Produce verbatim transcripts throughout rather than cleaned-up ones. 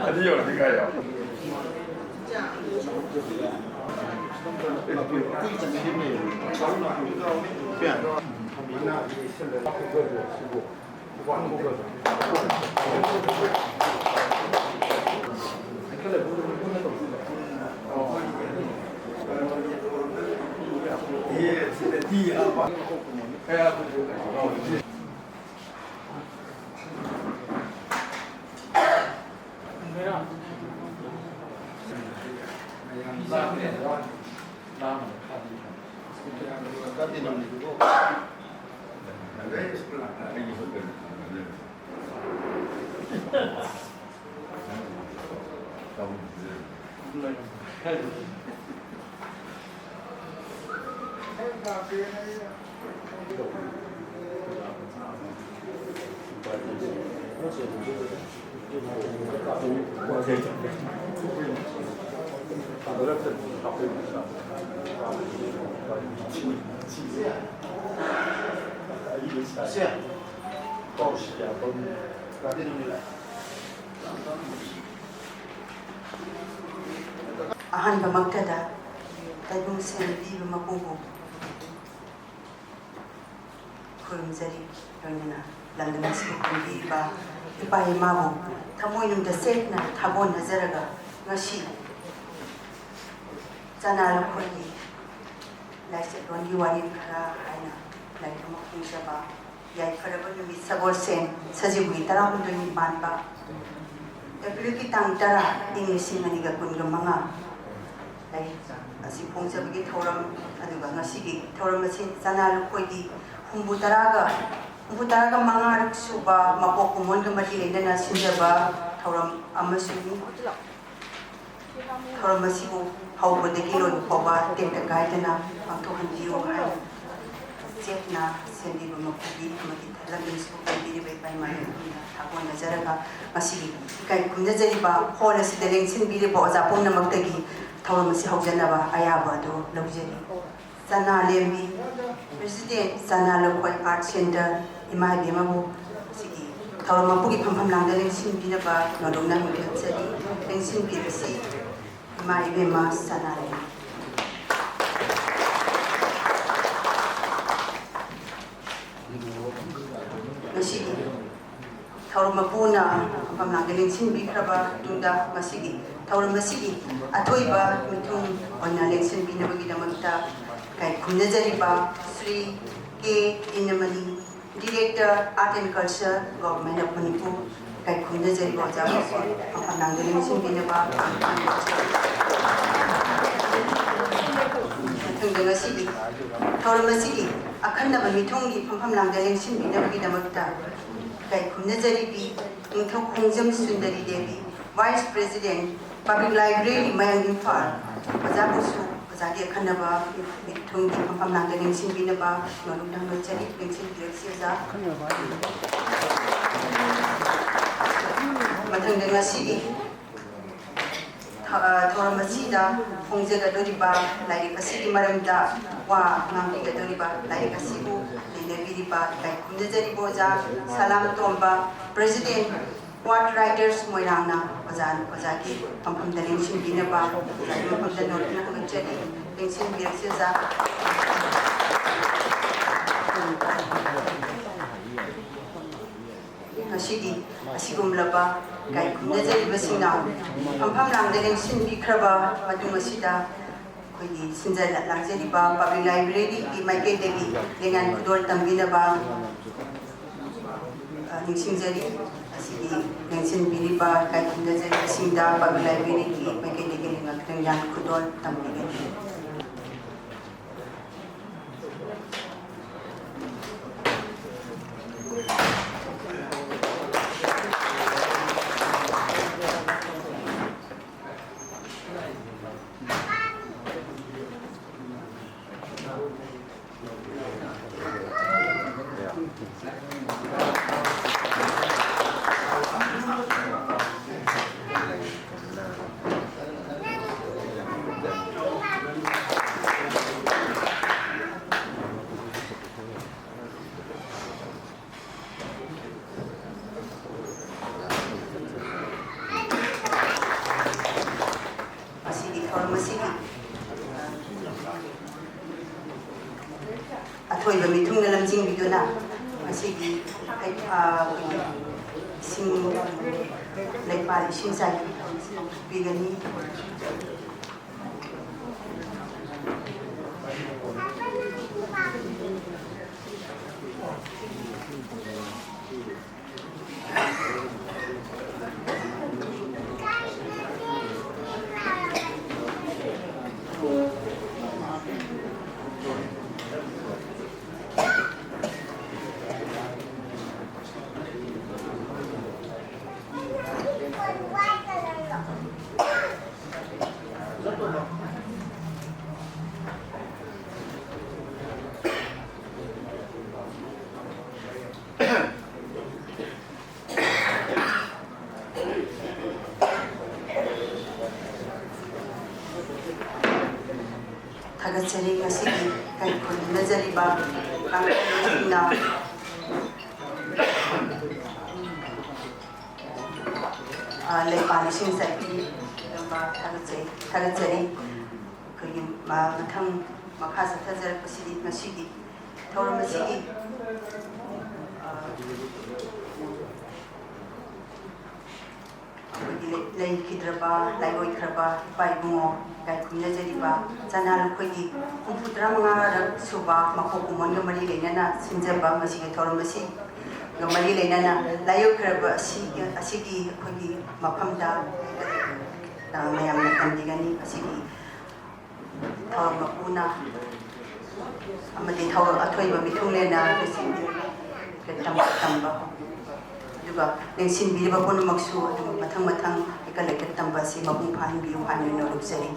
ꯑꯅꯤ ꯌꯧꯔꯗꯤ ꯀꯥꯏ ꯌꯧ? ꯑꯍꯥꯟꯕꯃꯛꯇꯗ ꯇꯥꯏꯕꯪ ꯁꯦꯝꯕꯤꯕ ꯃꯄꯨꯕꯨ ꯈꯨꯔꯨꯝꯖꯔꯤ꯫ ꯂꯣꯏꯅꯅ ꯂꯝꯗꯝ ꯑꯁꯤꯕꯨ ꯀꯟꯕꯤꯔꯤꯕ ꯏꯄꯥ ꯏꯃꯥꯕꯨ ꯊꯃꯣꯏꯅꯨꯡꯗ ꯆꯦꯠꯅ ꯊꯥꯒꯣꯟꯅꯖꯔꯒ, ꯉꯁꯤ ꯆꯅꯥ ꯂꯨꯈꯣꯏꯒꯤ ꯂꯥꯏꯆꯠꯂꯣꯟꯒꯤ ꯋꯥꯔꯦꯡ ꯈꯔ ꯍꯥꯏꯅ ꯂꯥꯏꯔꯤꯛ ꯑꯃ ꯐꯣꯡꯖꯕ, ꯌꯥꯏꯐꯔꯕ ꯅꯨꯃꯤꯠ ꯁꯒꯣꯜꯁꯦꯟ ꯁꯖꯤꯕꯨꯒꯤ ꯇꯔꯥꯍꯨꯝꯗꯣꯏꯅꯤ ꯄꯥꯟꯕ ꯑꯦꯄ꯭ꯔꯤꯜꯒꯤ ꯇꯥꯡ ꯇꯔꯥ, ꯏꯪ ꯂꯤꯁꯤꯡ ꯑꯅꯤꯒ ꯀꯨꯟꯒ ꯃꯉꯥ꯫ ꯂꯥꯏꯔꯤꯛ ꯑꯁꯤ ꯐꯣꯡꯖꯕꯒꯤ ꯊꯧꯔꯝ, ꯑꯗꯨꯒ ꯉꯁꯤꯒꯤ ꯊꯧꯔꯝ ꯑꯁꯤ ꯆꯅꯥ ꯂꯨꯈꯣꯏꯒꯤ ꯍꯨꯝꯐꯨ ꯇꯔꯥꯒ, ꯍꯨꯝꯐꯨ ꯇꯔꯥꯒ ꯃꯉꯥꯔꯛ ꯁꯨꯕ ꯃꯄꯣꯛ ꯀꯨꯝꯑꯣꯟꯒ ꯃꯔꯤ ꯂꯩꯅꯅ ꯁꯤꯟꯖꯕ ꯊꯧꯔꯝ ꯑꯃꯁꯨꯅꯤ꯫ ꯊꯧꯔꯝ ꯑꯁꯤꯕꯨ ꯍꯧꯕꯗꯒꯤ ꯂꯣꯏꯕ ꯐꯥꯎꯕ ꯇꯦꯛꯇ ꯀꯥꯏꯗꯅ ꯄꯥꯡꯊꯣꯛꯍꯟꯕꯤꯌꯨ ꯍꯥꯏꯅ ꯆꯦꯠꯅ ꯁꯦꯝꯕꯤꯕ ꯃꯄꯨꯒꯤ ꯑꯃꯗꯤ ꯂꯝꯗꯝꯁꯤꯕꯨ ꯀꯟꯕꯤꯔꯤꯕ ꯏꯄꯥ ꯏꯃꯥ ꯂꯩꯕꯥꯛꯅ ꯊꯥꯒꯣꯟꯅꯖꯔꯒ, ꯃꯁꯤꯒꯤ ꯏꯀꯥꯏ ꯈꯨꯝꯅꯖꯔꯤꯕ ꯍꯣꯜ ꯑꯁꯤꯗ ꯂꯦꯡꯁꯤꯟꯕꯤꯔꯤꯕ ꯑꯣꯖꯥ ꯄꯨꯝꯅꯃꯛꯇꯒꯤ ꯊꯧꯔꯝ ꯑꯁꯤ ꯍꯧꯖꯅꯕ ꯑꯌꯥꯕ ꯑꯗꯨ ꯂꯧꯖꯔꯤ꯫ ꯆꯅꯥ ꯂꯦꯝꯕꯤ, President ꯆꯅꯥ ꯂꯧꯈꯣꯏ Art Center, ꯏꯃꯥ ꯏꯕꯦꯝꯃꯕꯨ ꯁꯤꯒꯤ ꯊꯧꯔꯝ ꯃꯄꯨꯒꯤ ꯐꯝꯐꯝ ꯂꯥꯡꯗ ꯂꯦꯡꯁꯤꯟꯕꯤꯅꯕ ꯅꯣꯂꯨꯛꯅ ꯍꯪꯕꯤꯔꯛꯆꯔꯤ꯫ ꯂꯦꯡꯁꯤꯟꯕꯤꯔꯁꯤ ꯏꯃꯥ ꯏꯕꯦꯝꯃ ꯆꯅꯥ ꯂꯦꯝꯕꯤ꯫ ꯉꯁꯤꯒꯤ ꯊꯧꯔꯝ ꯃꯄꯨꯅ ꯐꯝꯐꯝ ꯂꯥꯡꯗ ꯂꯦꯡꯁꯤꯟꯕꯤꯈ꯭ꯔꯕ ꯃꯇꯨꯡꯗ, ꯉꯁꯤꯒꯤ ꯊꯧꯔꯝ ꯑꯁꯤꯒꯤ ꯑꯊꯣꯏꯕ ꯃꯤꯊꯨꯡ ꯑꯣꯏꯅ ꯂꯦꯡꯁꯤꯟꯕꯤꯅꯕꯒꯤꯗꯃꯛꯇ ꯏꯀꯥꯏ ꯈꯨꯝꯅꯖꯔꯤꯕ ꯁ꯭ꯔꯤ ꯀꯦ ꯏꯅꯃꯅꯤ, Director, Art and Culture, Government of Manipur, ꯏꯀꯥꯏ ꯈꯨꯝꯅꯖꯔꯤꯕ ꯑꯣꯖꯥꯕꯨꯁꯨ ꯐꯝꯐꯝ ꯂꯥꯡꯗ ꯂꯦꯡꯁꯤꯟꯕꯤꯅꯕ ꯈꯪꯍꯟꯖꯔꯤ꯫ ꯃꯊꯪꯗ ꯉꯁꯤꯒꯤ ꯊꯧꯔꯝ ꯑꯁꯤꯒꯤ ꯑꯈꯟꯅꯕ ꯃꯤꯊꯨꯡꯒꯤ ꯐꯝꯐꯝ ꯂꯥꯡꯗ ꯂꯦꯡꯁꯤꯟꯕꯤꯅꯕꯒꯤꯗꯃꯛꯇ ꯏꯀꯥꯏ ꯈꯨꯝꯅꯖꯔꯤꯕꯤ ꯅꯤꯡꯊꯧ ꯈꯣꯡꯖꯝ Sundari Devi, Vice President, Public Library, ꯃꯌꯥꯡ ꯏꯝꯐꯥꯜ, ꯑꯣꯖꯥꯕꯨꯁꯨ ꯑꯣꯖꯥꯒꯤ ꯑꯈꯟꯅꯕ ꯃꯤꯊꯨꯡꯒꯤ ꯐꯝꯐꯝ ꯂꯥꯡꯗ ꯂꯦꯡꯁꯤꯟꯕꯤꯅꯕ ꯅꯣꯂꯨꯛꯅ ꯍꯪꯒꯠꯆꯔꯤ꯫ ꯂꯦꯡꯁꯤꯟꯕꯤꯔꯛꯁꯤ ꯑꯣꯖꯥ꯫ ꯃꯊꯪꯗ ꯉꯁꯤꯒꯤ ꯊ-, ꯊꯧꯔꯝ ꯑꯁꯤꯗ ꯐꯣꯡꯖꯒꯗꯧꯔꯤꯕ ꯂꯥꯏꯔꯤꯛ ꯑꯁꯤꯒꯤ ꯃꯔꯝꯗ ꯋꯥ ꯉꯥꯡꯕꯤꯒꯗꯧꯔꯤꯕ ꯂꯥꯏꯔꯤꯛ ꯑꯁꯤꯕꯨ ꯅꯩꯅꯕꯤꯔꯤꯕ ꯏꯀꯥꯏ ꯈꯨꯝꯅꯖꯔꯤꯕ ꯑꯣꯖꯥ ꯁꯂꯥꯝ ꯇꯣꯝꯕ, President, What Writers ꯃꯣꯏꯔꯥꯡꯅ ꯑꯣꯖꯥ, ꯑꯣꯖꯥꯒꯤ ꯐꯝꯐꯝꯗ ꯂꯦꯡꯁꯤꯟꯕꯤꯅꯕ ꯑꯣꯖꯥꯒꯤ ꯃꯐꯝꯗ ꯅꯣꯂꯨꯛꯅ ꯍꯪꯒꯠꯆꯔꯤ꯫ ꯂꯦꯡꯁꯤꯟꯕꯤꯔꯛꯁꯤ ꯑꯣꯖꯥ꯫ ꯉꯁꯤꯗꯤ ꯑꯁꯤꯒꯨꯝꯂꯕ ꯏꯀꯥꯏ ꯈꯨꯝꯅꯖꯔꯤꯕꯁꯤꯡꯅ ꯐꯝꯐꯝ ꯂꯥꯡꯗ ꯂꯦꯡꯁꯤꯟꯕꯤꯈ꯭ꯔꯕ ꯃꯇꯨꯡ ꯑꯁꯤꯗ ꯑꯩꯈꯣꯏꯒꯤ ꯁꯤꯟꯖ ꯂꯥꯡꯖꯔꯤꯕ Public Library ꯒꯤ ꯃꯥꯏꯀꯩꯗꯒꯤ ꯂꯦꯡꯌꯥꯟ ꯈꯨꯗꯣꯜ ꯇꯝꯕꯤꯅꯕ, ꯑ, ꯅꯤꯡꯁꯤꯡꯖꯔꯤ꯫ ꯑꯁꯤꯒꯤ ꯂꯦꯡꯁꯤꯟꯕꯤꯔꯤꯕ ꯏꯀꯥꯏ ꯈꯨꯝꯅꯖꯔꯤꯕꯁꯤꯡꯗ Public Library ꯒꯤ ꯃꯥꯏꯀꯩꯗꯒꯤ ꯂꯦꯡꯌꯥꯟ ꯈꯨꯗꯣꯜ ꯇꯝꯕꯤꯒꯅꯤ꯫ ꯃꯤꯊꯨꯡꯅ ꯂꯝꯖꯤꯡꯕꯤꯗꯨꯅ ꯉꯁꯤꯒꯤ ꯍꯩ-, ꯑ, ꯏꯁꯤꯡ, ꯂꯩꯄꯥꯛ ꯏꯁꯤꯡ ꯆꯥꯏꯕꯤ ꯄꯤꯒꯅꯤ꯫ ꯊꯥꯒꯠꯆꯔꯤ꯫ ꯉꯁꯤꯒꯤ ꯀꯔꯤ ꯈꯨꯔꯨꯝꯅꯖꯔꯤꯕ ꯀꯥꯡꯂꯨꯞꯁꯤꯡꯅ, ꯑ, ꯂꯩꯄꯥꯛ ꯏꯁꯤꯡ ꯆꯥꯏꯕꯤ ꯊꯥꯒꯠꯆꯩ, ꯊꯥꯒꯠꯆꯔꯤ꯫ ꯑꯩꯈꯣꯏꯒꯤ ꯃ-, ꯃꯊꯪ ꯃꯈꯥ ꯆꯠꯊꯖꯔꯛꯄꯁꯤꯗꯤ ꯉꯁꯤꯒꯤ ꯊꯧꯔꯝ ꯑꯁꯤꯒꯤ, ꯑ, ꯑꯩꯈꯣꯏꯒꯤ ꯂꯩ-, ꯂꯩꯈꯤꯗ꯭ꯔꯕ, ꯂꯥꯏꯑꯣꯏꯈ꯭ꯔꯕ ꯏꯄꯥ ꯏꯕꯨꯡꯉꯣ ꯏꯀꯥꯏ ꯈꯨꯝꯅꯖꯔꯤꯕ ꯆꯅꯥ ꯂꯨꯈꯣꯏꯒꯤ ꯍꯨꯝꯐꯨ ꯇꯔꯥ ꯃꯉꯥꯔꯛ ꯁꯨꯕ ꯃꯄꯣꯛ ꯀꯨꯝꯑꯣꯟꯒ ꯃꯔꯤ ꯂꯩꯅꯅ ꯁꯤꯟꯖꯕ ꯃꯁꯤꯒꯤ ꯊꯧꯔꯝ ꯑꯁꯤꯒ ꯃꯔꯤ ꯂꯩꯅꯅ ꯂꯥꯏꯑꯣꯏꯈ꯭ꯔꯕ ꯑꯁꯤ, ꯑꯁꯤꯒꯤ ꯑꯩꯈꯣꯏꯒꯤ ꯃꯐꯝꯗ, ꯑ, ꯃꯌꯥꯝꯅ ꯇꯝꯕꯤꯒꯅꯤ꯫ ꯑꯁꯤꯒꯤ ꯊꯧꯔꯝ ꯃꯄꯨꯅ ꯑꯃꯗꯤ ꯊꯧꯔꯝ ꯑꯊꯣꯏꯕ ꯃꯤꯊꯨꯡꯂꯦꯟꯅ ꯂꯨꯆꯤꯡꯕꯤꯔꯒ ꯇꯝꯕ ꯇꯝꯕ, ꯑꯗꯨꯒ ꯂꯦꯡꯁꯤꯟꯕꯤꯔꯤꯕ ꯄꯨꯝꯅꯃꯛꯁꯨ ꯑꯗꯨꯝ ꯃꯊꯪ ꯃꯊꯪ ꯍꯩꯀꯠ ꯂꯩꯀꯠ ꯇꯝꯕ ꯑꯁꯤ ꯃꯄꯨꯡ ꯐꯥꯍꯟꯕꯤꯌꯨ ꯍꯥꯏꯅ ꯅꯣꯂꯨꯛꯆꯔꯤ꯫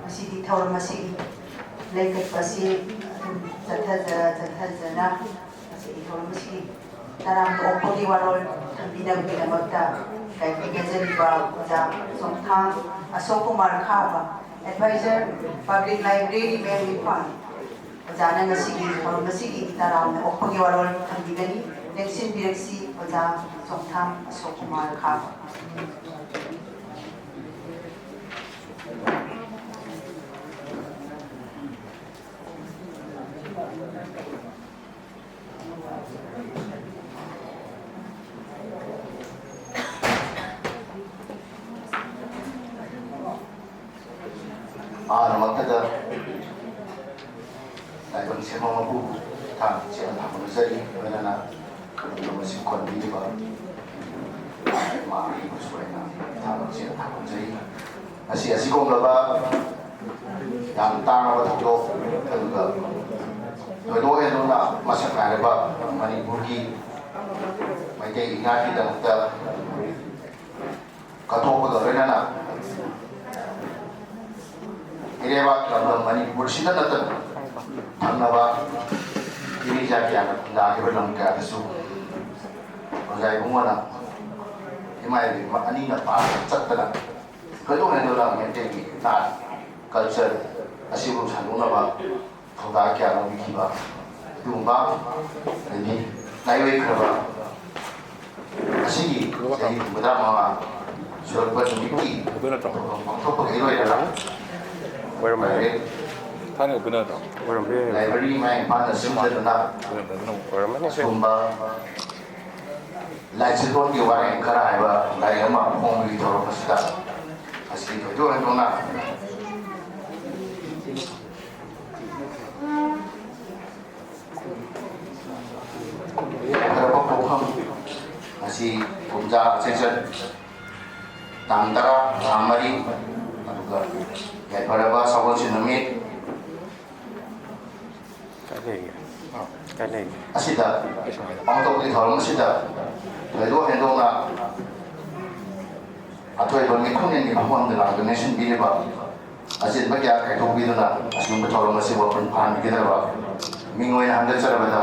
ꯉꯁꯤꯗꯤ ꯊꯧꯔꯝ ꯑꯁꯤꯒꯤ ꯂꯩꯈꯠꯄ ꯑꯁꯤ ꯑꯗꯨꯝ ꯆꯠꯊꯖ-, ꯆꯠꯊꯖꯅ ꯉꯁꯤꯒꯤ ꯊꯧꯔꯝ ꯑꯁꯤꯒꯤ ꯇꯔꯥꯝꯅ ꯑꯣꯛꯄꯒꯤ ꯋꯥꯔꯣꯜ ꯊꯝꯕꯤꯅꯕꯒꯤꯗꯃꯛꯇ ꯏꯀꯥꯏ ꯈꯨꯝꯅꯖꯔꯤꯕ ꯑꯣꯖꯥ ꯆꯣꯡꯊꯥꯝ ꯑꯁꯣꯛ ꯀꯨꯃꯥꯔ ꯈꯥꯕ, Advisor, Public Library, ꯃꯌꯥꯏ ꯏꯝꯐꯥꯜ꯫ ꯑꯣꯖꯥꯅ ꯉꯁꯤꯒꯤ ꯊꯧꯔꯝ ꯑꯁꯤꯒꯤ ꯇꯔꯥꯝꯅ ꯑꯣꯛꯄꯒꯤ ꯋꯥꯔꯣꯜ ꯊꯝꯕꯤꯒꯅꯤ꯫ ꯂꯦꯡꯁꯤꯟꯕꯤꯔꯛꯁꯤ ꯑꯣꯖꯥ ꯆꯣꯡꯊꯥꯝ ꯑꯁꯣꯛ ꯀꯨꯃꯥꯔ ꯈꯥꯕ꯫ ꯑꯍꯥꯟꯕꯃꯛꯇꯗ ꯂꯥꯏꯕꯛ ꯁꯦꯝꯕ ꯃꯄꯨ ꯊꯥꯡ ꯆꯦꯠꯅ ꯊꯥꯡꯒꯠꯆꯔꯤ꯫ ꯂꯣꯏꯅꯅ ꯀꯔꯤꯒꯨꯝꯕ ꯁꯤꯡꯈꯣꯟꯕꯤꯔꯤꯕ ꯏꯃꯥ ꯑꯩꯕꯨꯁꯨ ꯑꯩꯅ ꯊꯥꯡ ꯆꯦꯠꯅ ꯊꯥꯡꯒꯠꯆꯔꯤ꯫ ꯉꯁꯤ ꯑꯁꯤꯒꯨꯝꯂꯕ ꯌꯥꯝ ꯇꯥꯡꯂꯕ ꯊꯧꯗꯣꯛ, ꯑꯗꯨꯒ ꯊꯣꯏꯗꯣꯛ ꯍꯦꯟꯗꯣꯛꯅ ꯃꯁꯛ ꯅꯥꯏꯔꯕ ꯃꯅꯤꯄꯨꯔꯒꯤ ꯃꯩꯇꯩ ꯏꯅꯥꯠꯀꯤꯗꯃꯛꯇ ꯀꯠꯊꯣꯛꯄꯒ ꯂꯣꯏꯅꯅ ꯏꯔꯩꯕꯥꯛ ꯂꯝꯗꯝ ꯃꯅꯤꯄꯨꯔꯁꯤꯗ ꯅꯠꯇꯅ ꯊꯪꯅꯕ ꯏꯔꯩꯖꯥ ꯀꯌꯥꯅ ꯈꯨꯟꯗꯥꯈꯤꯕ ꯂꯝ ꯀꯌꯥꯗꯁꯨ ꯑꯣꯖꯥ ꯏꯕꯨꯡꯉꯣꯅ ꯏꯃꯥ ꯏꯕꯦꯟ ꯑꯅꯤꯅ ꯄꯥꯔꯒ ꯆꯠꯇꯅ ꯀꯩꯗꯧ ꯍꯥꯏꯗꯣꯏꯅꯣ ꯃꯩꯇꯩꯒꯤ ꯅꯥꯠ, ꯀꯜꯆꯔ, ꯑꯁꯤꯕꯨ ꯁꯟꯗꯣꯛꯅꯕ ꯊꯧꯗꯥꯡ ꯀꯌꯥ ꯂꯧꯕꯤꯈꯤꯕ ꯑꯗꯨꯒꯨꯝꯕ, ꯑꯗꯒꯤ ꯂꯥꯏꯑꯣꯏꯈ꯭ꯔꯕ ꯑꯁꯤꯒꯤ ꯆꯍꯤ ꯍꯨꯝꯐꯨꯇꯔꯥ ꯃꯉꯥ ꯁꯨꯔꯛꯄ ꯅꯨꯃꯤꯠꯀꯤ ꯊꯧꯔꯝ ꯄꯥꯡꯊꯣꯛꯄꯒ ꯏꯔꯣꯏꯔꯒ ꯑꯣꯏꯔꯝꯃꯦ꯫ ꯄ꯭ꯔꯥꯏꯚꯦꯠ ꯊꯥꯏꯅ ꯎꯕ ꯅꯠꯇ꯭ꯔꯣ? ꯑꯣꯏꯔꯝꯕ ꯌꯥꯏ꯫ ꯂꯥꯏꯕ꯭ꯔꯦꯔꯤ ꯏꯃꯥ ꯏꯝꯐꯥꯜꯅ ꯁꯤꯟꯖꯗꯨꯅ ꯑꯣꯏꯔꯝꯕꯗꯨꯅ ꯑꯣꯏꯔꯝꯃꯅꯤ꯫ ꯑꯁꯤꯒꯨꯝꯕ ꯂꯥꯏꯆꯠꯂꯣꯟꯒꯤ ꯋꯥꯔꯦꯡ ꯈꯔ ꯍꯥꯏꯕ ꯂꯥꯏꯔꯤꯛ ꯑꯃ ꯐꯣꯡꯕꯒꯤ ꯊꯧꯔꯝ ꯑꯁꯤꯗ ꯑꯁꯤ ꯊꯣꯏꯗꯣꯛ ꯍꯦꯟꯗꯣꯛꯅ ꯌꯥꯏꯐꯔꯕ ꯄꯣꯛꯐꯝ ꯑꯁꯤ ꯀꯨꯝꯖꯥ ꯆꯩꯆꯠ ꯇꯥꯡ ꯇꯔꯥ, ꯊꯥ ꯃꯔꯤ, ꯑꯗꯨꯒ ꯌꯥꯏꯐꯔꯕ ꯁꯒꯣꯜꯁꯦꯟ ꯅꯨꯃꯤꯠ ꯀꯥꯏ ꯂꯩꯒꯦ? ꯀꯥꯏ ꯂꯩꯒꯦ? ꯑꯁꯤꯗ ꯄꯥꯡꯊꯣꯛꯄꯒꯤ ꯊꯧꯔꯝ ꯑꯁꯤꯗ ꯊꯣꯏꯗꯣꯛ ꯍꯦꯟꯗꯣꯛꯅ ꯑꯊꯣꯏꯕ ꯃꯤꯈꯜꯒꯤ ꯃꯐꯝꯗ ꯂꯥꯛꯇꯨꯅ ꯁꯤꯟꯕꯤꯔꯤꯕ ꯑꯆꯤꯟꯕ ꯀꯌꯥ ꯀꯥꯏꯊꯣꯛꯄꯤꯗꯨꯅ ꯑꯁꯤꯒꯨꯝꯕ ꯊꯧꯔꯝ ꯑꯁꯤꯕꯨ ꯃꯄꯨꯡ ꯐꯥꯍꯟꯕꯤꯒꯗꯕ ꯃꯤꯡ ꯑꯣꯏꯅ ꯍꯟꯖꯠꯆꯔꯕꯗ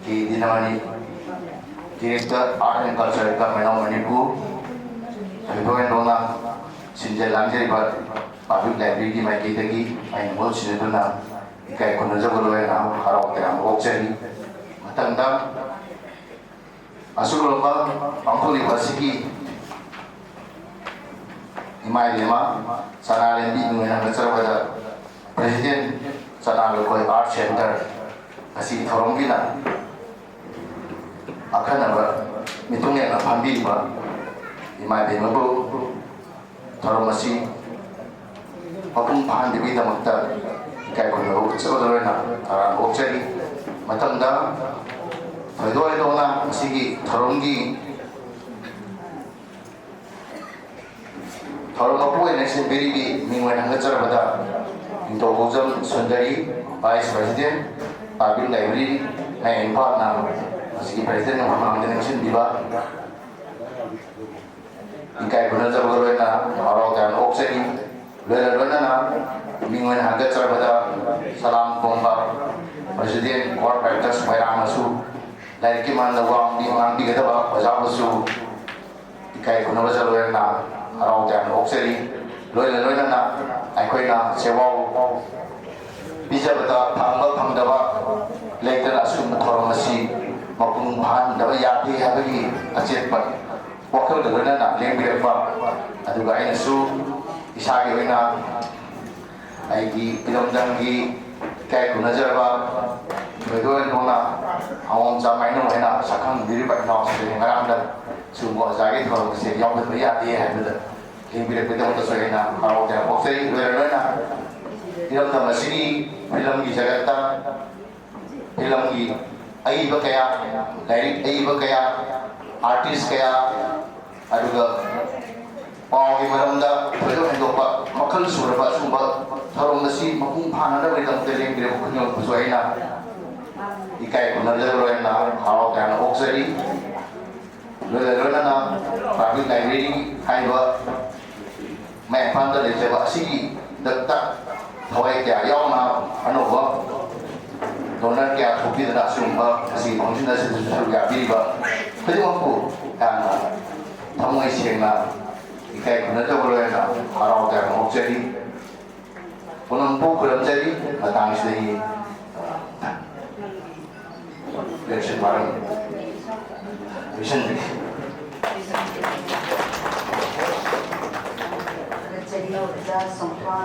ꯀꯦ ꯗꯤꯅꯃꯅꯤ, Director Art and Culture, Government of Manipur, ꯊꯣꯏꯗꯣꯛ ꯍꯦꯟꯗꯣꯛꯅ ꯁꯤꯟꯖ ꯂꯥꯡꯖꯔꯤꯕ Public Library ꯒꯤ ꯃꯥꯏꯀꯩꯗꯒꯤ ꯑꯩꯅ ꯃꯍꯨꯠ ꯁꯤꯟꯅꯗꯨꯅ ꯏꯀꯥꯏ ꯈꯨꯝꯅꯖꯕ ꯂꯣꯏꯅꯅ ꯍꯔꯥꯎ ꯇꯌꯥꯝꯕ ꯐꯣꯡꯗꯣꯛꯆꯔꯤ꯫ ꯃꯊꯪꯗ ꯑꯁꯤꯒꯨꯝꯂꯕ ꯄꯥꯡꯊꯣꯛꯂꯤꯕ ꯑꯁꯤꯒꯤ ꯏꯃꯥ ꯏꯕꯦꯝꯃ ꯁꯅꯥꯔꯦꯝꯕꯤ ꯅꯣꯏꯅ ꯍꯪꯒꯠꯆꯔꯛꯄꯗ President ꯆꯅꯥ ꯂꯨꯀꯣꯏ Art Center ꯑꯁꯤꯒꯤ ꯊꯧꯔꯝꯒꯤꯅ ꯑꯈꯟꯅꯕ ꯃꯤꯊꯨꯡꯂꯦꯟꯅ ꯐꯝꯕꯤꯔꯤꯕ ꯏꯃꯥ ꯏꯕꯦꯝꯃꯕꯨ ꯊꯧꯔꯝ ꯑꯁꯤ ꯃꯄꯨꯡ ꯐꯥꯍꯟꯕꯤꯕꯒꯤꯗꯃꯛꯇ ꯏꯀꯥꯏ ꯈꯨꯝꯅꯕ ꯎꯠꯆꯕ ꯂꯣꯏꯅ ꯇꯔꯥꯝꯅ ꯑꯣꯛꯆꯔꯤ꯫ ꯃꯊꯪꯗ ꯊꯣꯏꯗꯣꯛ ꯍꯦꯟꯗꯣꯛꯅ ꯃꯁꯤꯒꯤ ꯊꯧꯔꯝꯒꯤ ꯊꯧꯔꯝ ꯃꯄꯨ ꯑꯣꯏꯅ ꯁꯤꯟꯕꯤꯔꯤꯕꯤ ꯃꯤꯡ ꯑꯣꯏꯅ ꯍꯪꯒꯠꯆꯔꯕꯗ ꯅꯤꯡꯊꯧ ꯀꯧꯖꯝ Sundari, Vice President, Public Library, ꯃꯌꯥꯏ ꯏꯝꯐꯥꯜꯅ ꯃꯁꯤꯒꯤ President ꯃꯃꯥꯡꯗ ꯅꯤꯡꯁꯤꯡꯕꯤꯕ ꯏꯀꯥꯏ ꯈꯨꯝꯅꯖꯕꯒ ꯂꯣꯏꯅꯅ ꯍꯔꯥꯎ ꯇꯌꯥꯝꯅ ꯑꯣꯛꯆꯔꯤ꯫ ꯂꯣꯏꯅ ꯂꯣꯏꯅꯅ ꯃꯤꯡ ꯑꯣꯏꯅ ꯍꯪꯒꯠꯆꯔꯕꯗ ꯁꯂꯥꯝ ꯀꯣꯝꯕ President Board Directors ꯃꯌꯥꯝꯅꯁꯨ ꯂꯥꯏꯔꯤꯛꯀꯤ ꯃꯔꯝꯗ ꯋꯥ ꯉꯥꯡꯕꯤ-, ꯉꯥꯡꯕꯤꯒꯗꯕ ꯑꯣꯖꯥꯕꯨꯁꯨ ꯏꯀꯥꯏ ꯈꯨꯝꯅꯕ ꯆꯠꯂꯣꯏꯔꯅ ꯍꯔꯥꯎ ꯇꯌꯥꯝꯅ ꯑꯣꯛꯆꯔꯤ꯫ ꯂꯣꯏꯅ ꯂꯣꯏꯅꯅ ꯑꯩꯈꯣꯏꯅ ꯁꯦꯋꯥ ꯄꯤꯖꯕꯗ ꯐꯪꯕ ꯐꯪꯗꯕ ꯂꯩꯇꯅ ꯑꯁꯤꯒꯨꯝꯕ ꯊꯧꯔꯝ ꯑꯁꯤ ꯃꯄꯨꯡ ꯐꯥꯍꯟꯗꯕ ꯌꯥꯗꯦ ꯍꯥꯏꯕꯒꯤ ꯑꯆꯦꯠꯄ ꯋꯥꯈꯜꯒ ꯂꯣꯏꯅꯅ ꯂꯦꯡꯕꯤꯔꯛꯄ꯫ ꯑꯗꯨꯒ ꯑꯩꯅꯁꯨ ꯏꯁꯥꯒꯤ ꯑꯣꯏꯅ ꯑꯩꯒꯤ ꯏꯔꯝꯗꯝꯒꯤ ꯏꯀꯥꯏ ꯈꯨꯝꯅꯖꯔꯕ ꯊꯣꯏꯗꯣꯛ ꯍꯦꯟꯗꯣꯛꯅ ꯑꯋꯥꯡ ꯆꯥꯃꯥꯏꯅꯧ ꯍꯥꯏꯅ ꯁꯛꯈꯪꯕꯤꯔꯤꯕ ꯏꯅꯥꯎꯁꯤꯡ ꯉꯔꯥꯡꯗ ꯁꯤꯒꯨꯝꯕ ꯑꯣꯖꯥꯒꯤ ꯊꯧꯔꯝ ꯑꯁꯤ ꯌꯥꯎꯍꯟꯕ ꯌꯥꯗꯦ ꯍꯥꯏꯕꯗ ꯂꯦꯡꯕꯤꯔꯛꯄꯒꯤꯗꯃꯛꯇꯁꯨ ꯑꯩꯅ ꯍꯔꯥꯎ ꯇꯌꯥꯝ ꯐꯥꯎꯖꯩ꯫ ꯂꯣꯏꯅ ꯂꯣꯏꯅ ꯏꯔꯝꯗꯝ ꯑꯁꯤꯒꯤ ꯐꯤꯂꯝꯒꯤ ꯖꯒꯠꯇ ꯐꯤꯂꯝꯒꯤ ꯑꯏꯕ ꯀꯌꯥ, ꯂꯥꯏꯔꯤꯛ ꯑꯏꯕ ꯀꯌꯥ, ꯑꯥꯔꯇꯤꯁ ꯀꯌꯥ, ꯑꯗꯨꯒ ꯄꯥꯎꯒꯤ ꯃꯔꯝꯗ ꯊꯣꯏꯗꯣꯛ ꯍꯦꯟꯗꯣꯛꯄ ꯃꯈꯜ ꯁꯨꯔꯕ ꯑꯁꯤꯒꯨꯝꯕ ꯊꯧꯔꯝ ꯑꯁꯤ ꯃꯄꯨꯡ ꯐꯥꯅꯅꯕꯒꯤꯗꯃꯛꯇ ꯂꯦꯡꯕꯤꯔꯛꯄ ꯈꯨꯗꯤꯡꯃꯛꯄꯨꯁꯨ ꯑꯩꯅ ꯏꯀꯥꯏ ꯈꯨꯝꯅꯖꯕ ꯂꯣꯏꯅꯅ ꯍꯔꯥꯎ ꯇꯌꯥꯝꯅ ꯑꯣꯛꯆꯔꯤ꯫ ꯂꯣꯏꯅ ꯂꯣꯏꯅꯅ ꯄꯕ꯭ꯂꯤꯛ ꯂꯥꯏꯕ꯭ꯔꯦꯔꯤ ꯍꯥꯏꯔꯤꯕ ꯃꯌꯥꯏ ꯏꯝꯐꯥꯜꯗ ꯂꯩꯖꯕ ꯑꯁꯤꯒꯤꯗꯃꯛꯇ ꯊꯋꯥꯏ ꯀꯌꯥ ꯌꯥꯎꯅ ꯑꯅꯧꯕ ꯗꯣꯅꯔ ꯀꯌꯥ ꯊꯣꯛꯄꯤꯗꯅ ꯑꯁꯤꯒꯨꯝꯕ ꯑꯁꯤꯒꯤ ꯐꯪꯁꯟ ꯑꯁꯤꯗꯁꯨ ꯁꯔꯨꯛ ꯌꯥꯕꯤꯔꯤꯕ ꯈꯨꯗꯤꯡꯃꯛꯄꯨ ꯌꯥꯝꯅ ꯊꯃꯣꯏ ꯁꯦꯡꯅ ꯏꯀꯥꯏ ꯈꯨꯝꯅꯖꯕ ꯂꯣꯏꯅꯅ ꯍꯔꯥꯎ ꯇꯌꯥꯝꯅ ꯑꯣꯛꯆꯔꯤ꯫ ꯄꯨꯝꯅꯃꯛꯄꯨ ꯈꯨꯔꯨꯝꯖꯔꯤ꯫ ꯃꯇꯥꯡꯁꯤꯗ ꯑꯩ, ꯑ, ꯂꯦꯞꯁꯤꯟ ꯋꯥꯔꯝ ꯂꯣꯏꯁꯤꯟꯖꯒꯦ꯫ ꯊꯥꯒꯠꯆꯔꯤ ꯑꯣꯖꯥ ꯁꯣꯡꯊꯥ,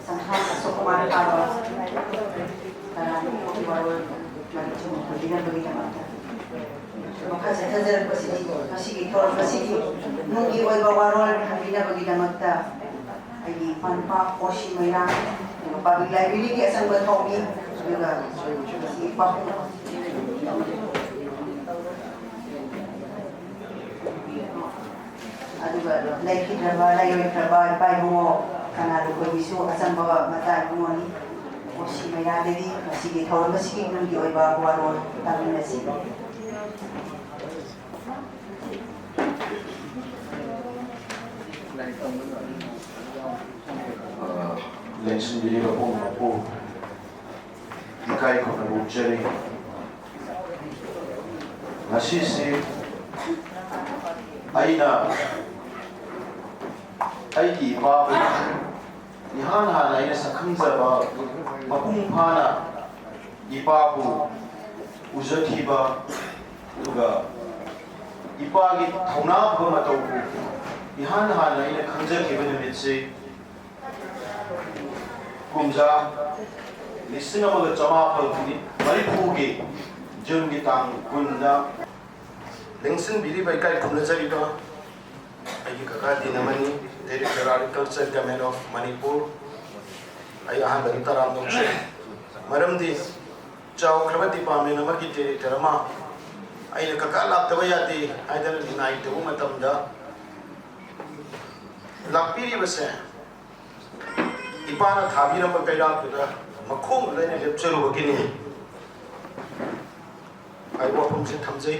ꯁꯪꯊꯥ ꯑꯁꯣꯛ ꯀꯨꯃꯥꯔ ꯄꯥꯕ ꯇꯔꯥꯅꯤꯊꯣꯏꯒꯤ ꯋꯥꯔꯣꯜ ꯃꯔꯤꯛ ꯆꯨꯝꯅ ꯊꯝꯕꯤꯔꯝꯕꯒꯤꯗꯃꯛꯇ꯫ ꯃꯈꯥ ꯆꯠꯊꯖꯔꯛꯄꯁꯤꯗꯤ ꯃꯁꯤꯒꯤ ꯊꯧꯔꯝ ꯑꯁꯤꯒꯤ ꯅꯨꯡꯒꯤ ꯑꯣꯏꯕ ꯋꯥꯔꯣꯜ ꯊꯝꯕꯤꯅꯕꯒꯤꯗꯃꯛꯇ ꯑꯩꯒꯤ ꯏꯄꯥ ꯅꯨꯄꯥ ꯑꯣ ꯁꯤ ꯃꯩꯔꯥ, ꯑꯗꯨꯒ ꯄꯕ꯭ꯂꯤꯛ ꯂꯥꯏꯕ꯭ꯔꯦꯔꯤꯒꯤ ꯑꯆꯪꯕ ꯊꯧꯃꯤ, ꯑꯗꯨꯒ ꯃꯁꯤ ꯄꯥꯕꯨꯡ, ꯑꯗꯨꯒ ꯂꯩꯈꯤꯗ꯭ꯔꯕ ꯂꯩꯔꯣꯏꯗ꯭ꯔꯕ ꯏꯄꯥ ꯏꯕꯨꯡꯉꯣ ꯀꯅꯥꯗꯨ ꯑꯩꯈꯣꯏꯒꯤꯁꯨ ꯑꯆꯝꯕ ꯃꯆꯥ ꯏꯕꯨꯡꯉꯣꯅꯤ꯫ ꯑꯣ ꯁꯤ ꯃꯩꯔꯥꯗꯒꯤ ꯉꯁꯤꯒꯤ ꯊꯧꯔꯝ ꯑꯁꯤꯒꯤ ꯅꯨꯡꯒꯤ ꯑꯣꯏꯕ ꯋꯥꯔꯣꯜ ꯇꯥꯃꯤꯟꯅꯁꯤ꯫ ꯑ, ꯂꯦꯡꯁꯤꯟꯕꯤꯔꯤꯕ ꯄꯨꯝꯅꯃꯛꯄꯨ ꯏꯀꯥꯏ ꯈꯨꯝꯅꯕ ꯎꯠꯆꯔꯤ꯫ ꯉꯁꯤꯁꯤ ꯑꯩꯅ ꯑꯩꯒꯤ ꯏꯄꯥꯕꯨ ꯏꯍꯥꯟ ꯍꯥꯟꯅ ꯑꯩꯅ ꯁꯛꯈꯪꯖꯕ, ꯃꯄꯨꯡ ꯐꯥꯅ ꯏꯄꯥꯕꯨ ꯎꯖꯈꯤꯕ, ꯑꯗꯨꯒ ꯏꯄꯥꯒꯤ ꯊꯧꯅꯥ ꯐꯕ ꯃꯇꯧꯕꯨ ꯏꯍꯥꯟ ꯍꯥꯟꯅ ꯑꯩꯅ ꯈꯪꯖꯈꯤꯕ ꯅꯨꯃꯤꯠꯁꯤ ꯀꯨꯝꯖꯥ ꯂꯤꯁꯤꯡ ꯑꯃꯒ ꯆꯃꯥꯄꯜ ꯃꯔꯤꯐꯨꯒꯤ ꯖꯨꯟꯒꯤ ꯇꯥꯡ ꯀꯨꯟꯗ ꯂꯦꯡꯁꯤꯟꯕꯤꯔꯤꯕ, ꯏꯀꯥꯏ ꯈꯨꯝꯅꯖꯔꯤꯕ ꯑꯩꯒꯤ ꯀꯀꯥ ꯗꯤꯅꯃꯅꯤ, Director Agriculture, Government of Manipur꯫ ꯑꯩ ꯑꯍꯥꯟꯕꯗ ꯇꯔꯥꯝꯅ ꯑꯣꯛꯆꯩ, ꯃꯔꯝꯗꯤ ꯆꯥꯎꯈ꯭ꯔꯕ department ꯑꯃꯒꯤ director ꯑꯃ ꯑꯩꯅ "ꯀꯀꯥ ꯂꯥꯛꯇꯕ ꯌꯥꯗꯦ" ꯍꯥꯏꯗꯅ ꯅꯤꯡꯉꯥꯏ ꯇꯧꯕ ꯃꯇꯝꯗ ꯂꯥꯛꯄꯤꯔꯤꯕꯁꯦ ꯏꯄꯥꯅ ꯊꯥꯕꯤꯔꯝꯕ ꯀꯩꯔꯥꯛꯇꯨꯗ ꯃꯈꯣꯡꯗꯨꯗ ꯑꯩꯅ ꯂꯦꯞꯆꯔꯨꯕꯒꯤꯅꯤ ꯍꯥꯏꯕ ꯋꯥꯐꯝꯁꯦ ꯊꯝꯖꯩ꯫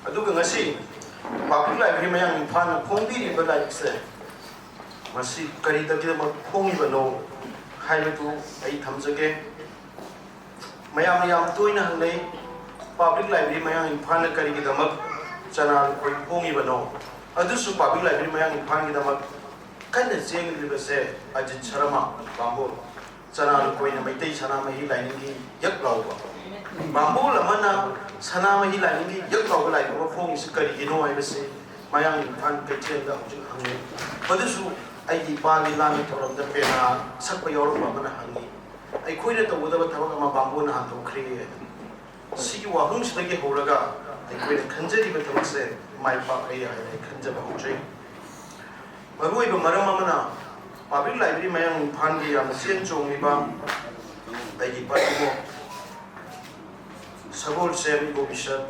ꯑꯗꯨꯒ ꯉꯁꯤ Public Library ꯃꯌꯥꯡ ꯏꯝꯐꯥꯜꯅ ꯐꯣꯡꯕꯤꯔꯤꯕ ꯂꯥꯏꯔꯤꯛꯁꯦ, ꯃꯁꯤ ꯀꯔꯤꯗꯒꯤꯗꯃꯛ ꯐꯣꯡꯉꯤꯕꯅꯣ ꯍꯥꯏꯕꯗꯨ ꯑꯩ ꯊꯝꯖꯒꯦ꯫ ꯃꯌꯥꯝꯅ ꯌꯥꯝ ꯇꯣꯏꯅ ꯍꯪꯅꯩ, Public Library ꯃꯌꯥꯡ ꯏꯝꯐꯥꯜꯅ ꯀꯔꯤꯒꯤꯗꯃꯛ ꯆꯅꯥ ꯂꯨꯀꯣꯏ ꯐꯣꯡꯉꯤꯕꯅꯣ? ꯑꯗꯨꯁꯨ Public Library ꯃꯌꯥꯡ ꯏꯝꯐꯥꯜꯒꯤꯗꯃꯛ ꯀꯟꯅ ꯆꯦꯜꯂꯤꯕꯁꯦ ꯑꯖꯤꯠ ꯁꯔꯃ ꯕꯥꯝꯕꯣꯜ, ꯆꯅꯥ ꯂꯨꯀꯣꯏꯅ ꯃꯩꯇꯩ ꯁꯅꯥꯃꯍꯤ ꯂꯥꯏꯅꯤꯡꯒꯤ ꯌꯛ ꯂꯥꯎꯕ꯫ ꯕꯥꯝꯕꯣꯜ ꯑꯃꯅ ꯁꯅꯥꯃꯍꯤ ꯂꯥꯏꯅꯤꯡꯒꯤ ꯌꯛ ꯂꯥꯎꯕ ꯂꯥꯏꯔꯤꯛ ꯑꯃ ꯐꯣꯡꯉꯤꯁꯤ ꯀꯔꯤꯒꯤꯅꯣ ꯍꯥꯏꯕꯁꯤ ꯃꯌꯥꯡ ꯏꯝꯐꯥꯜ ꯀꯩꯊꯦꯜꯗ ꯍꯧꯖꯤꯛ ꯍꯪꯉꯤ꯫ ꯃꯗꯨꯁꯨ ꯑꯩꯒꯤ ꯏꯄꯥꯒꯤ ꯂꯥꯟꯒꯤ ꯊꯧꯔꯝꯗ ꯄꯦꯅꯥ ꯁꯛꯄ ꯌꯥꯎꯔꯝꯕ ꯑꯃꯅ ꯍꯪꯉꯤ꯫ ꯑꯩꯈꯣꯏꯅ ꯇꯧꯒꯗꯕ ꯊꯕꯛ ꯑꯃ ꯕꯥꯝꯕꯣꯜꯅ ꯍꯟꯗꯣꯛꯈ꯭ꯔꯦ꯫ ꯁꯤꯒꯤ ꯋꯥꯍꯪꯁꯤꯗꯒꯤ ꯍꯧꯔꯒ ꯑꯩꯈꯣꯏꯅ ꯈꯟꯖꯔꯤꯕ ꯊꯕꯛꯁꯦ ꯃꯥꯏ ꯄꯥꯛꯂꯦ ꯍꯥꯏꯅ ꯑꯩ ꯈꯟꯖꯕ ꯍꯧꯖꯩ꯫ ꯃꯔꯨꯑꯣꯏꯕ ꯃꯔꯝ ꯑꯃꯅ Public Library ꯃꯌꯥꯡ ꯏꯝꯐꯥꯜꯒꯤ ꯌꯥꯝꯅ ꯆꯦꯟ ꯆꯣꯡꯂꯤꯕ ꯑꯩꯒꯤ ꯄꯥꯕꯨꯡ ꯁꯒꯣꯜꯁꯦꯝ ꯏꯕꯣꯕꯤꯁꯟ,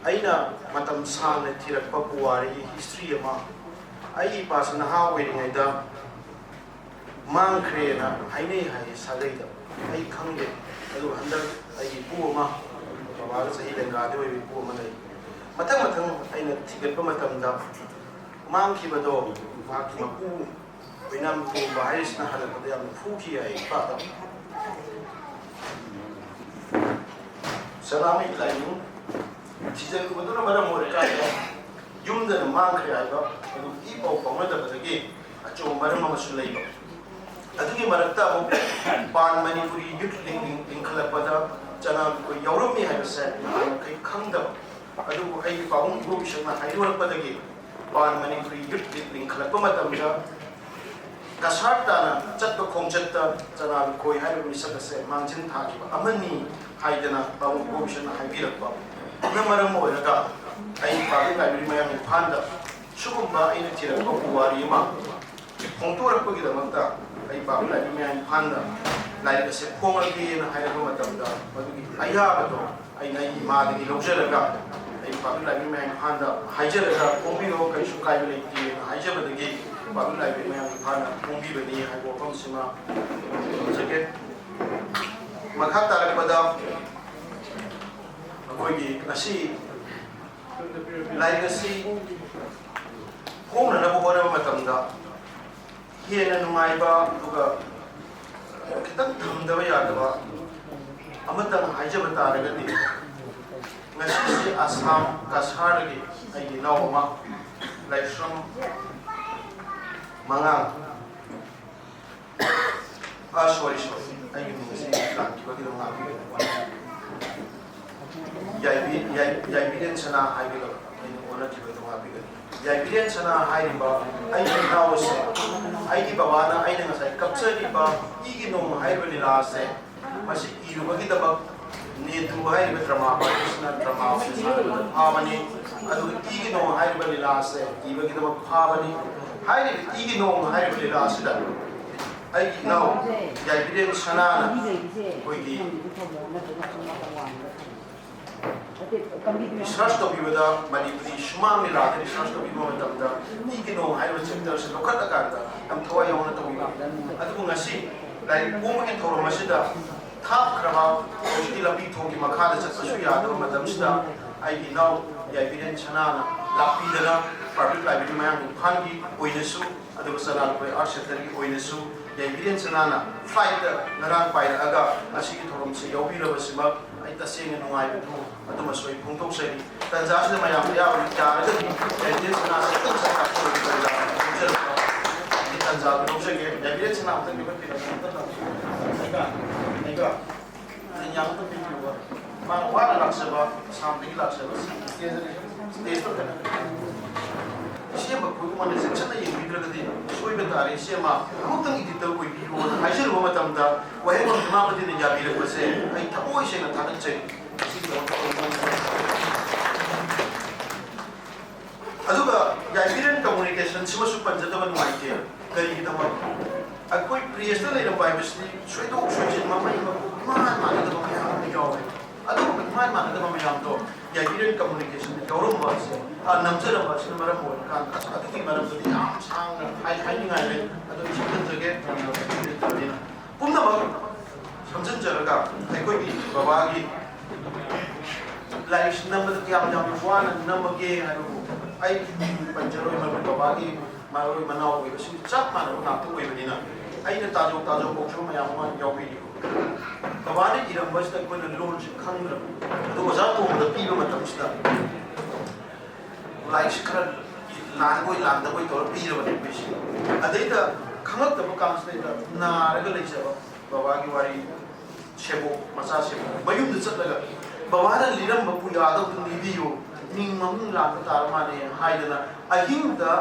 ꯑꯩꯅ ꯃꯇꯝ ꯁꯥꯡꯅ ꯊꯤꯔꯛꯄ ꯄꯨꯋꯥꯔꯤꯒꯤ history ꯑꯃ, ꯑꯩꯒꯤ ꯏꯄꯥꯁꯤ ꯅꯍꯥ ꯑꯣꯏꯔꯤꯉꯩꯗ ꯃꯥꯡꯈ꯭ꯔꯦꯅ ꯍꯥꯏꯅꯩ ꯍꯥꯏꯌꯦ ꯁꯥꯒꯩꯗ꯫ ꯑꯩ ꯈꯪꯗꯦ꯫ ꯑꯗꯨꯒ ꯍꯟꯗꯛ ꯑꯩꯒꯤ ꯏꯄꯨ ꯑꯃ, ꯕꯕꯥꯒ ꯆꯍꯤ ꯂꯦꯡꯒꯥꯗꯤ ꯑꯣꯏꯕ ꯏꯄꯨ ꯑꯃ ꯂꯩ꯫ ꯃꯊꯪ ꯃꯊꯪ ꯑꯩꯅ ꯊꯤꯒꯠꯄ ꯃꯇꯝꯗ ꯃꯥꯡꯈꯤꯕꯗꯣ ꯃꯍꯥꯛꯀꯤ ꯃꯄꯨ ꯑꯣꯏꯅꯥꯝ ꯇꯣꯝꯕ ꯍꯥꯏꯔꯤꯁꯤꯅ ꯍꯜꯂꯛꯄꯗ ꯌꯥꯝꯅ ꯐꯨꯈꯤ ꯍꯥꯏ ꯏꯄꯥꯗ꯫ ꯁꯅꯥꯃꯍꯤ ꯂꯥꯏꯅꯤꯡ ꯊꯤꯖꯤꯜꯂꯨꯕꯗꯨꯅ ꯃꯔꯝ ꯑꯣꯏꯔꯀꯥꯟꯗ ꯌꯨꯝꯗꯅ ꯃꯥꯡꯈ꯭ꯔꯦ ꯍꯥꯏꯕ ꯑꯗꯨ ꯏ ꯄꯥꯎ ꯐꯥꯎꯅꯗꯕꯗꯒꯤ ꯃꯔꯝ ꯑꯃꯁꯨ ꯂꯩꯕ꯫ ꯑꯗꯨꯒꯤ ꯃꯔꯛꯇ ꯑꯃꯨꯛ ꯄꯥꯟ ꯃꯅꯤꯄꯨꯔꯤ ꯌꯨꯠ ꯂꯤꯡ-, ꯂꯤꯡ-, ꯂꯤꯡꯈꯠꯂꯛꯄꯗ ꯆꯅꯥ ꯂꯨꯀꯣꯏ ꯌꯥꯎꯔꯝꯃꯤ ꯍꯥꯏꯕꯁꯦ ꯅꯍꯥꯟꯃꯈꯩ ꯈꯪꯗꯕ꯫ ꯑꯗꯨꯕꯨ ꯑꯩꯒꯤ ꯄꯥꯕꯨꯡ ꯏꯕꯣꯕꯤꯁꯛꯅ ꯍꯥꯏꯗꯣꯔꯛꯄꯗꯒꯤ ꯄꯥꯟ ꯃꯅꯤꯄꯨꯔꯤ ꯌꯨꯠ ꯂꯤꯡ-, ꯂꯤꯡꯈꯠꯂꯛꯄ ꯃꯇꯝꯗ ꯀꯁꯥꯔ ꯇꯥꯅ ꯆꯠꯄ ꯈꯣꯡꯆꯠꯇ ꯆꯅꯥ ꯂꯨꯀꯣꯏ ꯍꯥꯏꯔꯤꯕ ꯃꯤꯁꯛ ꯑꯁꯦ ꯃꯥꯡꯖꯤꯟ ꯊꯥꯈꯤꯕ ꯑꯃꯅꯤ ꯍꯥꯏꯗꯅ ꯄꯥꯕꯨꯡ ꯏꯕꯣꯕꯤꯁꯛꯅ ꯍꯥꯏꯕꯤꯔꯛꯄ꯫ ꯑꯗꯨꯅ ꯃꯔꯝ ꯑꯣꯏꯔꯒ ꯑꯩ ꯄꯥꯕ꯭ꯂꯤꯛ ꯂꯥꯏꯕ꯭ꯔꯦꯔꯤ ꯃꯌꯥꯡ ꯏꯝꯐꯥꯜꯗ ꯁꯤꯒꯨꯝꯕ ꯑꯩꯅ ꯊꯤꯔꯛꯄ ꯄꯨꯋꯥꯔꯤ ꯑꯃ ꯐꯣꯡꯗꯣꯔꯛꯄꯒꯤꯗꯃꯛꯇ ꯑꯩ ꯄꯥꯕ꯭ꯂꯤꯛ ꯂꯥꯏꯕ꯭ꯔꯦꯔꯤ ꯃꯌꯥꯡ ꯏꯝꯐꯥꯜꯗ ꯂꯥꯏꯔꯤꯛ ꯑꯁꯦ ꯐꯣꯡꯂꯒꯦꯅ ꯍꯥꯏꯔꯛꯄ ꯃꯇꯝꯗ ꯃꯗꯨꯒꯤ ꯑꯌꯥꯕꯗꯣ ꯑꯩꯅ ꯑꯩꯒꯤ ꯏꯃꯥꯗꯒꯤ ꯂꯧꯖꯔꯒ ꯑꯩ ꯄꯥꯕ꯭ꯂꯤꯛ ꯂꯥꯏꯕ꯭ꯔꯦꯔꯤ ꯃꯌꯥꯡ ꯏꯝꯐꯥꯜꯗ ꯍꯥꯏꯖꯔꯒ ꯐꯣꯡꯕꯤꯔꯣ, ꯀꯔꯤꯁꯨ ꯀꯥꯏꯕ ꯂꯩꯇꯦꯅ ꯍꯥꯏꯖꯕꯗꯒꯤ ꯄꯥꯕ꯭ꯂꯤꯛ ꯂꯥꯏꯕ꯭ꯔꯦꯔꯤ ꯃꯌꯥꯡ ꯏꯝꯐꯥꯜꯅ ꯐꯣꯡꯕꯤꯕꯅꯤ ꯍꯥꯏꯕ ꯋꯥꯐꯝꯁꯤꯃ ꯊꯝꯖꯒꯦ꯫ ꯃꯈꯥ ꯇꯥꯔꯛꯄꯗ ꯑꯩꯈꯣꯏꯒꯤ ꯉꯁꯤ ꯂꯥꯏꯔꯤꯛ ꯑꯁꯤ ꯐꯣꯡꯅꯅꯕ ꯍꯣꯠꯅꯕ ꯃꯇꯝꯗ ꯍꯦꯟꯅ ꯅꯨꯡꯉꯥꯏꯕ, ꯑꯗꯨꯒ ꯈꯤꯇꯪ ꯊꯝꯗꯕ ꯌꯥꯗꯕ ꯑꯃꯇꯪ ꯍꯥꯏꯖꯕ ꯇꯥꯔꯒꯗꯤ, ꯉꯁꯤꯁꯤ ꯑꯁꯥꯝ ꯀꯁꯥꯔꯗꯒꯤ ꯑꯩꯒꯤ ꯏꯅꯥꯎ ꯑꯃ, ꯂꯥꯏꯁ꯭ꯔꯝ ꯃꯉꯥꯡ, ꯑ, ꯁꯣꯔꯤ, ꯁꯣꯔꯤ, ꯑꯩꯒꯤ ꯃꯤꯡ ꯑꯁꯤ ꯂꯥꯟꯈꯤꯕꯒꯤꯗꯃꯛ ꯉꯥꯛꯄꯤꯒꯅꯤ꯫ ꯌꯥꯏꯕꯤ-, ꯌꯥꯏ-, ꯌꯥꯏꯕꯤꯔꯦꯟ ꯁꯅꯥ ꯍꯥꯏꯒꯗꯕ ꯑꯩꯅ ꯑꯣꯟꯅꯈꯤꯕꯗꯣ ꯉꯥꯛꯄꯤꯒꯅꯤ꯫ ꯌꯥꯏꯕꯤꯔꯦꯟ ꯁꯅꯥ ꯍꯥꯏꯔꯤꯕ ꯑꯩꯒꯤ ꯏꯅꯥꯎ ꯑꯁꯤ, ꯑꯩꯒꯤ ꯕꯕꯥꯅ ꯑꯩꯅ ꯉꯁꯥꯏ ꯀꯞꯆꯔꯤꯕ ꯏꯒꯤ ꯅꯣꯡ ꯍꯥꯏꯔꯤꯕ ꯂꯤꯂꯥ ꯑꯁꯦ, ꯃꯁꯤ ꯏꯔꯨꯕꯒꯤꯗꯃꯛ ꯅꯦꯇꯨ ꯍꯥꯏꯔꯤꯕ ꯗ꯭ꯔꯃꯥ ꯑꯥꯔꯇꯤꯁꯅ ꯗ꯭ꯔꯃꯥ ꯑꯁꯤ ꯁꯥꯟꯅꯕꯗ ꯐꯥꯕꯅꯤ꯫ ꯑꯗꯨꯒ ꯏꯒꯤ ꯅꯣꯡ ꯍꯥꯏꯔꯤꯕ ꯂꯤꯂꯥ ꯑꯁꯦ ꯏꯕꯒꯤꯗꯃꯛ ꯐꯥꯕꯅꯤ꯫ ꯍꯥꯏꯔꯤꯕ ꯏꯒꯤ ꯅꯣꯡ ꯍꯥꯏꯔꯤꯕ ꯂꯤꯂꯥ ꯑꯁꯤꯗ ꯑꯩꯒꯤ ꯏꯅꯥꯎ ꯌꯥꯏꯕꯤꯔꯦꯟ ꯁꯅꯥꯅ ꯑꯩꯈꯣꯏꯒꯤ ꯔꯤꯁꯔꯁ ꯇꯧꯕꯤꯕꯗ, ꯃꯅꯤꯄꯨꯔꯤ ꯁꯨꯃꯥꯡ ꯂꯤꯂꯥꯗ ꯔꯤꯁꯔꯁ ꯇꯧꯕꯤꯕ ꯃꯇꯝꯗ ꯏꯒꯤ ꯅꯣꯡ ꯍꯥꯏꯔꯤꯕ ꯆꯦꯞꯇꯔꯁꯦ ꯂꯧꯈꯠꯂꯀꯥꯟꯗ ꯌꯥꯝ ꯊꯋꯥꯏ ꯌꯥꯎꯅ ꯇꯧꯕꯤꯕ꯫ ꯑꯗꯨꯕꯨ ꯉꯁꯤ ꯂꯥꯏꯔꯤꯛ ꯐꯣꯡꯕꯒꯤ ꯊꯧꯔꯝ ꯑꯁꯤꯗ ꯊꯥꯞꯈ꯭ꯔꯕ, ꯍꯧꯖꯤꯛꯇꯤ ꯂꯝꯕꯤ ꯊꯣꯡꯒꯤ ꯃꯈꯥꯗ ꯆꯠꯄꯁꯨ ꯌꯥꯗꯕ ꯃꯇꯝꯁꯤꯗ, ꯑꯩꯒꯤ ꯏꯅꯥꯎ ꯌꯥꯏꯕꯤꯔꯦꯟ ꯁꯅꯥꯅ ꯂꯥꯛꯄꯤꯗꯅ ꯄꯕ꯭ꯂꯤꯛ ꯂꯥꯏꯕ꯭ꯔꯦꯔꯤ ꯃꯌꯥꯡ ꯏꯝꯐꯥꯜꯒꯤ ꯑꯣꯏꯅꯁꯨ, ꯑꯗꯨꯒ ꯆꯅꯥ ꯂꯨꯀꯣꯏ ꯑꯥꯔꯠ ꯁꯦꯟꯇꯔꯒꯤ ꯑꯣꯏꯅꯁꯨ ꯌꯥꯏꯕꯤꯔꯦꯟ ꯁꯅꯥꯅ ꯐ꯭ꯂꯥꯏꯠꯇ ꯉꯔꯥꯡ ꯄꯥꯏꯔꯛꯑꯒ ꯉꯁꯤꯒꯤ ꯊꯧꯔꯝꯁꯦ ꯌꯥꯎꯕꯤꯔꯕꯁꯤꯃꯛ ꯑꯩ ꯇꯁꯦꯡꯅ ꯅꯨꯡꯉꯥꯏꯕꯗꯨ ꯑꯗꯨꯃꯁꯨ ꯑꯩ ꯐꯣꯡꯗꯣꯛꯆꯔꯤ꯫ ꯇꯟꯖꯥꯁꯤꯗ ꯃꯌꯥꯝ ꯑꯌꯥꯕ ꯌꯥꯔꯒꯗꯤ ꯌꯥꯏꯕꯤꯔꯦꯟ ꯁꯅꯥꯁꯦ ꯑꯃꯨꯛꯇꯪ ꯁꯛ ꯇꯥꯛꯄꯤꯌꯨ꯫ ꯇꯥꯟꯖꯥꯗꯨ ꯂꯧꯖꯒꯦ꯫ ꯌꯥꯏꯕꯤꯔꯦꯟ ꯁꯅꯥ ꯑꯃꯇꯪ ꯄꯤꯕꯤꯔꯛꯑꯣ꯫ ꯑꯩꯒ, ꯑꯩꯒ ꯌꯥꯝ ꯑꯃꯇꯪ ꯄꯤꯕꯤꯌꯨꯕ꯫ ꯃꯥꯅ ꯋꯥꯅ ꯂꯥꯛꯆꯕ, ꯑꯁꯥꯝꯗꯒꯤ ꯂꯥꯛꯆꯕ ꯁ꯭ꯇꯦꯖꯇ ꯂꯩ꯫ ꯏꯆꯦ ꯃꯈꯣꯏꯕꯨ ꯃꯥꯅ ꯆꯦꯛꯁꯤꯟꯅ ꯌꯦꯡꯕꯤꯗ꯭ꯔꯒꯗꯤ ꯁꯣꯏꯕ ꯇꯥꯔꯦ꯫ ꯏꯆꯦ ꯑꯃ ꯑꯃꯨꯛꯇꯪ ꯏꯗꯤꯇꯔ ꯑꯣꯏꯕꯤꯌꯨꯅ ꯍꯥꯏꯖꯔꯨꯕ ꯃꯇꯝꯗ ꯋꯥꯍꯦꯡꯕꯝ ꯏꯃꯥꯄꯇꯤꯅ ꯌꯥꯕꯤꯔꯛꯄꯁꯦ ꯑꯩ ꯊꯃꯣꯏ ꯁꯦꯡꯅ ꯊꯥꯒꯠꯆꯔꯤ꯫ ꯃꯁꯤꯒꯤꯗꯃꯛꯇ ꯑꯩ ꯃꯉꯣꯟꯗ ꯑꯗꯨꯒ ꯌꯥꯏꯕꯤꯔꯦꯟ ꯀꯝꯃꯨꯅꯤꯀꯦꯁꯟ ꯁꯤꯃꯁꯨ ꯄꯟꯖꯗꯕ ꯅꯨꯡꯉꯥꯏꯇꯦ꯫ ꯀꯔꯤꯒꯤꯗꯃꯛ? ꯑꯩꯈꯣꯏ ꯄ꯭ꯔꯦꯁꯇ ꯂꯩꯔꯝꯕ ꯍꯥꯏꯕꯁꯤꯗꯤ ꯁꯣꯏꯗꯣꯛ ꯁꯣꯏꯖꯤꯟ ꯃꯃꯩ ꯃꯀꯨ ꯏꯃꯥꯟ ꯃꯥꯟꯅꯗꯕ ꯃꯌꯥꯝ ꯑꯃ ꯌꯥꯎꯋꯦ꯫ ꯑꯗꯨꯒꯨꯝꯕ ꯏꯃꯥꯟ ꯃꯥꯟꯅꯗꯕ ꯃꯌꯥꯝꯗꯣ ꯌꯥꯏꯕꯤꯔꯦꯟ ꯀꯝꯃꯨꯅꯤꯀꯦꯁꯟꯗ ꯌꯥꯎꯔꯝꯕ ꯑꯁꯦ, ꯑ, ꯅꯝꯖꯔꯝꯕ ꯑꯁꯤꯅ ꯃꯔꯝ ꯑꯣꯏꯔꯀꯥꯟꯗ ꯑꯁ ꯑꯗꯨꯒꯤ ꯃꯔꯝꯗꯗꯤ ꯌꯥꯝ ꯁꯥꯡꯅ ꯍꯥꯏ-, ꯍꯥꯏꯅꯤꯡꯉꯥꯏ ꯂꯩ꯫ ꯑꯗꯣ ꯑꯩ ꯁꯝꯖꯤꯟꯖꯒꯦ꯫ ꯄꯨꯝꯅꯃꯛ ꯁꯝꯖꯤꯟꯖꯔꯒ ꯑꯩꯈꯣꯏꯒꯤ ꯕꯕꯥꯒꯤ ꯂꯥꯏꯔꯤꯛꯁꯤ ꯅꯝꯕꯗ ꯀꯌꯥꯝ ꯌꯥꯝꯅ ꯋꯥꯅ ꯅꯝꯃꯒꯦ ꯍꯥꯏꯕꯕꯨ ꯑꯩ ꯃꯤꯡ ꯄꯟꯖꯔꯣꯏ, ꯃꯔꯝꯗꯤ ꯕꯕꯥꯒꯤ ꯃꯔꯣꯏ ꯃꯅꯥꯎ ꯑꯣꯏꯕꯁꯤꯡ ꯆꯞ ꯃꯥꯟꯅꯕ ꯉꯥꯛꯇ ꯑꯣꯏꯕꯅꯤꯅ ꯑꯩꯅ ꯇꯥꯖꯧ ꯇꯥꯖꯧ ꯀꯧꯖꯕ ꯃꯌꯥꯝ ꯑꯃ ꯌꯥꯎꯕꯤꯔꯤꯕ꯫ ꯕꯕꯥꯅ ꯏꯔꯝꯕꯁꯤꯗ ꯑꯩꯈꯣꯏꯅ ꯂꯣꯟꯁꯤ ꯈꯪꯗ꯭ꯔꯕ, ꯑꯗꯨ ꯑꯣꯖꯥ ꯇꯣꯝꯕꯗ ꯄꯤꯕ ꯃꯇꯝꯁꯤꯗ ꯂꯥꯏꯔꯤꯛꯁꯤ ꯈꯔ ꯂꯥꯟꯕꯣꯏ ꯂꯥꯟꯗꯕꯣꯏ ꯇꯧꯔ ꯄꯤꯔꯕꯅꯦ ꯑꯩꯈꯣꯏꯁꯦ꯫ ꯑꯗꯩꯗ ꯈꯪꯉꯛꯇꯕ ꯀꯥꯟꯁꯤꯗꯩꯗ ꯅꯥꯔꯒ ꯂꯩꯖꯕ ꯕꯕꯥꯒꯤ ꯋꯥꯔꯤ, ꯁꯦꯕꯣꯛ, ꯃꯆꯥ ꯁꯦꯕꯣꯛ ꯃꯌꯨꯝꯗ ꯆꯠꯂꯒ ꯕꯕꯥꯅ ꯂꯤꯔꯝꯕ ꯄꯨꯌꯥꯗꯣ ꯑꯝꯇ ꯂꯤꯕꯤꯌꯨ, ꯃꯤꯡ ꯃꯃꯤꯡ ꯂꯥꯟꯕ ꯇꯥꯔ ꯃꯥꯜꯂꯦ ꯍꯥꯏꯗꯅ ꯑꯍꯤꯡꯗ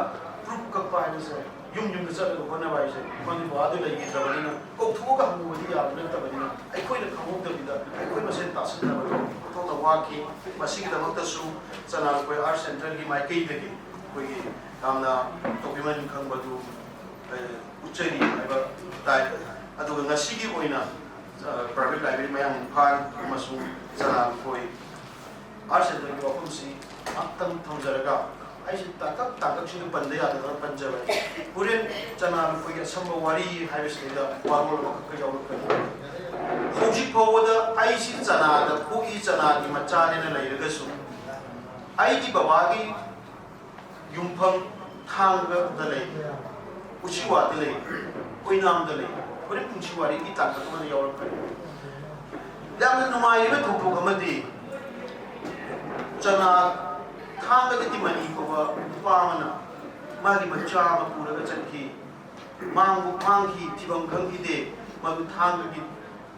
ꯄ꯭ꯔꯨꯞ ꯀꯛꯄ ꯍꯥꯏꯕꯁꯦ ꯌꯨꯝ ꯌꯨꯝꯗ ꯆꯠꯂꯒ ꯍꯣꯠꯅꯕ ꯍꯥꯏꯁꯦ ꯃꯅꯤꯄꯨꯔꯗ ꯂꯩꯈꯤꯗ꯭ꯔꯕꯅꯤꯅ ꯀꯧꯊꯣꯛꯑꯒ ꯍꯪꯉꯨꯕꯗꯤ ꯌꯥꯕ ꯅꯠꯇꯕꯅꯤꯅ ꯑꯩꯈꯣꯏꯅ ꯈꯪꯍꯧꯗꯕꯤꯗ ꯑꯩꯈꯣꯏ ꯃꯁꯦꯟ ꯇꯥꯁꯤꯟꯅꯕꯗꯣ ꯑꯣꯟꯊꯣꯛꯅ ꯋꯥꯈꯤ꯫ ꯃꯁꯤꯒꯤꯗꯃꯛꯇꯁꯨ ꯆꯅꯥ ꯂꯨꯀꯣꯏ ꯑꯥꯔꯠ ꯁꯦꯟꯇꯔꯒꯤ ꯃꯥꯏꯀꯩꯗꯒꯤ ꯑꯩꯈꯣꯏꯒꯤ ꯌꯥꯝꯅ ꯇꯧꯕꯤꯃꯟ ꯈꯪꯕꯗꯨ, ꯑ, ꯎꯠꯆꯔꯤ ꯍꯥꯏꯕ ꯇꯥꯏ꯫ ꯑꯗꯨꯒ ꯉꯁꯤꯒꯤ ꯑꯣꯏꯅ, ꯑ, ꯄ꯭ꯔꯥꯏꯚꯦꯠ ꯂꯥꯏꯕ꯭ꯔꯦꯔꯤ ꯃꯌꯥꯡ ꯏꯝꯐꯥꯜ ꯑꯃꯁꯨꯡ ꯆꯅꯥ ꯂꯨꯀꯣꯏ ꯑꯥꯔꯠ ꯁꯦꯟꯇꯔꯒꯤ ꯋꯥꯐꯝꯁꯤ ꯉꯥꯛꯇꯪ ꯊꯝꯖꯔꯒ ꯑꯩꯁꯦ ꯇꯥꯡꯀꯛ ꯇꯥꯡꯀꯛꯁꯤꯡꯗꯨ ꯄꯟꯗ ꯌꯥꯗꯗꯅ ꯄꯟꯖꯕꯅꯤ꯫ ꯍꯣꯔꯦꯟ ꯆꯅꯥ ꯂꯨꯄꯥꯒꯤ ꯑꯁꯝꯕ ꯋꯥꯔꯤ ꯍꯥꯏꯕꯁꯤꯗꯩꯗ ꯋꯥꯔꯣꯜ ꯑꯃꯈꯛꯀ ꯌꯥꯎꯔꯛꯀꯅꯤ꯫ ꯍꯧꯖꯤꯛ ꯐꯥꯎꯕꯗ ꯑꯩꯁꯤ ꯆꯅꯥꯗ ꯄꯣꯛꯏ, ꯆꯅꯥꯒꯤ ꯃꯆꯥꯅꯦꯅ ꯂꯩꯔꯒꯁꯨ ꯑꯩꯒꯤ ꯕꯕꯥꯒꯤ ꯌꯨꯝꯐꯝ ꯊꯥꯡꯒꯗ ꯂꯩ, ꯎꯆꯤꯋꯥꯗ ꯂꯩ, ꯑꯣꯏꯅꯥꯝꯗ ꯂꯩ꯫ ꯍꯣꯔꯦꯟ ꯄꯨꯟꯁꯤ ꯋꯥꯔꯤꯒꯤ ꯇꯥꯡꯀꯛ ꯑꯃꯗ ꯌꯥꯎꯔꯛꯀꯅꯤ꯫ ꯌꯥꯝꯅ ꯅꯨꯡꯉꯥꯏꯔꯤꯕ ꯊꯧꯗꯣꯛ ꯑꯃꯗꯤ ꯆꯅꯥ ꯊꯥꯡꯒꯗꯒꯤ ꯃꯅꯤ ꯀꯧꯕ ꯅꯨꯄꯥ ꯑꯃꯅ ꯃꯥꯒꯤ ꯃꯆꯥ ꯑꯃ ꯄꯨꯔꯒ ꯆꯠꯈꯤ꯫ ꯃꯥꯡꯕꯨ ꯃꯥꯡꯈꯤ, ꯊꯤꯐꯝ ꯈꯪꯈꯤꯗꯦ, ꯃꯗꯨ ꯊꯥꯡꯒꯒꯤ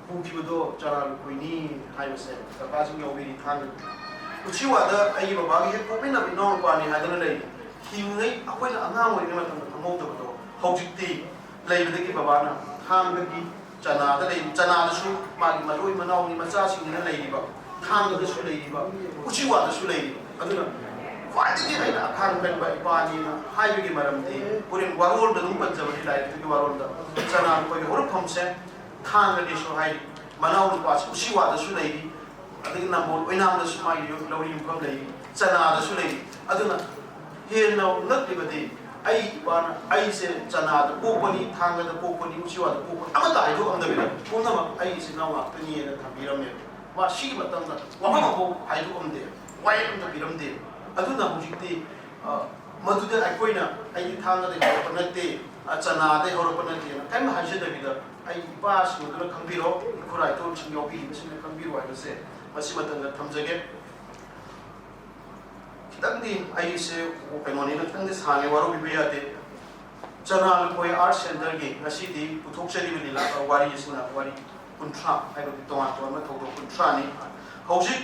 ꯄꯨꯈꯤꯕꯗꯣ ꯆꯅꯥ ꯂꯨꯈꯣꯏꯅꯤ ꯍꯥꯏꯕꯁꯦ ꯀꯀꯥꯁꯤꯡ ꯌꯥꯎꯕꯤꯔꯤ꯫ ꯊꯥꯡꯒ ꯎꯆꯤꯋꯥꯗ ꯑꯩꯒꯤ ꯕꯕꯥꯒꯤ ꯍꯦꯛ ꯄꯣꯛꯃꯤꯟꯅꯕ ꯏꯅꯥꯎꯅꯨꯄꯥꯅꯤ ꯍꯥꯏꯗꯨꯅ ꯂꯩꯔꯤ꯫ ꯍꯤꯡꯉꯤꯉꯩ ꯑꯩꯈꯣꯏꯅ ꯑꯉꯥꯡ ꯑꯣꯏꯔꯤꯉꯩ ꯃꯇꯝꯗ ꯈꯪꯍꯧꯗꯕꯗꯣ ꯍꯧꯖꯤꯛꯇꯤ ꯂꯩꯕꯗꯒꯤ ꯕꯕꯥꯅ ꯊꯥꯡꯒꯒꯤ ꯆꯅꯥꯗ ꯂꯩ꯫ ꯆꯅꯥꯗꯁꯨ ꯃꯥꯒꯤ ꯃꯔꯣꯏ ꯃꯅꯥꯎꯅꯤ, ꯃꯆꯥꯁꯤꯡꯅꯤꯅ ꯂꯩꯔꯤꯕ, ꯊꯥꯡꯒꯗꯁꯨ ꯂꯩꯔꯤꯕ, ꯎꯆꯤꯋꯥꯗꯁꯨ ꯂꯩꯔꯤꯕ꯫ ꯑꯗꯨꯅ ꯈ꯭ꯋꯥꯏꯗꯒꯤ ꯑꯩꯅ ꯑꯈꯥꯡ ꯀꯟꯕ ꯏꯄꯥꯅꯤꯅ ꯍꯥꯏꯕꯒꯤ ꯃꯔꯝꯗꯤ ꯍꯣꯔꯦꯟ ꯋꯥꯔꯣꯜꯗ ꯑꯗꯨꯝ ꯄꯟꯖꯕꯅꯤ, ꯂꯥꯏꯔꯤꯛꯇꯨꯒꯤ ꯋꯥꯔꯣꯜꯗ꯫ ꯆꯅꯥ ꯂꯨꯈꯣꯏꯒꯤ ꯍꯧꯔꯛꯐꯝꯁꯦ ꯊꯥꯡꯒꯅꯤꯁꯨ ꯍꯥꯏꯔꯤ, ꯃꯅꯥꯎ ꯅꯨꯄꯥꯁꯨ ꯎꯆꯤꯋꯥꯗꯁꯨ ꯂꯩꯔꯤ, ꯑꯗꯒꯤ ꯅꯝꯕꯣꯜ ꯑꯣꯏꯅꯥꯝꯗꯁꯨ ꯃꯥꯒꯤ ꯂꯧꯔꯤ ꯃꯐꯝ ꯂꯩꯔꯤ, ꯆꯅꯥꯗꯁꯨ ꯂꯩꯔꯤ꯫ ꯑꯗꯨꯅ ꯍꯦꯟꯅ ꯉꯛꯂꯤꯕꯗꯤ ꯑꯩ ꯏꯄꯥꯅ ꯑꯩꯁꯦ ꯆꯅꯥꯗ ꯄꯣꯛꯄꯅꯤ, ꯊꯥꯡꯒꯗ ꯄꯣꯛꯄꯅꯤ, ꯎꯆꯤꯋꯥꯗ ꯄꯣꯛꯄꯅꯤ ꯑꯃꯠꯇ ꯍꯥꯏꯗꯣꯛꯑꯝꯗꯕꯤꯗ ꯄꯨꯝꯅꯃꯛ ꯑꯩ ꯏꯆꯤꯟ ꯏꯅꯥꯎ ꯉꯥꯛꯇꯅꯤꯅ ꯊꯝꯕꯤꯔꯝꯃꯦ꯫ ꯃꯥ ꯁꯤꯒꯤ ꯃꯇꯝꯗ ꯋꯥꯐꯝ ꯑꯃꯐꯥꯎ ꯍꯥꯏꯗꯣꯛꯑꯝꯗꯦ, ꯋꯥꯌꯦꯜ ꯑꯝꯇ ꯄꯤꯔꯝꯗꯦ꯫ ꯑꯗꯨꯅ ꯍꯧꯖꯤꯛꯇꯤ ꯑ, ꯃꯗꯨꯗ ꯑꯩꯈꯣꯏꯅ ꯑꯩꯗꯤ ꯊꯥꯡꯒꯗꯒꯤ ꯍꯧꯔꯛꯄ ꯅꯠꯇꯦ, ꯑ, ꯆꯅꯥꯗꯒꯤ ꯍꯧꯔꯛꯄ ꯅꯠꯇꯦꯅ ꯀꯔꯤꯝ ꯍꯥꯏꯖꯗꯕꯤꯗ ꯑꯩ ꯏꯄꯥꯁꯤꯡ ꯑꯗꯨꯅ ꯈꯪꯕꯤꯔꯣ, ꯏꯈꯨꯔꯥ ꯏꯇꯣꯟꯁꯤꯡ ꯌꯥꯎꯕꯤꯔꯤꯕꯁꯤꯡꯅ ꯈꯪꯕꯤꯔꯣ ꯍꯥꯏꯕꯁꯦ ꯃꯁꯤ ꯃꯇꯝꯗ ꯊꯝꯖꯒꯦ꯫ ꯈꯤꯇꯪꯗꯤ ꯑꯩꯁꯦ ꯀꯩꯅꯣꯅꯤꯅ ꯈꯤꯇꯪꯗꯤ ꯁꯥꯡꯉꯦ, ꯋꯥꯔꯧꯕꯤꯕ ꯌꯥꯗꯦ꯫ ꯆꯅꯥ ꯂꯨꯈꯣꯏ ꯑꯥꯔꯠ ꯁꯦꯟꯇꯔꯒꯤ ꯉꯁꯤꯗꯤ ꯄꯨꯊꯣꯛꯆꯔꯤꯕ ꯂꯤꯂꯥ ꯋꯥꯔꯤꯁꯤꯅ ꯋꯥꯔꯤ ꯀꯨꯟꯊ꯭ꯔꯥ ꯍꯥꯏꯕꯗꯤ ꯇꯣꯉꯥꯟ ꯇꯣꯉꯥꯟꯕ ꯊꯧꯗꯣꯛ ꯀꯨꯟꯊ꯭ꯔꯥꯅꯤ꯫ ꯍꯧꯖꯤꯛ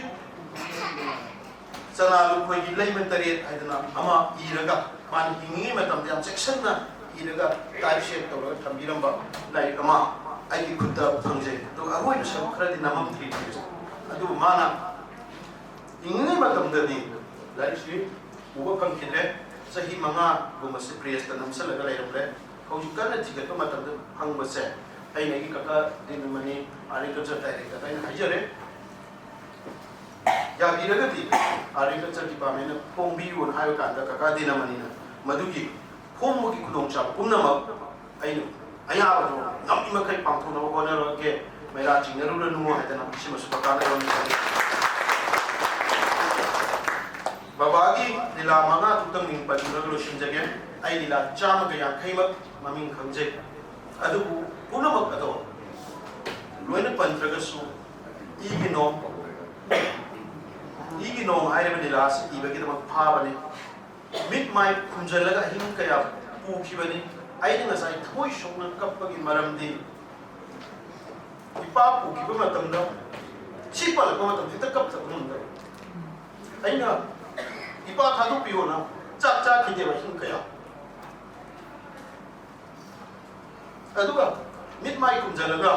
ꯆꯅꯥ ꯂꯨꯈꯣꯏꯒꯤ ꯂꯩꯃ ꯇꯔꯦꯠ ꯍꯥꯏꯗꯅ ꯑꯃ ꯏꯔꯒ, ꯃꯥꯅ ꯍꯤꯡꯉꯤꯉꯩ ꯃꯇꯝꯗ ꯌꯥꯝ ꯆꯦꯛꯁꯤꯟꯅ ꯏꯔꯒ ꯇꯥꯏꯞ ꯁꯦꯠ ꯇꯧꯔꯒ ꯊꯝꯕꯤꯔꯝꯕ ꯂꯥꯏꯔꯤꯛ ꯑꯃ ꯑꯩꯒꯤ ꯈꯨꯠꯇ ꯐꯪꯖꯩ꯫ ꯑꯗꯨꯒ ꯑꯔꯣꯏꯕ ꯁꯔꯨꯛ ꯈꯔꯗꯤ ꯅꯝꯃꯝꯗ꯭ꯔꯤ꯫ ꯑꯗꯨꯕꯨ ꯃꯥꯅ ꯍꯤꯡꯉꯤꯉꯩ ꯃꯇꯝꯗꯗꯤ ꯂꯥꯏꯔꯤꯛꯁꯤ ꯎꯕ ꯐꯪꯈꯤꯗ꯭ꯔꯦ꯫ ꯆꯍꯤ ꯃꯉꯥꯒꯨꯝꯕꯁꯦ ꯄ꯭ꯔꯦꯁꯇ ꯅꯝꯁꯤꯜꯂꯒ ꯂꯩꯔꯝꯂꯦ꯫ ꯍꯧꯖꯤꯛ ꯀꯟꯅ ꯊꯤꯒꯠꯄ ꯃꯇꯝꯗ ꯐꯪꯕꯁꯦ ꯑꯩꯅ ꯑꯩꯒꯤ ꯀꯀꯥ ꯗꯤꯅꯃꯅꯤ ꯑꯥꯔꯤꯀꯜꯆꯔ ꯗꯥꯏꯔꯦꯛꯇꯔꯗ ꯑꯩꯅ ꯍꯥꯏꯖꯔꯦ꯫ ꯌꯥꯕꯤꯔꯒꯗꯤ ꯑꯥꯔꯤꯀꯜꯆꯔ ꯗꯤꯄꯥꯔꯠꯃꯦꯟꯅ ꯐꯣꯡꯕꯤꯌꯨꯅ ꯍꯥꯏꯕ ꯀꯥꯟꯗ ꯀꯀꯥ ꯗꯤꯅꯃꯅꯤꯅ ꯃꯗꯨꯒꯤ ꯐꯣꯡꯕꯒꯤ ꯈꯨꯗꯣꯡꯆꯥꯕ ꯄꯨꯝꯅꯃꯛ ꯑꯩꯅ ꯑꯌꯥꯕꯗꯣ ꯉꯝꯃꯤ ꯃꯈꯩ ꯄꯥꯡꯊꯣꯛꯅꯕ ꯍꯣꯠꯅꯔꯒꯦ, ꯃꯩꯔꯥ ꯆꯤꯡꯅꯔꯨꯔꯅꯨ ꯍꯥꯏꯗꯅ ꯁꯤꯃꯁꯨ ꯀꯀꯥꯗ ꯌꯥꯎꯍꯟꯖꯔꯤ꯫ ꯕꯕꯥꯒꯤ ꯂꯤꯂꯥ ꯃꯉꯥ ꯈꯛꯇꯪ ꯃꯤꯡ ꯄꯟꯗꯨꯅ ꯂꯣꯏꯁꯤꯟꯖꯒꯦ꯫ ꯑꯩ ꯂꯤꯂꯥ ꯆꯥꯝꯃꯒ ꯌꯥꯡꯈꯩꯃꯛ ꯃꯃꯤꯡ ꯈꯪꯖꯩ, ꯑꯗꯨꯕꯨ ꯄꯨꯝꯅꯃꯛ ꯑꯗꯣ ꯂꯣꯏꯅ ꯄꯟꯗ꯭ꯔꯒꯁꯨ ꯏꯒꯤ ꯅꯣꯡ, ꯏꯒꯤ ꯅꯣꯡ ꯍꯥꯏꯔꯤꯕ ꯂꯤꯂꯥ ꯑꯁꯤ ꯏꯕꯒꯤꯗꯃꯛ ꯐꯥꯕꯅꯤ꯫ ꯃꯤꯠ ꯃꯥꯏ ꯈꯨꯝꯖꯤꯜꯂꯒ ꯑꯍꯤꯡ ꯀꯌꯥ ꯄꯨꯈꯤꯕꯅꯤ꯫ ꯑꯩꯅ ꯉꯁꯥꯏ ꯊꯃꯣꯏ ꯁꯣꯛꯅ ꯀꯞꯄꯒꯤ ꯃꯔꯝꯗꯤ, ꯏꯄꯥ ꯄꯨꯈꯤꯕ ꯃꯇꯝꯗ, ꯁꯤ ꯄꯜꯂꯛꯄ ꯃꯇꯝꯗ ꯍꯦꯛꯇ ꯀꯞꯇꯕ ꯉꯝꯗꯕ꯫ ꯑꯩꯅ, "ꯏꯄꯥ ꯊꯥꯗꯣꯛꯄꯤꯌꯣꯅ" ꯆꯥꯛ ꯆꯥꯈꯤꯗꯦꯕ ꯑꯍꯤꯡ ꯀꯌꯥ꯫ ꯑꯗꯨꯒ ꯃꯤꯠ ꯃꯥꯏ ꯈꯨꯝꯖꯤꯜꯂꯒ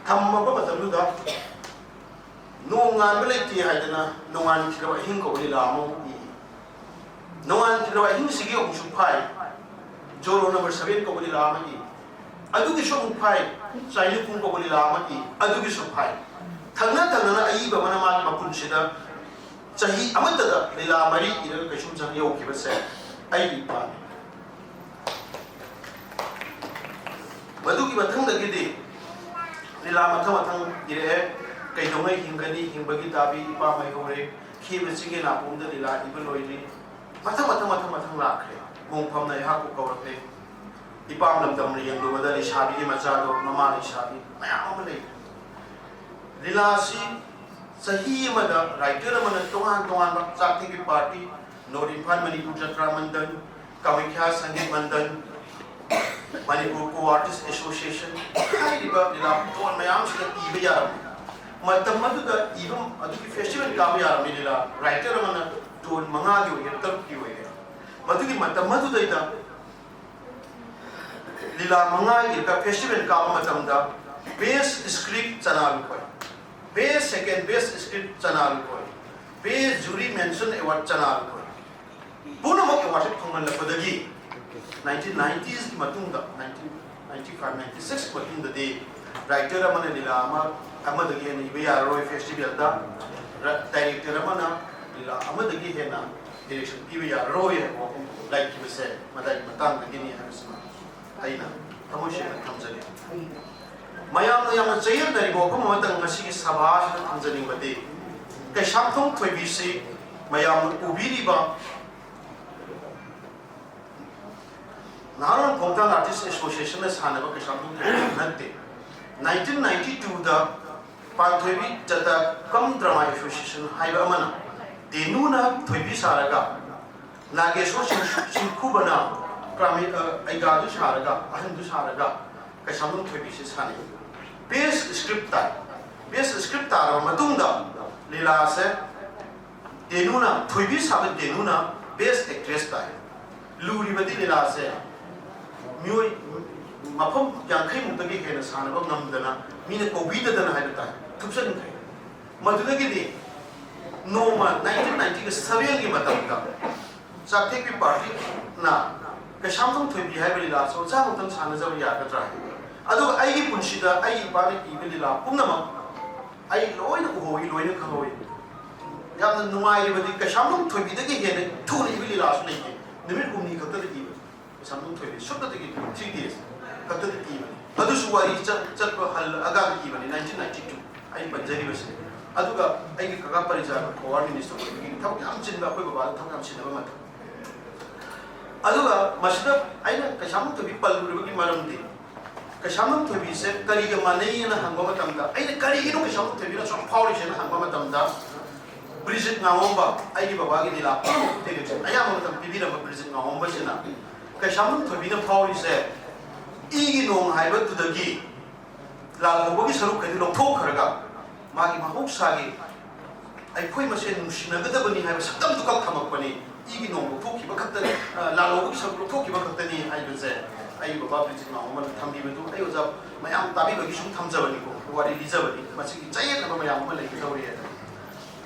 ꯊꯝꯃꯕ ꯃꯇꯝꯗꯨꯗ, ꯅꯣꯡꯉꯥꯟꯕ ꯂꯩꯇꯦ ꯍꯥꯏꯗꯅ ꯅꯣꯡꯉꯥꯟꯈꯤꯗ꯭ꯔꯕ ꯑꯍꯤꯡ ꯀꯧꯕ ꯂꯤꯂꯥ ꯑꯃ ꯏ꯫ ꯅꯣꯡꯉꯥꯟꯈꯤꯗ꯭ꯔꯕ ꯑꯍꯤꯡꯁꯤꯒꯤ ꯑꯃꯨꯛꯁꯨ ꯐꯥꯏ, ꯖꯣꯔꯣ ꯅꯝꯕꯔ ꯁꯚꯦꯟ ꯀꯧꯕ ꯂꯤꯂꯥ ꯑꯃ ꯏ꯫ ꯑꯗꯨꯒꯤꯁꯨ ꯑꯃꯨꯛ ꯐꯥꯏ, ꯆꯥꯏꯅꯨ ꯄꯨꯡ ꯀꯧꯕ ꯂꯤꯂꯥ ꯑꯃ ꯏ꯫ ꯑꯗꯨꯒꯤꯁꯨ ꯐꯥꯏ꯫ ꯊꯪꯅ ꯊꯪꯅꯅ ꯑꯏꯕ ꯑꯃꯅ ꯃꯥꯒꯤ ꯃꯄꯨꯟꯁꯤꯗ ꯆꯍꯤ ꯑꯃꯠꯇꯗ ꯂꯤꯂꯥ ꯃꯔꯤ ꯏꯔꯒ ꯀꯩꯁꯨꯝꯁꯪ ꯌꯧꯈꯤꯕꯁꯦ ꯑꯩꯒꯤ ꯏꯄꯥꯅꯤ꯫ ꯃꯗꯨꯒꯤ ꯃꯊꯪꯗꯒꯤꯗꯤ ꯂꯤꯂꯥ ꯃꯊꯪ ꯃꯊꯪ ꯏꯔꯛꯑꯦ꯫ "ꯀꯩꯗꯧꯉꯩ ꯍꯤꯡꯒꯅꯤ", "ꯍꯤꯡꯕꯒꯤ ꯇꯥꯕꯤ", "ꯏꯄꯥ ꯃꯩꯍꯧꯔꯦ", "ꯈꯦꯕ ꯆꯤꯡꯒꯤ ꯅꯥꯄꯣꯝꯗ" ꯂꯤꯂꯥ ꯏꯕ ꯂꯣꯏꯔꯤ꯫ ꯃꯊꯪ ꯃꯊꯪ ꯃꯊꯪ ꯃꯊꯪ ꯂꯥꯛꯈ꯭ꯔꯦ꯫ "ꯃꯣꯡꯐꯝꯅ ꯑꯩꯍꯥꯛꯄꯨ ꯀꯧꯔꯛꯂꯦ", "ꯏꯄꯥꯝ ꯂꯝꯗꯝ ꯌꯦꯡꯂꯨꯕꯗ ꯂꯩꯁꯥꯕꯤꯒꯤ ꯃꯆꯥꯗꯣ", "ꯃꯃꯥ ꯂꯩꯁꯥꯕꯤ", ꯃꯌꯥꯝ ꯑꯃ ꯂꯩ꯫ ꯂꯤꯂꯥꯁꯤ ꯆꯍꯤ ꯑꯃꯗ writer ꯑꯃꯅ ꯇꯣꯉꯥꯟ ꯇꯣꯉꯥꯟꯕ ꯆꯥꯛꯊꯦꯛꯀꯤ party, North Imphal Manipur Jatra Mandal, Kamakhya Sangeet Mandal, Manipur Co-Artist Association ꯍꯥꯏꯔꯤꯕ ꯂꯤꯂꯥ ꯇꯣꯟ ꯃꯌꯥꯝꯁꯤꯗ ꯏꯕ ꯌꯥꯔꯝꯃꯤ꯫ ꯃꯇꯝ ꯑꯗꯨꯗ ꯏꯕ, ꯑꯗꯨꯒꯤ festival ꯀꯥꯕ ꯌꯥꯔꯝꯃꯤ ꯂꯤꯂꯥ writer ꯑꯃꯅ ꯇꯣꯟ ꯃꯉꯥꯒꯤ ꯑꯣꯏꯒꯦꯔꯥ ꯇꯔꯨꯛꯀꯤ ꯑꯣꯏꯒꯦꯔꯥ꯫ ꯃꯗꯨꯒꯤ ꯃꯇꯝ ꯑꯗꯨꯗꯩꯗ ꯂꯤꯂꯥ ꯃꯉꯥꯒꯤ festival ꯀꯥꯕ ꯃꯇꯝꯗ best script ꯆꯅꯥ ꯂꯨꯄꯥ, best second best script ꯆꯅꯥ ꯂꯨꯄꯥ, best jury mention award ꯆꯅꯥ ꯂꯨꯄꯥ, ꯄꯨꯝꯅꯃꯛ awardꯁꯦ ꯐꯪꯍꯜꯂꯛꯄꯗꯒꯤ nineteen ninetyꯒꯤ ꯃꯇꯨꯡꯗ, nineteen ninety five ninety six ꯃꯇꯨꯡꯗꯗꯤ writer ꯑꯃꯅ ꯂꯤꯂꯥ ꯑꯃ ꯑꯃꯗꯒꯤ ꯍꯦꯟꯅ ꯏꯕ ꯌꯥꯔꯔꯣꯏ festivalꯗ, director ꯑꯃꯅ ꯂꯤꯂꯥ ꯑꯃꯗꯒꯤ ꯍꯦꯟꯅ direction ꯄꯤꯕ ꯌꯥꯔꯔꯣꯏ ꯍꯥꯏꯕ ꯋꯥꯐꯝ ꯂꯩꯈꯤꯕꯁꯦ ꯃꯗꯥꯏꯒꯤ ꯃꯇꯥꯡꯗꯒꯤꯅꯤ ꯍꯥꯏꯕꯁꯤꯃ ꯑꯩꯅ ꯊꯃꯣꯏ ꯁꯦꯡꯅ ꯊꯝꯖꯒꯦ꯫ ꯃꯌꯥꯝꯅ ꯌꯥꯝꯅ ꯆꯌꯦꯠꯅꯔꯤꯕ ꯋꯥꯐꯝ ꯑꯃꯇꯪ ꯉꯁꯤꯒꯤ ꯁꯚꯥꯁꯤꯗ ꯊꯝꯖꯅꯤꯡꯕꯗꯤ, ꯀꯩꯁꯥꯝꯊꯣꯡ ꯊꯣꯏꯕꯤꯁꯤ ꯃꯌꯥꯝꯅ ꯎꯕꯤꯔꯤꯕ ꯅꯍꯥꯔꯣꯜ ꯈꯣꯡꯊꯥꯡ Artist Associationꯅ ꯁꯥꯟꯅꯕ ꯀꯩꯁꯥꯝꯊꯣꯡ ꯊꯣꯏꯕꯤ ꯅꯠꯇꯦ꯫ Nineteen ninety twoꯗ ꯄꯥꯟꯊꯣꯏꯕꯤ ꯖꯇ꯭ꯔꯥ cum Drama Association ꯍꯥꯏꯕ ꯑꯃꯅ ꯗꯦꯅꯨꯅ ꯊꯣꯏꯕꯤ ꯁꯥꯔꯒ ꯅꯥꯒꯦꯁꯣꯔ ꯆꯤꯡ-, ꯆꯤꯡꯈꯨꯕꯅ ꯄ꯭ꯔꯥꯃꯤ-, ꯑ, ꯑꯩꯒꯥꯗꯨ ꯁꯥꯔꯒ, ꯑꯍꯟꯗꯨ ꯁꯥꯔꯒ ꯀꯩꯁꯥꯝꯊꯣꯡ ꯊꯣꯏꯕꯤꯁꯦ ꯁꯥꯟꯅꯩ꯫ Best script ꯇꯥꯏ꯫ Best script ꯇꯥꯔꯕ ꯃꯇꯨꯡꯗ ꯂꯤꯂꯥꯁꯦ ꯗꯦꯅꯨꯅ, ꯊꯣꯏꯕꯤ ꯁꯥꯕ ꯗꯦꯅꯨꯅ best actress ꯇꯥꯏ꯫ ꯂꯨꯔꯤꯕꯗꯤ ꯂꯤꯂꯥꯁꯦ ꯃꯤꯑꯣꯏ ꯃꯐꯝ ꯌꯥꯡꯈꯩ ꯃꯨꯛꯇꯒꯤ ꯍꯦꯟꯅ ꯁꯥꯟꯅꯕ ꯉꯝꯗꯅ, ꯃꯤꯅ ꯀꯧꯕꯤꯗꯗꯅ ꯍꯥꯏꯕ ꯇꯥꯏ, ꯊꯨꯞꯆꯟꯈ꯭ꯔꯦ꯫ ꯃꯗꯨꯗꯒꯤꯗꯤ ꯅꯣꯡꯃ nineteen ninety seven ꯒꯤ ꯃꯇꯝꯗ ꯆꯥꯛꯊꯦꯛꯄꯤ ꯄꯥꯔꯇꯤꯅ ꯀꯩꯁꯥꯝꯊꯣꯡ ꯊꯣꯏꯕꯤ ꯍꯥꯏꯕ ꯂꯤꯂꯥ ꯑꯁꯤ ꯑꯣꯖꯥ ꯑꯃꯨꯛꯇꯪ ꯁꯥꯟꯅꯖꯕ ꯌꯥꯒꯗ꯭ꯔꯥ? ꯑꯗꯨꯒ ꯑꯩꯒꯤ ꯄꯨꯟꯁꯤꯗ ꯑꯩꯒꯤ ꯏꯄꯥꯅ ꯏꯕ ꯂꯤꯂꯥ ꯄꯨꯝꯅꯃꯛ ꯑꯩ ꯂꯣꯏꯅ ꯎꯍꯧꯏ, ꯂꯣꯏꯅ ꯈꯪꯍꯧꯏ꯫ ꯌꯥꯝꯅ ꯅꯨꯡꯉꯥꯏꯔꯤꯕꯗꯤ ꯀꯩꯁꯥꯝꯊꯣꯡ ꯊꯣꯏꯕꯤꯗꯒꯤ ꯍꯦꯟꯅ ꯊꯨꯅ ꯏꯕ ꯂꯤꯂꯥꯁꯨ ꯂꯩꯇꯦ꯫ ꯅꯨꯃꯤꯠ ꯍꯨꯝꯅꯤ ꯈꯛꯇꯗ ꯏꯕ꯫ ꯀꯩꯁꯥꯝꯊꯣꯡ ꯊꯣꯏꯕꯤ ꯁꯨꯞꯅꯇꯒꯤ three days ꯈꯛꯇꯗ ꯏꯕ꯫ ꯑꯗꯨꯁꯨ ꯋꯥꯔꯤ ꯆꯠ-, ꯆꯠꯄ ꯍꯜꯂꯛꯑꯀꯥꯟꯗ ꯏꯕꯅꯤ, nineteen ninety two꯫ ꯑꯩ ꯄꯟꯖꯔꯤꯕꯁꯦ꯫ ꯑꯗꯨꯒ ꯑꯩꯒꯤ ꯀꯀꯥ ꯄꯔꯤꯖꯥꯗ forward minister ꯑꯣꯏꯕꯒꯤ ꯊꯕꯛ ꯌꯥꯝ ꯆꯤꯟꯕ, ꯑꯩꯈꯣꯏ ꯕꯕꯥꯗ ꯊꯕꯛ ꯌꯥꯝ ꯆꯤꯟꯅꯕ ꯃꯇꯝ꯫ ꯑꯗꯨꯒ ꯃꯁꯤꯗ ꯑꯩꯅ ꯀꯩꯁꯥꯝꯊꯣꯡ ꯊꯣꯏꯕꯤ ꯄꯜꯂꯨꯔꯤꯕꯒꯤ ꯃꯔꯝꯗꯤ, ꯀꯩꯁꯥꯝꯊꯣꯡ ꯊꯣꯏꯕꯤꯁꯦ ꯀꯔꯤꯒ ꯃꯥꯟꯅꯩꯅ ꯍꯪꯕ ꯃꯇꯝꯗ, ꯑꯩꯅ ꯀꯔꯤꯒꯤꯅꯣ ꯀꯩꯁꯥꯝꯊꯣꯡ ꯊꯣꯏꯕꯤꯅ ꯁꯨꯝ ꯐꯥꯎꯔꯤꯁꯦꯅ ꯍꯪꯕ ꯃꯇꯝꯗ, ꯕ꯭ꯔꯤꯖꯤꯠ ꯉꯥꯉꯣꯝꯕ, ꯑꯩꯒꯤ ꯕꯕꯥꯒꯤ ꯂꯤꯂꯥ ꯄꯨꯝꯅꯃꯛ direction ꯑꯌꯥꯝꯕ ꯃꯇꯝ ꯄꯤꯕꯤꯔꯝꯕ ꯕ꯭ꯔꯤꯖꯤꯠ ꯉꯥꯉꯣꯝꯕꯁꯤꯅ ꯀꯩꯁꯥꯝꯊꯣꯡ ꯊꯣꯏꯕꯤꯅ ꯐꯥꯎꯔꯤꯁꯦ ꯏꯒꯤ ꯅꯣꯡ ꯍꯥꯏꯕꯗꯨꯗꯒꯤ ꯂꯥꯜꯍꯧꯕꯒꯤ ꯁꯔꯨꯛꯈꯩꯗꯨ ꯂꯧꯊꯣꯛꯈ꯭ꯔꯒ ꯃꯥꯒꯤ ꯃꯍꯧꯁꯥꯒꯤ ꯑꯩꯈꯣꯏ ꯃꯁꯦꯟ ꯅꯨꯡꯁꯤꯅꯒꯗꯕꯅꯤ ꯍꯥꯏꯕ ꯁꯛꯇꯝꯗꯨ ꯈꯛ ꯊꯝꯃꯛꯄꯅꯤ꯫ ꯏꯒꯤ ꯅꯣꯡ ꯂꯧꯊꯣꯛꯈꯤꯕ ꯈꯛꯇꯅꯤ, ꯑ, ꯂꯥꯜꯍꯧꯕꯒꯤ ꯁꯔꯨꯛ ꯂꯧꯊꯣꯛꯈꯤꯕ ꯈꯛꯇꯅꯤ ꯍꯥꯏꯕꯁꯦ ꯑꯩꯒꯤ ꯕꯕꯥ ꯕ꯭ꯔꯤꯖꯤꯠ ꯉꯥꯉꯣꯝꯕꯅ ꯊꯝꯕꯤꯕꯗꯨ ꯑꯩ ꯑꯣꯖꯥ ꯃꯌꯥꯝ ꯇꯥꯕꯤꯕꯒꯤ ꯁꯨꯝ ꯊꯝꯖꯕꯅꯤꯀꯣ, ꯋꯥꯔꯤ ꯂꯤꯖꯕꯅꯤ꯫ ꯃꯁꯤꯒꯤ ꯆꯌꯦꯠꯅꯕ ꯃꯌꯥꯝ ꯑꯃ ꯂꯩꯒꯗꯧꯔꯤ ꯍꯥꯏꯅ,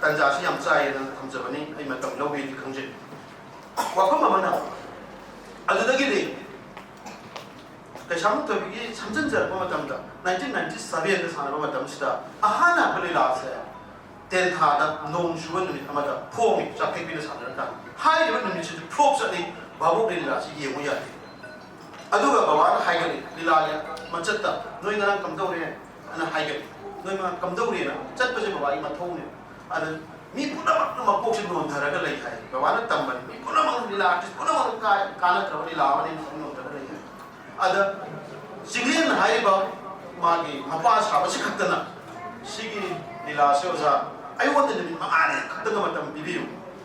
ꯇꯟꯖꯥꯁꯤ ꯌꯥꯝ ꯆꯥꯏꯌꯦꯅ ꯊꯝꯖꯕꯅꯤ꯫ ꯑꯩ ꯃꯇꯝ ꯂꯧꯒꯦꯗꯤ ꯈꯪꯖꯩ꯫ ꯋꯥꯐꯝ ꯑꯃꯅ, ꯑꯗꯨꯗꯒꯤꯗꯤ ꯀꯩꯁꯥꯝꯊꯣꯏꯕꯤꯒꯤ ꯁꯝꯖꯤꯟꯖꯔꯛꯄ ꯃꯇꯝꯗ, nineteen ninety seven ꯗ ꯁꯥꯟꯅꯕ ꯃꯇꯝꯁꯤꯗ ꯑꯍꯥꯟꯕ ꯂꯤꯂꯥꯁꯦ ꯇꯦꯟꯊꯥꯗ ꯅꯣꯡ ꯆꯨꯕ ꯅꯨꯃꯤꯠ ꯑꯃꯗ ꯐꯣꯡꯉꯤ, ꯆꯥꯛꯊꯦꯛꯄꯤꯅ ꯁꯥꯟꯅꯔꯀꯥꯟꯗ꯫ ꯍꯥꯏꯔꯤꯕ ꯅꯨꯃꯤꯠꯁꯤꯁꯨ flop ꯆꯠꯂꯤ, ꯚꯥꯕꯣꯛ ꯂꯤꯂꯥꯁꯤ ꯌꯦꯡꯉꯨ ꯌꯥꯗꯦ꯫ ꯑꯗꯨꯒ ꯕꯕꯥꯅ ꯍꯥꯏꯒꯠꯂꯤ, ꯂꯤꯂꯥꯒꯤ ꯃꯆꯠꯇ, "ꯅꯣꯏ ꯉꯔꯥꯡ ꯀꯝꯗꯧꯔꯦ?" ꯑꯅ ꯍꯥꯏꯒꯠꯂꯤ꯫ "ꯅꯣꯏ ꯉꯔꯥꯡ ꯀꯝꯗꯧꯔꯦꯅ?" ꯆꯠꯄꯁꯦ ꯕꯕꯥꯒꯤ ꯃꯊꯧꯅꯦ꯫ ꯑꯗ ꯃꯤ ꯄꯨꯝꯅꯃꯛꯅ ꯃꯀꯣꯛꯁꯦ ꯅꯣꯟꯊꯔꯒ ꯂꯩ ꯍꯥꯏ꯫ ꯕꯕꯥꯅ ꯇꯝꯕꯅꯤ, ꯃꯤ ꯄꯨꯝꯅꯃꯛ, ꯂꯤꯂꯥ artist ꯄꯨꯝꯅꯃꯛꯅ ꯀꯥꯏ-, ꯀꯥꯟꯅꯗ꯭ꯔꯕ ꯂꯤꯂꯥ ꯑꯃꯅꯤ, ꯅꯣꯟꯊꯔꯒ ꯂꯩ ꯍꯥꯏ꯫ ꯑꯗ ꯆꯤꯡꯂꯦꯟ ꯍꯥꯏꯔꯤꯕ ꯃꯥꯒꯤ ꯃꯄꯥ ꯁꯥꯕꯁꯤ ꯈꯛꯇꯅ, "ꯁꯤꯒꯤ ꯂꯤꯂꯥꯁꯦ ꯑꯣꯖꯥ, ꯑꯩꯉꯣꯟꯗ ꯅꯨꯃꯤꯠ ꯃꯉꯥꯅꯤ ꯈꯛꯇꯪꯒ ꯃꯇꯝ ꯄꯤꯕꯤꯌꯨ꯫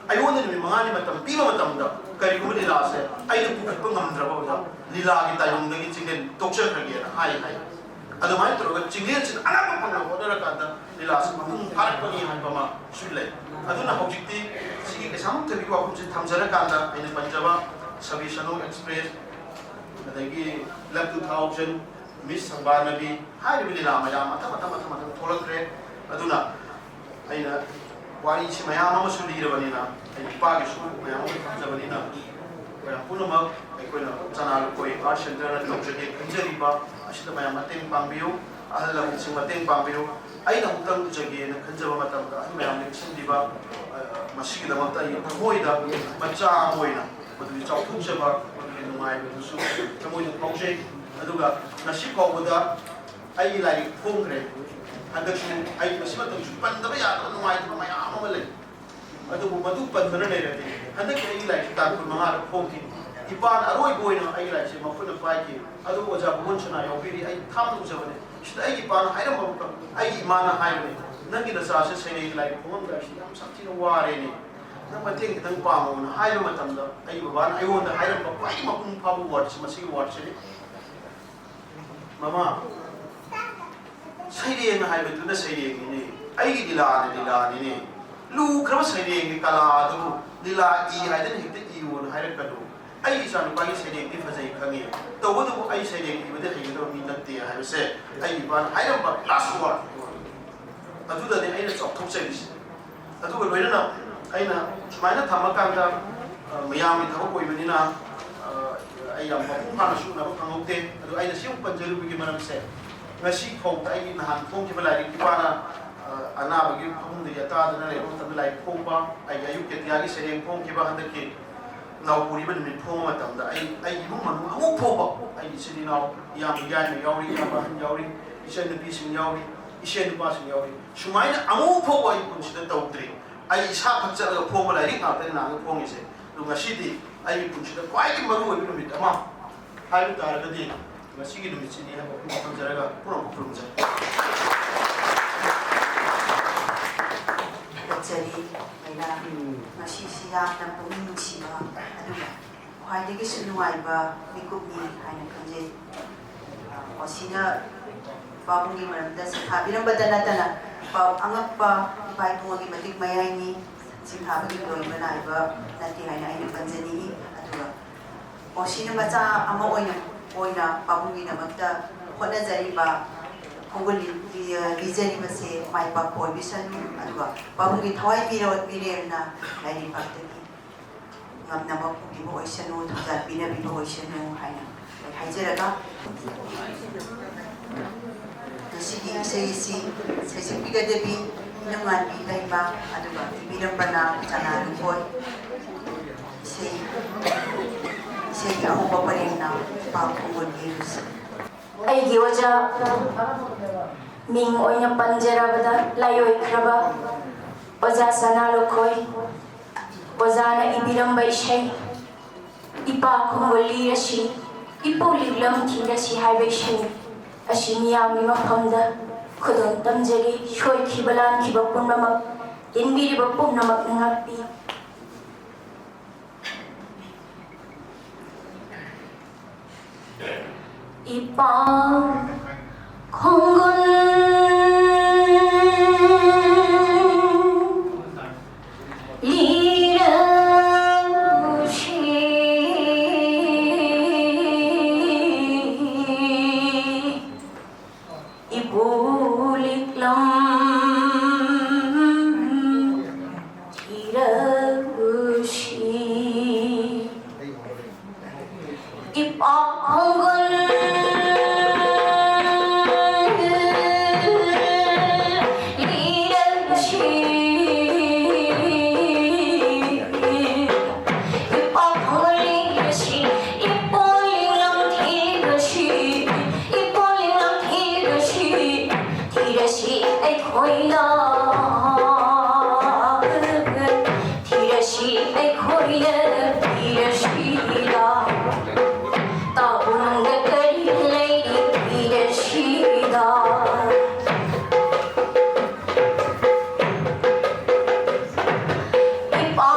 ꯑꯩꯉꯣꯟꯗ ꯅꯨꯃꯤꯠ ꯃꯉꯥꯅꯤ ꯃꯇꯝ ꯄꯤꯕ ꯃꯇꯝꯗ ꯀꯔꯤꯒꯨꯝꯕ ꯂꯤꯂꯥꯁꯦ ꯑꯩꯅ ꯄꯨꯈꯠꯄ ꯉꯝꯗ꯭ꯔꯕ ꯑꯣꯖꯥ, ꯂꯤꯂꯥꯒꯤ ꯇꯥꯏꯕꯪꯗꯒꯤ ꯆꯤꯡꯂꯦꯟ ꯇꯣꯛꯆꯈ꯭ꯔꯒꯦꯅ ꯍꯥꯏ ꯍꯥꯏ꯫ ꯑꯗꯨꯃꯥꯏꯅ ꯇꯧꯔꯒ ꯆꯤꯡꯂꯦꯟꯁꯤꯅ ꯑꯉꯝꯕ ꯐꯪꯅꯕ ꯍꯣꯠꯅꯔꯀꯥꯟꯗ ꯂꯤꯂꯥꯁꯤ ꯃꯄꯨꯡ ꯐꯥꯔꯛꯄꯅꯤ ꯍꯥꯏꯕ ꯑꯃꯁꯨ ꯂꯩ꯫ ꯑꯗꯨꯅ ꯍꯧꯖꯤꯛꯇꯤ ꯁꯤꯒꯤ ꯀꯩꯁꯥꯃꯛꯊꯕꯤꯒꯤ ꯋꯥꯐꯝꯁꯦ ꯊꯝꯖꯔꯀꯥꯟꯗ ꯑꯩꯅ ꯄꯟꯖꯕ ꯁꯕꯤ ꯁꯅꯨ ꯑꯦꯛꯁꯄ꯭ꯔꯦꯁ, ꯑꯗꯒꯤ ꯂꯞ ꯇꯨ ꯊꯥꯎꯖꯟ, ꯃꯤꯁ ꯁꯪꯕꯥꯅꯕꯤ ꯍꯥꯏꯔꯤꯕ ꯂꯤꯂꯥ ꯃꯌꯥꯝ ꯃꯊꯪ ꯃꯊꯪ ꯃꯊꯪ ꯃꯊꯪ ꯊꯣꯛꯂꯛꯈ꯭ꯔꯦ꯫ ꯑꯗꯨꯅ ꯑꯩꯅ ꯋꯥꯔꯤꯁꯤ ꯃꯌꯥꯝ ꯑꯃꯁꯨ ꯂꯤꯔꯕꯅꯤꯅ, ꯑꯩꯅ ꯏꯄꯥꯒꯤꯁꯨ ꯃꯌꯥꯝ ꯑꯃ ꯊꯝꯖꯕꯅꯤꯅ, ꯃꯌꯥꯝ ꯄꯨꯝꯅꯃꯛ ꯑꯩꯈꯣꯏꯅ ꯆꯅꯥ ꯂꯨꯀꯣꯏ ꯑꯥꯔꯠ ꯁꯦꯟꯇꯔꯅ ꯇꯧꯖꯒꯦ ꯈꯟꯖꯔꯤꯕ ꯑꯁꯤꯗ ꯃꯌꯥꯝ ꯃꯇꯦꯡ ꯄꯥꯡꯕꯤꯌꯨ, ꯑꯍꯜ ꯂꯃꯟꯁꯤꯡ ꯃꯇꯦꯡ ꯄꯥꯡꯕꯤꯌꯨ꯫ ꯑꯩꯅ ꯑꯃꯨꯛꯇꯪ ꯎꯖꯒꯦꯅ ꯈꯟꯖꯕ ꯃꯇꯝꯗ ꯑꯍꯜ ꯃꯌꯥꯝꯅ ꯏꯟꯁꯤꯟꯕꯤꯕ, ꯑ, ꯃꯁꯤꯒꯤꯗꯃꯛꯇ ꯑꯩ ꯊꯃꯣꯏꯗ ꯃꯆꯥ ꯑꯃ ꯑꯣꯏꯅ ꯃꯗꯨꯒꯤ ꯆꯥꯎꯊꯣꯛꯆꯕ, ꯃꯗꯨꯒꯤ ꯅꯨꯡꯉꯥꯏꯕꯗꯨꯁꯨ ꯊꯃꯣꯏꯗ ꯐꯥꯎꯖꯩ꯫ ꯑꯗꯨꯒ ꯉꯁꯤ ꯐꯥꯎꯕꯗ ꯑꯩꯒꯤ ꯂꯥꯏꯔꯤꯛ ꯐꯣꯡꯈ꯭ꯔꯦ꯫ ꯍꯟꯗꯛꯁꯨ ꯑꯩ ꯃꯁꯤ ꯃꯇꯝꯁꯨ ꯄꯟꯗꯕ ꯌꯥꯗꯕ ꯅꯨꯡꯉꯥꯏꯇꯕ ꯃꯌꯥꯝ ꯑꯃ ꯂꯩ꯫ ꯑꯗꯨꯕꯨ ꯃꯗꯨ ꯄꯟꯗꯅ ꯂꯩꯔꯗꯤ ꯍꯟꯗꯛꯀꯤ ꯑꯩꯒꯤ ꯂꯥꯏꯔꯤꯛꯁꯤ ꯇꯥꯡ ꯀꯨꯟ ꯃꯉꯥꯗ ꯐꯣꯡꯈꯤ꯫ ꯏꯄꯥꯅ ꯑꯔꯣꯏꯕ ꯑꯣꯏꯅ ꯑꯩꯒꯤ ꯂꯥꯏꯔꯤꯛꯁꯦ ꯃꯈꯨꯠꯅ ꯄꯥꯏꯈꯤ꯫ ꯑꯗꯨ ꯑꯣꯖꯥ ꯚꯨꯕꯟ ꯁꯅꯥ ꯌꯥꯎꯕꯤꯔꯤ, ꯑꯩ ꯊꯥꯞꯅ ꯎꯖꯕꯅꯤ꯫ ꯁꯤꯗ ꯑꯩꯒꯤ ꯏꯄꯥꯅ ꯍꯥꯏꯔꯝꯕ ꯑꯃꯈꯛ, ꯑꯩꯒꯤ ꯏꯃꯥꯅ ꯍꯥꯏꯕꯅꯤ, "ꯅꯪꯒꯤ ꯅꯆꯥꯁꯦ ꯁꯩꯔꯦꯡꯒꯤ ꯂꯥꯏꯔꯤꯛ ꯐꯣꯡꯉꯝꯗꯥꯏꯁꯤꯗ ꯌꯥꯝ ꯁꯥꯊꯤꯅ ꯋꯥꯔꯦꯅꯦ, ꯅꯪ ꯃꯇꯦꯡ ꯈꯤꯇꯪ ꯄꯥꯡꯉꯣꯅ" ꯍꯥꯏꯕ ꯃꯇꯝꯗ ꯑꯩꯒꯤ ꯕꯕꯥꯅ ꯑꯩꯉꯣꯟꯗ ꯍꯥꯏꯔꯝꯕ ꯈ꯭ꯋꯥꯏꯗꯒꯤ ꯃꯄꯨꯡ ꯐꯥꯕ ꯋꯥꯔꯗꯁꯦ ꯃꯁꯤꯒꯤ ꯋꯥꯔꯗꯁꯤꯅꯤ꯫ "ꯃꯃꯥ, ꯁꯩꯔꯦꯡ ꯍꯥꯏꯕꯗꯨꯅ ꯁꯩꯔꯦꯡꯅꯤꯅꯦ, ꯑꯩꯒꯤ ꯂꯤꯂꯥꯅ ꯂꯤꯂꯥꯅꯤꯅꯦ꯫ ꯂꯨꯈ꯭ꯔꯕ ꯁꯩꯔꯦꯡꯒꯤ ꯀꯂꯥ ꯑꯗꯨꯕꯨ ꯂꯤꯂꯥ ꯏ ꯍꯥꯏꯗꯅ ꯍꯦꯛꯇ ꯏꯌꯣꯅ ꯍꯥꯏꯔꯛꯀꯅꯨ꯫ ꯑꯩꯒꯤ ꯏꯆꯥꯅꯨꯄꯥꯒꯤ ꯁꯩꯔꯦꯡꯗꯤ ꯐꯖꯩ ꯈꯪꯉꯤ, ꯇꯧꯕꯇꯕꯨ ꯑꯩ ꯁꯩꯔꯦꯡ ꯏꯕꯗꯤ ꯍꯩꯒꯗꯕ ꯃꯤ ꯅꯠꯇꯦ" ꯍꯥꯏꯕꯁꯦ ꯑꯩꯒꯤ ꯏꯄꯥꯅ ꯍꯥꯏꯔꯝꯕ ꯂꯥꯁ ꯋꯥꯔꯗ ꯑꯗꯨꯗꯅꯤ ꯑꯩꯅ ꯆꯥꯎꯊꯣꯛꯆꯔꯤꯁꯦ꯫ ꯑꯗꯨꯒ ꯂꯣꯏꯅꯅ ꯑꯩꯅ ꯁꯨꯃꯥꯏꯅ ꯊꯝꯃꯀꯥꯟꯗ, ꯑ, ꯃꯌꯥꯝꯒꯤ ꯊꯕꯛ ꯑꯣꯏꯕꯅꯤꯅ, ꯑ, ꯑꯩ ꯌꯥꯝ ꯃꯄꯨꯡ ꯐꯥꯅꯁꯨ ꯎꯅꯕ ꯐꯪꯍꯧꯗꯦ꯫ ꯑꯗꯨ ꯑꯩꯅ ꯁꯤ ꯑꯃꯨꯛ ꯄꯟꯖꯔꯨꯕꯒꯤ ꯃꯔꯝꯁꯦ, ꯉꯁꯤ ꯐꯥꯎꯕꯗ ꯑꯩꯒꯤ ꯅꯍꯥꯟ ꯐꯣꯡꯈꯤꯕ ꯂꯥꯏꯔꯤꯛ, ꯏꯄꯥꯅ, ꯑ, ꯑꯅꯥꯕꯒꯤ ꯐꯃꯨꯡꯗꯒꯤ ꯑꯇꯥꯗꯅ ꯂꯩꯕ ꯃꯇꯝꯗ ꯂꯥꯏꯔꯤꯛ ꯐꯣꯡꯕ, ꯑꯩꯒꯤ ꯑꯌꯨꯛ ꯀꯦꯇꯤꯌꯥꯒꯤ ꯁꯩꯔꯦꯡ ꯐꯣꯡꯈꯤꯕ, ꯍꯟꯗꯛꯀꯤ ꯅꯥꯎꯄꯨꯔꯤꯕ ꯅꯨꯃꯤꯠ ꯐꯣꯡꯕ ꯃꯇꯝꯗ ꯑꯩ, ꯑꯩꯒꯤ ꯏꯃꯨꯡ ꯃꯅꯨꯡ ꯑꯃꯨꯛ ꯐꯥꯎꯕ, ꯑꯩꯒꯤ ꯏꯆꯤꯟ ꯏꯅꯥꯎ, ꯏꯌꯥꯝꯕ ꯌꯥꯏꯃ ꯌꯥꯎꯔꯤ, ꯏꯌꯥꯝꯕ ꯑꯍꯟ ꯌꯥꯎꯔꯤ, ꯏꯆꯟ ꯅꯨꯄꯤꯁꯤꯡ ꯌꯥꯎꯔꯤ, ꯏꯆꯦ ꯅꯨꯄꯥꯁꯤꯡ ꯌꯥꯎꯔꯤ, ꯁꯨꯃꯥꯏꯅ ꯑꯃꯨꯛ ꯐꯥꯎꯕ ꯑꯩ ꯄꯨꯟꯁꯤꯗ ꯇꯧꯗ꯭ꯔꯤ꯫ ꯑꯩ ꯏꯁꯥ ꯈꯛ ꯆꯠꯂꯒ ꯐꯣꯡꯕ ꯂꯥꯏꯔꯤꯛ ꯉꯥꯛꯇꯅꯤ ꯅꯍꯥꯟꯒꯩ ꯐꯣꯡꯉꯤꯁꯦ꯫ ꯑꯗꯨ ꯉꯁꯤꯗꯤ ꯑꯩꯒꯤ ꯄꯨꯟꯁꯤꯗ ꯈ꯭ꯋꯥꯏꯗꯒꯤ ꯃꯔꯨ ꯑꯣꯏꯕ ꯅꯨꯃꯤꯠ ꯑꯃ ꯍꯥꯏꯕ ꯇꯥꯔꯒꯗꯤ ꯉꯁꯤꯒꯤ ꯅꯨꯃꯤꯠꯁꯤꯅꯤ ꯍꯥꯏꯕ ꯋꯥꯐꯝ ꯊꯝꯖꯔꯒ ꯄꯨꯝꯅꯃꯛꯄꯨ ꯈꯨꯔꯨꯝꯖꯔꯤ꯫ ꯊꯥꯒꯠꯆꯔꯤ꯫ ꯃꯩꯔꯥ, ꯎꯝ꯫ ꯁꯤꯁꯤ ꯌꯥꯝꯅ ꯄꯨꯛꯅꯤꯡ ꯅꯨꯡꯁꯤꯕ ꯑꯗꯨꯒ ꯈ꯭ꯋꯥꯏꯗꯒꯤꯁꯨ ꯅꯨꯡꯉꯥꯏꯕ ꯃꯤꯀꯨꯞꯅꯤ ꯍꯥꯏꯅ ꯈꯟꯖꯩ꯫ ꯑꯣꯁꯤꯅ ꯄꯥꯕꯨꯡꯒꯤ ꯃꯔꯝꯗ ꯁꯤꯟꯊꯥꯕꯤꯔꯝꯕꯇ ꯅꯠꯇꯅ ꯄꯥꯎ ꯑꯉꯛꯄ ꯏꯄꯥ ꯏꯄꯨꯒꯤ ꯃꯇꯤꯛ ꯃꯌꯥꯏꯅꯤ꯫ ꯁꯤꯟꯊꯥꯕꯒꯤ ꯂꯣꯏꯕ ꯅꯥꯏꯕ ꯅꯠꯇꯦ ꯍꯥꯏꯅ ꯑꯩꯅ ꯈꯟꯖꯅꯤꯡꯏ꯫ ꯑꯗꯨꯒ ꯑꯣꯁꯤꯅ ꯃꯆꯥ ꯑꯃ ꯑꯣꯏꯅ ꯑꯣꯏꯅ ꯄꯥꯕꯨꯡꯒꯤꯗꯃꯛꯇ ꯍꯣꯠꯅꯖꯔꯤꯕ ꯈꯣꯡꯒꯨꯜ ꯂꯤ-, ꯂꯤꯖꯔꯤꯕꯁꯦ ꯃꯥꯏ ꯄꯥꯛꯄ ꯑꯣꯏꯕꯤꯁꯅꯨ꯫ ꯑꯗꯨꯒ ꯄꯥꯕꯨꯡꯒꯤ ꯊꯋꯥꯏ ꯃꯤꯔꯣ-, ꯃꯤꯔꯦꯜꯅ ꯂꯥꯏꯔꯩꯕꯥꯛꯇꯒꯤ ꯉꯝꯅꯕ ꯄꯨꯕꯤꯕ ꯑꯣꯏꯁꯅꯨ, ꯊꯧꯖꯥꯜ ꯄꯤꯅꯕꯤꯕ ꯑꯣꯏꯁꯅꯨ ꯍꯥꯏꯅ ꯑꯩ ꯍꯥꯏꯖꯔꯒ, ꯉꯁꯤꯒꯤ ꯏꯁꯩ ꯑꯁꯤ ꯁꯩꯁꯛꯄꯤꯒꯗꯕꯤ ꯏꯅꯝꯉꯥꯟꯕꯤ ꯂꯩꯃ, ꯑꯗꯨꯒ ꯏꯕꯤꯔꯝꯕꯅ ꯆꯅꯥ ꯂꯨꯀꯣꯏ꯫ ꯏꯁꯩ, ꯏꯁꯩꯒꯤ ꯑꯍꯧꯕ ꯄꯔꯦꯡꯅ ꯏꯄꯥ ꯈꯣꯡꯒꯨꯜꯒꯤ ꯂꯨꯁꯤ꯫ ꯑꯩꯒꯤ ꯑꯣꯖꯥ, ꯃꯤꯡ ꯑꯣꯏꯅ ꯄꯟꯖꯔꯕꯗ ꯂꯥꯏꯑꯣꯏꯈ꯭ꯔꯕ ꯑꯣꯖꯥ ꯁꯅꯥ ꯂꯨꯈꯣꯏ, ꯑꯣꯖꯥꯅ ꯏꯕꯤꯔꯝꯕ ꯏꯁꯩ ꯏꯄꯥ ꯈꯣꯡꯒꯨꯜ ꯂꯤꯔꯁꯤ, ꯏꯄꯨ ꯂꯤꯛꯂꯝ ꯊꯤꯔꯁꯤ ꯍꯥꯏꯕ ꯏꯁꯩ ꯑꯁꯤ ꯃꯤꯌꯥꯝꯒꯤ ꯃꯐꯝꯗ ꯈꯨꯗꯣꯜ ꯇꯝꯖꯔꯤ꯫ ꯁꯣꯏꯈꯤꯕ ꯂꯥꯟꯈꯤꯕ ꯄꯨꯝꯅꯃꯛ, ꯇꯤꯟꯕꯤꯔꯤꯕ ꯄꯨꯝꯅꯃꯛꯅ ꯉꯥꯛꯄꯤ꯫ ꯏꯄꯥ ꯈꯣꯡꯒꯨꯜ ꯂꯤꯔꯕꯁꯤ, ꯏꯄꯨ ꯂꯤꯛꯂꯝ ꯊꯤꯔꯕꯁꯤ꯫ ꯏꯄꯥ ꯈꯣꯡꯒꯨꯜ ꯂꯤꯔꯕꯁꯤ, ꯏꯄꯥ ꯈꯣꯡꯒꯨꯜ ꯂꯤꯔꯕꯁꯤ, ꯏꯄꯨ ꯂꯤꯛꯂꯝ ꯊꯤꯔꯕꯁꯤ, ꯏꯄꯨ ꯂꯤꯛꯂꯝ ꯊꯤꯔꯕꯁꯤ, ꯊꯤꯔꯁꯤ ꯑꯩꯈꯣꯏꯅ꯫ ꯊꯤꯔꯁꯤ ꯑꯩꯈꯣꯏꯅ ꯊꯤꯔꯁꯤꯗ, ꯇꯥꯎꯅꯨꯡꯗ ꯀꯔꯤ ꯂꯩꯔꯤ ꯊꯤꯔꯁꯤꯗ꯫ ꯏꯄꯥ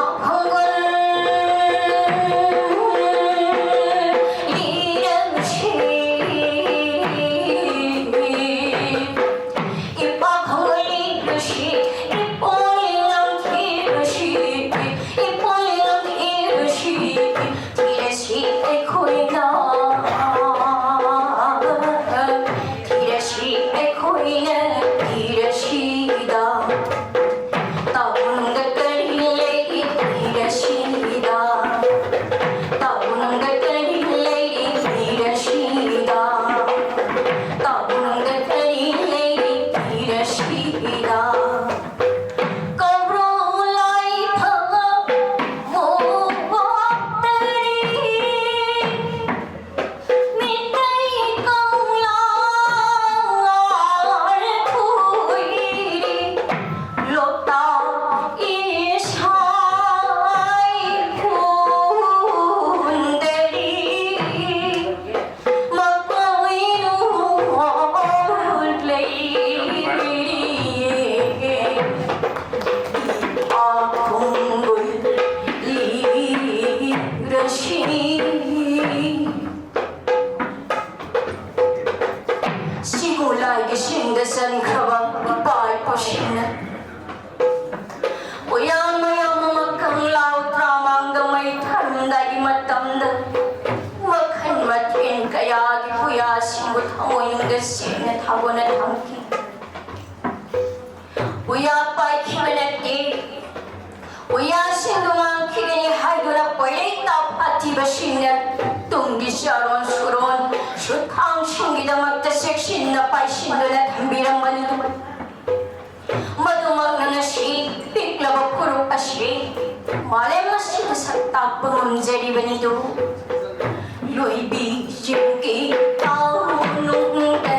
ꯁꯤꯒꯨ ꯂꯥꯏꯒꯤ ꯁꯤꯡꯗ ꯆꯟꯈ꯭ꯔꯕ ꯏꯄꯥ ꯏꯄꯨꯁꯤꯡꯅ ꯎꯌꯥꯟ ꯃꯌꯥꯝ ꯑꯃ ꯀꯪꯂꯥ ꯎꯇ꯭ꯔꯥꯃꯥꯡꯗ ꯃꯩ ꯊꯥꯔꯝꯗꯥꯏꯒꯤ ꯃꯇꯝꯗ ꯃꯈꯜ ꯃꯊꯦꯜ ꯀꯌꯥꯒꯤ ꯄꯨꯌꯥꯁꯤꯡꯕꯨ ꯊꯃꯣꯏꯅꯨꯡꯗ ꯁꯦꯡꯅ ꯊꯥꯒꯣꯟꯅ ꯊꯝꯈꯤ꯫ ꯎꯌꯥ ꯄꯥꯏꯈꯤꯕ ꯅꯠꯇꯦ, ꯎꯌꯥꯁꯤꯡꯗꯨ ꯉꯥꯡꯈꯤꯒꯅꯤ ꯍꯥꯏꯗꯨꯅ ꯄꯣꯏꯔꯩ ꯇꯥꯐꯥꯠꯊꯤꯕꯁꯤꯡꯅ ꯇꯨꯡꯒꯤ ꯆꯥꯔꯣꯟ ꯁꯨꯔꯣꯟ ꯁꯨꯠꯊꯥꯡꯁꯤꯡꯒꯤꯗꯃꯛꯇ ꯆꯦꯛꯁꯤꯟꯅ ꯄꯥꯏꯁꯤꯟꯗꯨꯅ ꯊꯝꯕꯤꯔꯝꯕꯅꯤ꯫ ꯃꯗꯨꯃꯛꯅ ꯉꯁꯤ ꯄꯤꯛꯂꯕ ꯐꯨꯔꯨꯞ ꯑꯁꯤ ꯃꯥꯂꯦꯝ ꯑꯁꯤꯗ ꯁꯛ ꯇꯥꯛꯄ ꯉꯝꯖꯔꯤꯕꯅꯤꯗꯨ꯫ ꯂꯣꯏꯕꯤꯁꯤꯡꯒꯤ ꯇꯥꯎꯅꯨꯡꯗ,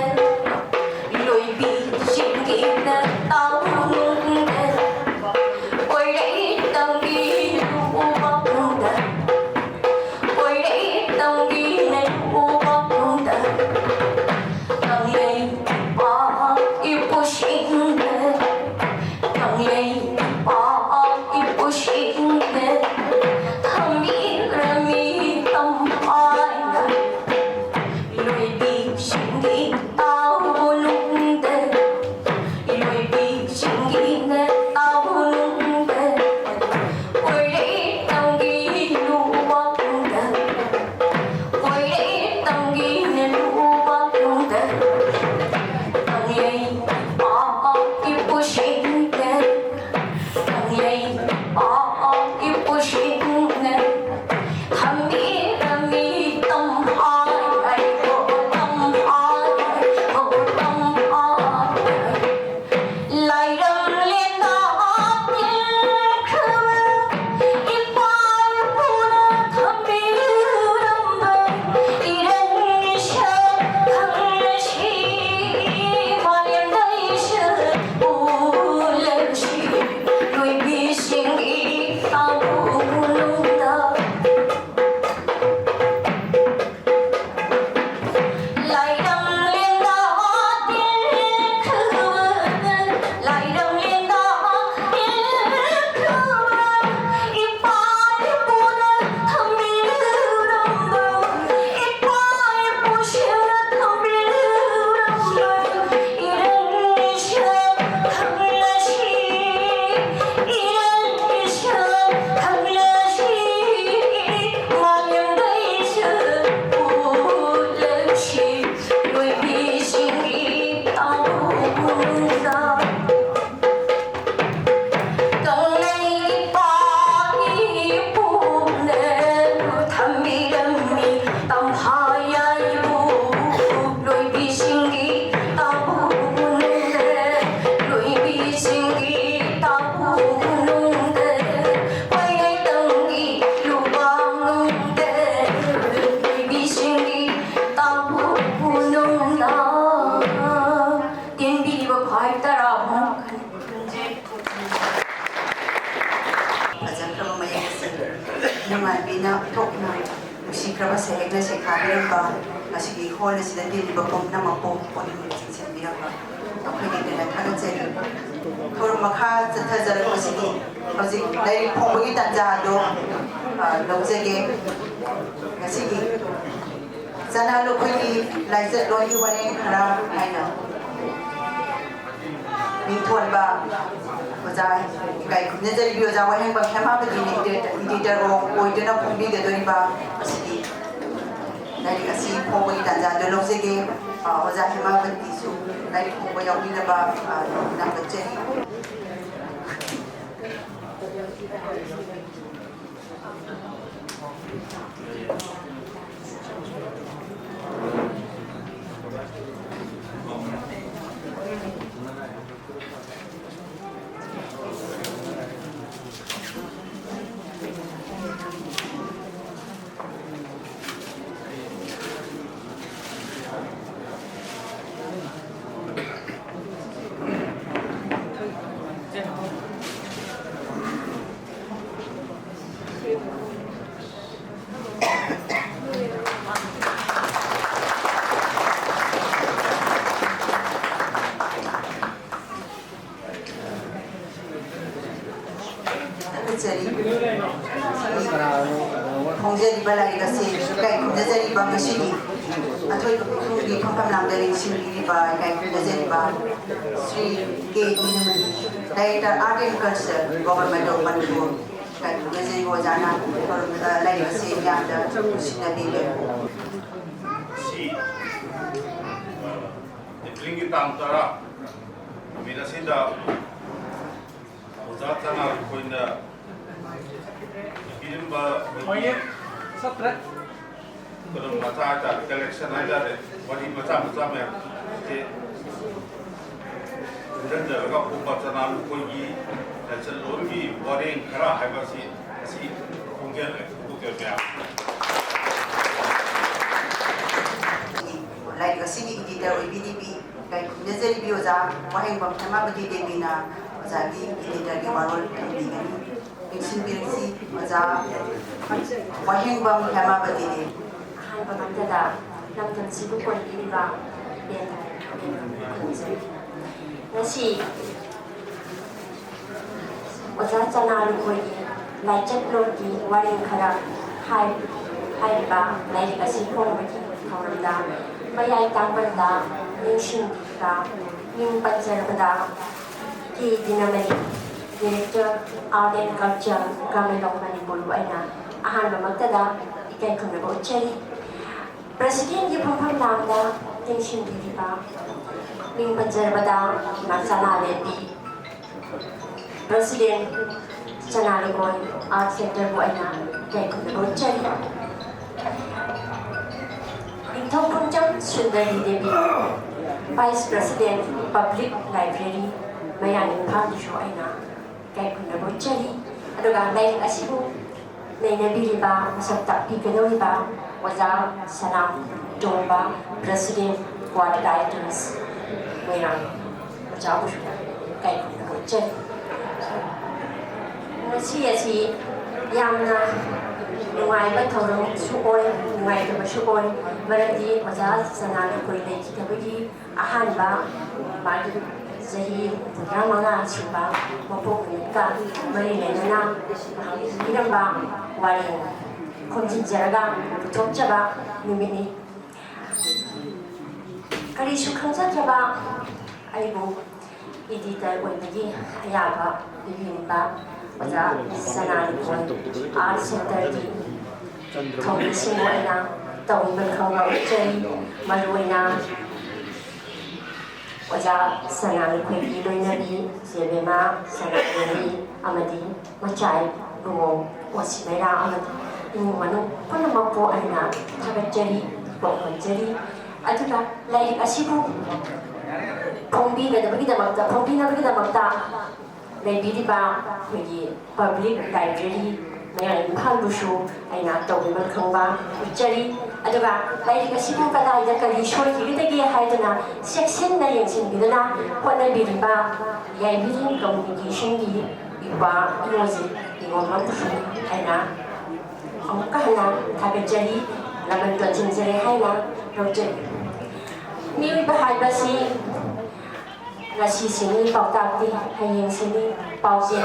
ꯂꯣꯏꯕꯤꯁꯤꯡꯒꯤꯅ ꯇꯥꯎꯅꯨꯡꯗ, ꯀꯣꯏꯔꯩ ꯇꯝꯕꯤ ꯂꯨꯕ ꯅꯨꯡꯗ, ꯀꯣꯏꯔꯩ ꯇꯝꯕꯤꯅ ꯂꯨꯕ ꯅꯨꯡꯗ꯫ ꯀꯪꯂꯩ ꯏꯄꯥ ꯏꯄꯨꯁꯤꯡꯅ, ꯀꯪꯂꯩ ꯏꯄꯥ ꯏꯄꯨꯁꯤꯡꯅ ꯊꯝꯕꯤꯔꯝꯃꯤ ꯇꯝꯍꯥꯏꯅ꯫ ꯂꯣꯏꯕꯤꯁꯤꯡꯒꯤ ꯇꯥꯎꯅꯨꯡꯗ, ꯂꯣꯏꯕꯤꯁꯤꯡꯒꯤꯅ ꯇꯥꯎꯅꯨꯡꯗ, ꯀꯣꯏꯔꯩ ꯇꯝꯕꯤ ꯂꯨꯕ ꯅꯨꯡꯗ꯫ ꯀꯣꯏꯔꯩ ꯇꯝꯕꯤꯅ ꯂꯨꯕ ꯅꯨꯡꯗ꯫ ꯀꯪꯂꯩ ꯏꯄꯥ ꯏꯄꯨꯁꯤꯡꯅ, ꯀꯪꯂꯩ ꯏꯄꯥ ꯏꯄꯨꯁꯤꯡꯅ ꯊꯝꯕꯤꯔꯝꯃꯤ ꯇꯝꯍꯥꯏ ꯍꯥꯏ, ꯍꯣ ꯇꯝꯍꯥꯏ ꯍꯥꯏ, ꯍꯣ ꯇꯝꯍꯥꯏ ꯍꯥꯏ꯫ ꯂꯥꯏꯔꯝꯂꯦꯟꯗ ꯇꯤꯟꯈ꯭ꯔꯕ ꯏꯄꯥ ꯏꯄꯨꯅ ꯊꯝꯕꯤꯔꯝꯕ ꯏꯔꯟ ꯏꯁꯛ ꯈꯪꯅꯁꯤ ꯃꯥꯂꯦꯝꯗ ꯏꯁꯛ ꯎ ꯏꯊꯣꯛꯅ ꯅꯨꯡꯁꯤꯈ꯭ꯔꯕ ꯁꯩꯍꯦꯛꯅ ꯁꯩꯊꯥꯕꯤꯔꯝꯕ, ꯉꯁꯤꯒꯤ ꯍꯣꯜ ꯑꯁꯤꯗ ꯇꯤꯜꯂꯤꯕ ꯄꯨꯝꯅꯃꯛꯄꯨ ꯄꯨꯛꯅꯤꯡ ꯆꯤꯡꯁꯤꯟꯕꯤꯔꯝꯕ ꯃꯈꯣꯏꯒꯤ ꯇꯦꯟꯅ ꯊꯥꯒꯠꯆꯔꯤ꯫ ꯊꯧꯔꯝ ꯃꯈꯥ ꯆꯠꯊꯖꯔꯛꯄꯁꯤꯗꯤ ꯍꯧꯖꯤꯛ ꯂꯥꯏꯔꯤꯛ ꯐꯣꯡꯕꯒꯤ ꯇꯥꯟꯖꯥ ꯑꯗꯨ, ꯑ, ꯂꯧꯖꯒꯦ꯫ ꯉꯁꯤꯒꯤ ꯆꯅꯥ ꯂꯨꯈꯣꯏꯒꯤ ꯂꯥꯏꯆꯠ ꯂꯣꯟꯒꯤ ꯋꯥꯔꯦꯡ ꯈꯔ ꯍꯥꯏꯅ ꯃꯤꯡꯊꯣꯟꯕ ꯑꯣꯖꯥ, ꯏꯀꯥꯏ ꯈꯨꯝꯅꯖꯔꯤꯕꯤ ꯑꯣꯖꯥ ꯋꯥꯍꯦꯡꯕꯝ ꯍꯦꯃꯥꯕꯇꯤꯅ editor, editor ꯑꯣꯏꯗꯨꯅ ꯐꯣꯡꯕꯤꯒꯗꯧꯔꯤꯕ ꯑꯁꯤꯒꯤ ꯂꯥꯏꯔꯤꯛ ꯑꯁꯤ ꯐꯣꯡꯕꯒꯤ ꯇꯥꯟꯖꯥꯗꯨ ꯂꯧꯖꯒꯦ꯫ ꯑ, ꯑꯣꯖꯥ ꯍꯦꯃꯥꯕꯇꯤꯁꯨ ꯂꯥꯏꯔꯤꯛ ꯐꯣꯡꯕ ꯌꯥꯎꯕꯤꯅꯕ, ꯑ, ꯅꯝꯒꯠꯆꯔꯤ꯫ ꯊꯥꯒꯠꯆꯔꯤ꯫ ꯐꯣꯡꯖꯔꯤꯕ ꯂꯥꯏꯔꯤꯛ ꯑꯁꯤ ꯏꯀꯥꯏ ꯈꯨꯝꯅꯖꯔꯤꯕ ꯉꯁꯤꯒꯤ ꯑꯊꯣꯏꯕ ꯄꯣꯠꯂꯨꯝꯒꯤ ꯐꯝꯐꯝ ꯂꯥꯡꯗ ꯂꯦꯡꯁꯤꯟꯕꯤꯔꯤꯕ ꯏꯀꯥꯏ ꯈꯨꯝꯅꯖꯔꯤꯕ ꯁ꯭ꯔꯤ ꯀꯦ ꯏꯅꯃꯅꯤ, Director Art and Culture, Government of Manipur, ꯏꯀꯥꯏ ꯈꯨꯝꯅꯖꯔꯤꯕ ꯑꯣꯖꯥꯅ ꯂꯥꯏꯔꯤꯛ ꯑꯁꯤ ꯌꯥꯝꯅ ꯅꯨꯡꯁꯤꯅ ꯄꯤꯕꯤꯔꯤ꯫ ꯉꯁꯤ, ꯑ, ꯑꯦꯄ꯭ꯔꯤꯜꯒꯤ ꯇꯥꯡ ꯇꯔꯥ, ꯅꯨꯃꯤꯠ ꯑꯁꯤꯗ ꯑꯣꯖꯥ ꯆꯅꯥ ꯑꯩꯈꯣꯏꯅ ꯄꯤꯔꯝꯕ ꯑꯩꯈꯣꯏꯒꯤ ꯃꯌꯦꯛ ꯆꯠꯇ꯭ꯔꯦ꯫ ꯈꯨꯗꯝ ꯃꯆꯥ ꯍꯥꯏꯇꯥꯔꯦ, collection ꯍꯥꯏꯇꯥꯔꯦ, ꯋꯥꯔꯤ ꯃꯆꯥ ꯃꯆꯥ ꯃꯌꯥꯝꯁꯦ ꯄꯨꯟꯁꯤꯟꯖꯔꯒ ꯐꯣꯡꯕ ꯆꯅꯥ ꯂꯨꯈꯣꯏꯒꯤ ꯂꯥꯏꯆꯠꯂꯣꯟꯒꯤ ꯋꯥꯔꯦꯡ ꯈꯔ ꯍꯥꯏꯕ ꯑꯁꯤ ꯉꯁꯤ ꯐꯣꯡꯖꯔꯦ꯫ ꯐꯣꯡꯗꯣꯛꯆꯔꯛꯄ ꯌꯥꯕ꯭ꯔꯥ? ꯂꯥꯏꯔꯤꯛ ꯑꯁꯤꯒꯤ editor ꯑꯣꯏꯕꯤꯔꯤꯕꯤ ꯏꯀꯥꯏ ꯈꯨꯝꯅꯖꯔꯤꯕꯤ ꯑꯣꯖꯥ ꯋꯥꯍꯦꯡꯕꯝ ꯍꯦꯃꯥꯕꯇꯤ ꯗꯦꯕꯤꯅ ꯑꯣꯖꯥꯒꯤ editorꯒꯤ ꯋꯥꯔꯣꯜ ꯊꯝꯕꯤꯒꯅꯤ꯫ ꯌꯦꯡꯁꯤꯟꯕꯤꯔꯤꯁꯤ ꯑꯣꯖꯥ ꯋꯥꯍꯦꯡꯕꯝ ꯍꯦꯃꯥꯕꯇꯤꯅꯤ꯫ ꯑꯍꯥꯟꯕꯃꯛꯇꯗ ꯂꯝꯗꯝꯁꯤꯕꯨ ꯀꯣꯟꯕꯤꯔꯤꯕ ꯏꯕꯦꯟ ꯈꯨꯔꯨꯝꯖꯔꯤ꯫ ꯉꯁꯤ ꯑꯣꯖꯥ ꯆꯅꯥ ꯂꯨꯈꯣꯏꯒꯤ ꯂꯥꯏꯆꯠꯂꯣꯟꯒꯤ ꯋꯥꯔꯦꯡ ꯈꯔ ꯍꯥꯏ-, ꯍꯥꯏꯔꯤꯕ ꯂꯥꯏꯔꯤꯛ ꯑꯁꯤ ꯐꯣꯡꯕꯒꯤ ꯊꯧꯔꯝꯗ ꯃꯌꯥꯏ ꯇꯥꯡꯕꯗ ꯅꯤꯡꯁꯤꯡꯕꯤꯕ ꯃꯤꯡ ꯄꯟꯖꯔꯕꯗ ꯀꯦ ꯗꯤꯅꯃꯅꯤ, Director, Art and Culture, Government of Manipur ꯑꯣꯏꯅ ꯑꯍꯥꯟꯕꯃꯛꯇꯗ ꯏꯀꯥꯏ ꯈꯨꯝꯅꯕ ꯎꯠꯆꯔꯤ꯫ Presidentꯀꯤ ꯐꯝꯐꯝ ꯂꯥꯡꯗ ꯇꯦꯡꯁꯤꯟꯕꯤꯔꯤꯕ ꯃꯤꯡ ꯄꯟꯖꯔꯕꯗ ꯏꯃꯥ ꯆꯅꯥ ꯂꯦꯝꯕꯤ, President ꯆꯅꯥ ꯂꯨꯈꯣꯏ Art Centreꯕꯨ ꯑꯩꯅ ꯏꯀꯥꯏ ꯈꯨꯝꯅꯕ ꯎꯠꯆꯔꯤ꯫ ꯅꯤꯡꯊꯧ ꯈꯣꯡꯖꯝ Sundari Devi, Vice President, Public Library, ꯃꯌꯥꯡ ꯏꯝꯐꯥꯜꯗꯁꯨ ꯑꯩꯅ ꯏꯀꯥꯏ ꯈꯨꯝꯅꯕ ꯎꯠꯆꯔꯤ꯫ ꯑꯗꯨꯒ ꯂꯥꯏꯔꯤꯛ ꯑꯁꯤꯕꯨ ꯅꯩꯅꯕꯤꯔꯤꯕ, ꯃꯁꯛ ꯇꯥꯛꯄꯤꯒꯗꯧꯔꯤꯕ ꯑꯣꯖꯥ ꯁꯅꯥꯇꯣꯝꯕ, President, Quad Guidance, ꯃꯣꯏꯔꯥꯡ, ꯑꯣꯖꯥꯕꯨꯁꯨ ꯏꯀꯥꯏ ꯈꯨꯝꯅꯕ ꯎꯠꯆꯔꯤ꯫ ꯉꯁꯤ ꯑꯁꯤ ꯌꯥꯝꯅ ꯅꯨꯡꯉꯥꯏꯕ ꯊꯧꯔꯝꯁꯨ ꯑꯣꯏ, ꯅꯨꯡꯉꯥꯏꯇꯕꯁꯨ ꯑꯣꯏ, ꯃꯔꯝꯗꯤ ꯑꯣꯖꯥ ꯁꯅꯥ ꯂꯨꯈꯣꯏ ꯂꯩꯈꯤꯗꯕꯒꯤ ꯑꯍꯥꯟꯕ ꯃꯥꯒꯤ ꯆꯍꯤ ꯍꯨꯝꯐꯨꯇꯔꯥ ꯃꯉꯥ ꯁꯨꯕ ꯃꯄꯣꯛ ꯅꯨꯃꯤꯠꯀ ꯃꯔꯤ ꯂꯩꯅꯅ ꯃꯍꯥꯛꯅ ꯏꯕꯤꯔꯝꯕ ꯋꯥꯔꯦꯡ ꯈꯣꯝꯖꯤꯟꯖꯔꯒ ꯄꯨꯊꯣꯛꯆꯕ ꯅꯨꯃꯤꯠꯅꯤ꯫ ꯀꯔꯤꯁꯨ ꯈꯪꯖꯗ꯭ꯔꯕ ꯑꯩꯕꯨ editor ꯑꯣꯏꯕꯒꯤ ꯑꯌꯥꯕ ꯄꯤꯕꯤꯔꯤꯕ ꯑꯣꯖꯥ ꯁꯅꯥ ꯂꯨꯈꯣꯏ Art Centreꯒꯤ ꯊꯧꯃꯤꯁꯤꯡꯕꯨ ꯑꯩꯅ ꯇꯧꯕꯤꯃꯜ ꯈꯪꯕ ꯎꯠꯆꯔꯤ꯫ ꯃꯔꯨꯑꯣꯏꯅ ꯑꯣꯖꯥ ꯁꯅꯥ ꯂꯨꯈꯣꯏꯒꯤ ꯂꯣꯏꯅꯕꯤ ꯆꯦꯕꯦꯝꯃ ꯁꯅꯥꯇꯣꯝꯕꯤ ꯑꯃꯗꯤ ꯃꯆꯥ ꯏꯕꯨꯡꯉꯣ ꯑꯣꯁꯤ ꯃꯩꯔꯥ ꯑꯃꯗꯤ ꯏꯃꯨꯡ ꯃꯅꯨꯡ ꯄꯨꯝꯅꯃꯛꯄꯨ ꯑꯩꯅ ꯊꯥꯒꯠꯆꯔꯤ, ꯄꯥꯎꯈꯣꯟꯖꯔꯤ꯫ ꯑꯗꯨꯒ ꯂꯥꯏꯔꯤꯛ ꯑꯁꯤꯕꯨ ꯐꯣꯡꯕꯤꯒꯗꯕꯒꯤꯗꯃꯛꯇ, ꯐꯣꯡꯕꯤꯅꯕꯒꯤꯗꯃꯛꯇ ꯂꯩꯕꯤꯔꯤꯕ ꯑꯩꯈꯣꯏꯒꯤ Public Library ꯃꯌꯥꯡ ꯏꯝꯐꯥꯜꯕꯨꯁꯨ ꯑꯩꯅ ꯇꯧꯕꯤꯃꯜ ꯈꯪꯕ ꯎꯠꯆꯔꯤ꯫ ꯑꯗꯨꯒ ꯂꯥꯏꯔꯤꯛ ꯑꯁꯤꯕꯨ ꯀꯗꯥꯏꯗ ꯀꯔꯤ ꯁꯣꯏꯈꯤꯒꯗꯒꯦ ꯍꯥꯏꯗꯨꯅ ꯆꯦꯛꯁꯤꯟꯅ ꯌꯦꯡꯁꯤꯟꯕꯤꯗꯨꯅ ꯍꯣꯠꯅꯕꯤꯔꯤꯕ ꯌꯥꯏꯕꯤꯔꯦꯟ Communicationꯒꯤ ꯄꯥ ꯏꯃꯣꯖꯤ ꯏꯃꯣꯝ ꯑꯃꯁꯨ ꯑꯩꯅ ꯑꯃꯨꯛꯀ ꯍꯟꯅ ꯊꯥꯒꯠꯆꯔꯤ, ꯂꯃꯟ ꯇꯣꯟꯁꯤꯟꯖꯔꯦ ꯍꯥꯏꯅ ꯂꯧꯖꯩ꯫ ꯃꯤꯑꯣꯏꯕ ꯍꯥꯏꯕꯁꯤ ꯉꯁꯤ ꯁꯤꯅꯤ ꯄꯥꯎꯇꯥꯛꯇꯤ, ꯍꯌꯦꯡ ꯁꯤꯅꯤ ꯄꯥꯎꯆꯦ꯫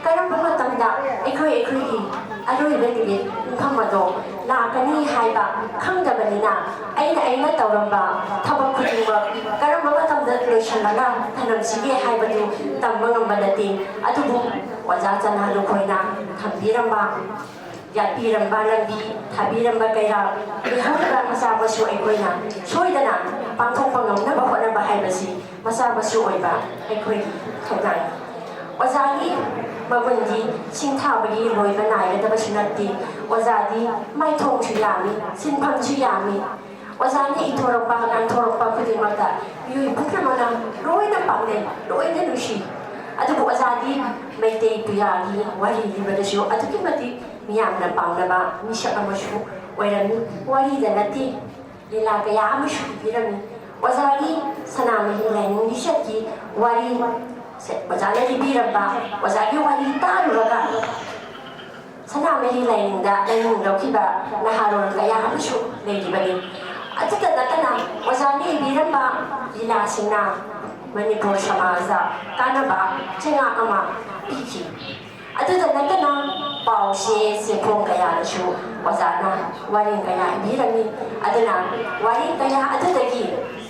ꯀꯔꯝꯕ ꯃꯇꯝꯗ ꯑꯩꯈꯣꯏ ꯑꯩꯈꯣꯏꯒꯤ ꯑꯔꯣꯏꯕ ꯅꯨꯃꯤꯠ ꯄꯨꯡꯐꯝ ꯑꯗꯣ ꯂꯥꯛꯀꯅꯤ ꯍꯥꯏꯕ ꯈꯪꯗꯕꯅꯤꯅ, ꯑꯩꯅ ꯑꯩꯅ ꯇꯧꯔꯝꯕ ꯊꯕꯛ ꯈꯨꯗꯤꯡꯃꯛ ꯀꯔꯝꯕ ꯃꯇꯝꯗ ꯂꯣꯏꯁꯤꯜꯂꯒ ꯊꯅꯝꯁꯤꯒꯦ ꯍꯥꯏꯕꯗꯨ ꯇꯝꯕ ꯉꯝꯕ ꯅꯠꯇꯦ꯫ ꯑꯗꯨꯕꯨ ꯑꯣꯖꯥ ꯆꯅꯥ ꯂꯨꯈꯣꯏꯅ ꯊꯝꯕꯤꯔꯝꯕ, ꯌꯥꯠꯄꯤꯔꯝꯕ ꯂꯝꯕꯤ, ꯊꯥꯕꯤꯔꯝꯕ ꯀꯩꯔꯥꯛ, ꯂꯩꯍꯧꯔꯤꯕ ꯃꯆꯥ ꯃꯁꯨ ꯑꯩꯈꯣꯏꯅ ꯁꯣꯏꯗꯅ ꯄꯥꯡꯊꯣꯛꯄ ꯉꯝꯅꯕ ꯍꯣꯠꯅꯕ ꯍꯥꯏꯕꯁꯤ ꯃꯆꯥ ꯃꯁꯨ ꯑꯣꯏꯕ ꯑꯩꯈꯣꯏꯒꯤ ꯊꯧꯗꯥꯡꯅꯤ꯫ ꯑꯣꯖꯥꯒꯤ ꯃꯒꯨꯟꯗꯤ ꯁꯤꯡꯊꯥꯕꯒꯤ ꯂꯣꯏꯕ ꯅꯥꯏꯒꯗꯕꯁꯨ ꯅꯠꯇꯦ꯫ ꯑꯣꯖꯥꯗꯤ ꯃꯥꯏꯊꯣꯡꯁꯨ ꯌꯥꯝꯃꯤ, ꯁꯤꯟꯐꯝꯁꯨ ꯌꯥꯝꯃꯤ꯫ ꯑꯣꯖꯥꯅ ꯏꯊꯣꯔꯛꯄ, ꯉꯥꯡꯊꯣꯔꯛꯄ ꯈꯨꯗꯤꯡꯃꯛꯇ ꯃꯤꯑꯣꯏ ꯄꯨꯝꯅꯃꯛꯅ ꯂꯣꯏꯅ ꯄꯥꯝꯅꯩ, ꯂꯣꯏꯅ ꯅꯨꯡꯁꯤ꯫ ꯑꯗꯨꯕꯨ ꯑꯣꯖꯥꯗꯤ ꯃꯩꯇꯩ ꯄꯨꯌꯥꯒꯤ ꯋꯥꯔꯤ ꯂꯤꯕꯗꯁꯨ ꯑꯗꯨꯛꯀꯤ ꯃꯇꯤꯛ ꯃꯤꯌꯥꯝꯅ ꯄꯥꯝꯅꯕ ꯃꯤꯁꯛ ꯑꯃꯁꯨ ꯑꯣꯏꯔꯝꯃꯤ꯫ ꯋꯥꯔꯤꯗ ꯅꯠꯇꯦ, ꯂꯤꯂꯥ ꯀꯌꯥ ꯑꯃꯁꯨ ꯏꯕꯤꯔꯝꯃꯤ꯫ ꯑꯣꯖꯥꯒꯤ ꯁꯅꯥꯃꯍꯤ ꯂꯥꯏꯅꯤꯡ ꯂꯤꯆꯠꯀꯤ ꯋꯥꯔꯤ ꯑꯣꯖꯥꯅ ꯂꯤꯕꯤꯔꯝꯕ, ꯑꯣꯖꯥꯒꯤ ꯋꯥꯔꯤ ꯇꯥꯔꯨꯔꯒ ꯁꯅꯥꯃꯍꯤ ꯂꯥꯏꯅꯤꯡꯗ ꯂꯥꯏꯅꯤꯡ ꯂꯧꯈꯤꯕ ꯅꯍꯥꯔꯣꯜ ꯀꯌꯥ ꯑꯃꯁꯨ ꯂꯩꯔꯤꯕꯅꯤ꯫ ꯑꯗꯨꯇ ꯅꯠꯇꯅ ꯑꯣꯖꯥꯅ ꯏꯕꯤꯔꯝꯕ ꯂꯤꯂꯥꯁꯤꯡꯅ ꯃꯅꯤꯄꯨꯔ ꯁꯃꯥꯖꯗ ꯀꯥꯟꯅꯕ ꯆꯩꯉꯥꯛ ꯑꯃ ꯄꯤꯈꯤ꯫ ꯑꯗꯨꯇ ꯅꯠꯇꯅ ꯄꯥꯎꯆꯦ ꯆꯦꯐꯣꯡ ꯀꯌꯥꯗꯁꯨ ꯑꯣꯖꯥꯅ ꯋꯥꯔꯦꯡ ꯀꯌꯥ ꯏꯕꯤꯔꯝꯃꯤ꯫ ꯑꯗꯨꯅ ꯋꯥꯔꯦꯡ ꯀꯌꯥ ꯑꯗꯨꯗꯒꯤ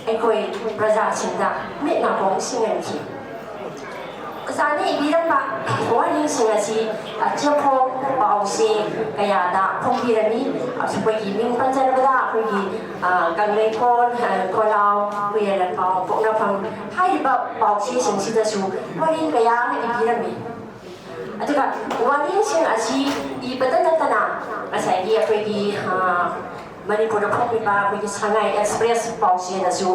ꯑꯩꯈꯣꯏ ꯄ꯭ꯔꯖꯥꯁꯤꯡꯗ ꯃꯤꯠ ꯅꯥꯀꯣꯡ ꯁꯤꯡꯍꯟꯈꯤ꯫ ꯑꯣꯖꯥꯅ ꯏꯕꯤꯔꯝꯕ ꯋꯥꯔꯦꯡꯁꯤꯡ ꯑꯁꯤ ꯆꯦꯐꯣꯡ ꯄꯥꯎꯆꯦ ꯀꯌꯥꯗ ꯐꯣꯡꯕꯤꯔꯝꯃꯤ꯫ ꯑꯩꯈꯣꯏꯒꯤ ꯃꯤꯡ ꯄꯟꯖꯔꯕꯗ ꯑꯩꯈꯣꯏꯒꯤ, ꯑ, ꯀꯪꯂꯩꯈꯣꯜ, ꯑ, ꯈꯣꯜꯂꯥꯎ, ꯍꯨꯏꯌꯦꯟ ꯂꯥꯟꯄꯥꯎ, ꯄꯣꯛꯅꯐꯝ ꯍꯥꯏꯔꯤꯕ ꯄꯥꯎꯆꯦꯁꯤꯡꯁꯤꯗꯁꯨ ꯋꯥꯔꯦꯡ ꯀꯌꯥ ꯑꯃ ꯏꯕꯤꯔꯝꯃꯤ꯫ ꯑꯗꯨꯒ ꯋꯥꯔꯦꯡꯁꯤꯡ ꯑꯁꯤ ꯏꯕꯇ ꯅꯠꯇꯅ ꯉꯁꯥꯏꯒꯤ ꯑꯩꯈꯣꯏꯒꯤ, ꯑ, ꯃꯅꯤꯄꯨꯔꯗ ꯐꯣꯡꯂꯤꯕ ꯑꯩꯈꯣꯏꯒꯤ ꯁꯉꯥꯏ ꯑꯦꯛꯁꯄ꯭ꯔꯦꯁ ꯄꯥꯎꯆꯦꯗꯁꯨ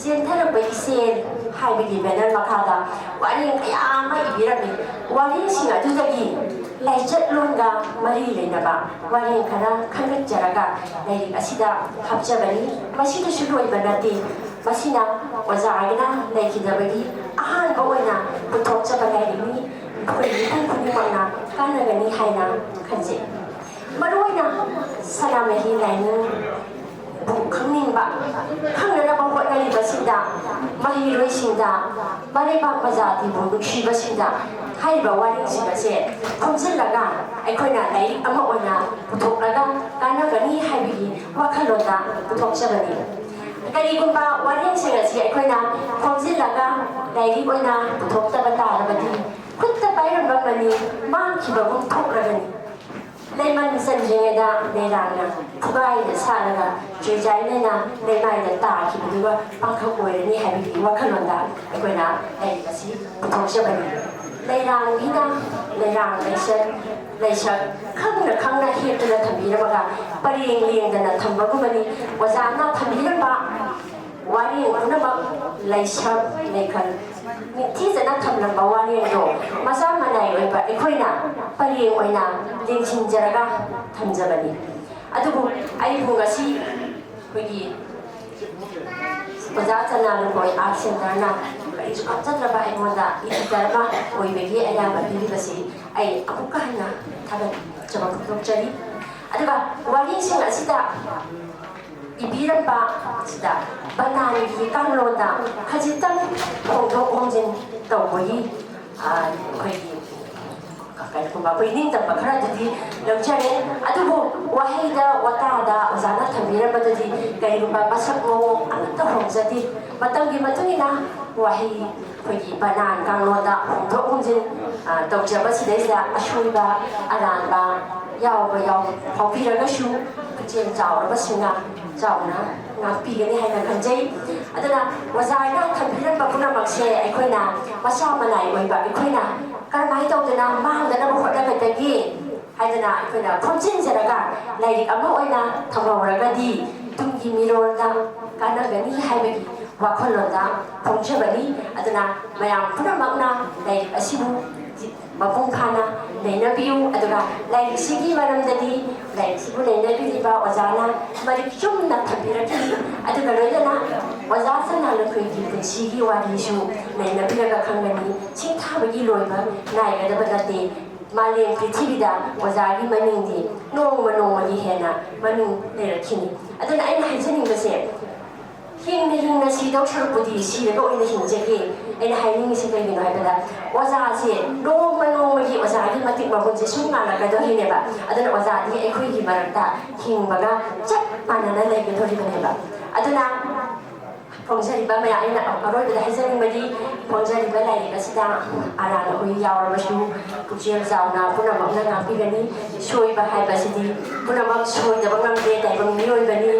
ꯆꯦꯟꯊꯔꯛꯄ ꯏꯆꯦꯜ ꯍꯥꯏꯕꯒꯤ ꯕꯦꯅꯔ ꯃꯈꯥꯗ ꯋꯥꯔꯦꯡ ꯀꯌꯥ ꯑꯃ ꯏꯕꯤꯔꯝꯃꯤ꯫ ꯋꯥꯔꯦꯡꯁꯤꯡ ꯑꯗꯨꯗꯒꯤ ꯂꯥꯏꯆꯠꯂꯣꯟꯒ ꯃꯔꯤ ꯂꯩꯅꯕ ꯋꯥꯔꯦꯡ ꯈꯔ ꯈꯟꯒꯠꯆꯔꯒ ꯂꯥꯏꯔꯤꯛ ꯑꯁꯤꯗ ꯍꯥꯞꯆꯕꯅꯤ꯫ ꯃꯁꯤꯗꯁꯨ ꯂꯣꯏꯕ ꯅꯠꯇꯦ꯫ ꯃꯁꯤꯅ ꯑꯣꯖꯥꯒꯤꯅ ꯂꯩꯈꯤꯗꯕꯒꯤ ꯑꯍꯥꯟꯕ ꯑꯣꯏꯅ ꯄꯨꯊꯣꯛꯆꯕ ꯂꯥꯏꯔꯤꯛꯅꯤ꯫ ꯑꯩꯈꯣꯏ ꯃꯤꯄꯨꯝ ꯈꯨꯗꯤꯡꯃꯛꯅ ꯀꯥꯟꯅꯒꯅꯤ ꯍꯥꯏꯅ ꯈꯟꯖꯩ꯫ ꯃꯔꯨꯑꯣꯏꯅ ꯁꯅꯥꯃꯍꯤ ꯂꯥꯏꯅꯤꯡꯕꯨ ꯈꯪꯅꯤꯡꯕ, ꯈꯪꯅꯅꯕ ꯍꯣꯠꯅꯔꯤꯕꯁꯤꯡꯗ, ꯃꯍꯩꯔꯣꯏꯁꯤꯡꯗ, ꯃꯔꯩꯕꯥꯛ ꯄ꯭ꯔꯖꯥꯇꯤꯕꯨ ꯅꯨꯡꯁꯤꯕꯁꯤꯡꯗ ꯍꯥꯏꯔꯤꯕ ꯋꯥꯔꯤꯁꯤꯡ ꯑꯁꯦ ꯈꯣꯝꯖꯤꯜꯂꯒ ꯑꯩꯈꯣꯏꯅ ꯂꯥꯏꯔꯤꯛ ꯑꯃ ꯑꯣꯏꯅ ꯄꯨꯊꯣꯛꯂꯒ ꯀꯥꯟꯅꯒꯅꯤ ꯍꯥꯏꯕꯒꯤ ꯋꯥꯈꯜꯂꯣꯟꯗ ꯄꯨꯊꯣꯛꯆꯕꯅꯤ꯫ ꯀꯔꯤꯒꯨꯝꯕ ꯋꯥꯔꯦꯡꯁꯤꯡ ꯑꯁꯤ ꯑꯩꯈꯣꯏꯅ ꯈꯣꯝꯖꯤꯜꯂꯒ ꯂꯥꯏꯔꯤꯛ ꯑꯣꯏꯅ ꯄꯨꯊꯣꯛꯇꯕ ꯇꯥꯔꯕꯗꯤ, ꯈꯨꯠꯇ ꯄꯥꯏꯔꯝꯕ ꯃꯅꯤ ꯃꯥꯡꯈꯤꯕꯒꯨꯝ ꯊꯣꯛꯂꯒꯅꯤ꯫ ꯂꯩꯃꯟ ꯆꯟꯗ꯭ꯔꯤꯉꯩꯗ ꯂꯩꯔꯥꯡꯅ ꯐꯨꯒꯥꯏꯅ ꯁꯥꯠꯂꯒ ꯆꯨꯏꯖꯥꯏꯅꯅ ꯂꯩꯃꯥꯏꯗ ꯇꯥꯈꯤꯕꯗꯨꯒ ꯄꯥꯡꯈꯛ ꯑꯣꯏꯔꯅꯤ ꯍꯥꯏꯕꯒꯤ ꯋꯥꯈꯜꯂꯣꯟꯗ ꯑꯩꯈꯣꯏꯅ ꯂꯥꯏꯔꯤꯛ ꯑꯁꯤ ꯄꯨꯊꯣꯛꯆꯕꯅꯤ꯫ ꯂꯩꯔꯥꯡꯒꯤꯅ ꯂꯩꯔꯥꯡ ꯂꯩꯁꯛ ꯂꯩꯁꯛ ꯈꯪꯅ ꯈꯪꯅ ꯍꯦꯛꯇꯨꯅ ꯊꯝꯕꯤꯔꯝꯃꯒ ꯄꯔꯦꯡ ꯂꯦꯡꯗꯅ ꯊꯝꯕꯒꯨꯝꯕꯅꯤ꯫ ꯑꯣꯖꯥꯅ ꯊꯝꯕꯤꯔꯝꯕ ꯋꯥꯔꯦꯡ ꯄꯨꯝꯅꯃꯛ ꯂꯩꯁꯛ ꯂꯩꯈꯜ ꯅꯤꯡꯊꯤꯖꯅ ꯊꯝꯂꯝꯕ ꯋꯥꯔꯦꯡꯗꯣ ꯃꯆꯥ ꯃꯅꯥꯏ ꯑꯣꯏꯕ ꯑꯩꯈꯣꯏꯅ ꯄꯔꯦꯡ ꯑꯣꯏꯅ ꯂꯦꯡꯁꯤꯟꯖꯔꯒ ꯊꯝꯖꯕꯅꯤ꯫ ꯑꯗꯨꯕꯨ ꯑꯩꯕꯨ ꯉꯁꯤ ꯑꯩꯈꯣꯏꯒꯤ ꯑꯣꯖꯥ ꯆꯅꯥꯂꯨꯈꯣꯏ ꯑꯥꯔꯠ ꯁꯦꯟꯇꯔꯅ ꯀꯔꯤꯁꯨ ꯈꯪꯖꯗ꯭ꯔꯕ ꯑꯩꯉꯣꯟꯗ ꯏꯗꯤꯇꯔ ꯑꯃ ꯑꯣꯏꯕꯒꯤ ꯑꯌꯥꯕ ꯄꯤꯕꯤꯕꯁꯤ ꯑꯩ ꯑꯃꯨꯛꯀ ꯍꯟꯅ ꯊꯥꯒꯠꯆꯕ ꯐꯣꯡꯗꯣꯛꯆꯔꯤ꯫ ꯑꯗꯨꯒ ꯋꯥꯔꯤꯁꯤꯡ ꯑꯁꯤꯗ ꯏꯕꯤꯔꯝꯕ ꯑꯁꯤꯗ ꯕꯅꯥꯟꯒꯤ ꯀꯥꯡꯂꯣꯟꯗ ꯈꯖꯤꯛꯇꯪ ꯍꯣꯡꯗꯣꯛ ꯍꯣꯡꯖꯤꯟ ꯇꯧꯕꯒꯤ, ꯑ, ꯑꯩꯈꯣꯏꯒꯤ ꯀꯔꯤꯒꯨꯝꯕ ꯑꯩꯈꯣꯏ ꯅꯤꯡꯇꯝꯕ ꯈꯔꯗꯨꯗꯤ ꯂꯧꯖꯔꯦ꯫ ꯑꯗꯨꯕꯨ ꯋꯥꯍꯩꯗ ꯋꯥꯇꯥꯗ ꯑꯣꯖꯥꯅ ꯊꯝꯕꯤꯔꯝꯕꯗꯨꯗꯤ ꯀꯔꯤꯒꯨꯝꯕ ꯃꯁꯛ ꯃꯑꯣꯡ ꯑꯃꯠꯇ ꯍꯣꯡꯖꯗꯦ꯫ ꯃꯇꯝꯒꯤ ꯃꯇꯨꯡ ꯏꯟꯅ ꯋꯥꯍꯩ ꯑꯩꯈꯣꯏꯒꯤ ꯕꯅꯥꯟ ꯀꯥꯡꯂꯣꯟꯗ ꯍꯣꯡꯗꯣꯛ ꯍꯣꯡꯖꯤꯟ, ꯑ, ꯇꯧꯖꯕꯁꯤꯗꯩꯁꯤꯗ ꯑꯁꯣꯏꯕ ꯑꯔꯥꯟꯕ ꯌꯥꯎꯕ ꯌꯥꯎ ꯐꯥꯎꯕꯤꯔꯒꯁꯨ ꯄꯨꯛꯆꯦꯜ ꯆꯥꯎꯔꯕꯁꯤꯡꯅ ꯆꯥꯎꯅ ꯉꯥꯛꯄꯤꯒꯅꯤ ꯍꯥꯏꯅ ꯈꯟꯖꯩ꯫ ꯑꯗꯨꯅ ꯑꯣꯖꯥꯅ ꯊꯝꯕꯤꯔꯝꯕ ꯄꯨꯝꯅꯃꯛꯁꯦ ꯑꯩꯈꯣꯏꯅ ꯃꯆꯥ ꯃꯅꯥꯏ ꯑꯣꯏꯕ ꯑꯩꯈꯣꯏꯅ ꯀꯔꯝꯍꯥꯏꯅ ꯇꯧꯗꯅ ꯃꯥꯡꯗꯅꯕ ꯍꯣꯠꯅꯒꯗꯒꯦ ꯍꯥꯏꯗꯅ ꯑꯩꯈꯣꯏꯅ ꯈꯣꯝꯖꯤꯟꯖꯔꯒ ꯂꯥꯏꯔꯤꯛ ꯑꯃ ꯑꯣꯏꯅ ꯊꯝꯍꯧꯔꯒꯗꯤ ꯇꯨꯡꯒꯤ ꯃꯤꯔꯣꯜꯗ ꯀꯥꯟꯅꯒꯅꯤ ꯍꯥꯏꯕꯒꯤ ꯋꯥꯈꯜꯂꯣꯟꯗ ꯐꯣꯡꯖꯕꯅꯤ꯫ ꯑꯗꯨꯅ ꯃꯌꯥꯝ ꯄꯨꯝꯅꯃꯛꯅ ꯂꯥꯏꯔꯤꯛ ꯑꯁꯤꯕꯨ ꯃꯄꯨꯡ ꯐꯥꯅ ꯅꯩꯅꯕꯤꯌꯨ꯫ ꯑꯗꯨꯒ ꯂꯥꯏꯔꯤꯛꯁꯤꯒꯤ ꯃꯔꯝꯗꯗꯤ ꯂꯥꯏꯔꯤꯛꯁꯤꯕꯨ ꯅꯩꯅꯕꯤꯔꯤꯕ ꯑꯣꯖꯥꯅ ꯃꯔꯤꯛ ꯆꯨꯝꯅ ꯊꯝꯕꯤꯔꯛꯈꯤ꯫ ꯑꯗꯨꯒ ꯂꯣꯏꯅꯅ ꯑꯣꯖꯥ ꯁꯅꯥ ꯂꯨꯈꯣꯏꯒꯤ ꯄꯨꯟꯁꯤꯒꯤ ꯋꯥꯔꯤꯁꯨ ꯅꯩꯅꯕꯤꯔꯒ ꯈꯪꯒꯅꯤ꯫ ꯁꯤꯡꯊꯥꯕꯒꯤ ꯂꯣꯏꯕ ꯅꯥꯏꯒꯗꯕ ꯅꯠꯇꯦ꯫ ꯃꯥꯂꯦꯝ ꯄ꯭ꯔꯤꯊꯤꯕꯤꯗ ꯑꯣꯖꯥꯒꯤ ꯃꯃꯤꯡꯗꯤ ꯅꯣꯡꯃ ꯅꯣꯡꯃꯒꯤ ꯍꯦꯟꯅ ꯃꯃꯤꯡ ꯂꯩꯔꯛꯈꯤꯅꯤ꯫ ꯑꯗꯨꯅ ꯑꯩꯅ ꯍꯥꯏꯖꯅꯤꯡꯕꯁꯦ, ꯍꯤꯡꯅ ꯍꯤꯡꯅ ꯁꯤꯗꯧ ꯁꯔꯨꯛꯄꯨꯗꯤ ꯁꯤꯔꯒ ꯑꯣꯏꯅ ꯍꯤꯡꯖꯒꯦ꯫ ꯑꯩꯅ ꯍꯥꯏꯅꯤꯡꯉꯤꯁꯦ ꯀꯩꯒꯤꯅꯣ ꯍꯥꯏꯕꯗ, ꯑꯣꯖꯥꯁꯦ ꯅꯣꯡꯃ ꯅꯣꯡꯃꯒꯤ ꯑꯣꯖꯥꯒꯤ ꯃꯇꯤꯛ ꯃꯒꯨꯟꯁꯦ ꯁꯨꯝ ꯉꯥꯜꯂꯛꯀꯗꯣꯏꯅꯦꯕ꯫ ꯑꯗꯨꯅ ꯑꯣꯖꯥꯗꯤ ꯑꯩꯈꯣꯏꯒꯤ ꯃꯔꯛꯇ ꯍꯤꯡꯕꯒ ꯆꯞ ꯃꯥꯟꯅꯅ ꯂꯩꯒꯗꯧꯔꯤꯕꯅꯦꯕ꯫ ꯑꯗꯨꯅ ꯐꯣꯡꯖꯔꯤꯕ ꯃꯌꯥꯝ, ꯑꯩꯅ ꯑꯔꯣꯏꯕꯗ ꯍꯥꯏꯖꯅꯤꯡꯕꯗꯤ, ꯐꯣꯡꯖꯔꯤꯕ ꯂꯥꯏꯔꯤꯛ ꯑꯁꯤꯗ ꯑꯔꯥꯟꯕ ꯑꯩꯈꯣꯏ ꯌꯥꯎꯔꯕꯁꯨ ꯄꯨꯛꯆꯦꯜ ꯆꯥꯎꯅ ꯄꯨꯝꯅꯃꯛꯅ ꯉꯥꯛꯄꯤꯒꯅꯤ꯫ ꯁꯣꯏꯕ ꯍꯥꯏꯕꯁꯤꯗꯤ ꯄꯨꯝꯅꯃꯛ ꯁꯣꯏꯗꯕ ꯉꯝꯗꯦ꯫ ꯇꯥꯏꯕꯪ ꯃꯤꯑꯣꯏꯕꯅꯤ,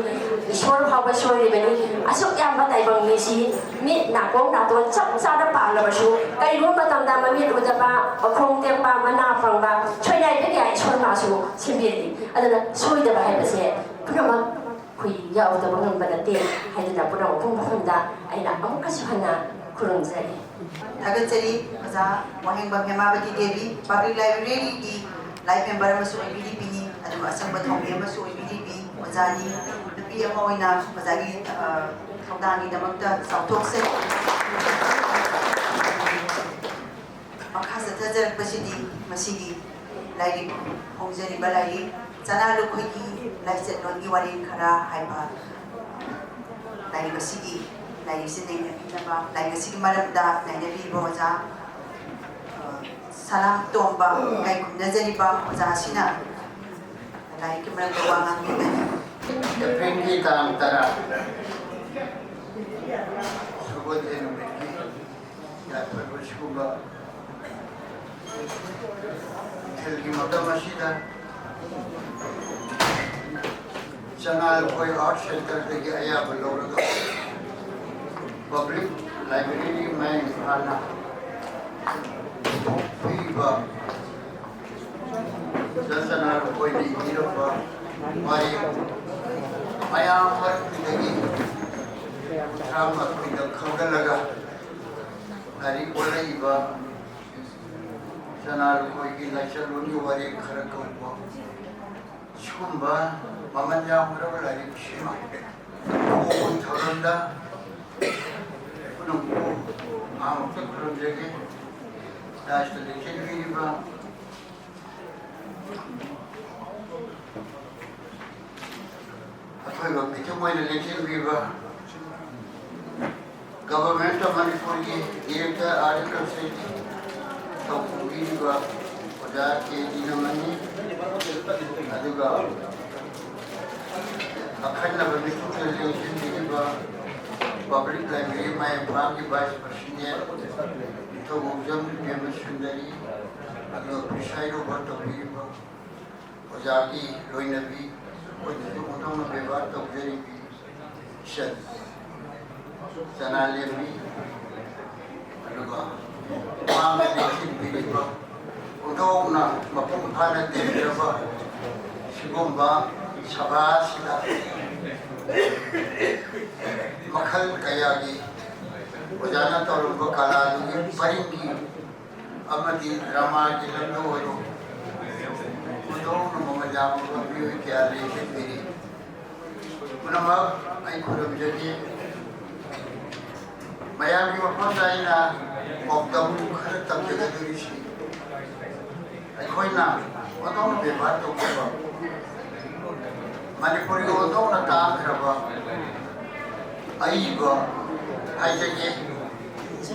ꯏꯁꯣꯔ ꯐꯥꯎꯕ ꯁꯣꯏꯔꯤꯕꯅꯤ꯫ ꯑꯁꯨꯛ ꯌꯥꯝꯕ ꯇꯥꯏꯕꯪ ꯃꯤꯁꯤ ꯃꯤꯠ ꯅꯥꯀꯣꯡ ꯅꯥꯇꯣꯟ ꯆꯞ ꯆꯥꯅ ꯄꯥꯜꯂꯕꯁꯨ, ꯀꯔꯤꯒꯨꯝꯕ ꯃꯇꯝꯗ ꯃꯃꯤꯠ ꯎꯗꯕ, ꯃꯈꯣꯡ ꯇꯦꯛꯄ, ꯃꯅꯥ ꯄꯪꯕ, ꯁꯣꯏꯅꯥꯏꯕ ꯀꯌꯥ ꯏꯁꯣꯔꯅꯁꯨ ꯁꯦꯝꯕꯤꯔꯤ꯫ ꯑꯗꯨꯅ ꯁꯣꯏꯗꯕ ꯍꯥꯏꯕꯁꯦ ꯄꯨꯝꯅꯃꯛ ꯑꯩꯈꯣꯏ ꯌꯥꯎꯗꯕ ꯉꯝꯕ ꯅꯠꯇꯦ ꯍꯥꯏꯗꯨꯅ ꯄꯨꯝꯅꯃꯛ ꯄꯨꯝꯕ ꯃꯐꯝꯗ ꯑꯩꯅ ꯑꯃꯨꯛꯀꯁꯨ ꯍꯟꯅ ꯈꯨꯔꯨꯝꯖꯔꯤ꯫ ꯊꯥꯒꯠꯆꯔꯤ ꯑꯣꯖꯥ ꯋꯥꯍꯦꯡꯕꯝ ꯍꯦꯃꯥꯕꯇꯤ ꯗꯦꯕꯤ, ꯄꯕ꯭ꯂꯤꯛ ꯂꯥꯏꯕ꯭ꯔꯦꯔꯤꯒꯤ ꯂꯥꯏꯐ ꯃꯦꯝꯕꯔ ꯑꯃꯁꯨ ꯑꯣꯏꯕꯤꯔꯤꯕꯤꯅꯤ, ꯑꯗꯨꯒ ꯑꯆꯪꯕ ꯊꯧꯃꯤ ꯑꯃꯁꯨ ꯑꯣꯏꯕꯤꯔꯤꯕꯤ ꯑꯣꯖꯥꯅꯤ꯫ ꯅꯨꯄꯤ ꯑꯃ ꯑꯣꯏꯅ ꯑꯣꯖꯥꯒꯤ, ꯑ, ꯊꯧꯗꯥꯡꯒꯤꯗꯃꯛꯇ ꯆꯥꯎꯊꯣꯛꯆꯩ꯫ ꯃꯈꯥ ꯆꯠꯊꯖꯔꯛꯄꯁꯤꯗꯤ ꯃꯁꯤꯒꯤ ꯂꯥꯏꯔꯤꯛ, ꯐꯣꯡꯖꯔꯤꯕ ꯂꯥꯏꯔꯤꯛ ꯆꯅꯥ ꯂꯨꯈꯣꯏꯒꯤ ꯂꯥꯏꯆꯠꯂꯣꯟꯒꯤ ꯋꯥꯔꯦꯡ ꯈꯔ ꯍꯥꯏꯕ ꯂꯥꯏꯔꯤꯛ ꯑꯁꯤꯒꯤ, ꯂꯥꯏꯔꯤꯛꯁꯤ ꯅꯩꯅꯕꯤꯅꯕ, ꯂꯥꯏꯔꯤꯛ ꯑꯁꯤꯒꯤ ꯃꯔꯝꯗ ꯅꯩꯅꯕꯤꯔꯤꯕ ꯑꯣꯖꯥ, ꯑ, ꯁꯅꯥꯇꯣꯝꯕ ꯀꯩ ꯈꯨꯝꯅꯖꯔꯤꯕ ꯑꯣꯖꯥ ꯑꯁꯤꯅ ꯂꯥꯏꯔꯤꯛꯀꯤ ꯃꯔꯝꯗ ꯋꯥ ꯉꯥꯡꯕꯤꯒꯅꯤ꯫ ꯑꯦꯄ꯭ꯔꯤꯜꯒꯤ ꯇꯥꯡ ꯇꯔꯥ, ꯁꯒꯣꯜꯁꯦꯟ ꯅꯨꯃꯤꯠꯀꯤ ꯌꯥꯊꯪ ꯑꯁꯤꯒꯨꯝꯕ ꯅꯨꯡꯊꯤꯜꯒꯤ ꯃꯇꯝ ꯑꯁꯤꯗ ꯆꯅꯥ ꯂꯨꯈꯣꯏ ꯑꯥꯔꯠ ꯁꯦꯟꯇꯔꯗꯒꯤ ꯑꯌꯥꯕ ꯂꯧꯔꯒ ꯄꯕ꯭ꯂꯤꯛ ꯂꯥꯏꯕ꯭ꯔꯦꯔꯤ ꯃꯌꯥꯡ ꯏꯝꯐꯥꯜꯅ ꯄꯤꯔꯤꯕ ꯆꯅꯥ ꯂꯨꯈꯣꯏꯅ ꯏꯕꯤꯔꯝꯕ ꯋꯥꯔꯤ ꯃꯌꯥꯝ ꯃꯔꯛꯇꯨꯗꯒꯤ ꯀꯨꯟꯊ꯭ꯔꯥ ꯃꯥꯊꯣꯏꯗ ꯈꯟꯒꯠꯂꯒ ꯂꯥꯏꯔꯤꯛ ꯑꯣꯜꯂꯛꯏꯕ ꯁꯅꯥ ꯂꯨꯀꯣꯏꯒꯤ ꯂꯥꯏꯆꯠꯂꯣꯟꯒꯤ ꯋꯥꯔꯦꯡ ꯈꯔ ꯀꯧꯕ, ꯁꯤꯒꯨꯝꯕ ꯃꯃꯜ ꯌꯥꯝꯈ꯭ꯔꯕ ꯂꯥꯏꯔꯤꯛꯁꯤꯃ ꯐꯣꯡꯕꯒꯤ ꯊꯧꯔꯝꯗ ꯄꯨꯝꯅꯃꯛꯄꯨ ꯑꯍꯥꯟꯕꯗ ꯈꯨꯔꯨꯝꯖꯒꯦ꯫ ꯂꯥꯏꯁꯇ ꯂꯦꯡꯁꯤꯟꯕꯤꯔꯤꯕ ꯑꯊꯣꯏꯕ ꯃꯤꯇꯤꯡ ꯑꯣꯏꯅ ꯂꯦꯡꯁꯤꯟꯕꯤꯕ Government of ꯃꯅꯤꯄꯨꯔꯒꯤ Director Agricultureꯒꯤ ꯊꯧꯄꯨꯕꯤꯔꯤꯕ ꯑꯣꯖꯥ ꯀꯦ ꯗꯤꯅꯃꯅꯤ, ꯑꯗꯨꯒ ꯑꯈꯟꯅꯕ ꯃꯤꯇꯤꯡꯗ ꯂꯦꯡꯁꯤꯟꯕꯤꯔꯤꯕ Public Library ꯃꯌꯥꯝꯒꯤ Vice President ꯅꯤꯡꯊꯧ ꯉꯧꯖꯝ ꯏꯕꯦꯝꯃ ꯁꯨꯟꯗꯔꯤ, ꯑꯗꯨꯒ preside over ꯇꯧꯕꯤꯔꯤꯕ ꯑꯣꯖꯥꯒꯤ ꯂꯣꯏꯅꯕꯤ, ꯑꯩꯈꯣꯏꯅꯁꯨ ꯍꯧꯗꯣꯡꯅ ꯕꯦꯕꯥꯔ ꯇꯧꯖꯔꯤꯕꯤ ꯏꯆꯟ ꯆꯅꯥꯂꯦꯝꯕꯤ, ꯑꯗꯨꯒ ꯃꯥꯡꯗ ꯂꯦꯡꯁꯤꯟꯕꯤꯔꯤꯕ ꯍꯧꯗꯣꯡꯅ ꯃꯄꯨꯡ ꯐꯥꯅ ꯇꯤꯟꯖꯕ ꯁꯤꯒꯨꯝꯕ ꯁꯚꯥ ꯑꯁꯤꯗ ꯃꯈꯜ ꯀꯌꯥꯒꯤ ꯑꯣꯖꯥꯅ ꯇꯧꯔꯝꯕ ꯀꯂꯥꯗꯨꯒꯤ ꯄꯔꯤꯡꯒꯤ ꯑꯃꯗꯤ ꯗ꯭ꯔꯃꯥꯒꯤ ꯂꯝꯗ ꯑꯣꯏꯔꯣ, ꯍꯧꯗꯣꯡꯅ ꯃꯃꯜ ꯌꯥꯝꯂꯕ ꯃꯤꯑꯣꯏ ꯀꯌꯥ ꯂꯦꯡꯁꯤꯟꯕꯤꯔꯤ꯫ ꯄꯨꯝꯅꯃꯛ ꯑꯩ ꯈꯨꯔꯨꯝꯖꯔꯤ꯫ ꯃꯌꯥꯝꯒꯤ ꯃꯐꯝꯗ ꯑꯩꯅ ꯄꯥꯎꯗꯝ ꯈꯔ ꯇꯝꯖꯒꯗꯧꯔꯤꯁꯤ, ꯑꯩꯈꯣꯏꯅ ꯍꯧꯗꯣꯡꯅ ꯕꯦꯕꯥꯔ ꯇꯧꯈꯤꯕ ꯃꯅꯤꯄꯨꯔꯒꯤ ꯍꯧꯗꯣꯡꯅ ꯇꯥꯈ꯭ꯔꯕ ꯑꯏꯕ ꯍꯥꯏꯖꯒꯦ,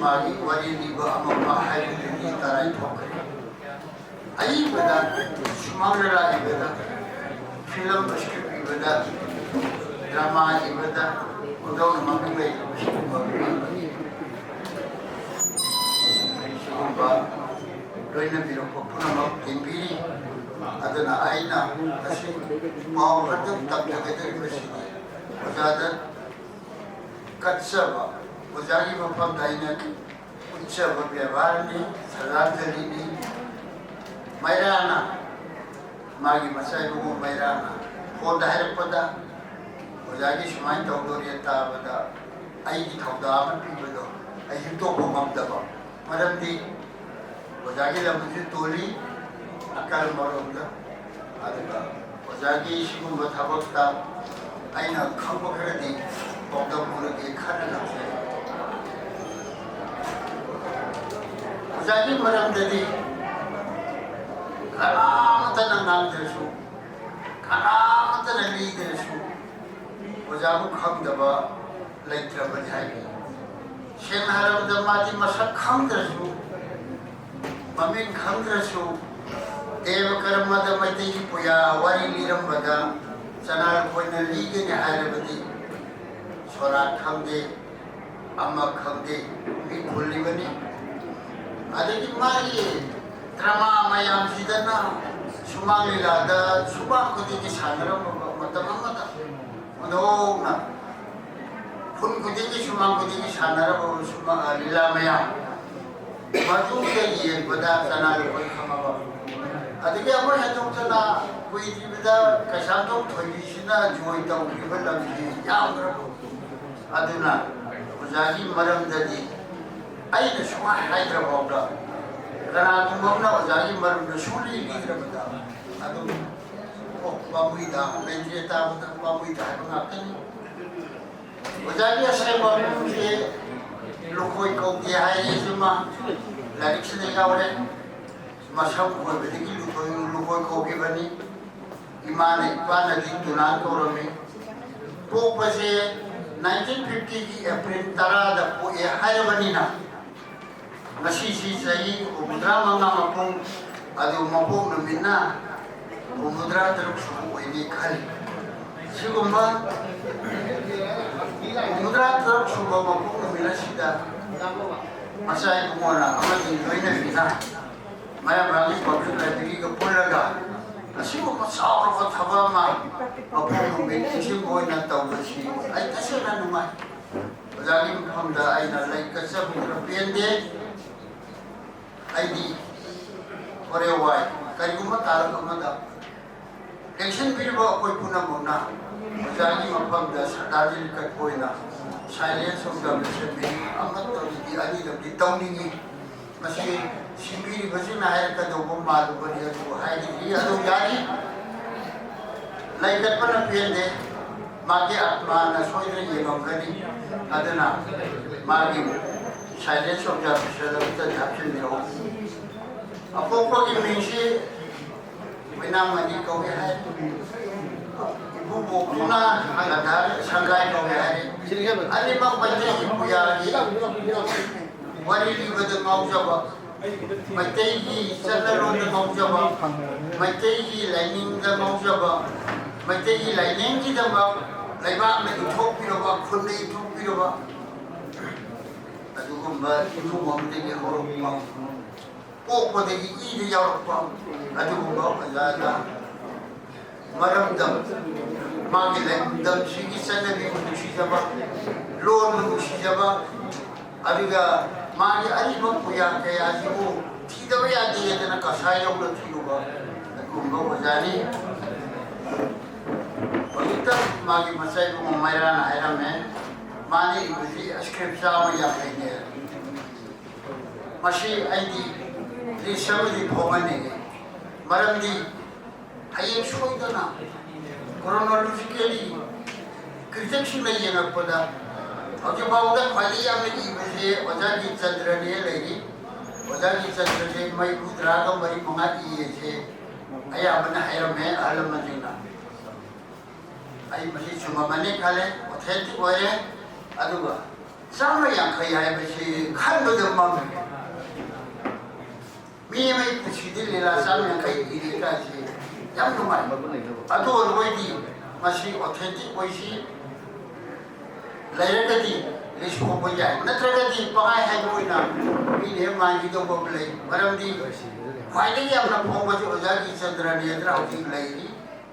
ꯃꯥꯒꯤ ꯋꯥꯔꯤ ꯂꯤꯕ ꯑꯃ ꯑꯃ ꯍꯥꯏꯕꯗꯨꯗꯤ ꯇꯔꯥꯏ ꯊꯣꯛꯈ꯭ꯔꯦ꯫ ꯑꯏꯕꯗ, ꯁꯨꯃꯥꯡ ꯂꯤꯂꯥ ꯏꯕꯗ, film script ꯏꯕꯗ, drama ꯏꯕꯗ ꯍꯧꯗꯣꯡꯅ ꯃꯃꯤꯡ ꯂꯩꯔꯤꯕ ꯁꯤꯒꯨꯝꯕ ꯃꯤ ꯑꯃꯅꯤ꯫ ꯁꯤꯒꯨꯝꯕ ꯂꯣꯏꯅꯕꯤꯔꯛꯄ ꯄꯨꯝꯅꯃꯛ ꯇꯤꯟꯕꯤꯔꯤ꯫ ꯑꯗꯨꯅ ꯑꯩꯅ ꯉꯁꯤ ꯄꯥꯎ ꯈꯛꯇꯪ ꯇꯝꯖꯒꯗꯧꯔꯤꯕꯁꯤꯗꯤ ꯑꯣꯖꯥꯗ ꯀꯠꯆꯕ, ꯑꯣꯖꯥꯒꯤ ꯃꯐꯝꯗ ꯑꯩꯅ ꯎꯠꯆꯕ ꯕꯦꯕꯥꯔꯅꯤ, ꯁ꯭ꯔꯗꯥꯟꯖꯂꯤꯅꯤ꯫ ꯃꯩꯔꯥꯅ, ꯃꯥꯒꯤ ꯃꯆꯥ ꯏꯕꯨꯡꯉꯣ ꯃꯩꯔꯥꯅ ꯐꯣꯟꯗ ꯍꯥꯏꯔꯛꯄꯗ, "ꯑꯣꯖꯥꯒꯤ ꯁꯨꯃꯥꯏꯅ ꯇꯧꯗꯣꯔꯦ" ꯇꯥꯕꯗ ꯑꯩꯒꯤ ꯊꯧꯗꯥ ꯑꯃ ꯄꯤꯕꯗꯣ ꯑꯩ ꯍꯤꯛꯇꯣꯛꯄ ꯉꯝꯗꯕ꯫ ꯃꯔꯝꯗꯤ ꯑꯣꯖꯥꯒꯤ ꯂꯝꯁꯨ ꯇꯣꯜꯂꯤ ꯑꯀꯔꯝꯕꯔꯣꯝꯗ꯫ ꯑꯗꯨꯒ ꯑꯣꯖꯥꯒꯤ ꯁꯤꯒꯨꯝꯕ ꯊꯕꯛꯇ ꯑꯩꯅ ꯈꯪꯕ ꯈꯔꯗꯤ ꯄꯥꯎꯗꯝꯃꯨꯔꯒꯦ ꯈꯟꯅ ꯂꯥꯛꯆꯩ꯫ ꯑꯣꯖꯥꯒꯤ ꯃꯔꯝꯗꯗꯤ ꯀꯅꯥꯃꯠꯇꯅ ꯉꯥꯡꯗ꯭ꯔꯁꯨ, ꯀꯅꯥꯃꯠꯇꯅ ꯂꯤꯗ꯭ꯔꯁꯨ ꯑꯣꯖꯥꯕꯨ ꯈꯪꯗꯕ ꯂꯩꯇ꯭ꯔꯕꯅꯤ ꯍꯥꯏꯕꯤ꯫ ꯁꯦꯡꯅ ꯍꯥꯏꯔꯕꯗ ꯃꯥꯗꯤ ꯃꯁꯛ ꯈꯪꯗ꯭ꯔꯁꯨ, ꯃꯃꯤꯡ ꯈꯪꯗ꯭ꯔꯁꯨ, ꯗꯦꯕ ꯀꯔꯃꯗ ꯃꯩꯇꯩꯒꯤ ꯄꯨꯌꯥ ꯋꯥꯔꯤ ꯂꯤꯔꯝꯕꯗ ꯆꯅꯥ ꯂꯨꯈꯣꯏꯅ ꯂꯤꯒꯅꯤ ꯍꯥꯏꯔꯕꯗꯤ ꯁꯣꯔꯥꯠ ꯈꯪꯗꯦ, ꯑꯃ ꯈꯪꯗꯦ, ꯃꯤ ꯈꯨꯜꯂꯤꯕꯅꯤ꯫ ꯑꯗꯒꯤ ꯃꯥꯒꯤ ꯗ꯭ꯔꯃꯥ ꯃꯌꯥꯝꯁꯤꯗꯅ ꯁꯨꯃꯥꯡ ꯂꯤꯂꯥꯗ ꯁꯨꯃꯥꯡ ꯈꯨꯗꯤꯡꯒꯤ ꯁꯥꯟꯅꯔꯝꯕ ꯃꯇꯝ ꯑꯃꯗ ꯍꯧꯗꯣꯛꯅ ꯈꯨꯟ ꯈꯨꯗꯤꯡꯒꯤ ꯁꯨꯃꯥꯡ ꯈꯨꯗꯤꯡꯒꯤ ꯁꯥꯟꯅꯔꯝꯕ ꯁꯨꯃꯥꯡ, ꯂꯤꯂꯥ ꯃꯌꯥꯝ ꯃꯗꯨꯗ ꯌꯦꯡꯕꯗ ꯆꯅꯥ ꯂꯨꯈꯣꯏ ꯈꯪꯉꯕ꯫ ꯑꯗꯒꯤ ꯑꯃꯨꯛ ꯍꯦꯟꯗꯣꯛꯇꯅ ꯀꯨꯏꯗ꯭ꯔꯤꯕꯗ ꯀꯩꯁꯥꯝꯊꯣꯡ ꯊꯣꯏꯕꯤꯁꯤꯅ ꯖꯣꯏ ꯇꯧꯈꯤꯕ ꯂꯝꯁꯤ ꯌꯥꯝꯈ꯭ꯔꯕ꯫ ꯑꯗꯨꯅ ꯑꯣꯖꯥꯒꯤ ꯃꯔꯝꯗꯗꯤ ꯑꯩꯅ ꯁꯨꯡꯍꯥꯏ ꯍꯥꯏꯗ꯭ꯔ ꯐꯥꯎꯗ ꯀꯅꯥꯒꯨꯝꯕ ꯑꯃꯅ ꯑꯣꯖꯥꯒꯤ ꯃꯔꯝꯗ ꯁꯨꯡꯂꯤ ꯂꯤꯗ꯭ꯔꯕꯗ ꯑꯗꯨꯝ, "ꯑꯣ, ꯄꯥꯝꯃꯨꯏꯗ, ꯂꯩꯇ꯭ꯔꯦ ꯇꯥꯕꯗ ꯄꯥꯝꯃꯨꯏꯗ" ꯍꯥꯏꯕ ꯉꯥꯛꯇꯅꯤ꯫ ꯑꯣꯖꯥꯒꯤ ꯑꯁꯦꯡꯕ ꯃꯃꯤꯡꯁꯦ ꯂꯨꯈꯣꯏ ꯀꯧꯗꯦ ꯍꯥꯏꯔꯤꯁꯤꯃ ꯂꯥꯏꯔꯤꯛꯁꯤꯗ ꯌꯥꯎꯔꯦ꯫ ꯃꯁꯝ ꯈꯣꯏꯕꯗꯒꯤ ꯂꯨꯈꯣꯏ, ꯂꯨꯈꯣꯏ ꯀꯧꯈꯤꯕꯅꯤ꯫ ꯏꯃꯥꯅ, ꯏꯄꯥꯅꯗꯤ ꯇꯨꯅꯥꯟ ꯀꯧꯔꯝꯃꯤ꯫ ꯄꯣꯛꯄꯁꯦ ꯅꯥꯏꯟꯇꯤꯟ ꯐꯤꯐꯇꯤꯒꯤ ꯑꯦꯄ꯭ꯔꯤꯜ ꯇꯔꯥꯗ ꯄꯣꯛꯑꯦ ꯍꯥꯏꯔꯕꯅꯤꯅ, ꯉꯁꯤꯁꯤ ꯆꯍꯤ ꯍꯨꯝꯐꯨꯇꯔꯥ ꯃꯉꯥ ꯃꯄꯨꯡ, ꯑꯗꯨ ꯃꯄꯣꯛ ꯅꯨꯃꯤꯠꯅ ꯍꯨꯝꯐꯨꯇꯔꯥ ꯇꯔꯨꯛ ꯁꯨꯕ ꯑꯣꯏꯅꯤ ꯈꯜꯂꯤ꯫ ꯁꯤꯒꯨꯝꯕ ꯍꯨꯝꯐꯨꯇꯔꯥ ꯇꯔꯨꯛ ꯁꯨꯕ ꯃꯄꯣꯛ ꯅꯨꯃꯤꯠ ꯑꯁꯤꯗ ꯃꯆꯥ ꯏꯕꯨꯡꯉꯣꯅ ꯑꯃꯗꯤ ꯂꯣꯏꯅꯕꯤꯅ ꯃꯌꯥꯝ ꯃꯌꯥꯝꯒꯤ ꯄꯕ꯭ꯂꯤꯛ ꯂꯥꯏꯕ꯭ꯔꯦꯔꯤꯒ ꯄꯨꯜꯂꯒ ꯑꯁꯤꯒꯨꯝꯕ ꯆꯥꯎꯔꯕ ꯊꯕꯛ ꯑꯃ ꯃꯄꯣꯛ ꯅꯨꯃꯤꯠ ꯅꯤꯡꯁꯤꯡꯕ ꯑꯣꯏꯅ ꯇꯧꯕꯁꯤ ꯑꯩ ꯇꯁꯦꯡꯅ ꯅꯨꯡꯉꯥꯏ꯫ ꯑꯣꯖꯥꯒꯤ ꯃꯐꯝꯗ ꯑꯩꯅ ꯂꯩ ꯀꯠꯆꯕ ꯈꯔ ꯄꯦꯟꯗꯦ꯫ ꯑꯩꯗꯤ ꯍꯣꯔꯦꯟ ꯋꯥꯏ ꯀꯔꯤꯒꯨꯝꯕ ꯇꯥꯔꯛ ꯑꯃꯗ ꯂꯦꯡꯁꯤꯟꯕꯤꯔꯤꯕ ꯑꯩꯈꯣꯏ ꯄꯨꯝꯅꯃꯛꯅ ꯑꯣꯖꯥꯒꯤ ꯃꯐꯝꯗ ꯁꯔꯗꯥꯔꯖꯤ ꯂꯤꯀꯠꯄ ꯑꯣꯏꯅ silence of the assembly ꯑꯃꯠꯇꯪꯗꯤ ꯑꯅꯤꯔꯛꯇꯤ ꯇꯧꯅꯤꯡꯏ꯫ ꯃꯁꯤ ꯁꯤꯟꯕꯤꯔꯤꯕꯁꯤꯡꯅ ꯍꯥꯏꯔꯛꯀꯗꯧꯕ ꯃꯥꯜꯂꯨꯕꯅꯤ, ꯑꯗꯨꯕꯨ ꯍꯥꯏꯔꯤꯕꯗꯤ ꯑꯗꯨ ꯌꯥꯔꯤ꯫ ꯂꯩꯈꯠꯄꯅ ꯄꯦꯟꯗꯦ꯫ ꯃꯥꯒꯤ ꯑꯥꯠꯃꯥꯅ ꯁꯣꯏꯗꯅ ꯌꯦꯡꯉꯝꯒꯅꯤ꯫ ꯑꯗꯨꯅ ꯃꯥꯒꯤ silence observation ꯑꯃꯇ ꯍꯥꯞꯆꯤꯟꯕꯤꯔꯛꯎ꯫ ꯑꯄꯣꯛꯄꯒꯤ ꯃꯤꯡꯁꯤ ꯃꯩꯅꯥꯃꯅꯤ ꯀꯧꯏ ꯍꯥꯏ꯫ ꯏꯀꯨꯕꯣꯛꯇꯨꯅ ꯍꯪꯒꯗ ꯁꯪꯒꯥꯏ ꯀꯧꯏ ꯍꯥꯏ꯫ ꯑꯅꯤꯃꯛ ꯃꯩꯇꯩꯒꯤ ꯄꯨꯌꯥꯒꯤ ꯋꯥꯔꯤ ꯂꯤꯕꯗ ꯉꯥꯎꯖꯕ, ꯃꯩꯇꯩꯒꯤ ꯆꯠꯅꯔꯣꯟꯗ ꯉꯥꯎꯖꯕ, ꯃꯩꯇꯩꯒꯤ ꯂꯥꯏꯅꯤꯡꯗ ꯉꯥꯎꯖꯕ, ꯃꯩꯇꯩꯒꯤ ꯂꯥꯏꯅꯤꯡꯒꯤꯗꯃꯛ ꯂꯩꯕꯥꯛꯅ ꯏꯊꯣꯛꯄꯤꯔꯕ, ꯈꯨꯟꯅ ꯏꯊꯣꯛꯄꯤꯔꯕ ꯑꯗꯨꯒꯨꯝꯕ ꯏꯃꯨꯡ ꯑꯃꯗꯒꯤ ꯍꯧꯔꯛꯄ, ꯄꯣꯛꯄꯗꯒꯤ ꯏꯗ ꯌꯥꯎꯔꯛꯄ ꯑꯗꯨꯒꯨꯝꯕ ꯑꯣꯖꯥꯗ ꯃꯔꯝꯗꯝ, ꯃꯥꯒꯤ ꯂꯝꯗꯝꯁꯤꯒꯤ ꯆꯠꯅꯕꯤꯕꯨ ꯅꯨꯡꯁꯤꯖꯕ, ꯂꯣꯟꯕꯨ ꯅꯨꯡꯁꯤꯖꯕ, ꯑꯗꯨꯒ ꯃꯥꯒꯤ ꯑꯔꯤꯕ ꯄꯨꯌꯥ ꯀꯌꯥꯁꯤꯕꯨ ꯊꯤꯗꯕ ꯌꯥꯗꯦꯗꯅ ꯀꯁꯥꯏ ꯂꯧꯅ ꯊꯤꯔꯨꯕ ꯑꯗꯨꯒꯨꯝꯕ ꯑꯣꯖꯥꯅꯤ꯫ ꯍꯧꯖꯤꯛꯇ ꯃꯥꯒꯤ ꯃꯆꯥ ꯏꯕꯨꯡꯉꯣ ꯃꯩꯔꯥꯅ ꯍꯥꯏꯔꯝꯃꯦ, ꯃꯥꯅ ꯏꯕꯁꯤ script ꯆꯥꯝꯃ ꯌꯥꯡꯈꯩꯅꯦ꯫ ꯃꯁꯤ ꯑꯩꯗꯤ list ꯑꯃꯗꯤ ꯐꯣꯡꯍꯟꯅꯤꯡꯉꯤ꯫ ꯃꯔꯝꯗꯤ ꯍꯌꯦꯡ ꯁꯣꯏꯗꯅ chronologically criticsꯁꯤꯡꯅ ꯌꯦꯡꯉꯛꯄꯗ ꯍꯧꯖꯤꯛ ꯐꯥꯎꯕꯗ ꯈ꯭ꯋꯥꯏꯗꯒꯤ ꯌꯥꯝꯅ ꯏꯕꯁꯦ ꯑꯣꯖꯥ ꯒꯤꯔꯤꯆꯟꯗ꯭ꯔꯅꯦ ꯂꯩꯔꯤ꯫ ꯑꯣꯖꯥ ꯒꯤꯔꯤꯆꯟꯗ꯭ꯔꯁꯦ ꯃꯔꯤꯐꯨ ꯇꯔꯥꯒ ꯃꯔꯤ ꯃꯉꯥ ꯏꯌꯦꯁꯦ ꯑꯌꯥꯝꯕꯅ ꯍꯥꯏꯔꯝꯃꯦ ꯑꯍꯜ ꯂꯃꯟꯁꯤꯡꯅ꯫ ꯑꯩ ꯃꯁꯤ ꯆꯨꯝꯃꯝꯃꯅꯤ ꯈꯜꯂꯦ, authentic ꯑꯣꯏꯔꯦ꯫ ꯑꯗꯨꯒ ꯆꯥꯝꯃ ꯌꯥꯡꯈꯩ ꯍꯥꯏꯕꯁꯤ ꯈꯟꯕꯗ ꯃꯝꯃꯦ꯫ ꯃꯤ ꯑꯃꯒꯤ ꯄꯨꯟꯁꯤꯗ ꯂꯤꯂꯥ ꯆꯥꯝꯃ ꯌꯥꯡꯈꯩ ꯏꯔꯦ ꯀꯥꯏꯁꯦ ꯌꯥꯝ ꯅꯨꯡꯉꯥꯏ꯫ ꯑꯗꯨ ꯑꯣꯏꯔꯕꯣꯏꯗꯤ ꯃꯁꯤ authentic ꯑꯣꯏꯁꯤ ꯂꯩꯔꯒꯗꯤ list ꯐꯣꯡꯕ ꯌꯥꯏ, ꯅꯠꯇ꯭ꯔꯒꯗꯤ ꯄꯪꯍꯥꯏ ꯍꯥꯏꯕ ꯑꯣꯏꯅ ꯃꯤꯅ ꯍꯦꯛ ꯃꯥꯟꯈꯤꯗꯧꯕ ꯑꯃ ꯂꯩ꯫ ꯃꯔꯝꯗꯤ ꯈ꯭ꯋꯥꯏꯗꯒꯤ ꯌꯥꯝꯅ ꯐꯣꯡꯕꯁꯤ ꯑꯣꯖꯥ ꯒꯤꯔꯤꯆꯟꯗ꯭ꯔꯅꯦꯗꯅ ꯍꯧꯖꯤꯛ ꯂꯩꯔꯤ꯫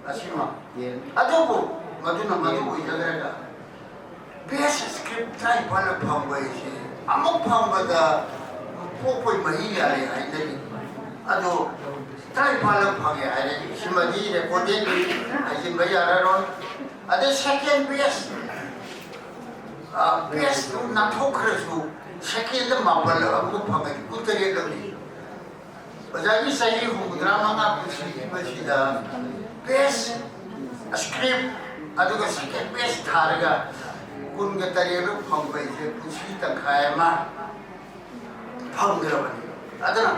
ꯑꯁꯤꯃ꯫ ꯑꯗꯨꯕꯨ ꯃꯗꯨꯅ ꯃꯗꯨ ꯑꯣꯏꯖꯈ꯭ꯔꯒ best script ꯇꯔꯥꯅꯤꯄꯥꯜ ꯐꯪꯕ ꯍꯥꯏꯁꯦ ꯑꯃꯨꯛ ꯐꯪꯕꯗ ꯄꯣꯛꯄꯩ ꯃꯍꯤ ꯌꯥꯜꯂꯦ ꯍꯥꯏꯅꯔꯤ꯫ ꯑꯗꯣ ꯇꯔꯥꯅꯤꯄꯥꯜ ꯐꯪꯉꯦ ꯍꯥꯏꯔꯗꯤ ꯁꯤꯃꯗꯤ recorded ꯍꯥꯏꯖꯤꯟꯕ ꯌꯥꯔꯔꯣꯏ꯫ ꯑꯗꯩ second best, best ꯇꯨ ꯅꯥꯟꯊꯣꯛꯈ꯭ꯔꯁꯨ ꯁꯦꯀꯦꯟꯗ ꯃꯥꯄꯜ ꯑꯃꯨꯛ ꯐꯪꯉꯗꯤ ꯀꯨꯟꯇꯔꯦꯠ ꯂꯧꯅꯤ꯫ ꯑꯣꯖꯥꯒꯤ ꯆꯍꯤ ꯍꯨꯝꯐꯨꯇꯔꯥ ꯃꯉꯥ ꯄꯨꯟꯁꯤꯕꯁꯤꯗ ꯕꯦꯁ ꯁ꯭ꯀ꯭ꯔꯤꯞ ꯑꯗꯨꯒ ꯁꯦꯀꯦꯟ ꯕꯦꯁ ꯊꯥꯔꯒ ꯀꯨꯟꯒ ꯇꯔꯦꯠ ꯐꯪꯕ ꯍꯥꯏꯁꯦ ꯄꯨꯟꯁꯤ ꯇꯪꯈꯥꯏ ꯑꯃ ꯐꯪꯈ꯭ꯔꯕꯅꯤ꯫ ꯑꯗꯨꯅ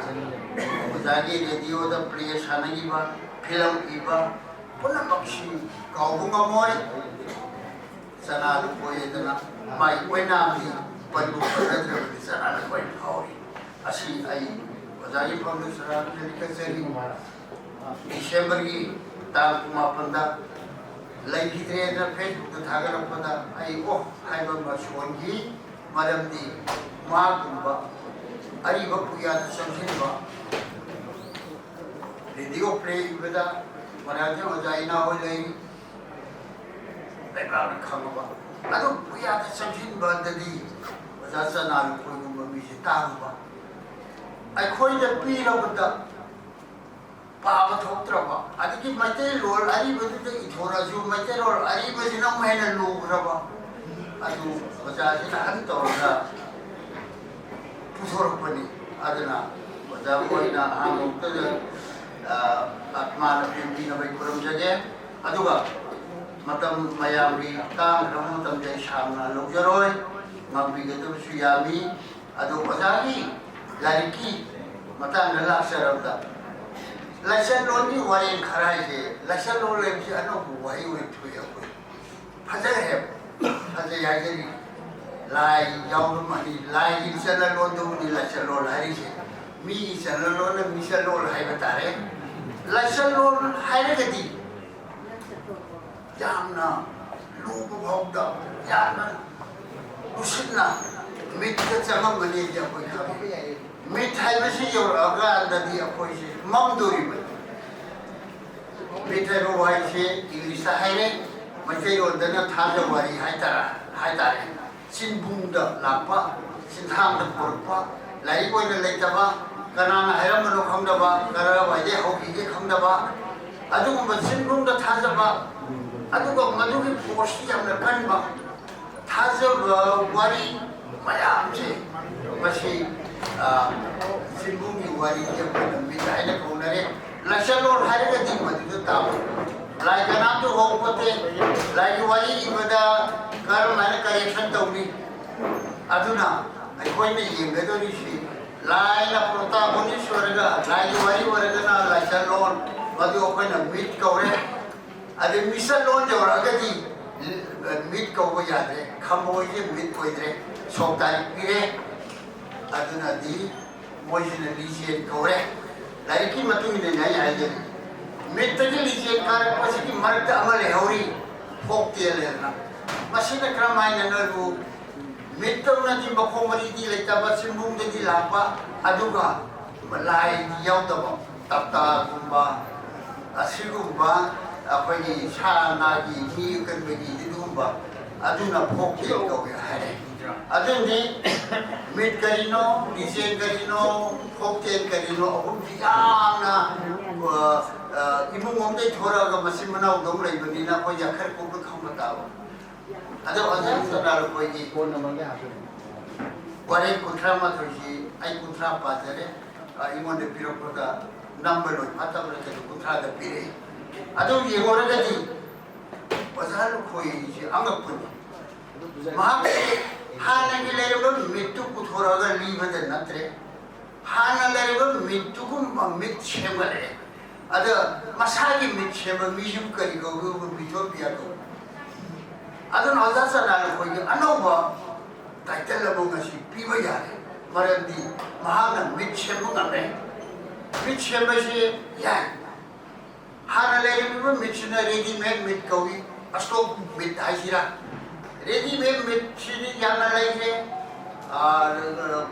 ꯑꯣꯖꯥꯒꯤ ꯔꯦꯗꯤꯑꯣꯗ ꯄ꯭ꯂꯦ ꯁꯥꯟꯅꯈꯤꯕ, ꯐꯤꯂꯝ ꯏꯕ ꯄꯨꯝꯅꯃꯛꯁꯤ ꯀꯥꯎꯕ ꯉꯝꯃꯣꯏ꯫ ꯆꯅꯥꯗꯨ ꯀꯣꯏꯗꯅ ꯃꯥꯏ ꯑꯣꯏꯅꯥꯝꯗꯤ ꯄꯟꯕꯨ ꯄꯟꯅꯗ꯭ꯔꯕꯗꯤ ꯆꯅꯥꯗ ꯀꯣꯏ ꯐꯥꯎꯔꯤ꯫ ꯑꯁꯤ ꯑꯩ ꯑꯣꯖꯥꯒꯤ ꯐꯝꯗ ꯆꯅꯥꯗꯨꯅꯗꯤ ꯀꯠꯆꯔꯤ꯫ ꯗꯤꯁꯦꯝꯕꯔꯒꯤ ꯇꯥꯡ ꯀꯨꯟꯃꯥꯄꯟꯗ ꯂꯩꯈꯤꯗ꯭ꯔꯦꯅ ꯐꯦꯁꯕꯨꯛꯇ ꯊꯥꯒꯠꯂꯛꯄꯗ ꯑꯩ ꯑꯣ ꯍꯥꯏꯕ ꯑꯃ ꯁꯣꯟꯈꯤ꯫ ꯃꯔꯝꯗꯤ ꯃꯥꯒꯨꯝꯕ ꯑꯔꯤꯕ ꯄꯨꯌꯥꯗ ꯆꯪꯁꯤꯟꯕ ꯔꯦꯗꯤꯑꯣ ꯄ꯭ꯂꯦ ꯏꯕꯗ ꯃꯣꯏꯔꯥꯡꯊꯦꯝ ꯑꯣꯖꯥ ꯏꯅꯥ ꯍꯣꯏ ꯂꯩ, ꯂꯩꯕꯥꯛꯅ ꯈꯪꯉꯕ꯫ ꯑꯗꯨ ꯄꯨꯌꯥꯗ ꯆꯪꯁꯤꯟꯕꯗꯗꯤ ꯑꯣꯖꯥ ꯆꯅꯥ ꯂꯨꯀꯣꯏꯒꯨꯝꯕ ꯃꯤꯁꯦ ꯇꯥꯡꯕ꯫ ꯑꯩꯈꯣꯏꯗ ꯄꯤꯔꯕꯗ ꯄꯥꯕ ꯊꯣꯛꯇ꯭ꯔꯕ, ꯑꯗꯒꯤ ꯃꯩꯇꯩꯂꯣꯟ ꯑꯔꯤꯕꯗꯨꯗ ꯏꯊꯣꯔꯛꯑꯁꯨ ꯃꯩꯇꯩꯂꯣꯟ ꯑꯔꯤꯕꯁꯤꯅ ꯑꯃꯨꯛ ꯍꯦꯟꯅ ꯂꯨꯈ꯭ꯔꯕ꯫ ꯑꯗꯨ ꯑꯣꯖꯥꯁꯤꯅ ꯑꯍꯟ ꯇꯧꯔꯒ ꯄꯨꯊꯣꯔꯛꯄꯅꯤ꯫ ꯑꯗꯨꯅ ꯑꯣꯖꯥ ꯃꯣꯏꯅ ꯑꯍꯥꯟꯕ ꯃꯛꯇꯗ, ꯑ, ꯑꯥꯠꯃꯥꯅ ꯄꯦꯟꯕꯤꯅꯕ ꯑꯩ ꯈꯨꯔꯨꯝꯖꯒꯦ꯫ ꯑꯗꯨꯒ ꯃꯇꯝ ꯃꯌꯥꯝꯒꯤ ꯇꯥꯡꯈ꯭ꯔꯕ ꯃꯇꯝꯗꯤ ꯑꯩ ꯁꯥꯡꯅ ꯂꯧꯖꯔꯣꯏ, ꯉꯥꯡꯕꯤꯒꯗꯕꯁꯨ ꯌꯥꯝꯃꯤ꯫ ꯑꯗꯨ ꯑꯣꯖꯥꯒꯤ ꯂꯥꯏꯔꯤꯛꯀꯤ ꯃꯇꯥꯡꯗ ꯂꯥꯛꯆꯔꯕꯗ, ꯂꯥꯏꯆꯠꯂꯣꯟꯒꯤ ꯋꯥꯔꯦꯡ ꯈꯔ ꯍꯥꯏꯁꯦ, ꯂꯥꯏꯆꯠꯂꯣꯟ ꯍꯥꯏꯕꯁꯤ ꯑꯅꯧꯕ ꯋꯥꯍꯩ ꯑꯣꯏꯅ ꯊꯣꯛꯑꯦ ꯑꯩꯈꯣꯏ꯫ ꯐꯖꯔꯦ, ꯐꯖꯩ ꯍꯥꯏꯖꯔꯤ꯫ ꯂꯥꯏ ꯌꯥꯎꯔꯝꯃꯅꯤ, ꯂꯥꯏꯒꯤ ꯆꯠꯅꯂꯣꯟꯗꯨꯕꯨꯅꯤ ꯂꯥꯏꯆꯠꯂꯣꯟ ꯍꯥꯏꯔꯤꯁꯦ꯫ ꯃꯤꯒꯤ ꯆꯠꯅꯂꯣꯟꯅ ꯃꯤꯆꯠꯂꯣꯟ ꯍꯥꯏꯕ ꯇꯥꯔꯦ꯫ ꯂꯥꯏꯆꯠꯂꯣꯟ ꯍꯥꯏꯔꯒꯗꯤ ꯌꯥꯝꯅ ꯂꯨꯕ ꯐꯥꯎꯗ ꯌꯥꯝꯅ ꯂꯨꯁꯤꯟꯅ ꯃꯤꯠꯇ ꯆꯪꯉꯝꯒꯅꯤꯗꯤ ꯑꯩꯈꯣꯏ ꯈꯪꯉꯤ꯫ ꯃꯤꯠ ꯍꯥꯏꯕꯁꯤ ꯌꯧꯔꯛꯑꯀꯥꯟꯗꯗꯤ ꯑꯩꯈꯣꯏꯁꯦ ꯃꯝꯗꯣꯔꯤꯕꯅꯤ꯫ ꯃꯤꯠ ꯍꯥꯏꯕ ꯋꯥꯍꯩꯁꯦ ꯏꯪꯂꯤꯁꯇ ꯍꯥꯏꯔꯦ, ꯃꯩꯇꯩꯂꯣꯟꯗꯅ ꯊꯥꯖ ꯋꯥꯔꯤ ꯍꯥꯏꯇꯥꯔꯦ, ꯍꯥꯏꯇꯥꯔꯦ꯫ ꯆꯤꯟꯕꯨꯡꯗ ꯂꯥꯛꯄ, ꯆꯤꯟꯊꯥꯡꯗ ꯄꯨꯔꯛꯄ, ꯂꯥꯏꯔꯤꯛ ꯑꯣꯏꯅ ꯂꯩꯇꯕ, ꯀꯅꯥꯅ ꯍꯥꯏꯔꯝꯕꯅꯣ ꯈꯪꯗꯕ, ꯀꯗꯥꯏꯋꯥꯏꯗꯩ ꯍꯧꯈꯤꯒꯦ ꯈꯪꯗꯕ, ꯑꯗꯨꯒꯨꯝꯕ ꯆꯤꯟꯕꯨꯡꯗ ꯊꯥꯖꯕ, ꯑꯗꯨꯒ ꯃꯗꯨꯒꯤ ꯐꯣꯔꯁꯇꯤ ꯌꯥꯝꯅ ꯀꯟꯕ, ꯊꯥꯖꯕ ꯋꯥꯔꯤ ꯃꯌꯥꯝꯁꯦ ꯃꯁꯤ, ꯑ, ꯆꯤꯡꯕꯨꯡꯒꯤ ꯋꯥꯔꯤꯁꯦ ꯑꯩꯈꯣꯏꯅ ꯃꯤꯠ ꯍꯥꯏꯅ ꯀꯧꯅꯔꯦ꯫ ꯂꯥꯏꯆꯠꯂꯣꯟ ꯍꯥꯏꯔꯒꯗꯤ ꯃꯗꯨꯗ ꯇꯥꯕ꯫ ꯂꯥꯏ ꯀꯅꯥꯝꯇ ꯍꯣꯡꯄꯣꯠꯇꯦ꯫ ꯂꯥꯏꯒꯤ ꯋꯥꯔꯤ ꯏꯕꯗ ꯀꯔꯝ ꯍꯥꯏꯅ correction ꯇꯧꯅꯤ? ꯑꯗꯨꯅ ꯑꯩꯈꯣꯏꯅ ꯌꯦꯡꯒꯗꯧꯔꯤꯁꯤ ꯂꯥꯏꯅ protagonist ꯑꯣꯏꯔꯒ, ꯂꯥꯏꯒꯤ ꯋꯥꯔꯤ ꯑꯣꯏꯔꯒꯅ ꯂꯥꯏꯆꯠꯂꯣꯟ, ꯃꯗꯨ ꯑꯩꯈꯣꯏꯅ ꯃꯤꯠ ꯀꯧꯔꯦ꯫ ꯑꯗꯩ ꯃꯤꯁꯠꯂꯣꯟ ꯌꯧꯔꯛꯑꯒꯗꯤ ꯃꯤꯠ ꯀꯧꯕ ꯌꯥꯗ꯭ꯔꯦ, ꯈꯝꯕ ꯍꯣꯏꯁꯦ ꯃꯤꯠ ꯑꯣꯏꯗ꯭ꯔꯦ, ꯁꯣꯛ ꯇꯥꯔꯤꯛ ꯄꯤꯔꯦ꯫ ꯑꯗꯨꯅꯗꯤ ꯃꯣꯏꯁꯤꯅ ꯂꯤꯖꯦꯟ ꯀꯧꯔꯦ꯫ ꯂꯥꯏꯔꯤꯛꯀꯤ ꯃꯇꯨꯡ ꯏꯟꯅꯅꯤ ꯑꯩ ꯍꯥꯏꯖꯔꯤ꯫ ꯃꯤꯠꯇꯒꯤ ꯂꯤꯖꯦꯟ ꯀꯥꯔꯛꯄꯁꯤꯒꯤ ꯃꯔꯛꯇ ꯑꯃ ꯂꯩꯍꯧꯔꯤ, ꯐꯣꯛ ꯇꯦꯜ ꯍꯥꯏꯗꯅ꯫ ꯃꯁꯤꯅ ꯀꯔꯝ ꯍꯥꯏꯅꯅꯣꯕꯨ, ꯃꯤꯠꯇꯧꯅꯗꯤ ꯃꯈꯣꯡ ꯃꯔꯤꯗꯤ ꯂꯩꯇꯕ, ꯆꯤꯡꯕꯨꯡꯗꯒꯤ ꯂꯥꯛꯄ, ꯑꯗꯨꯒ ꯂꯥꯏꯗꯤ ꯌꯥꯎꯗꯕ, ꯇꯞꯇꯥꯒꯨꯝꯕ, ꯑꯁꯤꯒꯨꯝꯕ ꯑꯩꯈꯣꯏꯒꯤ ꯁꯥ ꯉꯥꯒꯤ ꯃꯤ ꯑꯀꯟꯕꯒꯤ ꯑꯗꯨꯒꯨꯝꯕ, ꯑꯗꯨꯅ ꯐꯣꯛ ꯇꯦꯜ ꯀꯧꯏ ꯍꯥꯏꯔꯦ꯫ ꯑꯗꯨꯅꯤ ꯃꯤꯠ ꯀꯔꯤꯅꯣ, ꯂꯤꯖꯦꯟ ꯀꯔꯤꯅꯣ, ꯐꯣꯛ ꯇꯦꯜ ꯀꯔꯤꯅꯣ, ꯑꯍꯨꯝꯁꯤ ꯌꯥꯝꯅ, ꯑ, ꯑ, ꯏꯃꯨꯡ ꯑꯃꯗꯩ ꯊꯣꯔꯛꯑꯒ ꯃꯆꯤꯟ ꯃꯅꯥꯎꯗꯧ ꯂꯩꯕꯅꯤꯅ ꯑꯩꯈꯣꯏ ꯌꯥꯈꯔ ꯀꯨꯞꯅ ꯈꯪꯕ ꯇꯥꯕ꯫ ꯑꯗꯣ ꯑꯣꯖꯥ ꯁꯅꯥꯔꯨꯈꯣꯏꯒꯤ ꯋꯥꯔꯦꯡ ꯀꯨꯟꯊ꯭ꯔꯥ ꯃꯥꯊꯣꯏꯁꯤ ꯑꯩ ꯀꯨꯟꯊ꯭ꯔꯥ ꯄꯥꯖꯔꯦ꯫ ꯑ, ꯑꯩꯉꯣꯟꯗ ꯄꯤꯔꯛꯄꯗ ꯅꯝꯕ ꯂꯣꯏ ꯐꯠꯇꯕ ꯅꯠꯇꯅ ꯀꯨꯟꯊ꯭ꯔꯥꯗ ꯄꯤꯔꯛꯏ꯫ ꯑꯗꯨ ꯌꯦꯡꯉꯨꯔꯒꯗꯤ ꯑꯣꯖꯥ ꯂꯨꯈꯣꯏꯁꯤ ꯑꯉꯛꯄꯅꯤ꯫ ꯃꯍꯥꯛꯁꯤ ꯍꯥꯟꯅꯒꯤ ꯂꯩꯔꯝꯕ ꯃꯤꯠꯇꯨ ꯄꯨꯊꯣꯔꯛꯑꯒ ꯂꯤꯕꯗ ꯅꯠꯇ꯭ꯔꯦ, ꯍꯥꯟꯅ ꯂꯩꯔꯝꯕ ꯃꯤꯠꯇꯨꯒꯨꯝꯕ ꯃꯤꯠ ꯁꯦꯝꯒꯠꯂꯛꯑꯦ꯫ ꯑꯗ ꯃꯁꯥꯒꯤ ꯃꯤꯠ ꯁꯦꯝꯕ ꯃꯤꯁꯤꯕꯨ ꯀꯔꯤ ꯀꯧꯒꯦ? ꯃꯤꯊꯣꯄꯤꯌꯥ ꯀꯧꯏ꯫ ꯑꯗꯨꯅ ꯑꯣꯖꯥ ꯁꯅꯥꯔꯨꯈꯣꯏꯒꯤ ꯑꯅꯧꯕ title ꯑꯃ ꯉꯁꯤ ꯄꯤꯕ ꯌꯥꯔꯦ꯫ ꯃꯔꯝꯗꯤ ꯃꯍꯥꯛꯅ ꯃꯤꯠ ꯁꯦꯝꯕ ꯉꯝꯃꯦ꯫ ꯃꯤꯠ ꯁꯦꯝꯕꯁꯤ ꯌꯥꯏ꯫ ꯍꯥꯟꯅ ꯂꯩꯔꯝꯃꯤꯕ ꯃꯤꯠꯁꯤꯅ readymade ꯃꯤꯠ ꯀꯧꯏ, stock ꯃꯤꯠ ꯍꯥꯏꯁꯤꯔꯥ꯫ Readymade ꯃꯤꯠꯁꯤꯗꯤ ꯌꯥꯝꯅ ꯂꯩꯈ꯭ꯔꯦ, ꯑ,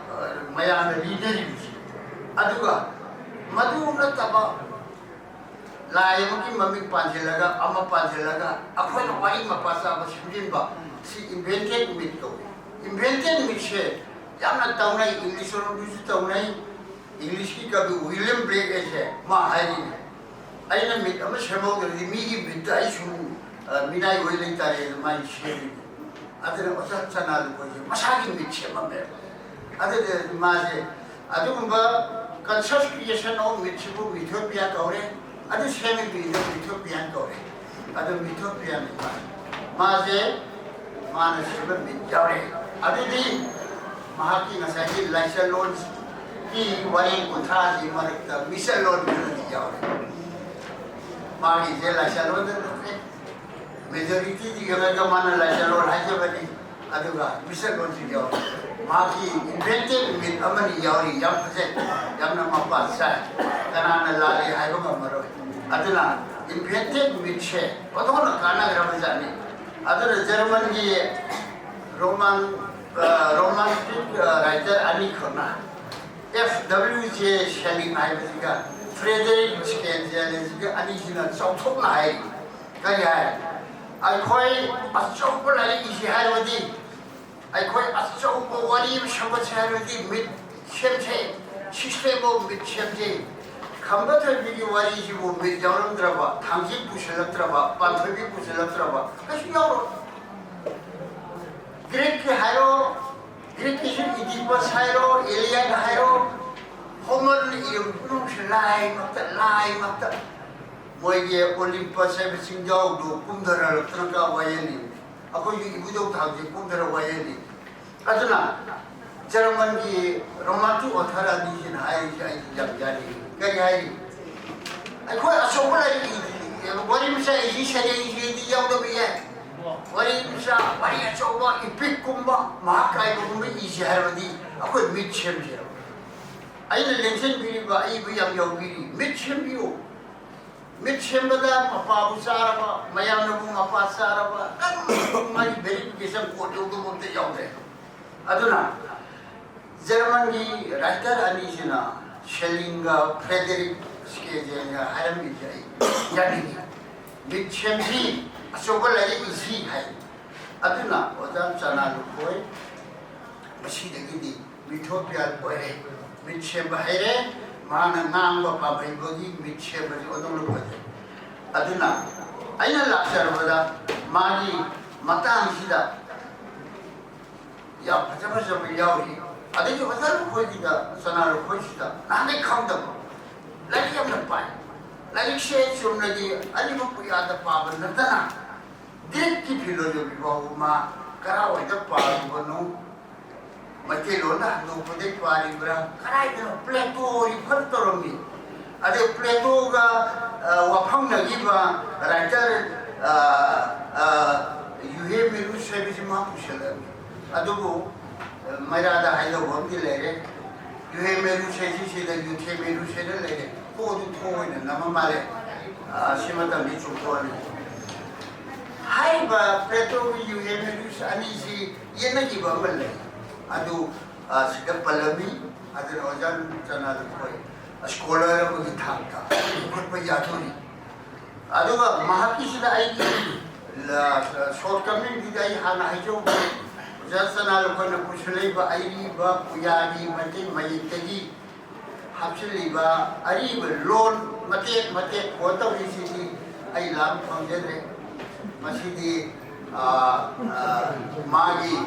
ꯃꯌꯥꯝꯅ ꯂꯤꯅꯔꯤꯕꯁꯤ꯫ ꯑꯗꯨꯒ ꯃꯗꯨ ꯅꯠꯇꯕ ꯂꯥꯏ ꯑꯃꯒꯤ ꯃꯃꯤꯡ ꯄꯥꯟꯁꯤꯜꯂꯒ, ꯑꯃ ꯄꯥꯟꯁꯤꯜꯂꯒ, ꯑꯩꯈꯣꯏꯅ ꯋꯥꯔꯤ ꯃꯄꯥ ꯆꯥꯕ ꯁꯦꯝꯖꯤꯟꯕ, ꯁꯤ invented myth ꯀꯧꯏ꯫ Invented mythꯁꯦ ꯌꯥꯝꯅ ꯇꯧꯅꯩ, English ꯂꯣꯟꯗꯁꯨ ꯇꯧꯅꯩ꯫ Englishꯀꯤ ꯀꯕꯤ William Blake ꯍꯥꯏꯁꯦ ꯃꯥ ꯍꯥꯏꯔꯤꯅꯦ, "ꯑꯩꯅ ꯃꯤꯠ ꯑꯃ ꯁꯦꯝꯍꯧꯗ꯭ꯔꯗꯤ ꯃꯤꯒꯤ ꯃꯤꯠꯇ ꯑꯩ ꯁꯨꯝ, ꯑ, ꯃꯤꯅꯥꯏ ꯑꯣꯏ ꯂꯩꯇꯥꯔꯦ" ꯑꯗꯨꯃꯥꯏꯅ ꯁꯦꯝꯃꯤꯅꯦ꯫ ꯑꯗꯨꯅ ꯑꯣꯖꯥ ꯁꯅꯥꯔꯨꯈꯣꯏꯁꯦ ꯃꯁꯥꯒꯤ ꯃꯤꯠ ꯁꯦꯝꯃꯝꯃꯦꯕ꯫ ꯑꯗꯨꯗ ꯃꯥꯁꯦ ꯑꯗꯨꯒꯨꯝꯕ conscious creation of myth ꯁꯤꯕꯨ Mythopoeia ꯀꯧꯔꯦ꯫ ꯑꯗꯨ ꯁꯦꯝꯃꯤꯕꯤꯗ Mythopoeia ꯀꯧꯔꯦ꯫ ꯑꯗꯨ Mythopoeia ꯅꯤ꯫ ꯃꯥꯁꯦ ꯃꯥꯅ ꯁꯦꯝꯕ myth ꯌꯥꯎꯔꯦ꯫ ꯑꯗꯨꯗꯤ ꯃꯍꯥꯛꯀꯤ ꯉꯁꯥꯏꯒꯤ ꯂꯥꯏꯆꯠꯂꯣꯟꯒꯤ ꯋꯥꯔꯤ ꯀꯨꯟꯊ꯭ꯔꯥꯁꯤ ꯃꯔꯛꯇ ꯃꯤꯆꯠꯂꯣꯟ ꯈꯔꯗꯤ ꯌꯥꯎꯔꯦ꯫ ꯃꯥꯒꯤꯁꯦ ꯂꯥꯏꯆꯠꯂꯣꯟꯗ ꯅꯠꯇꯦ꯫ Majority ꯗꯤ ꯀꯩꯅꯣꯗ ꯃꯥꯅ ꯂꯥꯏꯆꯠꯂꯣꯟ ꯍꯥꯏꯖꯕꯅꯤ꯫ ꯑꯗꯨꯒ ꯃꯤꯆꯠꯂꯣꯟꯁꯨ ꯌꯥꯎꯔꯦ꯫ ꯃꯥꯒꯤ invented myth ꯑꯃꯅꯤ ꯌꯥꯎꯔꯤ꯫ ꯌꯥꯝ ꯐꯖꯩ꯫ ꯌꯥꯝꯅ ꯃꯄꯥ ꯆꯥꯏ꯫ ꯀꯅꯥꯅ ꯂꯥꯜꯂꯤ ꯍꯥꯏꯕ ꯉꯝꯃꯔꯣꯏ꯫ ꯑꯗꯨꯅ invented myth ꯁꯦ ꯑꯣꯟꯊꯣꯛꯅ ꯀꯥꯟꯅꯈ꯭ꯔꯕꯖꯥꯠꯅꯤ꯫ ꯑꯗꯨꯅ ꯖꯔꯃꯟꯒꯤ Roman, ꯑ, romantic, ꯑ, writer ꯑꯅꯤꯈꯛꯅ F W J Schelling ꯍꯥꯏꯕꯁꯤꯒ Frederick Schiaparelli ꯁꯤꯒ ꯑꯅꯤꯁꯤꯅ ꯆꯥꯎꯊꯣꯛꯅ ꯍꯥꯏꯔꯤ꯫ ꯀꯔꯤ ꯍꯥꯏ? ꯑꯩꯈꯣꯏ ꯑꯆꯧꯕ ꯂꯥꯏꯔꯤꯛ ꯏꯁꯤ ꯍꯥꯏꯔꯕꯗꯤ, ꯑꯩꯈꯣꯏ ꯑꯆꯧꯕ ꯋꯥꯔꯤ ꯑꯃ ꯁꯦꯝꯒꯠꯁꯤ ꯍꯥꯏꯔꯕꯗꯤ myth ꯁꯦꯝꯁꯦ, system of myth ꯁꯦꯝꯁꯦ꯫ ꯈꯝꯕ ꯊꯣꯏꯕꯤꯒꯤ ꯋꯥꯔꯤꯁꯤꯕꯨ myth ꯌꯥꯎꯔꯝꯗ꯭ꯔꯕ, ꯊꯥꯡꯖꯤꯡ ꯄꯨꯁꯤꯜꯂꯛꯇ꯭ꯔꯕ, ꯄꯥꯟꯊꯣꯏꯕꯤ ꯄꯨꯁꯤꯜꯂꯛꯇ꯭ꯔꯕ, ꯀꯩꯁꯨ ꯌꯥꯎꯔꯣꯏ꯫ ꯒ꯭ꯔꯤꯛꯀꯤ ꯍꯥꯏꯔꯣ, ꯒ꯭ꯔꯤꯛꯀꯤꯁꯨ Oedipus ꯍꯥꯏꯔꯣ, Iliad ꯍꯥꯏꯔꯣ, ꯍꯣꯃꯔꯅ ꯏꯔꯝꯕ ꯄꯨꯝꯅꯃꯛꯁꯦ ꯂꯥꯏꯃꯛꯇ, ꯂꯥꯏꯃꯛꯇ꯫ ꯃꯣꯏꯒꯤ Olympus ꯍꯥꯏꯕ ꯆꯤꯡꯖꯥꯎꯗꯨ ꯀꯨꯝꯊꯔꯛꯇꯅ ꯀꯥ ꯋꯥꯌꯦꯜꯂꯤ꯫ ꯑꯩꯈꯣꯏꯒꯤ ꯏꯕꯨꯙꯧ ꯊꯥꯡꯖꯤꯡ ꯀꯨꯝꯊꯔ ꯋꯥꯌꯦꯜꯂꯤ꯫ ꯑꯗꯨꯅ ꯖꯔꯃꯟꯒꯤ romantic author ꯑꯅꯤꯁꯤꯅ ꯍꯥꯏꯔꯤꯁꯦ ꯑꯩ ꯌꯥꯝ ꯌꯥꯅꯤꯡꯉꯤ꯫ ꯀꯔꯤ ꯍꯥꯏꯔꯤ? ꯑꯩꯈꯣꯏ ꯑꯆꯧꯕ ꯂꯥꯏꯔꯤꯛ ꯏꯗ꯭ꯔꯤ, ꯋꯥꯔꯤ ꯃꯆꯥ ꯏꯁꯤ ꯁꯩꯔꯦꯡ ꯏꯁꯤꯗꯤ ꯌꯥꯎꯗꯕ ꯌꯥꯏ꯫ ꯋꯥꯔꯤ ꯃꯆꯥ, ꯋꯥꯔꯤ ꯑꯆꯧꯕ, epic ꯀꯨꯝꯕ, ꯃꯍꯥꯀꯥꯕ꯭ꯌꯒꯨꯝꯕ ꯏꯁꯤ ꯍꯥꯏꯔꯕꯗꯤ ꯑꯩꯈꯣꯏ myth ꯁꯦꯝꯁꯦ꯫ ꯑꯩꯅ ꯂꯦꯡꯁꯤꯟꯕꯤꯔꯤꯕ, ꯑꯏꯕ ꯌꯥꯝ ꯌꯥꯎꯕꯤꯔꯤ, myth ꯁꯦꯝꯕꯤꯌꯨ꯫ Myth ꯁꯦꯝꯕꯗ ꯃꯄꯥꯕꯨ ꯆꯥꯔꯕ, ꯃꯌꯥꯝꯅꯕꯨ ꯃꯄꯥ ꯆꯥꯔꯕ, ꯀꯔꯤꯒꯨꯝꯕ ꯃꯥꯒꯤ verification code ꯌꯧꯗꯕ ꯑꯝꯇ ꯌꯥꯎꯗ꯭ꯔꯦ꯫ ꯑꯗꯨꯅ ꯖꯔꯃꯟꯒꯤ writer ꯑꯅꯤꯁꯤꯅ Schellingꯒ Frederick Schiaparelliꯒ ꯍꯥꯏꯔꯝꯃꯤꯁꯦ ꯑꯩ ꯌꯥꯅꯤꯡꯉꯤ꯫ Myth ꯁꯦꯝꯁꯤ, ꯑꯆꯧꯕ ꯂꯥꯏꯔꯤꯛ ꯏꯁꯤ ꯍꯥꯏ꯫ ꯑꯗꯨꯅ ꯑꯣꯖꯥ ꯆꯅꯥ ꯂꯨꯈꯣꯏ ꯉꯁꯤꯗꯒꯤꯗꯤ Mythopoeia ꯑꯣꯏꯔꯦ꯫ Myth ꯁꯦꯝꯕ ꯍꯩꯔꯦ꯫ ꯃꯥꯅ ꯉꯥꯡꯕ ꯄꯥꯝꯍꯩꯕꯒꯤ myth ꯁꯦꯝꯕꯁꯤ ꯑꯣꯟꯊꯣꯛꯅ ꯐꯖꯩ꯫ ꯑꯗꯨꯅ ꯑꯩꯅ ꯂꯥꯛꯆꯔꯕꯗ ꯃꯥꯒꯤ ꯃꯇꯥꯡꯁꯤꯗ ꯌꯥꯝ ꯐꯖ ꯐꯖꯕ ꯌꯥꯎꯔꯤ꯫ ꯑꯗꯒꯤ ꯑꯣꯖꯥ ꯂꯨꯈꯣꯏꯒꯤꯗ, ꯆꯅꯥ ꯂꯨꯈꯣꯏꯁꯤꯗ ꯅꯍꯥꯟꯗꯩ ꯈꯪꯗꯕ, ꯂꯥꯏꯔꯤꯛ ꯌꯥꯝꯅ ꯄꯥꯏ꯫ ꯂꯥꯏꯔꯤꯛꯁꯦ ꯆꯨꯝꯅꯒꯤ ꯑꯔꯤꯕ ꯄꯨꯌꯥꯗ ꯄꯥꯕ ꯅꯠꯇꯅ ꯒ꯭ꯔꯤꯛꯀꯤ ꯐꯤꯂꯣꯁꯣꯐꯤ ꯐꯥꯎꯕ ꯃꯥ ꯀꯔꯥꯏꯋꯥꯏꯗ ꯄꯥꯔꯨꯕꯅꯣ? ꯃꯩꯇꯩꯂꯣꯟꯗ ꯍꯟꯗꯣꯛꯄꯗꯩ ꯄꯥꯔꯤꯕ꯭ꯔꯥ? ꯀꯗꯥꯏꯗꯅꯣ? ꯄ꯭ꯂꯦꯇꯣ ꯔꯤꯐꯔ ꯇꯧꯔꯝꯃꯤ꯫ ꯑꯗꯩ ꯄ꯭ꯂꯦꯇꯣꯒ, ꯑ, ꯋꯥꯐꯪꯅꯈꯤꯕ ꯔꯥꯏꯇꯔ, ꯑ, ꯑ, ꯌꯨꯍꯦꯃꯦꯔꯨꯁ ꯍꯥꯏꯕꯁꯤ ꯃꯥ ꯄꯨꯁꯜꯂꯝꯃꯤ꯫ ꯑꯗꯨꯕꯨ, ꯑ, ꯃꯩꯔꯥꯗ ꯍꯥꯏꯗꯧꯕ ꯑꯃꯗꯤ ꯂꯩꯔꯦ꯫ ꯌꯨꯍꯦꯃꯦꯔꯨꯁ ꯍꯥꯏꯁꯤ ꯁꯤꯗ ꯌꯨꯊꯦꯃꯦꯔꯨꯁ ꯍꯥꯏꯅ ꯂꯩꯔꯦ꯫ ꯀꯣ ꯑꯗꯨ ꯊꯣ ꯑꯣꯏꯅ ꯅꯝꯃ ꯃꯥꯜꯂꯦ꯫ ꯑ, ꯁꯤ ꯃꯇꯝꯗꯤ ꯆꯨꯝꯊꯣꯛꯑꯅꯤ꯫ ꯍꯥꯏꯔꯤꯕ ꯄ꯭ꯂꯦꯇꯣꯒꯤ ꯌꯨꯍꯦꯃꯦꯔꯨꯁ ꯑꯅꯤꯁꯤ ꯌꯦꯠꯅꯈꯤꯕ ꯑꯃ ꯂꯩ꯫ ꯑꯗꯨ, ꯑ, ꯁꯤꯗ ꯄꯜꯂꯝꯃꯤ꯫ ꯑꯗꯨꯅ ꯑꯣꯖꯥ ꯆꯅꯥ ꯂꯨꯈꯣꯏ ꯁ꯭ꯀꯣꯂꯔ ꯑꯃꯒꯤ ꯊꯥꯛꯇ ꯄꯨꯈꯠꯄ ꯌꯥꯗꯣꯔꯤ꯫ ꯑꯗꯨꯒ ꯃꯍꯥꯛꯀꯤꯁꯤꯗ ꯑꯩꯒꯤ ꯂ-, ꯁꯣꯔꯠ ꯀꯃꯦꯟꯗꯨꯗꯤ ꯑꯩ ꯍꯥꯟꯅ ꯍꯥꯏꯖꯍꯧꯕ, ꯑꯣꯖꯥ ꯆꯅꯥ ꯂꯨꯈꯣꯏꯅ ꯄꯨꯁꯤꯜꯂꯛꯏꯕ ꯑꯔꯤꯕ ꯄꯨꯌꯥꯒꯤ ꯃꯩꯇꯩ ꯃꯌꯦꯛꯇꯒꯤ ꯍꯥꯞꯆꯤꯜꯂꯤꯕ ꯑꯔꯤꯕ ꯂꯣꯟ ꯃꯇꯦꯛ ꯃꯇꯦꯛ ꯀꯣꯠ ꯇꯧꯔꯤꯁꯤꯗꯤ ꯑꯩ ꯂꯥꯝ ꯐꯪꯖꯗ꯭ꯔꯦ꯫ ꯃꯁꯤꯗꯤ, ꯑ, ꯑ, ꯃꯥꯒꯤ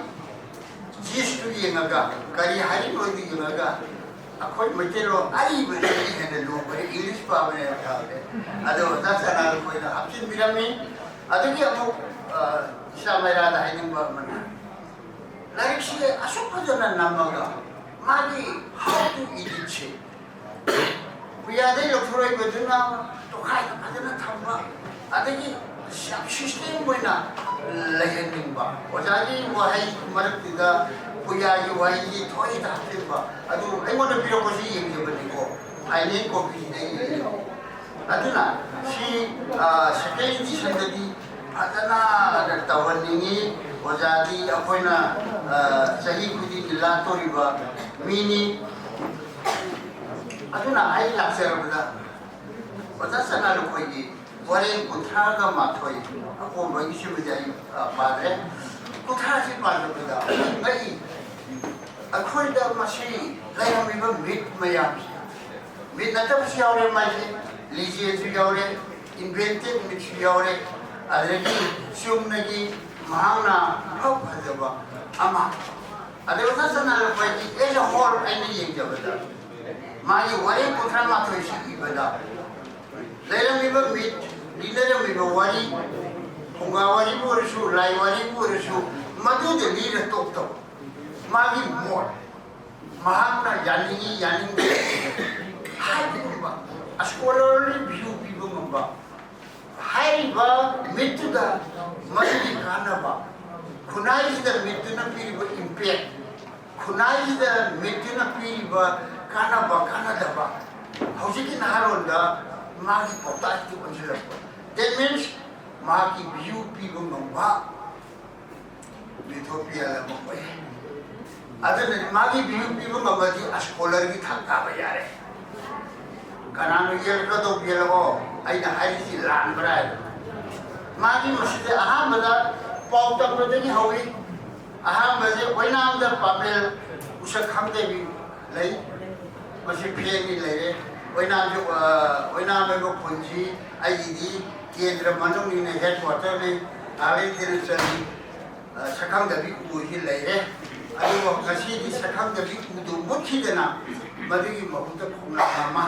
ꯖꯤꯁꯇꯨ ꯌꯦꯡꯉꯒ, ꯀꯔꯤ ꯍꯥꯏꯔꯤꯅꯣꯗꯨ ꯌꯦꯡꯉꯒ, ꯑꯩꯈꯣꯏ ꯃꯩꯇꯩꯂꯣꯟ ꯑꯔꯤꯕꯁꯤꯗꯤ ꯍꯦꯟꯅ ꯂꯨꯕꯅꯤ, ꯏꯪꯂꯤꯁ ꯄꯥꯕꯅ ꯍꯦꯟꯅ ꯐꯕꯅꯦ꯫ ꯑꯗꯣ ꯑꯣꯖꯥ ꯆꯅꯥ ꯂꯨꯈꯣꯏꯅ ꯍꯥꯞꯆꯤꯟꯕꯤꯔꯝꯃꯤ꯫ ꯑꯗꯨꯒꯤ ꯑꯃꯨꯛ, ꯑ, ꯏꯆꯥ ꯃꯩꯔꯥꯗ ꯍꯥꯏꯅꯤꯡꯕ ꯑꯃꯅ, ꯂꯥꯏꯔꯤꯛꯁꯤ ꯑꯁꯨꯛ ꯐꯖꯅ ꯅꯝꯃꯒ ꯃꯥꯒꯤ how to editꯁꯦ ꯄꯨꯌꯥꯗꯩ ꯂꯧꯊꯣꯔꯛꯏꯕꯗꯨꯅ ꯇꯣꯈꯥꯏꯅ ꯐꯖꯅ ꯊꯝꯕ, ꯑꯗꯒꯤ ꯌꯥꯝ system ꯑꯣꯏꯅ ꯂꯩꯍꯟꯅꯤꯡꯕ꯫ ꯑꯣꯖꯥꯒꯤ ꯋꯥꯍꯩ ꯃꯔꯛꯇꯨꯗ ꯄꯨꯌꯥꯒꯤ ꯋꯥꯍꯩꯁꯤ ꯊꯣꯛꯏꯗ ꯍꯥꯞꯆꯤꯟꯕ, ꯑꯗꯨ ꯑꯩꯉꯣꯟꯗ ꯄꯤꯔꯛꯄꯁꯤ ꯌꯦꯡꯖꯕꯅꯤꯀꯣ, ꯐꯥꯏꯅꯦꯜ ꯀꯣꯄꯤꯁꯤꯗ ꯌꯦꯡꯖꯕ꯫ ꯑꯗꯨꯅ ꯁꯤ, ꯑ, second editionꯗꯗꯤ ꯐꯖꯅ ꯇꯧꯍꯟꯅꯤꯡꯉꯤ꯫ ꯑꯣꯖꯥꯗꯤ ꯑꯩꯈꯣꯏꯅ, ꯑ, ꯆꯍꯤ ꯈꯨꯗꯤꯡꯒꯤ ꯂꯥꯛꯇꯣꯔꯤꯕ ꯃꯤꯅꯤ꯫ ꯑꯗꯨꯅ ꯑꯩ ꯂꯥꯛꯆꯔꯕꯗ ꯑꯣꯖꯥ ꯆꯅꯥ ꯂꯨꯈꯣꯏꯒꯤ ꯋꯥꯔꯦꯡ ꯀꯨꯟꯊ꯭ꯔꯥꯒ ꯃꯥꯊꯣꯏ, ꯑꯀꯣꯟꯕꯒꯤꯁꯤꯃꯗꯤ ꯑꯩ, ꯑ, ꯄꯥꯗ꯭ꯔꯦ꯫ ꯀꯨꯟꯊ꯭ꯔꯥꯁꯤ ꯄꯥꯖꯕꯗ ꯉꯛꯏ꯫ ꯑꯩꯈꯣꯏꯗ ꯃꯁꯤ ꯂꯩꯔꯝꯃꯤꯕ ꯃꯤꯠ ꯃꯌꯥꯝꯁꯦ, ꯃꯤꯠ ꯅꯠꯇꯕꯁꯨ ꯌꯥꯎꯔꯦ ꯃꯥꯏꯁꯦ, ꯂꯤꯖꯦꯟꯁꯨ ꯌꯥꯎꯔꯦ, invented ꯃꯤꯠꯁꯨ ꯌꯥꯎꯔꯦ, ꯑꯗꯒꯤ ꯆꯨꯝꯅꯒꯤ ꯃꯍꯥꯛꯅ ꯏꯐ ꯐꯖꯕ ꯑꯃ, ꯑꯗꯩ ꯑꯣꯖꯥ ꯁꯅꯥ ꯂꯨꯈꯣꯏꯒꯤ as a whole ꯑꯩꯅ ꯌꯦꯡꯖꯕꯗ, ꯃꯥꯒꯤ ꯋꯥꯔꯦꯡ ꯀꯨꯟꯊ꯭ꯔꯥ ꯃꯥꯊꯣꯏꯁꯤ ꯏꯕꯗ ꯂꯩꯔꯝꯃꯤꯕ ꯃꯤꯠ, ꯂꯤꯅꯔꯝꯃꯤꯕ ꯋꯥꯔꯤ, ꯐꯨꯡꯒꯥ ꯋꯥꯔꯤꯕꯨ ꯑꯣꯏꯔꯁꯨ, ꯂꯥꯏ ꯋꯥꯔꯤꯕꯨ ꯑꯣꯏꯔꯁꯨ, ꯃꯗꯨꯗ ꯂꯤꯔ ꯇꯣꯛꯇꯕ꯫ ꯃꯥꯒꯤ ꯃꯣꯠ, ꯃꯍꯥꯛꯅ ꯌꯥꯅꯤꯡꯏ ꯌꯥꯅꯤꯡꯗꯦ ꯍꯥꯏꯕꯒꯨꯝꯕ scholarly view ꯄꯤꯕ ꯉꯝꯕ, ꯍꯥꯏꯔꯤꯕ ꯃꯤꯠꯇꯨꯗ ꯃꯗꯨꯒꯤ ꯀꯥꯟꯅꯕ, ꯈꯨꯟꯅꯥꯏꯁꯤꯗ ꯃꯤꯠꯇꯨꯅ ꯄꯤꯔꯤꯕ impact, ꯈꯨꯟꯅꯥꯏꯁꯤꯗ ꯃꯤꯠꯇꯨꯅ ꯄꯤꯔꯤꯕ ꯀꯥꯟꯅꯕ ꯀꯥꯟꯅꯗꯕ, ꯍꯧꯖꯤꯛꯀꯤ ꯅꯍꯥꯔꯣꯟꯗ ꯃꯥꯒꯤ ꯄꯥꯎꯇꯥꯛꯇꯨ ꯑꯣꯟꯁꯤꯜꯂꯛꯄ꯫ That means ꯃꯍꯥꯛꯀꯤ view ꯄꯤꯕ ꯉꯝꯕ ꯃꯤꯊꯣꯄꯤꯌꯥ ꯑꯃ ꯑꯣꯏ꯫ ꯑꯗꯨꯅ ꯃꯥꯒꯤ view ꯄꯤꯕ ꯉꯝꯃꯗꯤ scholarꯒꯤ ꯊꯥꯛ ꯀꯥꯕ ꯌꯥꯔꯦ꯫ ꯀꯅꯥꯅꯣ ꯌꯦꯜꯂꯒ ꯇꯧꯕꯤꯔꯛꯑꯣ, ꯑꯩꯅ ꯍꯥꯏꯔꯤꯁꯤ ꯂꯥꯟꯕ꯭ꯔꯥ ꯍꯥꯏꯕ꯫ ꯃꯥꯒꯤ ꯃꯁꯤꯗꯤ ꯑꯍꯥꯟꯕꯗ ꯄꯥꯎ ꯇꯝꯕꯗꯒꯤ ꯍꯧꯏ꯫ ꯑꯍꯥꯟꯕꯁꯦ ꯑꯣꯏꯅꯥꯝꯗ ꯄꯥꯃꯦꯜ ꯎꯁꯛ ꯈꯪꯗꯕꯤ ꯂꯩ꯫ ꯃꯁꯤ ꯐꯦꯟꯒꯤ ꯂꯩꯔꯦ꯫ ꯑꯣꯏꯅꯥꯝꯁꯨ, ꯑ, ꯑꯣꯏꯅꯥꯝ ꯍꯥꯏꯕ ꯈꯨꯟꯁꯤ ꯑꯩꯒꯤꯗꯤ ꯀꯦꯟꯗ꯭ꯔ ꯃꯅꯨꯡꯅꯤꯅ, headquarterꯅꯤ, ꯅꯥꯒꯥꯂꯦꯟꯗꯅ ꯆꯜꯂꯤ꯫ ꯑ, ꯁꯛꯈꯪꯗꯕꯤ ꯎꯁꯤ ꯂꯩꯔꯦ꯫ ꯑꯗꯨꯕꯨ ꯉꯁꯤꯗꯤ ꯁꯛꯈꯪꯗꯕꯤ ꯎꯗꯨ ꯃꯨꯠꯈꯤꯗꯅ ꯃꯗꯨꯒꯤ ꯃꯍꯨꯠꯇ ꯈꯣꯡꯅꯥꯡ ꯑꯃ,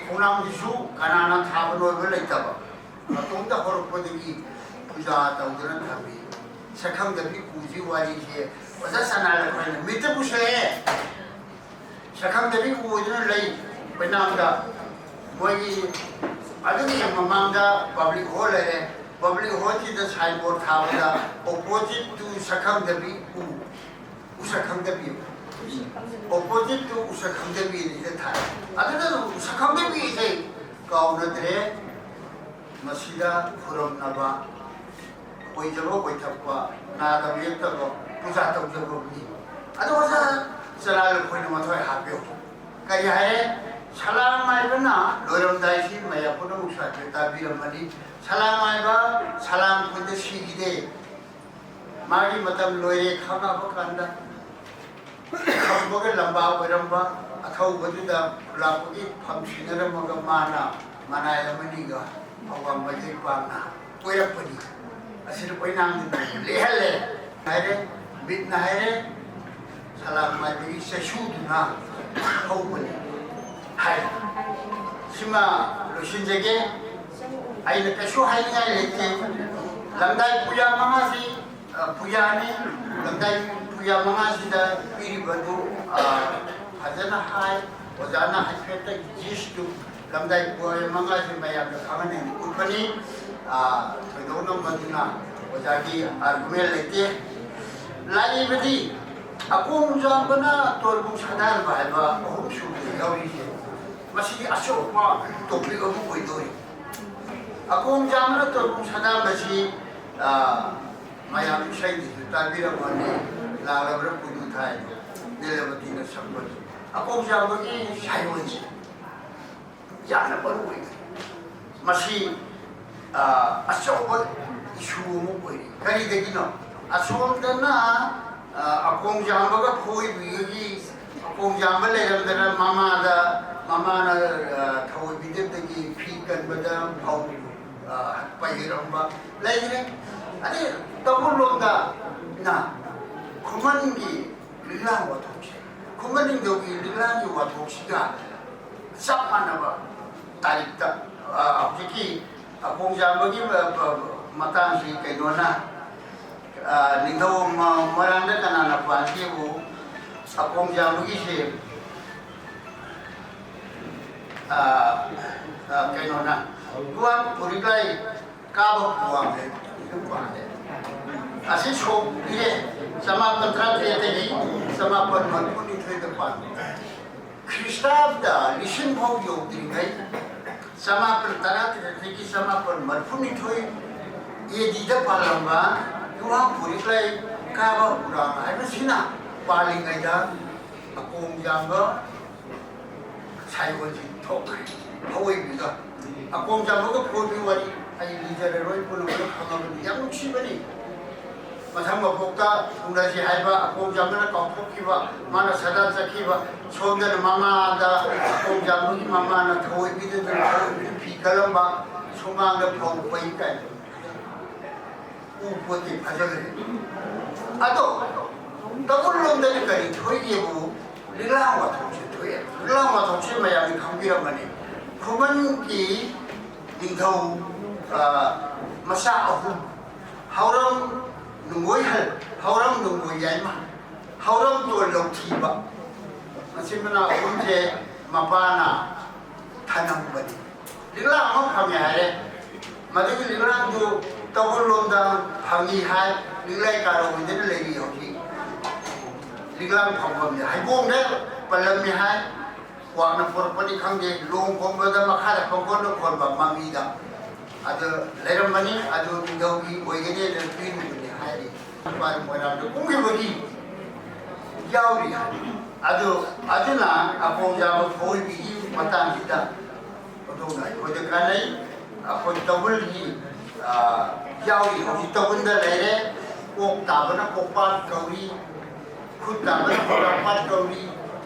ꯈꯣꯡꯅꯥꯡꯗꯨꯁꯨ ꯀꯅꯥꯅ ꯊꯥꯕꯅꯣ ꯍꯥꯏꯕ ꯂꯩꯇꯕ, ꯃꯇꯣꯝꯇ ꯍꯧꯔꯛꯄꯗꯒꯤ ꯄꯨꯖꯥ ꯇꯧꯗꯨꯅ ꯊꯝꯃꯤ꯫ ꯁꯛꯈꯪꯗꯕꯤ ꯎꯁꯤ ꯋꯥꯔꯤꯁꯦ ꯑꯣꯖꯥ ꯁꯅꯥ ꯂꯩꯈꯣꯏꯅ ꯃꯤꯠꯇ ꯄꯨꯁꯤꯜꯂꯛꯑꯦ꯫ ꯁꯛꯈꯪꯗꯕꯤ ꯎ ꯑꯣꯏꯗꯨꯅ ꯂꯩ꯫ ꯑꯣꯏꯅꯥꯝꯗ ꯃꯣꯏꯒꯤ ꯑꯗꯨꯒꯤ ꯃꯃꯥꯡꯗ public hall ꯂꯩꯔꯦ꯫ Public hallꯁꯤꯗ signboard ꯊꯥꯕꯗ opposite to ꯁꯛꯈꯪꯗꯕꯤ ꯎ, ꯎ ꯁꯛꯈꯪꯗꯕꯤ, opposite to ꯎ ꯁꯛꯈꯪꯗꯕꯤꯅ ꯊꯥꯏ꯫ ꯑꯗꯨꯗ ꯑꯗꯨꯝ ꯎ ꯁꯛꯈꯪꯗꯕꯤꯁꯦ ꯀꯥꯎꯅꯗ꯭ꯔꯦ꯫ ꯃꯁꯤꯗ ꯈꯨꯔꯨꯝꯅꯕ ꯑꯣꯏꯖꯕ ꯑꯣꯏꯊꯣꯛꯄ, ꯅꯥꯗꯕ ꯌꯦꯛꯇꯕ ꯄꯨꯖꯥ ꯇꯧꯖꯕꯕꯨꯅꯤ꯫ ꯑꯗꯣ ꯑꯣꯖꯥ ꯆꯂꯥꯜ ꯑꯩꯈꯣꯏꯅ ꯃꯊ꯭ꯋꯥꯏ ꯍꯥꯞꯄꯤꯌꯨ꯫ ꯀꯔꯤ ꯍꯥꯏꯔꯦ? ꯁꯂꯥꯝ ꯍꯥꯏꯕꯅ ꯂꯣꯏꯔꯝꯗꯥꯏꯁꯤ ꯃꯌꯥꯝ ꯄꯨꯝꯅꯃꯛ ꯁ꯭ꯋꯥꯏꯗ ꯇꯥꯕꯤꯔꯝꯃꯅꯤ꯫ ꯁꯂꯥꯝ ꯍꯥꯏꯕ ꯁꯂꯥꯝ ꯈꯨꯟꯗ ꯁꯤꯈꯤꯗꯦ꯫ ꯃꯥꯒꯤ ꯃꯇꯝ ꯂꯣꯏꯔꯦ ꯈꯪꯉꯕ ꯀꯥꯟꯗ ꯈꯝꯕꯒ ꯂꯝꯕꯥ ꯑꯣꯏꯔꯝꯕ ꯑꯊꯧꯕꯗꯨꯗ ꯈꯨꯂꯥꯛꯄꯒꯤ ꯐꯝ ꯁꯤꯟꯅꯔꯝꯃꯒ ꯃꯥꯅ ꯃꯅꯥꯏ ꯑꯃꯅꯤꯒ ꯑꯋꯥꯡ ꯃꯩꯇꯩ ꯄꯥꯛꯅ ꯀꯣꯏꯔꯛꯄꯅꯤ꯫ ꯑꯁꯤꯗ ꯑꯣꯏꯅꯥꯝꯗꯨꯅ ꯂꯦꯛꯍꯜꯂꯦ ꯍꯥꯏꯔꯦ, ꯃꯤꯠꯅ ꯍꯥꯏꯔꯦ, ꯁꯂꯥꯝ ꯃꯥꯏꯕꯒꯤ ꯆꯩꯁꯨꯗꯨꯅ ꯍꯧꯕꯅꯤ ꯍꯥꯏ꯫ ꯁꯤꯃ ꯂꯣꯏꯁꯤꯟꯖꯒꯦ꯫ ꯑꯩꯅ ꯀꯩꯁꯨ ꯍꯥꯏꯅꯤꯡꯉꯥꯏ ꯂꯩꯇꯦ꯫ ꯂꯝꯗꯥꯏ ꯄꯨꯌꯥ ꯃꯉꯥꯁꯤ, ꯑ, ꯄꯨꯌꯥꯅꯤ꯫ ꯂꯝꯗꯥꯏ ꯄꯨꯌꯥ ꯃꯉꯥꯁꯤꯗ ꯄꯤꯔꯤꯕꯗꯨ, ꯑ, ꯐꯖꯅ ꯍꯥꯏ꯫ ꯑꯣꯖꯥꯅ ꯍꯥꯏꯐꯦꯠꯇ ꯖꯤꯁꯇꯨ ꯂꯝꯗꯥꯏ ꯄꯨꯌꯥ ꯃꯉꯥꯁꯤ ꯃꯌꯥꯝꯗ ꯈꯪꯍꯟꯅꯤꯡꯕ ꯎꯠꯄꯅꯤ꯫ ꯑ, ꯊꯣꯏꯗꯣꯛꯅ ꯃꯗꯨꯅ ꯑꯣꯖꯥꯒꯤ ꯑꯥꯔꯒꯨꯃꯦꯟ ꯂꯩꯇꯦ꯫ ꯂꯥꯛꯂꯤꯕꯗꯤ ꯑꯀꯣꯡ ꯖꯥꯝꯕꯅ ꯇꯣꯜꯕꯨꯡ ꯁꯥꯗꯥꯟꯕ ꯍꯥꯏꯕ ꯑꯍꯨꯝꯁꯨꯕꯗ ꯌꯥꯎꯔꯤꯁꯦ꯫ ꯃꯁꯤꯗꯤ ꯑꯆꯧꯕ ꯇꯣꯄꯤꯛ ꯑꯃ ꯑꯣꯏꯗꯣꯔꯤ꯫ ꯑꯀꯣꯡ ꯖꯥꯝꯕꯅ ꯇꯣꯜꯕꯨꯡ ꯁꯥꯗꯥꯟꯕꯁꯤ, ꯑ, ꯃꯌꯥꯝ ꯏꯁꯩꯗꯁꯨ ꯇꯥꯕꯤꯔꯝꯒꯅꯤ, ꯂꯥꯛꯂꯕ꯭ꯔꯥ ꯄꯨꯗꯨ ꯊꯥꯏꯗꯣ, ꯅꯤꯂꯃꯇꯤꯅ ꯁꯛꯄꯗꯣ꯫ ꯑꯀꯣꯡ ꯖꯥꯝꯕꯒꯤ ꯁꯥꯏꯑꯣꯟꯁꯦ ꯌꯥꯝꯅ ꯃꯔꯨ ꯑꯣꯏ꯫ ꯃꯁꯤ, ꯑ, ꯑꯆꯧꯕ ꯏꯁꯨ ꯑꯃ ꯑꯣꯏꯔꯤ꯫ ꯀꯔꯤꯗꯒꯤꯅꯣ? ꯑꯁꯣꯝꯗꯅ, ꯑ, ꯑꯀꯣꯡ ꯖꯥꯝꯕꯒ ꯈꯣꯏꯕꯤꯒꯒꯤ, ꯑꯀꯣꯡ ꯖꯥꯝꯕ ꯂꯩꯔꯝꯗꯅ ꯃꯃꯥꯗ, ꯃꯃꯥꯅ, ꯑ, ꯊꯑꯣꯏꯕꯤꯗꯦꯕꯗꯒꯤ ꯐꯤ ꯀꯟꯕꯗ ꯐꯧ, ꯑ, ꯄꯩꯔꯝꯕ ꯂꯩꯈ꯭ꯔꯦ꯫ ꯑꯗꯩ ꯇꯥꯡꯈꯨꯜꯂꯣꯝꯗꯅ ꯈꯨꯃꯟꯒꯤ ꯂꯤꯛꯂꯥꯡ ꯋꯥꯊꯣꯛꯁꯦ, ꯈꯨꯃꯟ ꯅꯤꯡꯊꯧꯒꯤ ꯂꯤꯛꯂꯥꯡꯒꯤ ꯋꯥꯊꯣꯛꯁꯤꯒ ꯆꯞ ꯃꯥꯟꯅꯕ ꯇꯥꯔꯤꯛꯇ, ꯑ, ꯍꯧꯖꯤꯛꯀꯤ ꯑꯀꯣꯡ ꯖꯥꯝꯕꯒꯤ, ꯑ, ꯑ, ꯃꯇꯥꯡꯁꯤ ꯀꯩꯅꯣꯅ, ꯑ, ꯅꯤꯡꯊꯧ ꯃ-, ꯃꯣꯏꯔꯥꯡꯗ ꯀꯅꯥꯅ ꯄꯥꯟꯈꯤꯕꯨ ꯑꯀꯣꯡ ꯖꯥꯝꯕꯒꯤꯁꯦ, ꯑ, ꯑ, ꯀꯩꯅꯣꯅ, ꯂꯨꯋꯥꯡ ꯄꯨꯔꯤꯒꯥꯏ ꯀꯥꯕ ꯄꯨꯋꯥꯡ ꯍꯥꯏꯕ ꯄꯥꯜꯂꯦ꯫ ꯑꯁꯤ ꯁꯣꯛ ꯄꯤꯔꯦ, ꯆꯃꯥꯄꯟ ꯇꯔꯥꯇꯔꯦꯠꯇꯒꯤ ꯆꯃꯥꯄꯟ ꯃꯔꯤꯐꯨꯅꯤꯊꯣꯏꯗ ꯄꯥꯜꯂꯦ꯫ ꯈ꯭ꯔꯤꯁꯇꯥꯕꯗ ꯂꯤꯁꯤꯡ ꯐꯥꯎ ꯌꯧꯗ꯭ꯔꯤꯉꯩ, ꯆꯃꯥꯄꯟ ꯇꯔꯥꯇꯔꯦꯠꯇꯒꯤ ꯆꯃꯥꯄꯟ ꯃꯔꯤꯐꯨꯅꯤꯊꯣꯏ ꯑꯦ ꯗꯤꯗ ꯄꯥꯜꯂꯝꯕ ꯌꯨꯍꯥꯡ ꯄꯨꯔꯤꯛꯂꯩ ꯀꯥꯕ ꯄꯨꯔꯥꯡ ꯍꯥꯏꯕꯁꯤꯅ ꯄꯥꯜꯂꯤꯉꯩꯗ ꯑꯀꯣꯡ ꯖꯥꯝꯕ ꯁꯥꯏꯑꯣꯟꯁꯤ ꯊꯣꯛꯈ꯭ꯔꯦ꯫ ꯑꯋꯣꯏꯕꯤꯒ ꯑꯀꯣꯡ ꯖꯥꯝꯕꯒ ꯐꯣꯟꯒꯤ ꯋꯥꯔꯤ ꯑꯩ ꯂꯤꯖꯔꯔꯣꯏ, ꯄꯨꯝꯅꯃꯛꯅ ꯈꯪꯉꯕꯅꯤ꯫ ꯌꯥꯝ ꯅꯨꯡꯁꯤꯕꯅꯤ꯫ ꯃꯊꯪ ꯃꯄꯣꯛꯇ ꯎꯅꯁꯤ ꯍꯥꯏꯕ ꯑꯀꯣꯡ ꯖꯥꯝꯕꯅ ꯀꯥꯎꯊꯣꯛꯈꯤꯕ, ꯃꯥꯅ ꯁꯗꯥ ꯆꯠꯈꯤꯕ, ꯁꯣꯝꯗꯅ ꯃꯃꯥꯗ, ꯑꯀꯣꯡ ꯖꯥꯝꯕꯒꯤ ꯃꯃꯥꯅ ꯊꯑꯣꯏꯕꯤꯗꯗꯅ ꯊꯑꯣꯏꯕꯤꯗ ꯐꯤ ꯀꯜꯂꯝꯕ, ꯁꯨꯃꯥꯡꯗ ꯐꯧ ꯐꯩ ꯀꯥꯏꯅ꯫ ꯎ ꯄꯣꯠꯇꯤ ꯐꯖꯈ꯭ꯔꯦ꯫ ꯑꯗꯣ ꯇꯥꯡꯈꯨꯜ ꯂꯣꯝꯗꯗꯤ ꯀꯔꯤ ꯊꯣꯛꯏꯒꯦꯕꯨ, ꯂꯤꯛꯂꯥꯡ ꯋꯥꯊꯣꯛꯁꯦ ꯊꯣꯛꯑꯦ꯫ ꯂꯤꯛꯂꯥꯡ ꯋꯥꯊꯣꯛꯁꯦ ꯃꯌꯥꯝꯅ ꯈꯪꯕꯤꯔꯝꯃꯅꯤ꯫ ꯈꯨꯃꯟꯒꯤ ꯅꯤꯡꯊꯧ, ꯑ, ꯃꯆꯥ ꯑꯍꯨꯝ, ꯍꯧꯔꯝ ꯅꯨꯡꯒꯣꯏꯍꯜ, ꯍꯧꯔꯝ ꯅꯨꯡꯒꯣꯏ ꯌꯥꯏꯃ, ꯍꯧꯔꯝ ꯇꯣꯟ ꯂꯧꯊꯤꯕ, ꯃꯆꯤꯟ ꯃꯅꯥꯎ ꯑꯍꯨꯝꯁꯦ ꯃꯄꯥꯅ ꯊꯅꯝꯕꯅꯤ꯫ ꯂꯤꯛꯂꯥꯡ ꯑꯃ ꯐꯪꯉꯦ ꯍꯥꯏꯔꯦ꯫ ꯃꯗꯨꯒꯤ ꯂꯤꯛꯂꯥꯡꯗꯨ ꯇꯥꯡꯈꯨꯜ ꯂꯣꯝꯗ ꯐꯪꯉꯤ ꯍꯥꯏ꯫ ꯂꯤꯛꯂꯥꯏ ꯀꯥꯔꯧ ꯑꯣꯏꯗꯅ ꯂꯩꯔꯤ ꯍꯧꯖꯤꯛ꯫ ꯂꯤꯛꯂꯥꯡ ꯐꯪꯐꯝꯁꯦ ꯍꯩꯕꯣꯡꯗ ꯄꯜꯂꯝꯃꯤ ꯍꯥꯏ꯫ ꯀ꯭ꯋꯥꯛꯅ ꯄꯨꯔꯛꯄꯅꯤ ꯈꯪꯗꯦ, ꯂꯣꯡ ꯈꯣꯡꯕꯗ ꯃꯈꯥꯗ ꯄꯪꯀꯣꯟꯗ ꯀꯣꯟꯕ ꯃꯃꯤꯗ꯫ ꯑꯗꯨ ꯂꯩꯔꯝꯕꯅꯤ, ꯑꯗꯨ ꯅꯤꯡꯊꯧꯒꯤ ꯑꯣꯏꯒꯅꯤ ꯑꯗꯨ ꯄꯤꯔꯨꯕꯅꯤ ꯍꯥꯏꯔꯤ꯫ ꯃꯄꯥꯟ ꯃꯣꯏꯔꯥꯡꯗ ꯀꯨꯝꯈꯤꯕꯒꯤ ꯌꯥꯎꯔꯤ ꯍꯥꯏ꯫ ꯑꯗꯨ, ꯑꯗꯨꯅ ꯑꯄꯣꯝꯖꯥꯕ ꯐꯣꯏꯕꯤꯒꯤ ꯃꯇꯥꯡꯁꯤꯗ ꯑꯗꯣꯝꯅ ꯑꯩꯈꯣꯏꯗ ꯀꯥꯟꯅꯩ꯫ ꯑꯩꯈꯣꯏ ꯇꯥꯡꯈꯨꯜꯒꯤ, ꯑ, ꯌꯥꯎꯔꯤ꯫ ꯍꯧꯖꯤꯛ ꯇꯥꯡꯈꯨꯜꯗ ꯂꯩꯔꯦ꯫ ꯀꯣꯛ ꯇꯥꯕꯅ ꯀꯣꯛꯄꯥꯠ ꯀꯧꯏ, ꯈꯨꯠ ꯇꯥꯕꯅ ꯈꯨꯠꯂꯥꯛꯄꯥꯠ ꯀꯧꯏ,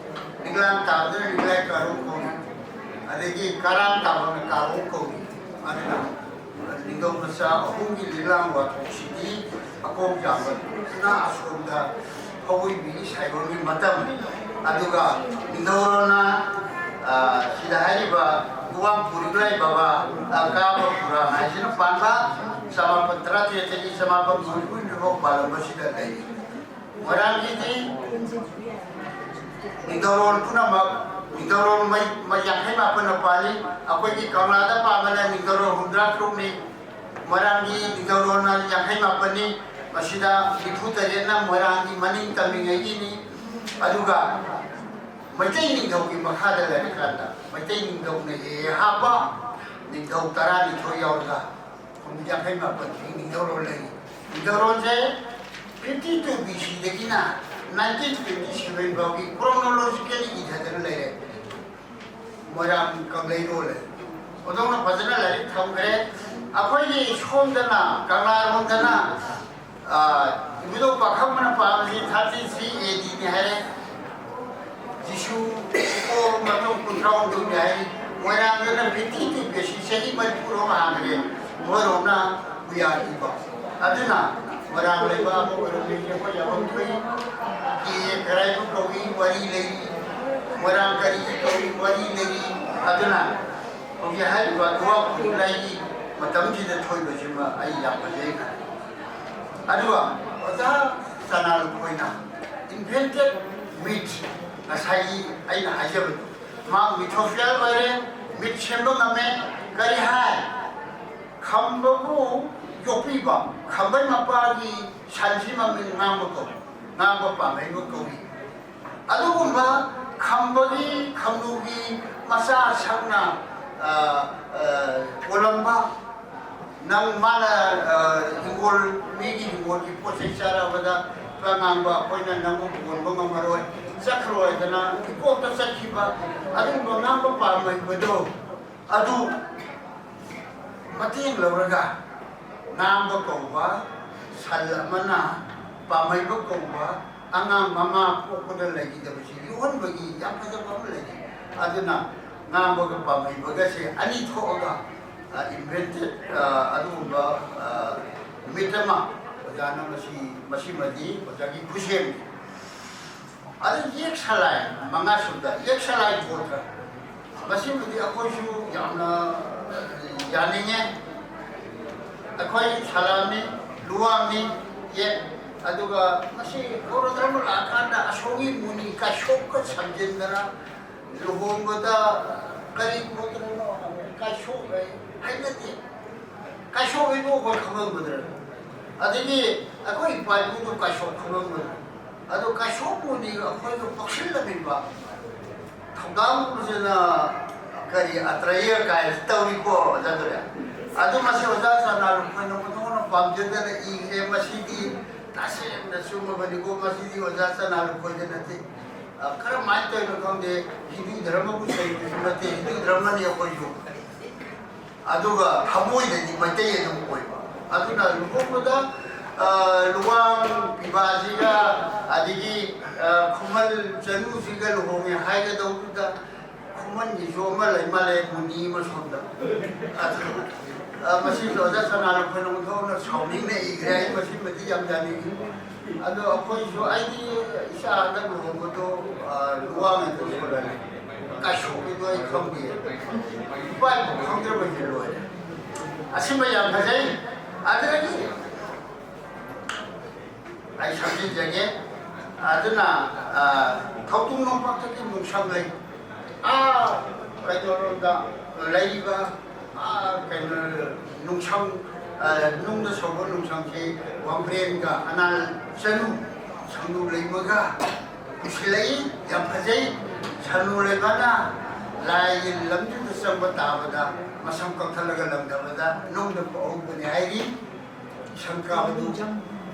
ꯂꯤꯛꯂꯥꯡ ꯇꯥꯕꯗꯅ ꯂꯤꯛꯂꯥꯏ ꯀꯥꯔꯣꯡ ꯀꯧꯏ, ꯑꯗꯒꯤ ꯀꯔꯥꯡ ꯇꯥꯕꯅ ꯀꯥꯔꯣꯡ ꯀꯧꯏ꯫ ꯑꯗꯨꯅ ꯅꯤꯡꯊꯧ ꯃꯆꯥ ꯑꯍꯨꯝꯒꯤ ꯂꯤꯛꯂꯥꯡ ꯋꯥꯊꯣꯛꯁꯤꯗꯤ ꯑꯀꯣꯡ ꯌꯥꯝꯕꯗꯨꯅ ꯑꯁꯣꯝꯗ ꯐꯧꯏꯕꯤꯒꯤ ꯁꯥꯏꯕꯝꯒꯤ ꯃꯇꯝ, ꯑꯗꯨꯒ ꯅꯤꯡꯊꯧꯔꯣꯜꯅ, ꯑ, ꯁꯤꯗ ꯍꯥꯏꯔꯤꯕ ꯒꯨꯋꯥꯡ ꯄꯨꯔꯤꯒ꯭ꯔꯥꯏ ꯕꯕꯥ, ꯑ, ꯀꯥꯕ ꯄꯨꯔꯥ ꯍꯥꯏꯁꯤꯅ ꯄꯥꯟꯕ ꯆꯃꯥꯄꯟ ꯇꯔꯥꯇꯔꯦꯠꯇꯒꯤ ꯆꯃꯥꯄꯟ ꯃꯔꯤꯐꯨ ꯐꯥꯎ ꯄꯥꯜꯂꯝꯕꯁꯤꯗ ꯂꯩꯔꯤ꯫ ꯃꯣꯏꯔꯥꯡꯒꯤꯗꯤ ꯅꯤꯡꯊꯧꯔꯣꯜ ꯄꯨꯝꯅꯃꯛ, ꯅꯤꯡꯊꯧꯔꯣꯜ ꯃꯩ, ꯃꯩ ꯌꯥꯡꯈꯩ ꯃꯥꯄꯟꯅ ꯄꯥꯜꯂꯤ꯫ ꯑꯩꯈꯣꯏꯒꯤ ꯀꯪꯂꯥꯗ ꯄꯥꯟꯕꯅ ꯅꯤꯡꯊꯧꯔꯣꯜ ꯍꯨꯝꯗ꯭ꯔꯥ ꯇꯔꯨꯛꯅꯤ꯫ ꯃꯣꯏꯔꯥꯡꯒꯤ ꯅꯤꯡꯊꯧꯔꯣꯜꯅ ꯌꯥꯡꯈꯩ ꯃꯥꯄꯟꯅꯤ꯫ ꯃꯁꯤꯗ ꯅꯤꯐꯨ ꯇꯔꯦꯠꯅ ꯃꯣꯏꯔꯥꯡꯒꯤ ꯃꯅꯤꯡ ꯇꯝꯃꯤꯉꯩꯒꯤꯅꯤ꯫ ꯑꯗꯨꯒ ꯃꯩꯇꯩ ꯅꯤꯡꯊꯧꯒꯤ ꯃꯈꯥꯗ ꯂꯩꯔꯀꯥꯟꯗ ꯃꯩꯇꯩ ꯅꯤꯡꯊꯧꯅ ꯍꯦꯛ ꯍꯦꯛ ꯍꯥꯞꯄ ꯅꯤꯡꯊꯧ ꯇꯔꯥꯅꯤꯊꯣꯏ ꯌꯥꯎꯔꯒ ꯍꯨꯝꯐꯨ ꯌꯥꯡꯈꯩ ꯃꯥꯄꯟ ꯅꯤꯡꯊꯧꯔꯣꯜ ꯂꯩ꯫ ꯅꯤꯡꯊꯧꯔꯣꯜꯁꯦ fifty two B C ꯗꯒꯤꯅ nineteen twenty seven ꯐꯥꯎꯒꯤ chronologically ꯏꯊꯗꯅ ꯂꯩꯔꯦ꯫ ꯃꯣꯏꯔꯥꯡ ꯀꯪꯂꯩꯔꯣꯜ ꯂꯩ꯫ ꯑꯗꯣꯝꯅ ꯐꯖꯅ ꯂꯥꯏꯔꯤꯛ ꯊꯝꯈ꯭ꯔꯦ꯫ ꯑꯩꯈꯣꯏꯒꯤ ꯁꯣꯝꯗꯅ, ꯀꯪꯂꯥꯔꯣꯝꯗꯅ, ꯑ, ꯏꯕꯨꯙꯧ ꯄꯥꯈꯪꯕꯅ ꯄꯥꯕꯁꯤ thirty three A D ꯅꯤ ꯍꯥꯏꯔꯦ꯫ ꯖꯤꯁꯨ ꯄꯣꯛꯂꯕ ꯃꯇꯨꯡ ꯀꯨꯟꯊ꯭ꯔꯥ ꯍꯨꯝꯗꯣꯏꯅꯤ ꯍꯥꯏꯔꯤ꯫ ꯃꯣꯏꯔꯥꯡꯗꯅ fifty two B C, ꯆꯍꯤ ꯃꯔꯤꯐꯨꯔꯣꯝ ꯍꯥꯡꯈ꯭ꯔꯦ꯫ ꯃꯣꯏꯔꯣꯝꯅ ꯄꯨꯌꯥꯔꯤꯕ꯫ ꯑꯗꯨꯅ ꯃꯣꯏꯔꯥꯡ ꯂꯩꯕ ꯑꯃ ꯑꯣꯏꯔꯝꯃꯤ, ꯑꯩꯈꯣꯏ ꯌꯥꯐꯝ ꯊꯣꯛꯏ꯫ ꯀꯔꯥꯏꯕꯨ ꯀꯧꯏ ꯋꯥꯔꯤ ꯂꯩꯔꯤ, ꯃꯣꯏꯔꯥꯡ ꯀꯔꯤ ꯀꯧꯏ ꯋꯥꯔꯤ ꯂꯩꯔꯤ꯫ ꯑꯗꯨꯅ ꯍꯧꯖꯤꯛ ꯍꯥꯏꯔꯤꯕ ꯂꯨꯋꯥ ꯈꯨꯠꯂꯥꯏꯒꯤ ꯃꯇꯝꯁꯤꯗ ꯊꯣꯛꯏꯕꯁꯤꯃ ꯑꯩ ꯌꯥꯝ ꯐꯖꯩ ꯈꯜꯂꯤ꯫ ꯑꯗꯨꯒ ꯑꯣꯖꯥ ꯆꯅꯥꯜ ꯈꯣꯏꯅ invented myth, ꯉꯁꯥꯏꯒꯤ ꯑꯩꯅ ꯍꯥꯏꯖꯕꯗꯣ, ꯃꯥ mythopoeia ꯑꯣꯏꯔꯦ, myth ꯁꯦꯝꯕ ꯉꯝꯃꯦ꯫ ꯀꯔꯤ ꯍꯥꯏ? ꯈꯝꯕꯕꯨ ꯌꯣꯛꯄꯤꯕ ꯈꯝꯕꯩ ꯃꯄꯥꯒꯤ ꯁꯟꯁꯤ ꯃꯃꯤꯡ ꯉꯥꯡꯕ ꯀꯧꯏ, ꯉꯥꯡꯕ ꯄꯥꯝꯍꯩꯕ ꯀꯧꯏ꯫ ꯑꯗꯨꯒꯨꯝꯕ ꯈꯝꯕꯒꯤ ꯈꯝꯅꯨꯒꯤ ꯃꯆꯥ ꯁꯛꯅ, ꯑ, ꯑ, ꯑꯣꯜꯂꯝꯕ, ꯅꯪ ꯃꯥꯅ, ꯑ, ꯍꯤꯡꯒꯣꯜ, ꯃꯤꯒꯤ ꯍꯤꯡꯒꯣꯜꯒꯤ ꯄꯣꯠ ꯆꯩ ꯆꯥꯔꯛꯑꯕꯗ ꯉꯥꯡꯕ, "ꯑꯩꯈꯣꯏꯅ ꯅꯪꯕꯨ ꯍꯨꯟꯕ ꯉꯝꯃꯔꯣꯏ, ꯆꯠꯈ꯭ꯔꯣ" ꯍꯥꯏꯗꯅ ꯏꯀꯣꯛꯇ ꯆꯠꯈꯤꯕ, ꯑꯗꯨꯒꯨꯝꯕ ꯉꯥꯡꯕ ꯄꯥꯝꯍꯩꯕꯗꯣ, ꯑꯗꯨ ꯃꯇꯦꯡ ꯂꯧꯔꯒ ꯉꯥꯡꯕ ꯀꯧꯕ ꯁꯟ ꯑꯃꯅ ꯄꯥꯝꯍꯩꯕ ꯀꯧꯕ ꯑꯉꯥꯡ ꯃꯃꯥ ꯄꯣꯛꯄꯗ ꯂꯩꯈꯤꯗꯕꯁꯤ ꯌꯣꯛꯍꯟꯕꯒꯤ ꯌꯥꯝ ꯐꯖꯕ ꯑꯃ ꯂꯩꯔꯤ꯫ ꯑꯗꯨꯅ ꯉꯥꯡꯕꯒ ꯄꯥꯝꯍꯩꯕꯒꯁꯦ ꯑꯅꯤ ꯊꯣꯛꯑꯒ, ꯑ, invented, ꯑ, ꯑꯗꯨꯒꯨꯝꯕ, ꯑ, myth ꯑꯃ ꯑꯣꯖꯥꯅ ꯃꯁꯤ, ꯃꯁꯤꯃꯗꯤ ꯑꯣꯖꯥꯒꯤ ꯈꯨꯠꯁꯦꯝꯅꯤ꯫ ꯑꯗꯨ ꯌꯦꯛ ꯁꯂꯥꯏ, ꯃꯉꯥ ꯁꯨꯕꯗ ꯌꯦꯛ ꯁꯂꯥꯏ ꯄꯣꯠꯇ ꯃꯁꯤꯕꯨꯗꯤ ꯑꯩꯈꯣꯏꯁꯨ ꯌꯥꯝꯅ ꯌꯥꯅꯤꯡꯉꯦ꯫ ꯑꯩꯈꯣꯏ ꯁꯂꯥꯝꯅꯤ, ꯂꯨꯋꯥꯡꯅꯤ, ꯌꯦꯛ꯫ ꯑꯗꯨꯒ ꯃꯁꯤ ꯒꯧꯔ ꯙꯔꯃ ꯂꯥꯛꯑꯀꯥꯟꯗ ꯑꯁꯣꯝꯒꯤ ꯃꯨꯅꯤ ꯀꯥꯏꯁꯣꯞꯀ ꯁꯝꯖꯤꯟꯗꯅ ꯂꯨꯍꯣꯡꯕꯗ ꯀꯔꯤ ꯄꯣꯠꯇꯅꯣ ꯀꯥꯏꯁꯣꯞ ꯍꯥꯏ-, ꯍꯩꯅꯗꯦ꯫ ꯀꯥꯏꯁꯣꯞ ꯍꯥꯏꯕꯨ ꯑꯩꯈꯣꯏ ꯈꯪꯉꯝꯒꯗ꯭ꯔꯥ? ꯑꯗꯒꯤ ꯑꯩꯈꯣꯏ ꯏꯄꯥ ꯏꯄꯨꯗꯨ ꯀꯥꯏꯁꯣꯞ ꯈꯪꯉꯝꯒꯗ꯭ꯔꯥ? ꯑꯗꯣ ꯀꯥꯏꯁꯣꯞꯄꯨꯗꯤ ꯑꯩꯈꯣꯏꯒ ꯄꯛꯁꯤꯜꯂꯝꯃꯤꯕ ꯊꯧꯗꯥꯡꯁꯤꯅ ꯀꯔꯤ ꯑꯇ꯭ꯔꯩꯌ ꯀꯥꯏꯅ ꯇꯧꯔꯤꯀꯣ, ꯑꯣꯖꯥ ꯗꯨꯔꯦ? ꯑꯗꯨ ꯃꯁꯤ ꯑꯣꯖꯥ ꯆꯅꯥ ꯂꯨꯈꯣꯏꯅ ꯑꯣꯟꯊꯣꯛꯅ ꯄꯥꯝꯖꯗꯅ ꯏꯈ꯭ꯔꯦ꯫ ꯃꯁꯤꯗꯤ ꯇꯁꯦꯡꯅ ꯆꯨꯝꯃꯕꯅꯤꯀꯣ꯫ ꯃꯁꯤꯗꯤ ꯑꯣꯖꯥ ꯆꯅꯥ ꯂꯨꯈꯣꯏꯗ ꯅꯠꯇꯦ꯫ ꯑ, ꯀꯔꯝꯍꯥꯏꯅ ꯇꯧꯔꯤꯅꯣ ꯈꯪꯗꯦ, ꯍꯤꯟꯗꯨ ꯙꯔꯃꯕꯨ ꯆꯩꯕꯁꯨ ꯅꯠꯇꯦ, ꯍꯤꯟꯗꯨ ꯙꯔꯃꯅꯤ ꯑꯩꯈꯣꯏꯁꯨ꯫ ꯑꯗꯨꯒ ꯊꯃꯣꯏꯗꯗꯤ ꯃꯩꯇꯩ ꯑꯗꯨꯝ ꯑꯣꯏꯕ꯫ ꯑꯗꯨꯅ ꯂꯨꯍꯣꯡꯕꯗ, ꯑ, ꯂꯨꯋꯥꯡ ꯄꯤꯕꯥꯁꯤꯒ ꯑꯗꯒꯤ, ꯑ, ꯈꯨꯃꯟ ꯆꯅꯨꯁꯤꯒ ꯂꯨꯍꯣꯡꯉꯦ ꯍꯥꯏꯒꯗꯧꯗꯨꯗ ꯈꯨꯃꯟꯒꯤꯁꯨ ꯑꯃ ꯂꯩ ꯃꯥꯜꯂꯦ, ꯃꯨꯅꯤ ꯑꯃ ꯁꯣꯝꯗ꯫ ꯑꯗꯨ, ꯑ, ꯃꯁꯤ ꯑꯣꯖꯥ ꯁꯅꯥꯅ ꯑꯩꯈꯣꯏꯅ ꯑꯣꯟꯊꯣꯛꯅ ꯁꯥꯎꯅꯤꯡꯅ ꯏꯈ꯭ꯔꯦ꯫ ꯑꯩ ꯃꯁꯤꯃꯗꯤ ꯌꯥꯝ ꯌꯥꯅꯤꯡꯉꯤ꯫ ꯑꯗꯣ ꯑꯩꯈꯣꯏꯁꯨ, ꯑꯩꯗꯤ ꯏꯆꯥ ꯍꯟꯗꯛ ꯂꯨꯍꯣꯡꯕꯗꯣ, ꯑ, ꯂꯨꯋꯥꯡꯉꯩꯗ ꯁꯣꯜꯂꯅꯤ꯫ ꯀꯩꯁꯨꯒꯤꯗꯣ ꯑꯩ ꯈꯪꯗꯦ꯫ ꯏꯄꯥ ꯏꯄꯨ ꯈꯪꯗ꯭ꯔꯕꯁꯦ ꯂꯣꯏꯔꯦ꯫ ꯑꯁꯤꯃ ꯌꯥꯝ ꯐꯖꯩ꯫ ꯑꯗꯨꯗꯒꯤ ꯑꯩ ꯁꯝꯖꯤꯟꯖꯒꯦ꯫ ꯑꯗꯨꯅ, ꯑ, ꯊꯧꯇꯨꯝ ꯅꯣꯡꯄꯣꯛꯇꯗꯤ ꯅꯨꯡꯁꯪ ꯂꯩ꯫ ꯑꯥ, ꯀꯩꯅꯣꯔꯣꯝꯗ ꯂꯩꯔꯤꯕ, ꯑꯥ, ꯀꯩꯅꯣ, ꯅꯨꯡꯁꯪ, ꯑ, ꯅꯨꯡꯗ ꯁꯧꯕ ꯅꯨꯡꯁꯪꯁꯤ ꯋꯥꯡꯕ꯭ꯔꯦꯟꯒ ꯑꯅꯥꯜ ꯆꯅꯨ ꯁꯪꯅꯨ ꯂꯩꯃꯒ ꯄꯨꯁꯤꯜꯂꯛꯏ꯫ ꯌꯥꯝ ꯐꯖꯩ꯫ ꯁꯪꯅꯨ ꯂꯩꯃꯅ ꯂꯥꯏꯒꯤ ꯂꯝꯗꯨꯗ ꯆꯪꯕ ꯇꯥꯕꯗ, ꯃꯁꯝ ꯀꯛꯊꯠꯂꯒ ꯂꯪꯊꯕꯗ ꯅꯨꯡꯗ ꯄꯣꯛꯍꯧꯕꯅꯤ ꯍꯥꯏꯔꯤ꯫ ꯁꯪꯀꯥꯕꯗꯨ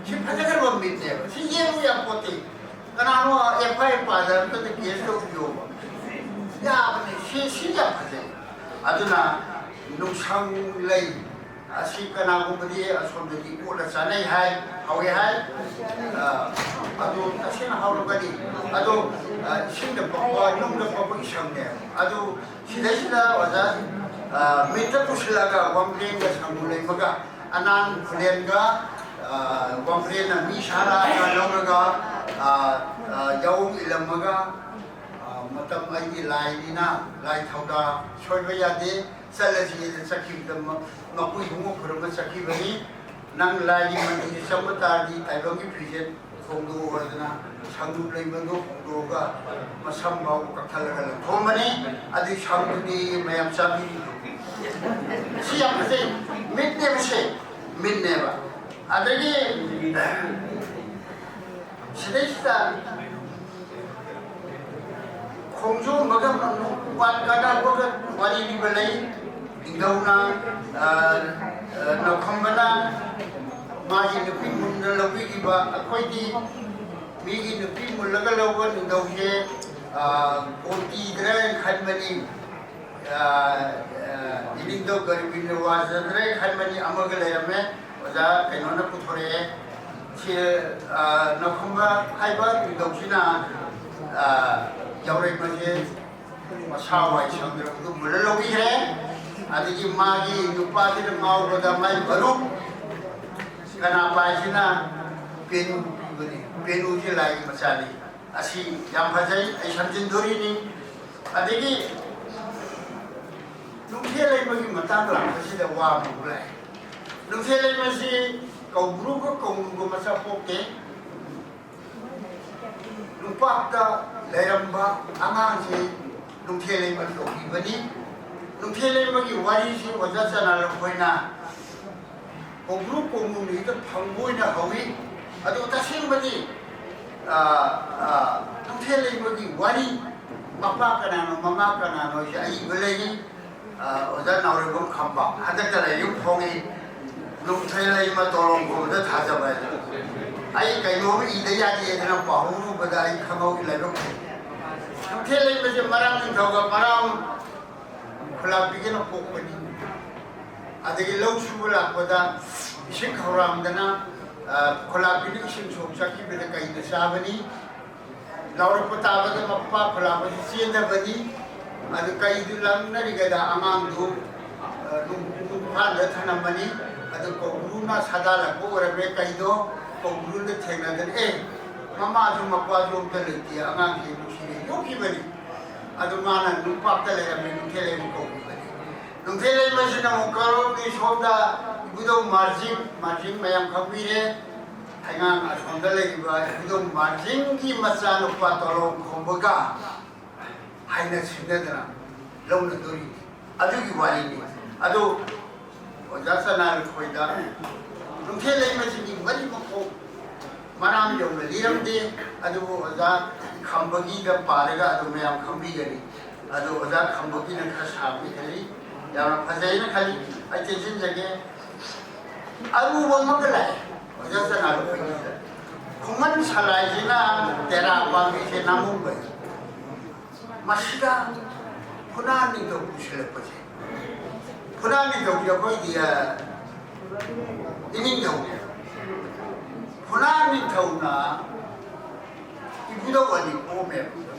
ꯁꯤ ꯐꯖꯈ꯭ꯔꯕ ꯃꯤꯠꯅꯦꯕ꯫ ꯁꯤ ꯌꯦꯡꯕ ꯌꯥꯄꯣꯠꯇꯦ꯫ ꯀꯅꯥꯅꯣ ꯑꯦꯐ ꯑꯥꯏ ꯑꯥꯔ ꯄꯥꯗ ꯑꯝꯇꯗ ꯀꯦꯁ ꯇꯧꯕꯤꯌꯣꯕ꯫ ꯌꯥꯕꯅꯤ꯫ ꯁꯤ, ꯁꯤ ꯌꯥꯝ ꯐꯖꯩ꯫ ꯑꯗꯨꯅ ꯅꯨꯡꯁꯪ ꯂꯩ꯫ ꯑꯁꯤ ꯀꯅꯥꯒꯨꯝꯕꯗꯤ ꯑꯁꯣꯝꯗꯗꯤ ꯀꯣꯠꯂ ꯆꯥꯅꯩ ꯍꯥꯏ, ꯍꯥꯎꯋꯦ ꯍꯥꯏ꯫ ꯑ, ꯑꯗꯨ ꯇꯁꯦꯡꯅ ꯍꯥꯎꯔꯝꯒꯅꯤ꯫ ꯑꯗꯣ, ꯑ, ꯏꯁꯤꯡꯗ ꯄꯛꯄ, ꯅꯨꯡꯗ ꯄꯛꯄ ꯏꯁꯪꯅꯦꯕ꯫ ꯑꯗꯨ ꯁꯤꯗꯩꯁꯤꯗ ꯑꯣꯖꯥ, ꯑ, ꯃꯤꯠꯇ ꯄꯨꯁꯤꯜꯂꯒ ꯋꯥꯡꯕ꯭ꯔꯦꯟꯒ ꯁꯪꯒꯨ ꯂꯩꯃꯒ ꯑꯅꯥꯟ ꯈꯨꯂꯦꯟꯒ, ꯑ, ꯋꯥꯡꯕ꯭ꯔꯦꯟꯅ ꯃꯤ ꯁꯥꯔꯒ ꯂꯧꯔꯒ, ꯑ, ꯑ, ꯌꯥꯑꯣꯡ ꯏꯜꯂꯝꯃꯒ, ꯑ, ꯃꯇꯝ ꯑꯩꯒꯤ ꯂꯥꯏꯅꯤꯅ ꯂꯥꯏ ꯊꯧꯗꯥ ꯁꯣꯏꯕ ꯌꯥꯗꯦ꯫ ꯆꯠꯂꯁꯤꯅ ꯆꯠꯈꯤꯕꯗ ꯃ-, ꯃꯄꯨ ꯏꯕꯨꯡꯉꯣ ꯈꯨꯔꯨꯝꯕ ꯆꯠꯈꯤꯕꯅꯤ꯫ ꯅꯪ ꯂꯥꯏꯒꯤ ꯃꯟꯗꯤꯔꯗ ꯆꯪꯕ ꯇꯥꯔꯗꯤ ꯇꯥꯏꯕꯪꯒꯤ ꯐꯤꯖꯦꯠ ꯍꯣꯡꯗꯣꯛꯑꯣ ꯍꯥꯏꯗꯅ ꯁꯪꯗꯨ ꯂꯩꯕꯗꯣ ꯍꯣꯡꯗꯣꯛꯑꯒ ꯃꯁꯝ ꯐꯥꯎ ꯀꯛꯊꯠꯂꯒ ꯂꯪꯊꯣꯛꯑꯝꯕꯅꯤ꯫ ꯑꯗꯨꯒꯤ ꯁꯪꯗꯨꯗꯤ ꯃꯌꯥꯝ ꯆꯥꯕꯤꯔꯤꯗꯣ꯫ ꯁꯤ ꯌꯥꯝ ꯐꯖꯩ꯫ ꯃꯤꯠꯅꯦꯕ ꯁꯦ, ꯃꯤꯠꯅꯦꯕ꯫ ꯑꯗꯒꯤ ꯁꯤꯗꯩꯁꯤꯗ ꯈꯣꯡꯖꯣꯝꯕꯒ ꯋꯥ-, ꯀꯥꯟꯅꯕꯒ ꯋꯥꯔꯤ ꯂꯤꯕ ꯂꯩ꯫ ꯅꯤꯡꯊꯧꯅ, ꯑ, ꯑ, ꯅꯥꯎꯈꯝꯕꯅ ꯃꯥꯒꯤ ꯅꯨꯄꯤ ꯃꯨꯟꯅ ꯂꯧꯕꯤꯈꯤꯕ꯫ ꯑꯩꯈꯣꯏꯗꯤ ꯃꯤꯒꯤ ꯅꯨꯄꯤ ꯃꯨꯜꯂꯒ ꯂꯧꯕ ꯅꯤꯡꯊꯧꯁꯦ, ꯑ, ꯀꯣꯟꯇꯤꯗ꯭ꯔꯅ ꯈꯟꯕꯅꯤ꯫ ꯑ, ꯑ, ꯏꯅꯤꯡꯊꯧ ꯒꯔꯤꯕꯤꯟꯗ ꯋꯥꯖꯗ꯭ꯔꯦ ꯈꯟꯕꯅꯤ ꯑꯃꯒ ꯂꯩꯔꯝꯃꯦ꯫ ꯑꯣꯖꯥ ꯀꯩꯅꯣꯅ ꯄꯨꯊꯣꯔꯛꯑꯦ꯫ ꯁꯤ, ꯑ, ꯅꯥꯎꯈꯝꯕ ꯍꯥꯏꯕ ꯅꯤꯡꯊꯧꯁꯤꯅ, ꯑ, ꯌꯥꯎꯔꯩꯃꯁꯦ ꯃꯁꯥ ꯋꯥꯏ ꯁꯪꯗ꯭ꯔꯕꯗꯨ ꯃꯨꯜꯂ ꯂꯧꯕꯤꯈ꯭ꯔꯦ꯫ ꯑꯗꯒꯤ ꯃꯥꯒꯤ ꯅꯨꯄꯥꯁꯤꯅ ꯉꯥꯎꯕꯗ ꯃꯥꯏ ꯃꯔꯨꯞ ꯀꯅꯥꯄꯥꯏꯁꯤꯅ ꯄꯦꯅꯨ ꯄꯦꯅꯨꯒꯤ ꯂꯥꯏꯒꯤ ꯃꯆꯥꯅꯤ꯫ ꯑꯁꯤ ꯌꯥꯝ ꯐꯖꯩ, ꯑꯩ ꯁꯝꯖꯤꯟꯗꯣꯔꯤꯅꯤ꯫ ꯑꯗꯒꯤ ꯅꯨꯡꯊꯦꯜ ꯂꯩꯃꯒꯤ ꯃꯇꯥꯡ ꯂꯥꯛꯄꯁꯤꯗ ꯋꯥ ꯑꯃ ꯂꯥꯛꯑꯦ꯫ ꯅꯨꯡꯊꯦꯜ ꯂꯩꯃꯁꯤ ꯀꯧꯕ꯭ꯔꯨꯒ ꯀꯧꯅꯨꯒ ꯃꯆꯥ ꯄꯣꯛꯇꯦ꯫ ꯅꯨꯄꯥꯛꯇ ꯂꯩꯔꯝꯕ ꯑꯉꯥꯡꯁꯤ ꯅꯨꯡꯊꯦꯜ ꯂꯩꯃ ꯀꯧꯈꯤꯕꯅꯤ꯫ ꯅꯨꯡꯊꯦꯜ ꯂꯩꯃꯒꯤ ꯋꯥꯔꯤꯁꯤ ꯑꯣꯖꯥ ꯆꯅꯥ ꯂꯨꯈꯣꯏꯅ ꯀꯧꯕ꯭ꯔꯨ ꯀꯧꯅꯨ ꯅꯨꯃꯤꯠꯇ ꯐꯪꯕ ꯑꯣꯏꯅ ꯍꯧꯏ꯫ ꯑꯗꯨ ꯇꯁꯦꯡꯕꯗꯤ, ꯑ, ꯑ, ꯅꯨꯡꯊꯦꯜ ꯂꯩꯃꯒꯤ ꯋꯥꯔꯤ, ꯃꯄꯥ ꯀꯅꯥꯅꯣ, ꯃꯃꯥ ꯀꯅꯥꯅꯣ ꯍꯥꯏꯁꯦ ꯑꯏꯕ ꯂꯩꯔꯤ꯫ ꯑ, ꯑꯣꯖꯥ ꯅꯥꯎꯔꯦꯝꯕꯝ ꯈꯝꯕ ꯍꯟꯗꯛꯇ ꯂꯥꯏꯔꯤꯛ ꯐꯣꯡꯉꯤ, ꯅꯨꯡꯊꯦꯜ ꯂꯩꯃ ꯇꯣꯂꯣꯝ ꯈꯣꯝꯕꯗ ꯊꯥꯖꯕ ꯍꯥꯏꯅ꯫ ꯑꯩ ꯀꯩꯅꯣꯝ ꯏꯗ ꯌꯥꯗꯦꯗꯅ ꯄꯥꯍꯧꯔꯨꯕꯗ ꯑꯩ ꯈꯪꯍꯧꯗꯦ ꯂꯥꯏꯕꯛ ꯐꯩ꯫ ꯅꯨꯡꯊꯦꯜ ꯂꯩꯃꯁꯦ ꯃꯔꯥꯝ ꯅꯤꯡꯊꯧꯒ ꯃꯔꯥꯝ ꯈꯨꯂꯥꯛꯄꯤꯒꯅ ꯄꯣꯛꯄꯅꯤ꯫ ꯑꯗꯒꯤ ꯂꯧ ꯁꯨꯕ ꯂꯥꯛꯄꯗ ꯏꯁꯤꯡ ꯈꯧꯔꯥꯡꯗꯅ, ꯑ, ꯈꯨꯂꯥꯛꯄꯤꯅ ꯏꯁꯤꯡ ꯁꯣꯛ ꯆꯠꯈꯤꯕꯗ ꯀꯩꯗ ꯆꯥꯕꯅꯤ꯫ ꯂꯥꯎꯔꯛꯄ ꯇꯥꯕꯗ ꯃꯄꯥ ꯈꯨꯂꯥꯛꯄꯁꯤ ꯆꯦꯟꯗꯕꯅꯤ꯫ ꯑꯗꯨ ꯀꯩꯗꯨ ꯂꯪꯅꯔꯤꯉꯩꯗ ꯑꯉꯥꯡꯗꯨ, ꯑ, ꯅꯨꯡ-, ꯅꯨꯡꯐꯥꯟꯗ ꯊꯅꯝꯃꯅꯤ꯫ ꯑꯗꯨ ꯀꯧꯕ꯭ꯔꯨꯅ ꯁꯥꯗꯥꯜꯂꯛꯄ ꯑꯣꯏꯔꯝꯃꯦ꯫ ꯀꯩꯗꯣ ꯀꯧꯕ꯭ꯔꯨꯗ ꯊꯦꯡꯅꯗꯅ, "ꯑꯦ, ꯃꯃꯥꯁꯨ ꯃꯄꯥꯁꯨ ꯑꯝꯇ ꯂꯩꯇꯦ, ꯑꯉꯥꯡꯁꯤ ꯅꯨꯡꯁꯤꯔꯦ" ꯌꯣꯛꯈꯤꯕꯅꯤ꯫ ꯑꯗꯨ ꯃꯥꯅ ꯅꯨꯡꯄꯥꯛꯇ ꯂꯩꯔꯝꯃꯦ, ꯅꯨꯡꯊꯦꯜ ꯂꯩꯃ ꯀꯧꯈꯤꯕꯅꯤ꯫ ꯅꯨꯡꯊꯦꯜ ꯂꯩꯃꯁꯤꯅ ꯑꯃꯨꯛ ꯀꯔꯣꯝꯒꯤ ꯁꯣꯝꯗ ꯏꯕꯨꯙꯧ ꯃꯥꯔꯖꯤꯡ, ꯃꯥꯔꯖꯤꯡ ꯃꯌꯥꯝ ꯈꯪꯕꯤꯔꯦ꯫ ꯍꯩꯉꯥꯡ ꯑꯁꯣꯝꯗ ꯂꯩꯔꯤꯕ ꯏꯕꯨꯙꯧ ꯃꯥꯔꯖꯤꯡꯒꯤ ꯃꯆꯥꯅꯨꯄꯥ ꯇꯣꯂꯣꯝ ꯈꯣꯝꯕꯒ ꯍꯥꯏꯅ ꯁꯤꯡꯅꯗꯅ ꯂꯧꯅꯗꯣꯔꯤꯅꯤ꯫ ꯑꯗꯨꯒꯤ ꯋꯥꯔꯤꯅꯤ꯫ ꯑꯗꯨ ꯑꯣꯖꯥ ꯆꯅꯥ ꯂꯨꯈꯣꯏꯗ ꯅꯨꯡꯊꯦꯜ ꯂꯩꯃꯁꯤꯒꯤ ꯃꯔꯤ ꯃꯈꯣꯡ ꯃꯔꯥꯡ ꯌꯧꯅ ꯂꯤꯔꯝꯗꯦ꯫ ꯑꯗꯨꯕꯨ ꯑꯣꯖꯥ ꯈꯝꯕꯒꯤꯗ ꯄꯥꯔꯒ ꯑꯗꯨꯝ ꯃꯌꯥꯝ ꯈꯪꯕꯤꯒꯅꯤ꯫ ꯑꯗꯨ ꯑꯣꯖꯥ ꯈꯝꯕꯒꯤꯅ ꯈꯔ ꯁꯥꯡꯅ ꯈꯜꯂꯤ, ꯌꯥꯝꯅ ꯐꯖꯩꯅ ꯈꯜꯂꯤ꯫ ꯑꯩ ꯇꯦꯟꯁꯤꯟꯖꯒꯦ꯫ ꯑꯔꯨꯕ ꯑꯃꯒ ꯂꯥꯛꯑꯦ ꯑꯣꯖꯥ ꯆꯅꯥ ꯂꯨꯈꯣꯏꯒꯤꯗ꯫ ꯈꯨꯃꯟ ꯁꯂꯥꯏꯁꯤꯅ ꯇꯦꯔꯥ ꯄꯥꯝꯕꯤꯁꯦ ꯅꯥꯃꯨꯡꯕꯅꯤ꯫ ꯃꯁꯤꯗ ꯐꯨꯅꯥꯟ ꯅꯤꯡꯊꯧ ꯄꯨꯁꯤꯜꯂꯛꯄꯁꯦ, ꯐꯨꯅꯥꯟ ꯅꯤꯡꯊꯧꯁꯦ ꯑꯩꯈꯣꯏꯒꯤ, ꯑ, ꯏꯅꯤꯡꯊꯧꯅꯦ꯫ ꯐꯨꯅꯥꯟ ꯅꯤꯡꯊꯧꯅ ꯏꯕꯨꯙꯧ ꯑꯅꯤ ꯄꯣꯛꯑꯝꯃꯦꯕ꯫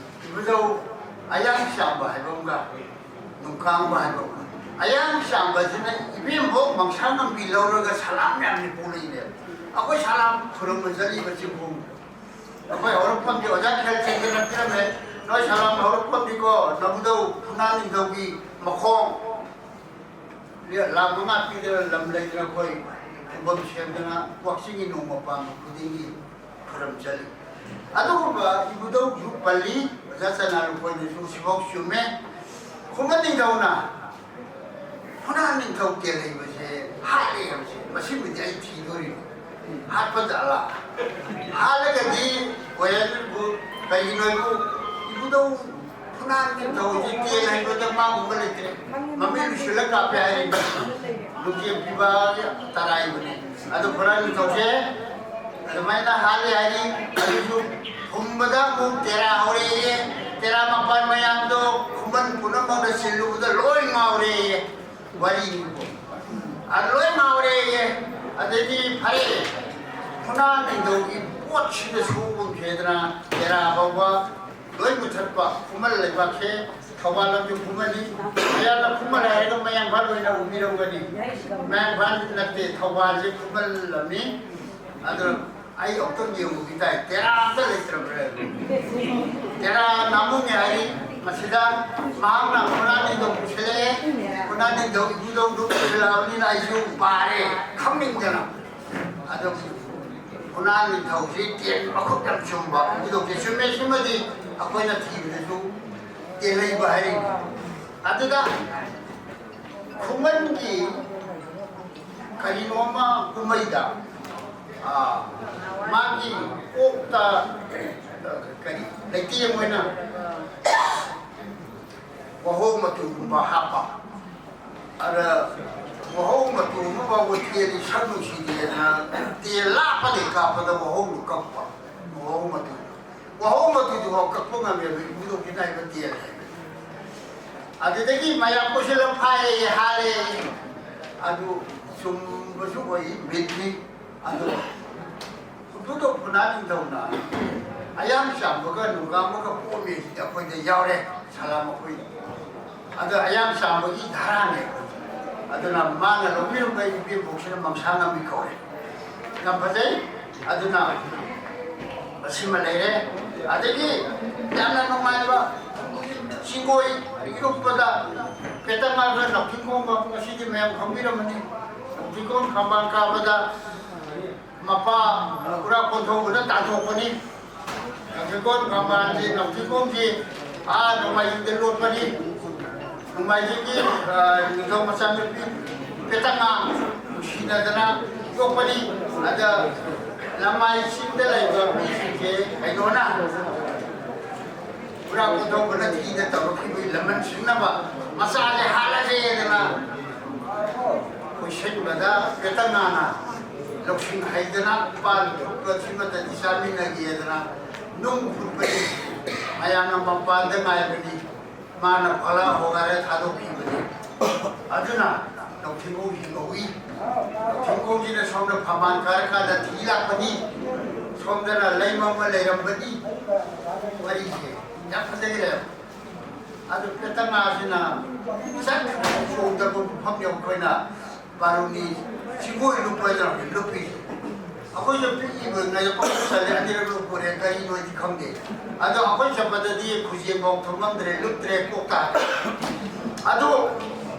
ꯏꯕꯨꯙꯧ ꯑꯌꯥꯡꯆꯥꯝꯕ ꯍꯥꯏꯕ ꯑꯃꯒ ꯅꯨꯡꯀꯥꯡꯕ ꯍꯥꯏꯕ ꯑꯃꯒ꯫ ꯑꯌꯥꯡꯆꯥꯝꯕꯁꯤꯅ ꯏꯕꯦꯝꯕꯣꯛ ꯃꯪꯁꯥ ꯉꯝꯕꯤ ꯂꯧꯔꯒ ꯁꯂꯥꯝ ꯃꯌꯥꯝꯁꯦ ꯄꯣꯛꯂꯛꯏꯅꯦꯕ꯫ ꯑꯩꯈꯣꯏ ꯁꯂꯥꯝ ꯈꯨꯔꯨꯝꯕ ꯆꯠꯂꯤꯕ ꯆꯤꯡꯈꯣꯡꯗ꯫ ꯑꯩꯈꯣꯏ ꯍꯧꯔꯛꯐꯝꯗꯤ ꯑꯣꯖꯥ ꯈꯦꯜꯆꯟꯗ꯭ꯔꯅ ꯄꯤꯔꯝꯃꯦ꯫ ꯅꯣꯏ ꯁꯂꯥꯝ ꯍꯧꯔꯛꯐꯝꯗꯤꯀꯣ, ꯅꯕꯨꯙꯧ ꯐꯨꯅꯥ ꯅꯤꯡꯊꯧꯒꯤ ꯃꯈꯣꯡ ꯂꯥꯈ ꯃꯉꯥ ꯄꯤꯗꯅ ꯂꯝ ꯂꯩꯗꯅ ꯑꯩꯈꯣꯏ ꯈꯨꯕꯝ ꯁꯦꯝꯗꯅ ꯀꯛꯆꯤꯡꯒꯤ ꯅꯣꯡꯃ ꯄꯥꯟꯕ ꯈꯨꯗꯤꯡꯒꯤ ꯈꯨꯔꯨꯝ ꯆꯠꯂꯤ꯫ ꯑꯗꯨꯒꯨꯝꯕ ꯏꯕꯨꯙꯧꯁꯨ ꯄꯜꯂꯤ, ꯑꯣꯖꯥ ꯆꯅꯥ ꯂꯨꯀꯣꯏꯅꯁꯨ ꯁꯤꯐꯥꯎ ꯆꯨꯝꯃꯦ꯫ ꯈꯨꯃꯟ ꯅꯤꯡꯊꯧꯅ ꯐꯨꯅꯥ ꯅꯤꯡꯊꯧ ꯀꯦꯜꯍꯩꯕꯁꯦ ꯍꯥꯠꯂꯦ ꯍꯥꯏꯕꯁꯦ, ꯃꯁꯤꯃꯗꯤ ꯑꯩ ꯊꯤꯗꯣꯔꯤꯕ꯫ ꯍꯥꯠꯄ ꯖꯥꯠꯂꯥ? ꯍꯥꯠꯂꯒꯗꯤ ꯑꯣꯏꯔꯛꯏꯕꯨ ꯀꯩꯒꯤꯅꯣ ꯍꯥꯏꯕꯨ, ꯏꯕꯨꯙꯧ ꯐꯨꯅꯥ ꯅꯤꯡꯊꯧꯁꯦ ꯀꯦꯜꯍꯩꯕꯗ ꯃꯥꯒꯨꯝꯕ ꯂꯩꯇ꯭ꯔꯦ꯫ ꯃꯃꯤꯠ ꯂꯨꯁꯤꯜꯂ ꯀꯥꯞꯄꯦ ꯍꯥꯏꯔꯤꯕ ꯂꯨꯀꯦꯝ ꯐꯤꯕꯥꯒꯤ ꯇꯔꯥꯏꯕꯅꯦ꯫ ꯑꯗꯨ ꯐꯨꯅꯥ ꯅꯤꯡꯊꯧꯁꯦ ꯑꯗꯨꯃꯥꯏꯅ ꯍꯥꯠꯂꯦ ꯍꯥꯏꯔꯤ꯫ ꯑꯗꯨꯁꯨ ꯍꯨꯝꯕꯗ ꯑꯃꯨꯛ ꯇꯦꯔꯥ ꯍꯧꯔꯛꯑꯦ꯫ ꯇꯦꯔꯥ ꯃꯄꯥꯟ ꯃꯌꯥꯝꯗꯣ ꯈꯨꯃꯟ ꯄꯨꯝꯅꯃꯛꯅ ꯆꯤꯜꯂꯨꯕꯗ ꯂꯣꯏ ꯉꯥꯎꯔꯦ꯫ ꯋꯥꯔꯤꯅꯤꯀꯣ꯫ ꯑꯗꯨ ꯂꯣꯏ ꯉꯥꯎꯔꯦ꯫ ꯑꯗꯩꯗꯤ ꯐꯔꯦ, ꯐꯨꯅꯥ ꯅꯤꯡꯊꯧꯒꯤ ꯄꯣꯠꯁꯤꯗ ꯁꯣꯛꯐꯝ ꯊꯦꯗꯅ ꯇꯦꯔꯥ ꯐꯥꯎꯕ ꯂꯣꯏ ꯃꯨꯊꯠꯄ꯫ ꯈꯨꯃꯟ ꯂꯩꯕꯥꯛꯁꯦ ꯊꯧꯕꯥꯜ ꯂꯝꯁꯨ ꯈꯨꯃꯟꯅꯤ꯫ ꯃꯌꯥꯝꯅ ꯈꯨꯃꯟ ꯍꯥꯏꯔꯒ ꯃꯌꯥꯡꯐꯥꯟ ꯑꯣꯏꯅ ꯎꯕꯤꯔꯝꯒꯅꯤ꯫ ꯃꯌꯥꯡꯐꯥꯟ ꯅꯠꯇꯦ, ꯊꯧꯕꯥꯜꯁꯦ ꯈꯨꯃꯟ ꯂꯝꯅꯤ꯫ ꯑꯗꯨꯅ ꯑꯩ ꯑꯃꯨꯛꯇꯪ ꯌꯦꯡꯉꯨꯈꯤ ꯇꯥꯏ, ꯇꯦꯔꯥ ꯑꯝꯇ ꯂꯩꯇ꯭ꯔꯕ꯭ꯔꯥ? ꯇꯦꯔꯥ ꯅꯥꯃꯨꯡꯅꯦ ꯍꯥꯏꯔꯤ꯫ ꯃꯁꯤꯗ ꯃꯍꯥꯛꯅ ꯐꯨꯅꯥ ꯅꯤꯡꯊꯧ ꯄꯨꯁꯤꯜꯂꯛꯑꯦ꯫ ꯐꯨꯅꯥ ꯅꯤꯡꯊꯧ ꯏꯕꯨꯙꯧꯗꯨ ꯄꯨꯁꯤꯜꯂꯛꯑꯕꯅꯤꯅ ꯑꯩꯁꯨ ꯄꯥꯔꯦ, ꯈꯪꯅꯤꯡꯗꯅ꯫ ꯑꯗꯣ ꯐꯨꯅꯥ ꯅꯤꯡꯊꯧꯁꯤ ꯇꯦꯟ ꯃꯈꯨꯠ ꯌꯥꯝ ꯆꯨꯝꯕ ꯏꯕꯨꯙꯧꯁꯦ ꯆꯨꯝꯃꯦ꯫ ꯁꯤꯃꯗꯤ ꯑꯩꯈꯣꯏꯅ ꯊꯤꯕꯗꯁꯨ ꯇꯦꯜꯍꯩꯕ ꯍꯥꯏꯔꯤꯕ꯫ ꯑꯗꯨꯗ ꯈꯨꯃꯟꯒꯤ ꯀꯔꯤꯅꯣꯃ ꯀꯨꯝꯍꯩꯗ, ꯑꯥ, ꯃꯥꯒꯤ ꯀꯣꯛꯇ, ꯑ, ꯀꯔꯤ, ꯂꯩꯇꯦꯡ ꯑꯣꯏꯅ ꯋꯥꯍꯣꯡ ꯃꯇꯨꯒꯨꯝꯕ ꯍꯥꯞꯄ꯫ ꯑꯗ ꯋꯥꯍꯣꯡ ꯃꯇꯨ ꯑꯃ ꯐꯥꯎꯕ ꯇꯦꯟ ꯁꯛ ꯅꯨꯡꯁꯤꯗꯦꯅ ꯇꯦꯟ ꯂꯥꯞꯄꯗꯒꯤ ꯀꯥꯞꯄꯗ ꯋꯥꯍꯣꯡꯗꯨ ꯀꯛꯄ꯫ ꯋꯥꯍꯣꯡ ꯃꯇꯨ, ꯋꯥꯍꯣꯡ ꯃꯇꯨꯗꯨꯐꯥꯎ ꯀꯛꯄ ꯉꯝꯃꯦꯕ ꯏꯕꯨꯙꯧꯒꯤ ꯅꯥꯏꯕ ꯇꯦꯟ ꯍꯥꯏꯕ꯫ ꯑꯗꯨꯗꯒꯤ ꯃꯌꯥꯝ ꯀꯣꯏꯁꯤꯜꯂ ꯐꯥꯏꯌꯦ, ꯍꯥꯠꯂꯦ꯫ ꯑꯗꯨ ꯆꯨꯝꯕꯁꯨ ꯑꯣꯏ, ꯃꯤꯠꯅꯤ꯫ ꯑꯗꯨ ꯏꯕꯨꯙꯧ ꯐꯨꯅꯥ ꯅꯤꯡꯊꯧꯅ ꯑꯌꯥꯝ ꯆꯥꯝꯕꯒ ꯅꯨꯡꯒꯥꯝꯕꯒ ꯄꯣꯛꯑꯝꯃꯤ ꯍꯥꯏꯁꯤꯗꯤ ꯑꯩꯈꯣꯏꯗ ꯌꯥꯎꯔꯦ, ꯁꯂꯥꯝ ꯑꯩꯈꯣꯏꯗ꯫ ꯑꯗꯣ ꯑꯌꯥꯝ ꯆꯥꯝꯕꯒꯤ ꯙꯥꯔꯥꯅꯦ꯫ ꯑꯗꯨꯅ ꯃꯥꯅ ꯂꯧꯕꯤꯔꯝꯕ ꯏꯕꯦꯝꯕꯣꯛꯁꯤꯅ ꯃꯪꯁꯥ ꯉꯝꯃꯤ ꯀꯧꯔꯦ꯫ ꯌꯥꯝ ꯐꯖꯩ꯫ ꯑꯗꯨꯅ ꯑꯁꯤꯃ ꯂꯩꯔꯦ꯫ ꯑꯗꯒꯤ ꯌꯥꯝꯅ ꯅꯨꯡꯉꯥꯏꯕ, ꯆꯤꯡꯒꯣꯏ ꯏꯔꯨꯞꯄꯗ ꯄꯦꯇꯪꯒꯥꯒ ꯅꯥꯎꯊꯤꯡꯈꯣꯡꯒ, ꯉꯁꯤꯗꯤ ꯃꯌꯥꯝ ꯈꯪꯕꯤꯔꯝꯃꯅꯤ꯫ ꯅꯥꯎꯊꯤꯡꯈꯣꯡ ꯈꯝꯕꯥꯡ ꯀꯥꯕꯗ ꯃꯄꯥ ꯄꯨꯔꯥ ꯀꯣꯟꯊꯧꯕꯅ ꯇꯥꯟꯊꯣꯛꯄꯅꯤ꯫ ꯅꯥꯎꯊꯤꯡꯈꯣꯡ ꯈꯝꯕꯥꯡꯁꯤ, ꯅꯥꯎꯊꯤꯡꯈꯣꯡꯁꯤ ꯑꯥ ꯅꯣꯡꯃꯥꯏꯖꯤꯡꯗ ꯂꯣꯠꯄꯅꯤ꯫ ꯅꯣꯡꯃꯥꯏꯖꯤꯡꯒꯤ, ꯑ, ꯅꯤꯡꯊꯧ ꯃꯆꯥꯅꯨꯄꯤ ꯄꯦꯇꯪꯒꯥ ꯅꯨꯡꯁꯤꯅꯗꯅ ꯌꯣꯛꯄꯅꯤ꯫ ꯑꯗ ꯂꯃꯥꯏ ꯆꯤꯡꯗ ꯂꯩꯕ ꯃꯤꯁꯤꯡꯁꯦ ꯀꯩꯅꯣꯅ, ꯄꯨꯔꯥ ꯀꯣꯟꯊꯧꯕꯅ ꯊꯤꯅ ꯇꯧꯔꯛꯈꯤꯕꯒꯤ ꯂꯃꯟ ꯁꯤꯡꯅꯕ ꯃꯆꯥꯁꯦ ꯍꯥꯠꯂꯁꯦꯗꯅ ꯀꯣꯏꯁꯤꯟꯕꯗ ꯄꯦꯇꯪꯒꯥꯅ ꯂꯧꯁꯤꯡ ꯍꯩꯗꯅ ꯄꯥꯟ ꯐꯨꯠꯄ ꯁꯤꯃꯇꯗꯤ ꯆꯥꯃꯤꯟꯅꯒꯦꯗꯅ ꯅꯨꯡ ꯐꯨꯠꯄꯅꯤ꯫ ꯃꯌꯥꯝꯅ ꯃꯄꯥꯟꯗ ꯉꯥꯏꯕꯅꯤ꯫ ꯃꯥꯅ ꯐꯂꯥ ꯍꯣꯒꯥꯏꯔ ꯊꯥꯗꯣꯛꯈꯤꯕꯅꯤ꯫ ꯑꯗꯨꯅ ꯅꯥꯎꯊꯤꯡꯈꯣꯡ ꯍꯤꯡꯍꯧꯏ꯫ ꯅꯥꯎꯊꯤꯡꯈꯣꯡꯁꯤꯅ ꯁꯣꯝꯗ ꯐꯝꯕꯥꯜ ꯀꯥꯔꯀꯥꯟꯗ ꯊꯤ ꯂꯥꯛꯄꯅꯤ, ꯁꯣꯝꯗꯅ ꯂꯩꯃ ꯑꯃ ꯂꯩꯔꯝꯕꯅꯤ꯫ ꯋꯥꯔꯤꯁꯦ ꯌꯥꯝ ꯐꯖꯈ꯭ꯔꯦ꯫ ꯑꯗꯨ ꯄꯦꯇꯪꯒꯥꯁꯤꯅ ꯆꯠꯈ꯭ꯔ ꯆꯣꯡꯗꯕ ꯃꯐꯝ ꯌꯧ ꯑꯩꯈꯣꯏꯅ ꯕꯥꯔꯨꯅꯤ ꯆꯤꯡꯒꯣꯏ ꯂꯨꯞꯄ ꯍꯥꯏꯗꯅ ꯂꯨꯞꯄꯤ꯫ ꯑꯩꯈꯣꯏꯁꯨ ꯄꯤꯛꯏꯕꯉꯩꯗ ꯄꯪꯆꯠ ꯆꯠꯂꯦ, ꯑꯅꯤꯔꯛ ꯂꯨꯞꯄꯨꯔꯦ, ꯀꯔꯤꯅꯣꯗꯤ ꯈꯪꯗꯦ꯫ ꯑꯗꯣ ꯑꯩꯈꯣꯏ ꯆꯠꯄꯗꯗꯤ ꯈꯨꯖꯦꯡꯐꯥꯎ ꯊꯨꯝꯃꯝꯗ꯭ꯔꯦ, ꯂꯨꯞꯇ꯭ꯔꯦ, ꯀꯣꯛ ꯇꯥꯔꯦ꯫ ꯑꯗꯣ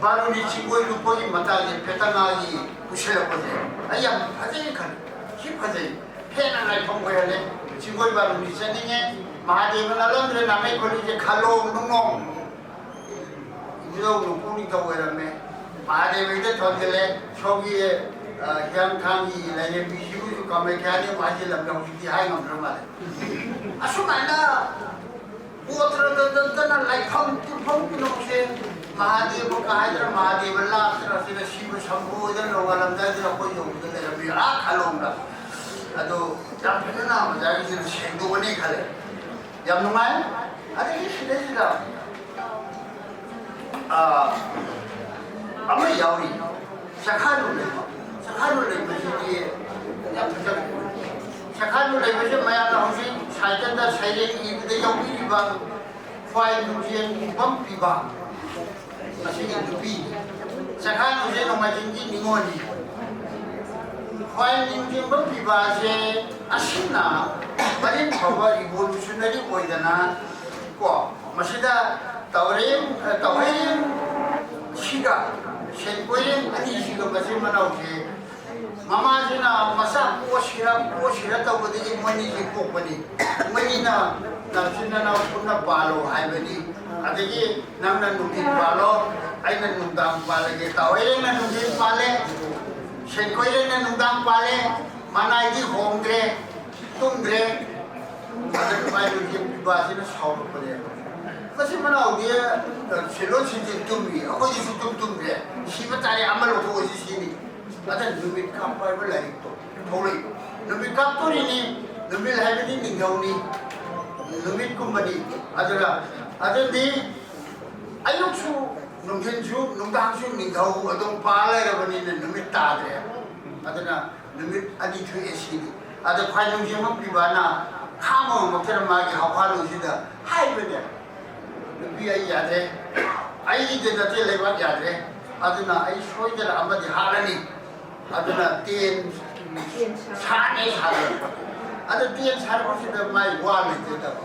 ꯕꯥꯔꯨꯅꯤ ꯆꯤꯡꯒꯣꯏ ꯂꯨꯞꯄꯒꯤ ꯃꯇꯥꯡꯁꯦ ꯄꯦꯇꯪꯒꯥꯒꯤ ꯄꯨꯁꯤꯜꯂꯛꯄꯁꯦ ꯑꯩ ꯌꯥꯝ ꯐꯖꯩ ꯈꯜꯂꯤ꯫ ꯁꯤ ꯐꯖꯩ, ꯍꯦꯟꯅ ꯂꯥꯏꯐꯝ ꯑꯣꯏꯍꯜꯂꯦ꯫ ꯆꯤꯡꯒꯣꯏ ꯕꯥꯔꯨꯅꯤ ꯆꯠꯅꯤꯡꯉꯦ꯫ ꯃꯍꯥꯗꯦꯕ ꯅꯠꯂꯝꯗ꯭ꯔꯦ ꯅꯥꯃꯩ ꯈꯣꯠꯂꯤꯁꯦ ꯈꯥꯂꯣꯡ ꯅꯨꯡꯂꯣꯡ꯫ ꯏꯕꯨꯙꯧ ꯅꯣꯡꯄꯣꯛ ꯅꯤꯡꯊꯧ ꯑꯣꯏꯔꯝꯃꯦ꯫ ꯃꯍꯥꯗꯦꯕ ꯍꯦꯛꯇ ꯊꯣꯟꯖꯤꯜꯂꯦ꯫ ꯁꯣꯝꯒꯤ, ꯑ, ꯍꯤꯌꯥꯡꯊꯥꯡꯒꯤ ꯂꯥꯏꯔꯦꯝꯕꯤꯁꯤꯕꯨꯁꯨ ꯀꯥꯃꯈ꯭ꯌꯥꯅꯤ ꯑꯃꯨꯛ ꯍꯥꯏꯖꯤꯜꯂꯝꯃꯦ, ꯍꯧꯖꯤꯛꯇꯤ ꯍꯥꯏ ꯉꯝꯗ꯭ꯔ ꯃꯥꯜꯂꯦ꯫ ꯑꯁꯨꯃꯥꯏꯅ ꯄꯣꯠꯇ꯭ꯔ ꯅꯠꯇꯅ ꯂꯥꯏꯐꯝ ꯇꯤꯟꯐꯝ ꯄꯨꯝꯅꯃꯛꯁꯦ ꯃꯍꯥꯗꯦꯕ ꯀꯥ ꯍꯥꯏꯗꯅ ꯃꯍꯥꯗꯦꯕ ꯂꯥꯛꯇꯅ ꯁꯤꯗ ꯁꯤꯕ ꯁꯝꯕꯨ ꯑꯣꯏꯗꯅ ꯅꯣꯡꯉꯥꯜꯂꯝꯗꯥꯏꯗꯨꯗ ꯑꯩꯈꯣꯏ ꯌꯧꯕꯗ ꯂꯩꯔꯝꯃꯤ ꯑꯥ ꯈꯥꯂꯣꯡꯗ꯫ ꯑꯗꯣ ꯌꯥꯝ ꯐꯖꯅ ꯑꯣꯖꯥꯒꯤꯁꯤꯅ ꯁꯦꯡꯗꯣꯛꯑꯅꯤ ꯈꯜꯂꯦ꯫ ꯌꯥꯝ ꯅꯨꯡꯉꯥꯏ꯫ ꯑꯗꯒꯤ ꯁꯤꯗꯩꯁꯤꯗ ꯑꯥ, ꯑꯃ ꯌꯥꯎꯔꯤ꯫ ꯆꯈꯥꯅꯨ ꯂꯩꯕ꯫ ꯆꯈꯥꯅꯨ ꯂꯩꯕꯁꯤꯗꯤ ꯌꯥꯝ ꯐꯖꯕ꯫ ꯆꯈꯥꯅꯨ ꯂꯩꯕꯁꯦ ꯃꯌꯥꯝꯅ ꯍꯧꯖꯤꯛ ꯁꯥꯏꯀꯜꯗ ꯁꯩꯔꯦꯡ ꯏꯕꯗ ꯌꯥꯎꯕꯤꯔꯤꯕ ꯈ꯭ꯋꯥꯏ ꯅꯨꯡꯖꯦꯡ ꯄꯨꯡꯐꯝ ꯄꯤꯕ ꯃꯁꯤꯒꯤ ꯅꯨꯄꯤ꯫ ꯆꯈꯥꯅꯨꯁꯦ ꯅꯣꯡꯃꯥꯏꯖꯤꯡꯒꯤ ꯅꯤꯉꯣꯜꯅꯤ꯫ ꯈ꯭ꯋꯥꯏ ꯅꯤꯡꯁꯤꯡꯕ ꯄꯤꯕꯁꯦ ꯑꯁꯤꯅ ꯃꯔꯤꯛ ꯐꯕ revolutionary ꯑꯣꯏꯗꯅ ꯀꯣ, ꯃꯁꯤꯗ ꯇꯧꯔꯦꯝ, ꯇꯧꯍꯩꯔꯦꯝ ꯁꯤꯒ ꯁꯦꯟꯀꯣꯏꯔꯦꯝ ꯑꯅꯤꯁꯤꯒ ꯃꯆꯤꯟ ꯃꯅꯥꯎꯁꯦ, ꯃꯃꯥꯁꯤꯅ ꯃꯆꯥ ꯄꯣꯛꯑꯁꯤꯔ ꯄꯣꯛꯑꯁꯤꯔ ꯇꯧꯕꯗꯒꯤ ꯃꯣꯏꯅꯤꯁꯦ ꯄꯣꯛꯄꯅꯤ꯫ ꯃꯣꯏꯅꯤꯅ ꯅꯆꯤꯟ ꯅꯅꯥꯎ ꯄꯨꯟꯅ ꯄꯥꯜꯂꯣ ꯍꯥꯏꯕꯅꯤ꯫ ꯑꯗꯒꯤ ꯅꯪꯅ ꯅꯨꯡꯊꯤꯜ ꯄꯥꯜꯂꯣ, ꯑꯩꯅ ꯅꯨꯡꯗꯥꯡ ꯄꯥꯜꯂꯒꯦ꯫ ꯇꯥꯎꯍꯩꯔꯦꯡꯅ ꯅꯨꯡꯊꯤꯜ ꯄꯥꯜꯂꯦ, ꯁꯦꯟꯈꯣꯏꯔꯦꯡꯅ ꯅꯨꯡꯗꯥꯡ ꯄꯥꯜꯂꯦ꯫ ꯃꯅꯥꯏꯗꯤ ꯍꯣꯡꯗ꯭ꯔꯦ, ꯇꯨꯝꯗ꯭ꯔꯦ꯫ ꯑꯗ ꯅꯨꯡꯉꯥꯏꯕꯒꯤ ꯄꯤꯕꯥꯁꯤꯅ ꯁꯥꯎꯔꯛꯄꯅꯦꯕ꯫ ꯃꯁꯤ ꯃꯅꯥꯎꯗꯤ, ꯑ, ꯁꯤꯜꯂꯣ ꯁꯤꯟꯖꯤꯟ ꯇꯨꯝꯃꯤ, ꯑꯩꯈꯣꯏꯗꯤ ꯁꯨꯛꯇꯨꯝ ꯇꯨꯝꯗ꯭ꯔꯦ꯫ ꯁꯤꯕ ꯇꯥꯔꯦ, ꯑꯃ ꯂꯧꯊꯣꯛꯑꯁꯤ ꯁꯤꯅꯤ꯫ ꯑꯗ ꯅꯨꯃꯤꯠ ꯀꯥꯞꯄ ꯍꯥꯏꯕ ꯂꯥꯏꯔꯤꯛꯇꯣ ꯊꯣꯛꯂꯛꯏ꯫ ꯅꯨꯃꯤꯠ ꯀꯥꯞꯇꯣꯔꯤꯅꯤ, ꯅꯨꯃꯤꯠ ꯍꯥꯏꯕꯗꯤ ꯅꯤꯡꯊꯧꯅꯤ꯫ ꯅꯨꯃꯤꯠꯀꯨꯝꯕꯅꯤ꯫ ꯑꯗꯨꯅ, ꯑꯗꯨꯗꯤ ꯑꯌꯨꯛꯁꯨ, ꯅꯨꯡꯊꯤꯟꯁꯨ, ꯅꯨꯡꯗꯥꯡꯁꯨ ꯅꯤꯡꯊꯧ ꯑꯗꯨꯝ ꯄꯥ ꯂꯩꯔꯕꯅꯤꯅ ꯅꯨꯃꯤꯠ ꯇꯥꯗ꯭ꯔꯦ꯫ ꯑꯗꯨꯅ ꯅꯨꯃꯤꯠ ꯑꯅꯤ ꯊꯣꯛꯑꯦ ꯁꯤꯅꯤ꯫ ꯑꯗ ꯈ꯭ꯋꯥꯏ ꯅꯨꯡꯖꯦꯝꯕ ꯄꯤꯕꯥꯅ ꯈꯥꯡꯕ ꯉꯝꯃꯛꯇꯅ ꯃꯥꯒꯤ ꯍꯧꯈꯥꯂꯣꯟꯁꯤꯗ ꯍꯥꯏꯕꯅꯦ, "ꯅꯨꯄꯤ, ꯑꯩ ꯌꯥꯗ꯭ꯔꯦ, ꯑꯩꯒꯤꯗꯤ ꯅꯠꯇꯦ, ꯂꯩꯕꯥꯛ ꯌꯥꯗ꯭ꯔꯦ, ꯑꯗꯨꯅ ꯑꯩ ꯁꯣꯏꯗꯅ ꯑꯃꯗꯤ ꯍꯥꯠꯂꯅꯤ"꯫ ꯑꯗꯨꯅ ꯇꯦꯟ ꯁꯥꯅꯤ ꯁꯥꯔꯛꯄ꯫ ꯑꯗ ꯇꯦꯟ ꯁꯥꯔꯛꯄꯁꯤꯗ ꯃꯥꯏ ꯋꯥ ꯂꯩꯖꯗꯕ꯫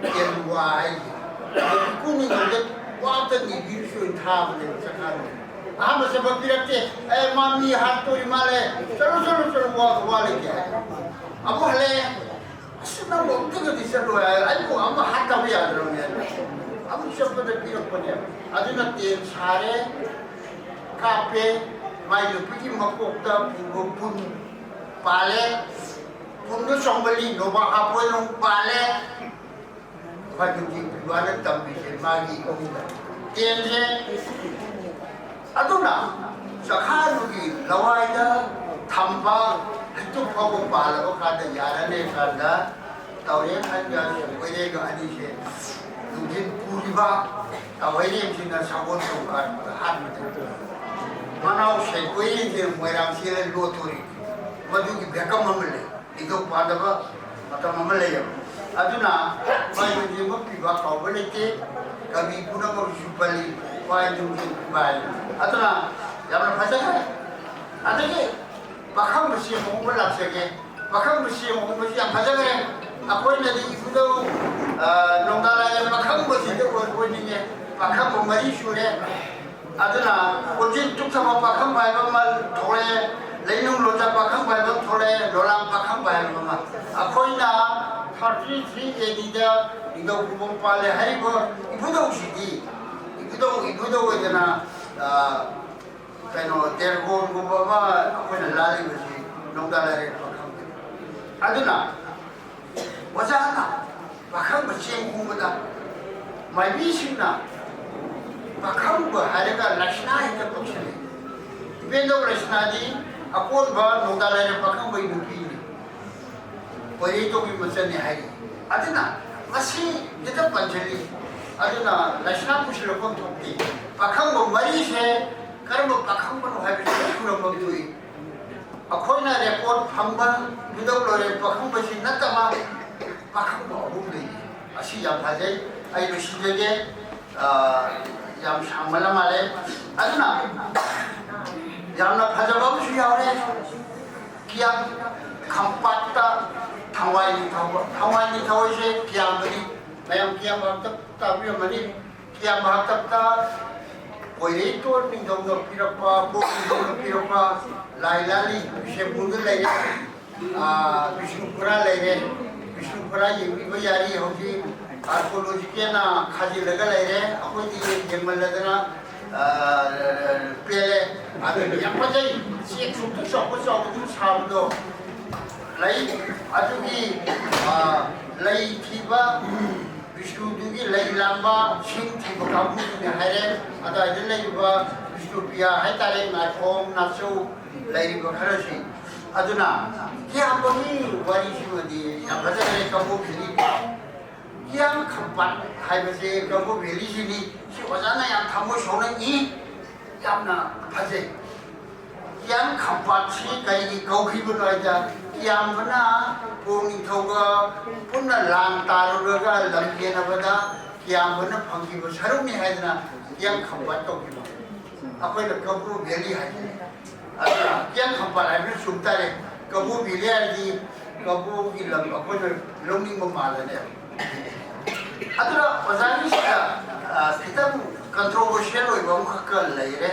ꯇꯦꯟ ꯋꯥ ꯍꯥꯏꯁꯦ꯫ ꯑꯗ ꯏꯀꯨ ꯅꯤꯡꯊꯧꯗ ꯋꯥ ꯑꯝꯇ ꯅꯤꯕꯤꯔꯨꯁꯤ ꯑꯣꯏꯅ ꯊꯥꯕꯅꯦꯕ ꯆꯠꯈꯥꯗ꯫ ꯑꯍꯥꯟꯕ ꯆꯠꯄ ꯄꯤꯔꯛꯇꯦ꯫ "ꯑꯦ, ꯃꯥ ꯃꯤ ꯍꯥꯠꯇꯣꯔꯤ ꯃꯥꯜꯂꯦ꯫ ꯆꯠꯂꯨ, ꯆꯠꯂꯨ, ꯆꯠꯂꯨ, ꯋꯥ, ꯋꯥ ꯂꯩꯇꯦ" ꯍꯥꯏ꯫ ꯑꯃꯨꯛ ꯍꯜꯂꯛꯑꯦ꯫ "ꯑꯁ, ꯅꯪꯕꯨ ꯑꯝꯇꯒꯗꯤ ꯆꯠꯂꯣ" ꯍꯥꯏ꯫ "ꯑꯩꯕꯨ ꯑꯃ ꯍꯥꯠꯇꯕ ꯌꯥꯗ꯭ꯔꯕꯅꯦ"꯫ ꯑꯃꯨꯛ ꯆꯠꯄꯗ ꯄꯤꯔꯛꯄꯅꯦꯕ꯫ ꯑꯗꯨꯅ ꯇꯦꯟ ꯁꯥꯔꯦ, ꯀꯥꯞꯄꯦ, ꯃꯥꯏ ꯅꯨꯄꯤꯒꯤ ꯃꯀꯣꯛꯇ ꯄꯨꯕ ꯄꯨꯟ ꯄꯥꯜꯂꯦ, ꯄꯨꯟꯗꯨ ꯆꯣꯡꯕꯜꯂꯤ ꯅꯣꯕꯥ ꯍꯥꯞꯄꯣꯏ ꯅꯨꯡ ꯄꯥꯜꯂꯦ꯫ ꯈ꯭ꯋꯥꯏꯗꯨꯒꯤ ꯄꯤꯕꯥꯅ ꯇꯝꯕꯤꯁꯦ ꯃꯥꯒꯤ ꯏꯃꯨꯡꯗ ꯇꯦꯟꯁꯦ꯫ ꯑꯗꯨꯅ ꯆꯈꯥꯗꯨꯒꯤ ꯂꯋꯥꯏꯗ ꯊꯝꯕ ꯍꯩꯇꯨꯞ ꯐꯥꯎꯕ ꯄꯥꯜꯂꯕ ꯀꯥꯟꯗ ꯌꯥꯔꯅꯦ ꯀꯥꯟꯗ ꯇꯧꯔꯦ ꯈꯟꯒ ꯀꯣꯏꯔꯦꯒ ꯑꯅꯤꯁꯦ ꯅꯨꯡꯊꯤꯜ ꯄꯨꯔꯤꯕ ꯇꯧꯍꯩꯔꯦꯡꯁꯤꯅ ꯁꯒꯣꯜ ꯇꯣꯡ ꯀꯥꯔꯛꯄꯗ ꯍꯥꯠꯄꯗ ꯃꯅꯥꯎ ꯁꯦꯟꯀꯣꯏꯔꯦꯡꯁꯤꯅ ꯃꯣꯏꯔꯥꯡ ꯆꯦꯜꯂ ꯂꯣꯠꯇꯣꯔꯤ꯫ ꯃꯗꯨꯒꯤ ꯕꯦꯀꯝ ꯑꯃ ꯂꯩ꯫ ꯅꯤꯡꯊꯧ ꯄꯥꯟꯗꯕ ꯃꯇꯝ ꯑꯃ ꯂꯩꯌꯦꯕ꯫ ꯑꯗꯨꯅ ꯈ꯭ꯋꯥꯏ ꯅꯨꯡꯖꯦꯝꯕ ꯄꯤꯕ ꯀꯥꯎꯕ ꯂꯩꯇꯦ꯫ ꯀꯕꯤ ꯄꯨꯝꯅꯃꯛꯁꯨ ꯄꯜꯂꯤ, ꯈ꯭ꯋꯥꯏ ꯅꯨꯡꯖꯦꯝ ꯄꯤꯕ ꯍꯥꯏꯅ꯫ ꯑꯗꯨꯅ ꯌꯥꯝꯅ ꯐꯖꯈ꯭ꯔꯦ꯫ ꯑꯗꯒꯤ ꯄꯥꯈꯪꯕꯁꯤ ꯑꯃꯨꯛ ꯂꯥꯛꯆꯒꯦ꯫ ꯄꯥꯈꯪꯕꯁꯤ ꯑꯃꯨꯛ ꯌꯥꯝ ꯐꯖꯈ꯭ꯔꯦ꯫ ꯑꯩꯈꯣꯏꯅꯗꯤ ꯏꯕꯨꯙꯧ, ꯑ, ꯅꯣꯡꯗꯥ ꯂꯥꯏꯔꯦꯝ ꯄꯥꯈꯪꯕꯁꯤꯗ ꯑꯣꯏ-, ꯑꯣꯏꯅꯤꯡꯉꯦ꯫ ꯄꯥꯈꯪꯕ ꯃꯔꯤ ꯁꯨꯔꯦ꯫ ꯑꯗꯨꯅ ꯀꯣꯆꯤꯟ ꯆꯨꯞꯊꯕ ꯄꯥꯈꯪꯕ ꯍꯥꯏꯕ ꯑꯃ ꯊꯣꯛꯂꯛꯑꯦ, ꯂꯩꯅꯨꯡ ꯂꯣꯆꯥ ꯄꯥꯈꯪꯕ ꯍꯥꯏꯕ ꯑꯃ ꯊꯣꯛꯂꯛꯑꯦ, ꯂꯣꯂꯥꯝ ꯄꯥꯈꯪꯕ ꯍꯥꯏꯕ ꯑꯃ꯫ ꯑꯩꯈꯣꯏꯅ thirty three A Dꯗ ꯅꯤꯡꯊꯧ ꯈꯨꯕꯝ ꯄꯥꯜꯂꯦ ꯍꯥꯏꯔꯤꯕ ꯏꯕꯨꯙꯧꯁꯤꯗꯤ ꯏꯕꯨꯙꯧ, ꯏꯕꯨꯙꯧ ꯑꯣꯏꯗꯅ, ꯑ, ꯀꯩꯅꯣ, ꯗꯦꯔꯒꯣꯟꯒꯨꯝꯕ ꯑꯃ ꯑꯩꯈꯣꯏꯅ ꯂꯥꯜꯂꯤꯕꯁꯤ ꯅꯣꯡꯗꯥ ꯂꯥꯏꯔꯦꯝ ꯄꯥꯈꯪꯕꯅꯤ꯫ ꯑꯗꯨꯅ ꯑꯣꯖꯥꯅ ꯄꯥꯈꯪꯕ ꯆꯦꯡ ꯍꯨꯝꯕꯗ ꯃꯥꯏꯕꯤꯁꯤꯡꯅ ꯄꯥꯈꯪꯕ ꯍꯥꯏꯔꯒ ꯂꯥꯏꯁꯅꯥ ꯍꯦꯛꯇ ꯀꯧꯁꯜꯂꯤ꯫ ꯏꯄꯦꯟꯗꯧ ꯂꯥꯏꯁꯅꯥꯗꯤ ꯑꯀꯣꯟꯕ ꯅꯣꯡꯗꯥ ꯂꯥꯏꯔꯦꯝ ꯄꯥꯈꯪꯕꯒꯤ ꯅꯨꯄꯤꯅꯤ, ꯀꯣꯏꯔꯦꯇꯣꯒꯤ ꯃꯆꯟꯅꯤ ꯍꯥꯏꯔꯤ꯫ ꯑꯗꯨꯅ ꯃꯁꯤ ꯍꯦꯛꯇ ꯄꯟꯁꯤꯜꯂꯤ꯫ ꯑꯗꯨꯅ ꯂꯥꯏꯁꯅꯥ ꯄꯨꯁꯤꯜꯂꯛꯐꯝ ꯊꯣꯛꯇꯦ꯫ ꯄꯥꯈꯪꯕ ꯃꯔꯤꯁꯦ ꯀꯔꯝꯕ ꯄꯥꯈꯪꯕꯅꯣ ꯍꯥꯏꯕꯁꯤ ꯂꯣꯏ ꯈꯨꯔꯝꯐꯝ ꯊꯣꯛꯏ꯫ ꯑꯩꯈꯣꯏꯅ ꯔꯦꯀꯣꯔꯠ ꯐꯪꯕ ꯃꯤꯗꯧ ꯂꯣꯏꯔꯦ ꯄꯥꯈꯪꯕꯁꯤ ꯅꯠꯇꯕ ꯄꯥꯈꯪꯕ ꯑꯍꯨꯝ ꯂꯩꯔꯤ꯫ ꯑꯁꯤ ꯌꯥꯝ ꯐꯖꯩ꯫ ꯑꯩ ꯂꯣꯏꯁꯤꯟꯖꯒꯦ꯫ ꯑ, ꯌꯥꯝ ꯁꯥꯡꯃꯜꯂ ꯃꯥꯜꯂꯦ꯫ ꯑꯗꯨꯅ ꯌꯥꯝꯅ ꯐꯖꯕ ꯑꯃꯁꯨ ꯌꯥꯎꯔꯦ꯫ ꯀꯤꯌꯥꯝ ꯈꯝꯄꯥꯠꯇ ꯊꯋꯥꯏ ꯅꯤꯡꯊꯧ, ꯊꯋꯥꯏ ꯅꯤꯡꯊꯧ ꯍꯥꯏꯁꯦ ꯀꯤꯌꯥꯝꯕꯅꯤ꯫ ꯃꯌꯥꯝ ꯀꯤꯌꯥꯝꯕ ꯑꯝꯇ ꯇꯥꯕꯤꯔꯝꯃꯅꯤ꯫ ꯀꯤꯌꯥꯝꯕ ꯍꯥꯛꯇꯛꯇ ꯀꯣꯏꯔꯦꯇꯣꯟ ꯅꯤꯡꯊꯧꯅ ꯄꯤꯔꯛꯄ, ꯀꯣꯛ ꯅꯤꯡꯊꯧꯅ ꯄꯤꯔꯛꯄ ꯂꯥꯏ ꯂꯥꯂꯤ ꯕꯤꯁꯦꯝꯄꯨꯔꯗ ꯂꯩꯔꯦ꯫ ꯑꯥ, ꯕꯤꯁꯅꯨꯄꯨꯔꯥ ꯂꯩꯔꯦ꯫ ꯕꯤꯁꯅꯨꯄꯨꯔꯥ ꯌꯦꯡꯕꯤꯕ ꯌꯥꯔꯤ꯫ ꯍꯧꯖꯤꯛ ꯑꯥꯔꯀꯤꯑꯣꯂꯣꯖꯤꯀꯦꯜꯅ ꯈꯥꯖꯤꯜꯂꯒ ꯂꯩꯔꯦ꯫ ꯑꯩꯈꯣꯏꯗꯤ ꯌꯦꯡꯃꯜꯂꯗꯅ, ꯑꯥ, ꯄꯦꯜꯂꯦ꯫ ꯑꯗꯨ ꯌꯥꯝ ꯐꯖꯩ꯫ ꯆꯦꯛ ꯁꯨꯛꯇ ꯆꯥꯎꯕ ꯆꯥꯎꯕꯗꯨ ꯁꯥꯕꯗꯣ ꯂꯩ꯫ ꯑꯗꯨꯒꯤ, ꯑꯥ, ꯂꯩ ꯊꯤꯕ ꯕꯤꯁꯅꯨꯗꯨꯒꯤ ꯂꯩ ꯂꯥꯡꯕ ꯁꯤꯡ ꯊꯤꯕ ꯀꯥꯡꯕꯨꯗꯨꯅꯤ ꯍꯥꯏꯔꯦ꯫ ꯑꯗꯨꯋꯥꯏꯗ ꯂꯩꯔꯤꯕ ꯕꯤꯁꯅꯨꯄ꯭ꯔꯤꯌꯥ ꯍꯥꯏꯇꯥꯔꯦ, ꯉꯥꯏꯈꯣꯝ, ꯅꯥꯆꯧ ꯂꯩꯔꯤꯕ ꯈꯔꯁꯤ꯫ ꯑꯗꯨꯅ ꯀꯤꯌꯥꯝꯕꯒꯤ ꯋꯥꯔꯤꯁꯤꯃꯗꯤ ꯌꯥꯝ ꯐꯖꯈ꯭ꯔꯦ꯫ ꯀꯕꯣꯛ ꯚꯦꯂꯤ, ꯀꯤꯌꯥꯝ ꯈꯝꯄꯥꯠ ꯍꯥꯏꯕꯁꯦ ꯀꯕꯣꯛ ꯚꯦꯂꯤꯁꯤꯅꯤ꯫ ꯁꯤ ꯑꯣꯖꯥꯅ ꯌꯥꯝ ꯊꯃꯣꯏ ꯁꯣꯛꯅ ꯏ, ꯌꯥꯝꯅ ꯐꯖꯩ꯫ ꯀꯤꯌꯥꯝ ꯈꯝꯄꯥꯠꯁꯤ ꯀꯔꯤꯒꯤ ꯀꯧꯈꯤꯕꯅꯣ ꯍꯥꯏꯗ, ꯀꯤꯌꯥꯝꯕꯅ ꯀꯣꯡ ꯅꯤꯡꯊꯧꯒ ꯄꯨꯟꯅ ꯂꯥꯟ ꯇꯥꯔꯨꯔꯒ ꯂꯝ ꯌꯦꯟꯅꯕꯗ ꯀꯤꯌꯥꯝꯕꯅ ꯐꯪꯈꯤꯕ ꯁꯔꯨꯛꯅꯤ ꯍꯥꯏꯗꯅ ꯀꯤꯌꯥꯝ ꯈꯝꯄꯥꯠ ꯀꯧꯈꯤꯕ꯫ ꯑꯩꯈꯣꯏꯅ ꯀꯕꯣꯛ ꯚꯦꯂꯤ ꯍꯥꯏꯁꯤꯅꯤ꯫ ꯑꯗꯨꯅ ꯀꯤꯌꯥꯡ ꯈꯝꯄꯥꯜ ꯍꯥꯏꯕꯅ ꯆꯨꯝ ꯇꯥꯔꯦ꯫ ꯀꯕꯣ ꯚꯦꯂꯤ ꯍꯥꯏꯔꯗꯤ ꯀꯕꯣꯒꯤ ꯂꯝ ꯑꯩꯈꯣꯏꯅ ꯂꯧꯅꯤꯡꯕ ꯃꯥꯜꯂꯅꯦꯕ꯫ ꯑꯗꯨꯅ ꯑꯣꯖꯥꯒꯤꯁꯤꯗ ꯈꯤꯇꯪ ꯀꯟꯇ꯭ꯔꯣꯚꯔꯁꯤꯌꯦꯜ ꯑꯣꯏꯕ ꯑꯃꯈꯛꯀ ꯂꯩꯔꯦ꯫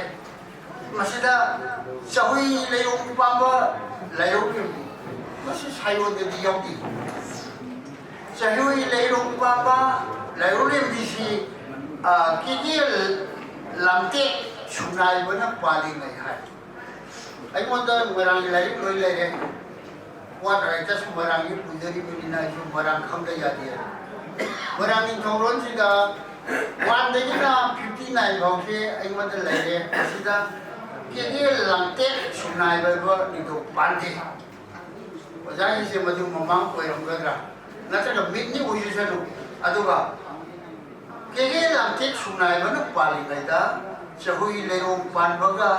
ꯃꯁꯤꯗ ꯆꯍꯨꯏ ꯂꯩꯔꯣꯡ ꯄꯥꯝꯕ ꯂꯥꯏꯔꯧ ꯂꯦꯝꯕꯤ, ꯃꯁꯤ ꯁꯥꯏꯑꯣꯟꯗꯗꯤ ꯌꯥꯎꯗꯦ꯫ ꯆꯍꯨꯏ ꯂꯩꯔꯣꯡ ꯄꯥꯝꯕ ꯂꯥꯏꯔꯧ ꯂꯦꯝꯕꯤꯁꯤ ꯀꯦꯒꯦ ꯂꯥꯡꯇꯦꯛ ꯁꯨꯅꯥꯏꯕꯅ ꯄꯥꯜꯂꯤꯉꯩ ꯍꯥꯏ꯫ ꯑꯩꯉꯣꯟꯗ ꯃꯣꯏꯔꯥꯡꯒꯤ ꯂꯥꯏꯔꯤꯛ ꯂꯣꯏ ꯂꯩꯔꯦ꯫ ꯋꯥꯟ ꯔꯥꯏꯇꯔꯁ ꯃꯣꯏꯔꯥꯡꯒꯤ ꯄꯨꯖꯔꯤꯕꯅꯤꯅ ꯑꯩꯁꯨ ꯃꯣꯏꯔꯥꯡ ꯈꯪꯗ ꯌꯥꯗꯦ꯫ ꯃꯣꯏꯔꯥꯡ ꯅꯤꯡꯊꯧꯔꯣꯟꯁꯤꯗ ꯋꯥꯟꯗꯒꯤꯅ ꯐꯤꯐꯇꯤ ꯅꯥꯏꯟ ꯐꯥꯎꯁꯦ ꯑꯩꯉꯣꯟꯗ ꯂꯩꯔꯦ꯫ ꯃꯁꯤꯗ ꯀꯦꯒꯦ ꯂꯥꯡꯇꯦꯛ ꯁꯨꯅꯥꯏꯕ ꯅꯤꯡꯊꯧ ꯄꯥꯟꯗꯦ꯫ ꯑꯣꯖꯥꯒꯤꯁꯦ ꯃꯗꯨ ꯃꯃꯥꯡ ꯑꯣꯏꯔꯝꯒꯗ꯭ꯔꯥ, ꯅꯠꯇ꯭ꯔꯒ ꯃꯤꯠꯅꯤ ꯑꯣꯏꯖꯁꯅꯨ꯫ ꯑꯗꯨꯒ ꯀꯦꯒꯦ ꯂꯥꯡꯇꯦꯛ ꯁꯨꯅꯥꯏꯕꯅ ꯄꯥꯜꯂꯤꯉꯩꯗ ꯆꯍꯨꯏ ꯂꯩꯔꯣꯡ ꯄꯥꯟꯕꯒ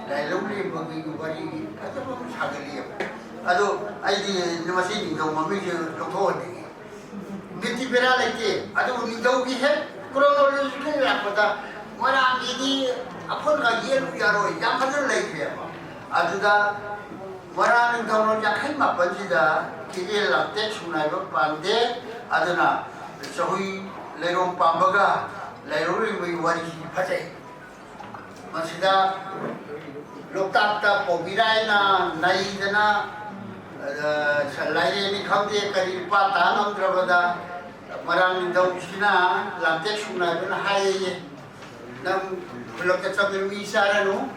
ꯂꯥꯏꯔꯧ ꯂꯦꯝꯕꯒꯤ ꯋꯥꯔꯤ ꯐꯖꯕ ꯑꯃ ꯁꯥꯒꯠꯂꯤꯑꯕ꯫ ꯑꯗꯣ ꯑꯩꯗꯤ ꯃꯁꯤ ꯅꯤꯡꯊꯧ ꯃꯃꯤꯡꯁꯦ ꯂꯧꯊꯣꯛꯍꯟꯅꯤꯡꯉꯤ꯫ ꯃꯤꯠꯇꯤ ꯕꯦꯔꯥ ꯂꯩꯇꯦ, ꯑꯗꯨꯕꯨ ꯅꯤꯡꯊꯧꯒꯤ ꯍꯦꯛ ꯀ꯭ꯔꯣꯅꯣꯂꯣꯖꯤꯀꯦꯜ ꯂꯥꯛꯄꯗ ꯃꯣꯏꯔꯥꯡꯒꯤꯗꯤ ꯑꯩꯈꯣꯏꯅ ꯌꯦꯠꯂꯨ ꯌꯥꯔꯣꯏ ꯌꯥꯝ ꯐꯖꯅ ꯂꯩꯈ꯭ꯔꯦꯕ꯫ ꯑꯗꯨꯗ ꯃꯣꯏꯔꯥꯡ ꯅꯤꯡꯊꯧꯔꯣꯜ ꯌꯥꯡꯈꯩ ꯃꯥꯄꯟꯁꯤꯗ ꯀꯦꯒꯦ ꯂꯥꯡꯇꯦꯛ ꯁꯨꯅꯥꯏꯕ ꯄꯥꯟꯗꯦ꯫ ꯑꯗꯨꯅ ꯆꯍꯨꯏ ꯂꯩꯔꯣꯡ ꯄꯥꯝꯕꯒ ꯂꯩꯔꯧ ꯂꯦꯝꯕꯒꯤ ꯋꯥꯔꯤꯁꯤ ꯐꯖꯩ꯫ ꯃꯁꯤꯗ ꯂꯣꯛꯇꯥꯛꯇ ꯄꯧꯕꯤꯔꯥꯏꯅ ꯅꯩꯗꯅ, ꯑ, ꯂꯥꯏꯔꯦꯟꯅꯤ ꯈꯪꯗꯦ ꯀꯔꯤ ꯂꯨꯄꯥ ꯇꯥ ꯉꯝꯗ꯭ꯔꯕꯗ ꯃꯣꯏꯔꯥꯡ ꯅꯤꯡꯊꯧꯁꯤꯅ ꯂꯥꯡꯇꯦꯛ ꯁꯨꯅꯥꯏꯕꯅ ꯍꯥꯏꯌꯦ, "ꯅꯪ ꯈꯨꯜꯂꯛꯇ ꯆꯪꯗꯅ ꯃꯤ ꯆꯥꯔꯅꯨ,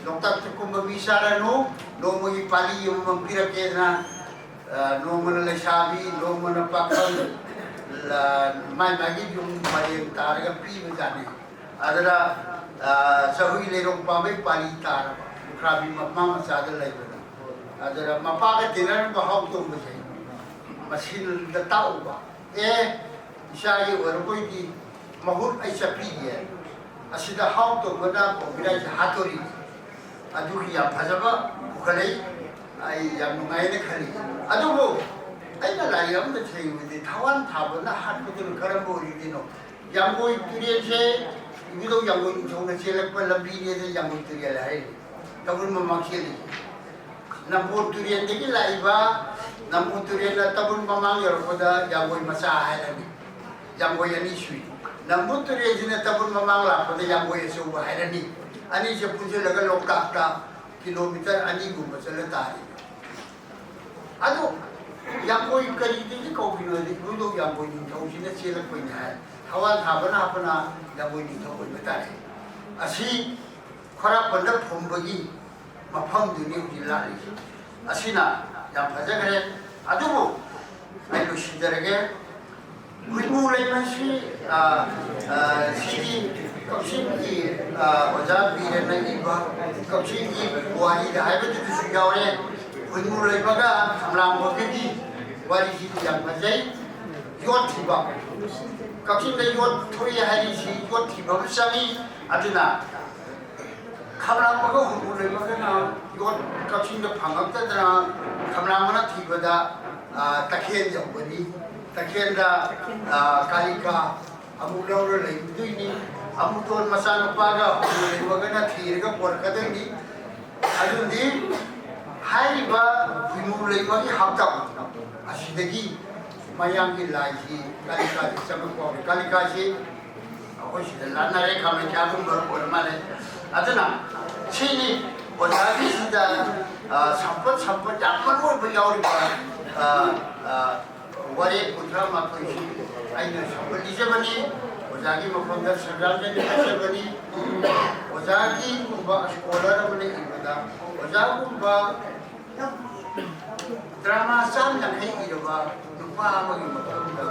ꯂꯣꯛꯇꯥꯛꯇ ꯀꯨꯝꯕ ꯃꯤ ꯆꯥꯔꯅꯨ, ꯅꯣꯡꯃꯒꯤ ꯄꯥꯂꯤ ꯑꯃꯃꯝ ꯄꯤꯔꯛꯀꯦꯗꯅ, ꯑ, ꯅꯣꯡꯃꯅ ꯂꯩꯁꯥꯕꯤ, ꯅꯣꯡꯃꯅ ꯄꯥꯈꯪ, ꯂ-, ꯃꯥꯏ ꯃꯥꯒꯤ ꯌꯨꯝ ꯄꯔꯦꯡ ꯇꯥꯔꯒ ꯄꯤꯕꯖꯥꯠꯅꯤ"꯫ ꯑꯗꯨꯗ, ꯑ, ꯆꯍꯨꯏ ꯂꯩꯔꯣꯡ ꯄꯥꯝꯕꯩ ꯄꯥꯂꯤ ꯇꯥꯔꯕ, ꯂꯨꯈ꯭ꯔꯥꯕꯤ ꯃꯄꯥ ꯃꯆꯥꯗ ꯂꯩꯕꯗ꯫ ꯑꯗꯨꯗ ꯃꯄꯥꯒ ꯇꯤꯟꯅꯔꯝꯕ ꯍꯥꯎ ꯇꯣꯝꯕꯁꯦ ꯃꯁꯤꯗ ꯇꯥꯛꯎꯕ, "ꯑꯦ, ꯏꯆꯥꯒꯤ ꯑꯣꯏꯔꯛꯄꯩꯗꯤ ꯃꯍꯨꯠ ꯑꯩ ꯆꯠꯄꯤꯒꯦ"꯫ ꯑꯁꯤꯗ ꯍꯥꯎ ꯇꯣꯝꯕꯅ ꯄꯧꯕꯤꯔꯥꯏꯁꯦ ꯍꯥꯠꯇꯣꯔꯤꯅꯤ꯫ ꯑꯗꯨꯒꯤ ꯌꯥꯝ ꯐꯖꯕ ꯄꯨꯈꯠꯂꯛꯏ꯫ ꯑꯩ ꯌꯥꯝ ꯅꯨꯡꯉꯥꯏꯅ ꯈꯜꯂꯤ꯫ ꯑꯗꯨꯕꯨ ꯑꯩꯅ ꯂꯥꯏꯔꯤꯛ ꯑꯃꯗ ꯊꯦꯡꯕꯗꯤ ꯊꯋꯥꯟ ꯊꯥꯕꯅ ꯍꯥꯠꯄꯗꯨꯅ ꯀꯔꯝꯕ ꯑꯣꯏꯔꯤꯗꯣꯏꯅꯣ? ꯌꯥꯡꯒꯣꯏ ꯇꯨꯔꯦꯜꯁꯦ ꯏꯕꯨꯙꯧ ꯌꯥꯡꯒꯣꯏ ꯅꯤꯡꯊꯧꯅ ꯆꯦꯜꯂꯛꯄ ꯂꯝꯕꯤꯅꯦꯗ ꯌꯥꯡꯒꯣꯏ ꯇꯨꯔꯦꯜ ꯍꯥꯏꯔꯤ꯫ ꯇꯥꯕꯨꯜ ꯃꯃꯥꯡ ꯆꯦꯜꯂꯤ꯫ ꯅꯝꯕꯣꯜ ꯇꯨꯔꯦꯟꯗꯒꯤ ꯂꯥꯛꯏꯕ, ꯅꯝꯕꯣꯜ ꯇꯨꯔꯦꯜꯅ ꯇꯥꯕꯨꯜ ꯃꯃꯥꯡ ꯌꯧꯔꯛꯄꯗ ꯌꯥꯡꯒꯣꯏ ꯃꯆꯥ ꯍꯥꯏꯔꯅꯤ꯫ ꯌꯥꯡꯒꯣꯏ ꯑꯅꯤ ꯁꯨꯏ꯫ ꯅꯝꯕꯣꯜ ꯇꯨꯔꯦꯜꯁꯤꯅ ꯇꯥꯕꯨꯜ ꯃꯃꯥꯡ ꯂꯥꯛꯄꯗ ꯌꯥꯡꯒꯣꯏ ꯑꯆꯧꯕ ꯍꯥꯏꯔꯅꯤ꯫ ꯑꯅꯤꯁꯦ ꯄꯨꯟꯁꯤꯜꯂꯒ ꯂꯣꯛꯇꯥꯛꯇ ꯀꯤꯂꯣꯃꯤꯇꯔ ꯑꯅꯤꯒꯨꯝꯕ ꯆꯠꯂ ꯇꯥꯔꯤ꯫ ꯑꯗꯣ ꯌꯥꯡꯒꯣꯏ ꯀꯔꯤꯗꯒꯤ ꯀꯧꯔꯤꯅꯣ ꯍꯥꯏꯗꯤ, ꯏꯕꯨꯡꯗꯣ ꯌꯥꯡꯒꯣꯏ ꯅꯤꯡꯊꯧꯁꯤꯅ ꯆꯦꯜꯂꯛꯄꯅꯤ ꯍꯥꯏ꯫ ꯊꯋꯥꯟ ꯊꯥꯕꯅ ꯍꯥꯞꯄꯅ ꯌꯥꯡꯒꯣꯏ ꯅꯤꯡꯊꯧ ꯑꯣꯏꯕ ꯇꯥꯔꯦ꯫ ꯑꯁꯤ ꯈ꯭ꯋꯥꯔꯥꯛꯄꯝꯗ ꯐꯨꯝꯕꯒꯤ ꯃꯐꯝꯗꯨꯅꯤ ꯍꯧꯖꯤꯛ ꯂꯥꯛꯂꯤꯁꯤ꯫ ꯑꯁꯤꯅ ꯌꯥꯝ ꯐꯖꯈ꯭ꯔꯦ꯫ ꯑꯗꯨꯕꯨ ꯑꯩ ꯂꯣꯏꯁꯤꯟꯖꯔꯒꯦ꯫ ꯈꯨꯟꯃꯨ ꯂꯩꯃꯁꯤ, ꯑ, ꯑ, ꯁꯤꯒꯤ ꯀꯛꯆꯤꯡꯒꯤ, ꯑ, ꯑꯣꯖꯥ ꯕꯤꯔꯦꯟꯅ ꯏꯕ ꯀꯛꯆꯤꯡꯒꯤ ꯄꯨꯋꯥꯔꯤꯗ ꯍꯥꯏꯕꯗꯨꯗꯁꯨ ꯌꯥꯎꯔꯦ꯫ ꯈꯨꯟꯃꯨ ꯂꯩꯃꯒ ꯈꯝꯂꯥꯡꯕꯒꯤ ꯋꯥꯔꯤꯁꯤꯗꯤ ꯌꯥꯝ ꯐꯖꯩ꯫ ꯌꯣꯠ ꯊꯤꯕ, ꯀꯛꯆꯤꯡꯗ ꯌꯣꯠ ꯊꯣꯛꯏ ꯍꯥꯏꯔꯤꯁꯤ ꯌꯣꯠ ꯊꯤꯕ ꯑꯃ ꯆꯪꯉꯤ꯫ ꯑꯗꯨꯅ ꯈꯝꯂꯥꯡꯕꯒ ꯈꯨꯟꯃꯨ ꯂꯩꯃꯒꯅ ꯌꯣꯠ ꯀꯛꯆꯤꯡꯗ ꯐꯪꯉꯛꯇꯗꯅ ꯈꯝꯂꯥꯡꯕꯅ ꯊꯤꯕꯗ, ꯑ, ꯇꯈꯦꯜ ꯌꯧꯒꯅꯤ꯫ ꯇꯈꯦꯜꯗ, ꯑ, ꯀꯥꯂꯤꯀꯥ ꯑꯃꯨꯛ ꯂꯧꯔ ꯂꯩꯔꯨꯗꯣꯏꯅꯤ꯫ ꯑꯃꯨꯛꯇꯣꯟ ꯃꯆꯥꯅꯨꯄꯥꯒ ꯈꯨꯟꯃꯨ ꯂꯩꯃꯒꯅ ꯊꯤꯔꯒ ꯄꯣꯔꯛꯀꯗꯣꯏꯅꯤ꯫ ꯑꯗꯨꯗꯤ ꯍꯥꯏꯔꯤꯕ ꯈꯨꯟꯃꯨ ꯂꯩꯃꯒꯤ ꯍꯛꯇꯝ ꯑꯁꯤꯗꯒꯤ ꯃꯌꯥꯝꯒꯤ ꯂꯥꯏꯁꯤ ꯀꯥꯂꯤꯀꯥꯁꯤ ꯆꯪꯉꯛꯄ ꯍꯧꯔꯦ꯫ ꯀꯥꯂꯤꯀꯥꯁꯤ ꯑꯩꯈꯣꯏ ꯁꯤꯗ ꯂꯥꯟꯅꯔꯦ, ꯀꯥꯃꯈ꯭ꯌꯥꯒꯨꯝꯕ ꯑꯣꯏꯔ ꯃꯥꯜꯂꯦ꯫ ꯑꯗꯨꯅ ꯁꯤꯅꯤ ꯑꯣꯖꯥꯒꯤꯁꯤꯗ, ꯑ, ꯁꯝꯄꯠ, ꯁꯝꯄꯠ ꯌꯥꯝ ꯃꯔꯨ ꯑꯣꯏꯕ ꯌꯥꯎꯔꯤꯕ, ꯑ, ꯑ, ꯋꯥꯔꯦꯞ ꯀꯨꯟꯊ꯭ꯔꯥ ꯃꯥꯊꯣꯏꯁꯤ ꯑꯩꯅ ꯁꯝꯄꯠ ꯏꯖꯕꯅꯤ꯫ ꯑꯣꯖꯥꯒꯤ ꯃꯐꯝꯗ ꯁꯔꯗꯥꯔꯖꯅꯤ ꯍꯥꯏꯖꯕꯅꯤ꯫ ꯑꯣꯖꯥꯒꯤꯒꯨꯝꯕ ꯁ꯭ꯀꯣꯂꯔ ꯑꯃꯅ ꯏꯕꯗ, ꯑꯣꯖꯥꯒꯨꯝꯕ ꯗ꯭ꯔꯃꯥ ꯆꯥꯝ ꯌꯥꯡꯈꯩ ꯏꯔꯕ ꯅꯨꯄꯥ ꯑꯃꯒꯤ ꯃꯐꯝꯗ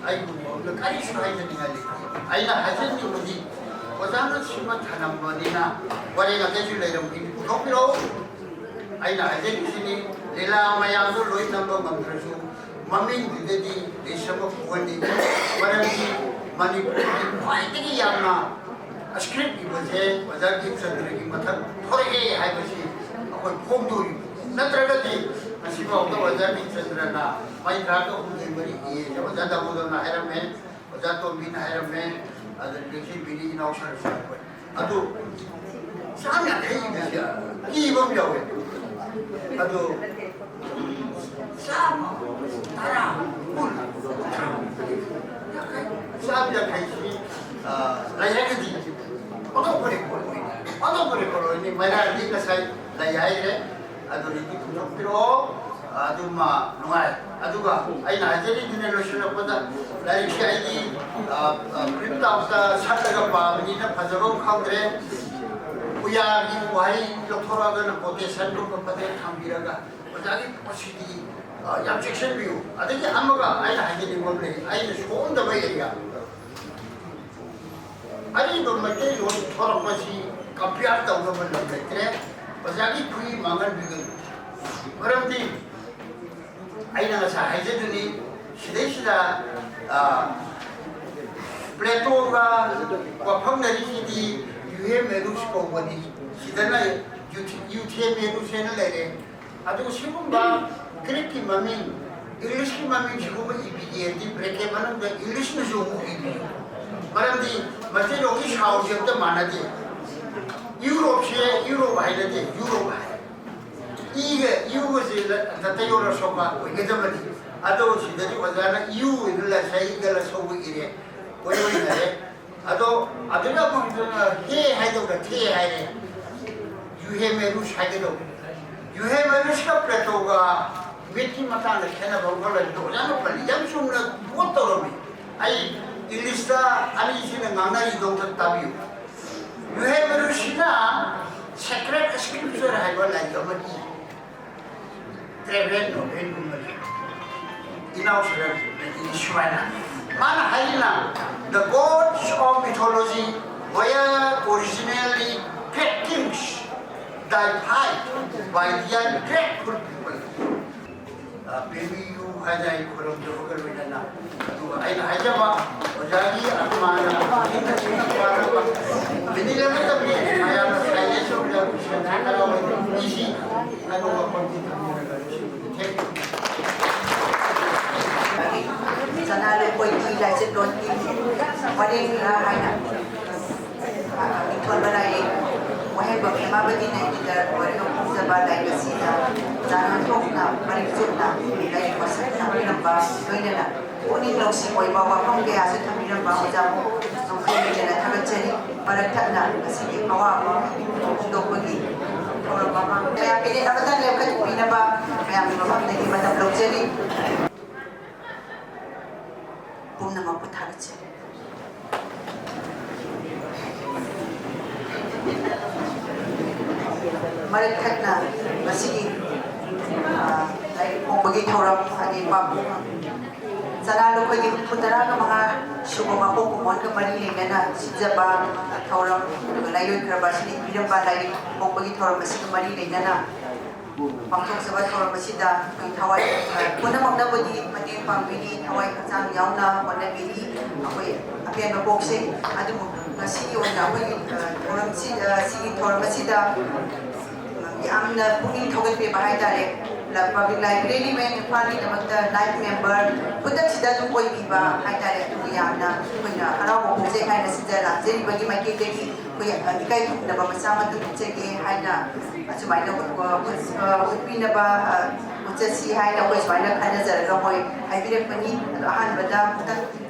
ꯑꯩꯒꯨꯝꯕ ꯑꯃꯅ ꯀꯔꯤꯁꯨ ꯍꯥꯏꯖꯅꯤꯡꯉꯥꯏ ꯂꯩꯇꯦ꯫ ꯑꯩꯅ ꯍꯥꯏꯖꯅꯤꯡꯕꯗꯤ, ꯑꯣꯖꯥꯅ ꯁꯤꯃ ꯊꯅꯝꯕꯅꯤꯅ ꯋꯥꯔꯦꯡ ꯑꯇꯩꯁꯨ ꯂꯩꯔꯝꯒꯅꯤ, ꯄꯨꯊꯣꯛꯄꯤꯔꯛꯎ꯫ ꯑꯩꯅ ꯍꯥꯏꯖꯅꯤꯡꯉꯤꯁꯤꯅꯤ, ꯂꯤꯂꯥ ꯃꯌꯥꯝꯗꯣ ꯂꯣꯏ ꯅꯝꯕ ꯉꯝꯗ꯭ꯔꯁꯨ, ꯃꯃꯤꯡꯗꯨꯗꯗꯤ ꯂꯤꯁ ꯑꯃ ꯄꯨꯍꯟꯅꯤꯡꯉꯤ꯫ ꯃꯔꯝꯗꯤ ꯃꯅꯤꯄꯨꯔꯒꯤ ꯈ꯭ꯋꯥꯏꯗꯒꯤ ꯌꯥꯝꯅ ꯁ꯭ꯀ꯭ꯔꯤꯞ ꯏꯕꯁꯦ ꯑꯣꯖꯥ ꯕꯤꯔꯆꯟꯗ꯭ꯔꯒꯤ ꯃꯊꯛ ꯊꯣꯔꯛꯑꯦ ꯍꯥꯏꯕꯁꯤ ꯑꯩꯈꯣꯏ ꯐꯣꯡꯗꯣꯔꯤꯕꯅꯤ꯫ ꯅꯠꯇ꯭ꯔꯒꯗꯤ ꯉꯁꯤꯐꯥꯎꯗ ꯑꯣꯖꯥ ꯕꯤꯔꯆꯟꯗ꯭ꯔꯅ ꯃꯩ ꯊꯥꯔꯒ ꯍꯨꯝꯐꯨꯇꯔꯦꯠ ꯃꯔꯤ ꯏꯌꯦ, ꯑꯣꯖꯥ ꯗꯥꯃꯣꯗꯔꯅ ꯍꯥꯏꯔꯝꯃꯦ, ꯑꯣꯖꯥ ꯇꯣꯝꯕꯤꯅ ꯍꯥꯏꯔꯝꯃꯦ, ꯑꯗ ꯂꯦꯡꯁꯤꯟꯕꯤꯅꯤ ꯏꯅꯥꯎ ꯁꯔꯁꯨ ꯑꯩꯈꯣꯏ꯫ ꯑꯗꯨ ꯆꯥꯝ ꯌꯥꯡꯈꯩ ꯏꯕꯁꯦ ꯀꯤꯕ ꯑꯃ ꯌꯥꯎꯋꯦ꯫ ꯑꯗꯣ ꯆꯥꯝꯃ, ꯇꯔꯥ, ꯀꯨꯟ, ꯀꯨꯟꯊ꯭ꯔꯥ, ꯌꯥꯡꯈꯩ, ꯆꯥꯝ ꯌꯥꯡꯈꯩꯁꯤ, ꯑ, ꯂꯩꯔꯒꯗꯤ ꯑꯣꯟꯊꯣꯛꯄ ꯔꯦꯀꯣꯔꯠ ꯑꯣꯏꯅꯤ, ꯑꯣꯟꯊꯣꯛꯄ ꯔꯦꯀꯣꯔꯠ ꯑꯣꯏꯅꯤ꯫ ꯃꯌꯥꯝꯗꯤ ꯉꯁꯥꯏ ꯂꯩ ꯍꯥꯏꯈ꯭ꯔꯦ꯫ ꯑꯗꯨꯅ ꯏꯗꯤ ꯄꯨꯊꯣꯛꯄꯤꯔꯛꯑꯣ꯫ ꯑꯗꯨꯃ ꯅꯨꯡꯉꯥꯏ꯫ ꯑꯗꯨꯒ ꯑꯩꯅ ꯍꯥꯏꯖꯔꯤꯗꯨꯅ ꯂꯣꯏꯁꯤꯜꯂꯛꯄꯗ ꯂꯥꯏꯔꯤꯛꯁꯦ ꯑꯩꯗꯤ, ꯑ, ꯑ, ꯄ꯭ꯔꯤꯟꯠ ꯑꯥꯎꯠꯇ ꯁꯠꯂꯒ ꯄꯥꯕꯅꯤꯅ ꯐꯖꯕ ꯑꯃ ꯈꯪꯗ꯭ꯔꯦ꯫ ꯎꯌꯥꯒꯤ ꯋꯥꯍꯩ ꯂꯧꯊꯣꯔꯛꯑꯒꯅ ꯀꯣꯇꯦꯁꯟꯒꯨꯝꯕ ꯐꯖꯅ ꯊꯝꯕꯤꯔꯒ ꯑꯣꯖꯥꯒꯤ ꯄꯣꯠꯁꯤꯗꯤ, ꯑ, ꯌꯥꯝ ꯆꯦꯛꯁꯤꯟꯕꯤꯌꯨ꯫ ꯑꯗꯒꯤ ꯑꯃꯒ ꯑꯩꯅ ꯍꯥꯏꯖꯅꯤꯡꯕ ꯑꯃ ꯂꯩ, ꯑꯩꯅ ꯁꯣꯛꯍꯟꯗꯕ ꯑꯦꯔꯤꯌꯥ꯫ ꯑꯔꯤꯕ ꯃꯩꯇꯩꯂꯣꯟ ꯊꯣꯔꯛꯄꯁꯤ ꯀꯝꯄꯤꯌꯔ ꯇꯧꯅꯕ ꯂꯝ ꯂꯩꯇ꯭ꯔꯦ꯫ ꯑꯣꯖꯥꯒꯤ ꯈꯨꯏ ꯃꯥꯡꯍꯟꯕꯤꯒꯅꯨ꯫ ꯃꯔꯝꯗꯤ ꯑꯩꯅ ꯉꯁꯥꯏ ꯍꯥꯏꯖꯗꯨꯅꯤ, ꯁꯤꯗꯩꯁꯤꯗ, ꯑ, ꯄ꯭ꯂꯦꯇꯣꯒ ꯋꯥꯐꯪꯅꯔꯤꯁꯤꯗꯤ ꯌꯨꯍꯦ ꯃꯦꯔꯨꯁ ꯀꯧꯕꯅꯤ꯫ ꯁꯤꯗꯅ ꯌꯨꯊꯦ-, ꯌꯨꯊꯦ ꯃꯦꯔꯨꯁ ꯍꯥꯏꯅ ꯂꯩꯔꯦ꯫ ꯑꯗꯨ ꯁꯤꯒꯨꯝꯕ ꯒ꯭ꯔꯤꯛꯀꯤ ꯃꯃꯤꯡ, ꯏꯪꯂꯤꯁꯀꯤ ꯃꯃꯤꯡ ꯁꯤꯒꯨꯝꯕ ꯏꯕꯤꯒꯦꯗꯤ ꯕ꯭ꯔꯦꯀꯦꯠ ꯃꯅꯨꯡꯗ ꯏꯪꯂꯤꯁꯅꯁꯨ ꯑꯃꯨꯛ ꯏꯕꯤꯌꯨ꯫ ꯃꯔꯝꯗꯤ ꯃꯩꯇꯩꯂꯣꯟꯒꯤ ꯁꯥꯎꯟꯁꯦ ꯑꯝꯇ ꯃꯥꯟꯅꯗꯦ꯫ ꯌꯨꯔꯣꯞꯁꯦ ꯌꯨꯔꯣꯞ ꯍꯥꯏꯅꯗꯦ, ꯌꯨꯔꯣꯞ ꯍꯥꯏ꯫ ꯏꯒ ꯌꯨꯒꯁꯦ ꯅꯠꯇ ꯌꯧꯔ ꯁꯣꯛꯄ ꯑꯣꯏꯒꯗꯕꯅꯤ꯫ ꯑꯗꯣ ꯁꯤꯗꯗꯤ ꯑꯣꯖꯥꯅ ꯌꯨ ꯑꯣꯏꯅ ꯂꯁꯩꯒ ꯂꯁꯧꯕ ꯏꯔꯦ, ꯀꯣꯏ ꯑꯣꯏꯅꯔꯦ꯫ ꯑꯗꯣ ꯑꯗꯨꯅ ꯑꯃꯨꯛ ꯍꯦ ꯍꯥꯏꯗꯧꯅ ꯊꯦ ꯍꯥꯏꯔꯦ꯫ ꯌꯨꯍꯦ ꯃꯦꯔꯨꯁ ꯍꯥꯏꯒꯗꯧꯕ꯫ ꯌꯨꯍꯦ ꯃꯦꯔꯨꯁꯀ ꯄ꯭ꯂꯦꯇꯣꯒ ꯃꯤꯠꯀꯤ ꯃꯇꯥꯡꯗ ꯈꯦꯠꯅꯕ ꯑꯃ ꯂꯩꯕꯗꯣ ꯑꯣꯖꯥꯅ ꯄꯜꯂꯤ꯫ ꯌꯥꯝ ꯆꯨꯝꯅ ꯀꯣꯠ ꯇꯧꯔꯝꯃꯤ꯫ ꯑꯩ ꯏꯪꯂꯤꯁꯇ ꯑꯅꯤꯁꯤꯅ ꯉꯥꯡꯅꯔꯤꯗꯣ ꯑꯝꯇ ꯇꯥꯕꯤꯌꯨ꯫ ꯌꯨꯍꯦ ꯃꯦꯔꯨꯁꯤꯅ ꯁꯦꯀ꯭ꯔꯦꯠ ꯁ꯭ꯀ꯭ꯔꯤꯞꯆꯔ ꯍꯥꯏꯕ ꯂꯥꯏꯔꯤꯛ ꯑꯃ ꯏ꯫ ꯇ꯭ꯔꯦꯚꯦꯟ ꯅꯣꯚꯦꯟꯒꯨꯝꯕꯁꯦ ꯏꯅꯥꯎ ꯁꯔꯦꯟ ꯁꯨꯃꯥꯏꯅ ꯃꯥꯅ ꯍꯥꯏꯔꯤꯅ, "The gods of mythology were originally great kings, deified by their grateful people." ꯑ, ꯄꯦꯃꯤꯌꯨ ꯍꯥꯏꯅ ꯑꯩ ꯈꯨꯔꯨꯝꯖꯕꯒ ꯂꯣꯏꯅꯅ ꯑꯗꯨꯒ ꯑꯩꯅ ꯍꯥꯏꯖꯕ ꯑꯣꯖꯥꯒꯤ ꯑꯗꯨꯃꯥꯏꯅ ꯃꯤꯅꯤꯠ ꯑꯃꯠꯇ ꯃꯌꯥꯝꯅ ꯁꯥꯏꯂꯦꯟꯁ ꯑꯣꯏꯅ ꯏꯁꯤ ꯍꯥꯏꯕ ꯋꯥꯐꯝꯁꯤ ꯊꯝꯖꯔꯒ ꯂꯣꯏꯁꯤꯟꯕꯅꯤ꯫ Thank you꯫ ꯁꯅꯥ ꯂꯨꯀꯣꯏꯒꯤ ꯂꯥꯏꯆꯠꯂꯣꯟꯒꯤ ꯋꯥꯔꯦꯡ ꯈꯔ ꯍꯥꯏꯅ ꯃꯤꯡꯊꯣꯟꯕ ꯂꯥꯏꯔꯤꯛ ꯋꯥꯍꯩ ꯂꯥꯏꯔꯤꯛ ꯑꯁꯤꯗ ꯑꯣꯖꯥ ꯉꯥꯛꯊꯣꯛꯅ ꯃꯔꯤꯛ ꯆꯨꯝꯅ ꯂꯥꯏꯔꯤꯛ ꯃꯁꯛ ꯇꯥꯛꯄꯤꯔꯝꯕ, ꯂꯣꯏꯅꯅ ꯄꯨꯛꯅꯤꯡ ꯂꯧꯁꯤꯡ ꯑꯣꯏꯕ ꯋꯥꯐꯝ ꯀꯌꯥꯁꯨ ꯊꯝꯕꯤꯔꯝꯕ ꯑꯣꯖꯥꯕꯨ ꯅꯣꯡꯈꯩ ꯂꯩꯇꯅ ꯊꯥꯒꯠꯆꯔꯤ꯫ ꯃꯔꯛ ꯊꯠꯅ ꯉꯁꯤꯒꯤ ꯑꯋꯥꯕ ꯐꯣꯡꯗꯣꯛꯄꯒꯤ ꯊꯧꯔꯝ ꯑꯃ ꯃꯌꯥꯝ ꯃꯤꯅꯤꯠ ꯑꯃꯇꯪ ꯂꯦꯞꯈꯠꯄꯤꯅꯕ ꯃꯌꯥꯝꯒꯤ ꯃꯐꯝꯗꯒꯤ ꯃꯇꯝ ꯂꯧꯖꯔꯤ꯫ ꯄꯨꯝꯅꯃꯛꯄꯨ ꯊꯥꯒꯠꯆꯔꯤ꯫ ꯃꯔꯛ ꯊꯠꯅ ꯉꯁꯤꯒꯤ, ꯑ, ꯂꯥꯏꯔꯤꯛ ꯐꯣꯡꯕꯒꯤ ꯊꯧꯔꯝ, ꯍꯥꯏꯗꯤ ꯄꯥꯛ-, ꯆꯂꯥ ꯂꯨꯈꯣꯏꯒꯤ ꯍꯨꯝꯐꯨ ꯇꯔꯥꯒ ꯃꯉꯥ ꯁꯨꯕ ꯃꯄꯣꯛ ꯀꯨꯝꯑꯣꯟꯒ ꯃꯔꯤ ꯂꯩꯅꯅ ꯁꯤꯟꯖꯕ ꯊꯧꯔꯝ, ꯑꯗꯨꯒ ꯂꯥꯏꯑꯣꯏꯈ꯭ꯔꯕ ꯑꯁꯤꯅ ꯏꯕꯤꯔꯝꯕ ꯂꯥꯏꯔꯤꯛ ꯐꯣꯡꯕꯒꯤ ꯊꯧꯔꯝ ꯑꯁꯤꯒ ꯃꯔꯤ ꯂꯩꯅꯅ ꯄꯥꯡꯊꯣꯛꯆꯕ ꯊꯧꯔꯝ ꯑꯁꯤꯗ ꯑꯩꯈꯣꯏ ꯊꯋꯥꯏ ꯄꯨꯝꯅꯃꯛꯅꯕꯨꯗꯤ ꯃꯇꯦꯡ ꯄꯥꯡꯕꯤꯔꯤ, ꯊꯋꯥꯏ ꯍꯛꯆꯥꯡ ꯌꯥꯎꯅ ꯍꯣꯠꯅꯕꯤꯔꯤ ꯑꯩꯈꯣꯏ ꯑꯄꯦꯟꯕ ꯄꯣꯛꯆꯩ꯫ ꯑꯗꯨꯕꯨ ꯉꯁꯤꯒꯤ ꯑꯣꯏꯅ ꯑꯩꯈꯣꯏꯒꯤ, ꯑ, ꯊꯧꯔꯝꯁꯤ, ꯑ, ꯁꯤꯒꯤ ꯊꯧꯔꯝ ꯑꯁꯤꯗ ꯌꯥꯝꯅ ꯄꯨꯛꯅꯤꯡ ꯊꯧꯒꯠꯄꯤꯕ ꯍꯥꯏꯇꯥꯔꯦ꯫ ꯂ-, Public Library ꯃꯦꯟ ꯏꯝꯐꯥꯜꯒꯤꯗꯃꯛꯇ life member ꯈꯨꯗꯛꯁꯤꯗ ꯑꯗꯨꯝ ꯑꯣꯏꯕꯤꯕ ꯍꯥꯏꯇꯥꯔꯦ꯫ ꯑꯗꯨꯕꯨ ꯌꯥꯝꯅ ꯑꯩꯈꯣꯏꯅ ꯍꯔꯥꯎꯕ ꯄꯣꯛꯆꯩ ꯍꯥꯏꯅ ꯁꯤꯗ ꯂꯥꯛꯆꯔꯤꯕꯒꯤ ꯃꯥꯏꯀꯩꯗꯒꯤ ꯑꯩꯈꯣꯏ, ꯑ, ꯏꯀꯥꯏ ꯈꯨꯝꯅꯕ ꯃꯆꯥ ꯑꯃ ꯎꯠꯆꯒꯦ ꯍꯥꯏꯅ ꯑꯁꯨꯃꯥꯏꯅ ꯎꯠ-, ꯑ, ꯎꯠ-, ꯑ, ꯎꯠꯄꯤꯅꯕ, ꯑ, ꯎꯠꯆꯁꯤ ꯍꯥꯏꯅ ꯑꯩꯈꯣꯏ ꯁꯨꯃꯥꯏꯅ ꯈꯟꯅꯖꯔꯒ ꯃꯣꯏ ꯍꯥꯏꯕꯤꯔꯛꯄꯅꯤ꯫ ꯑꯗꯣ ꯑꯍꯥꯟꯕꯗ ꯑꯃꯨꯛꯇꯪ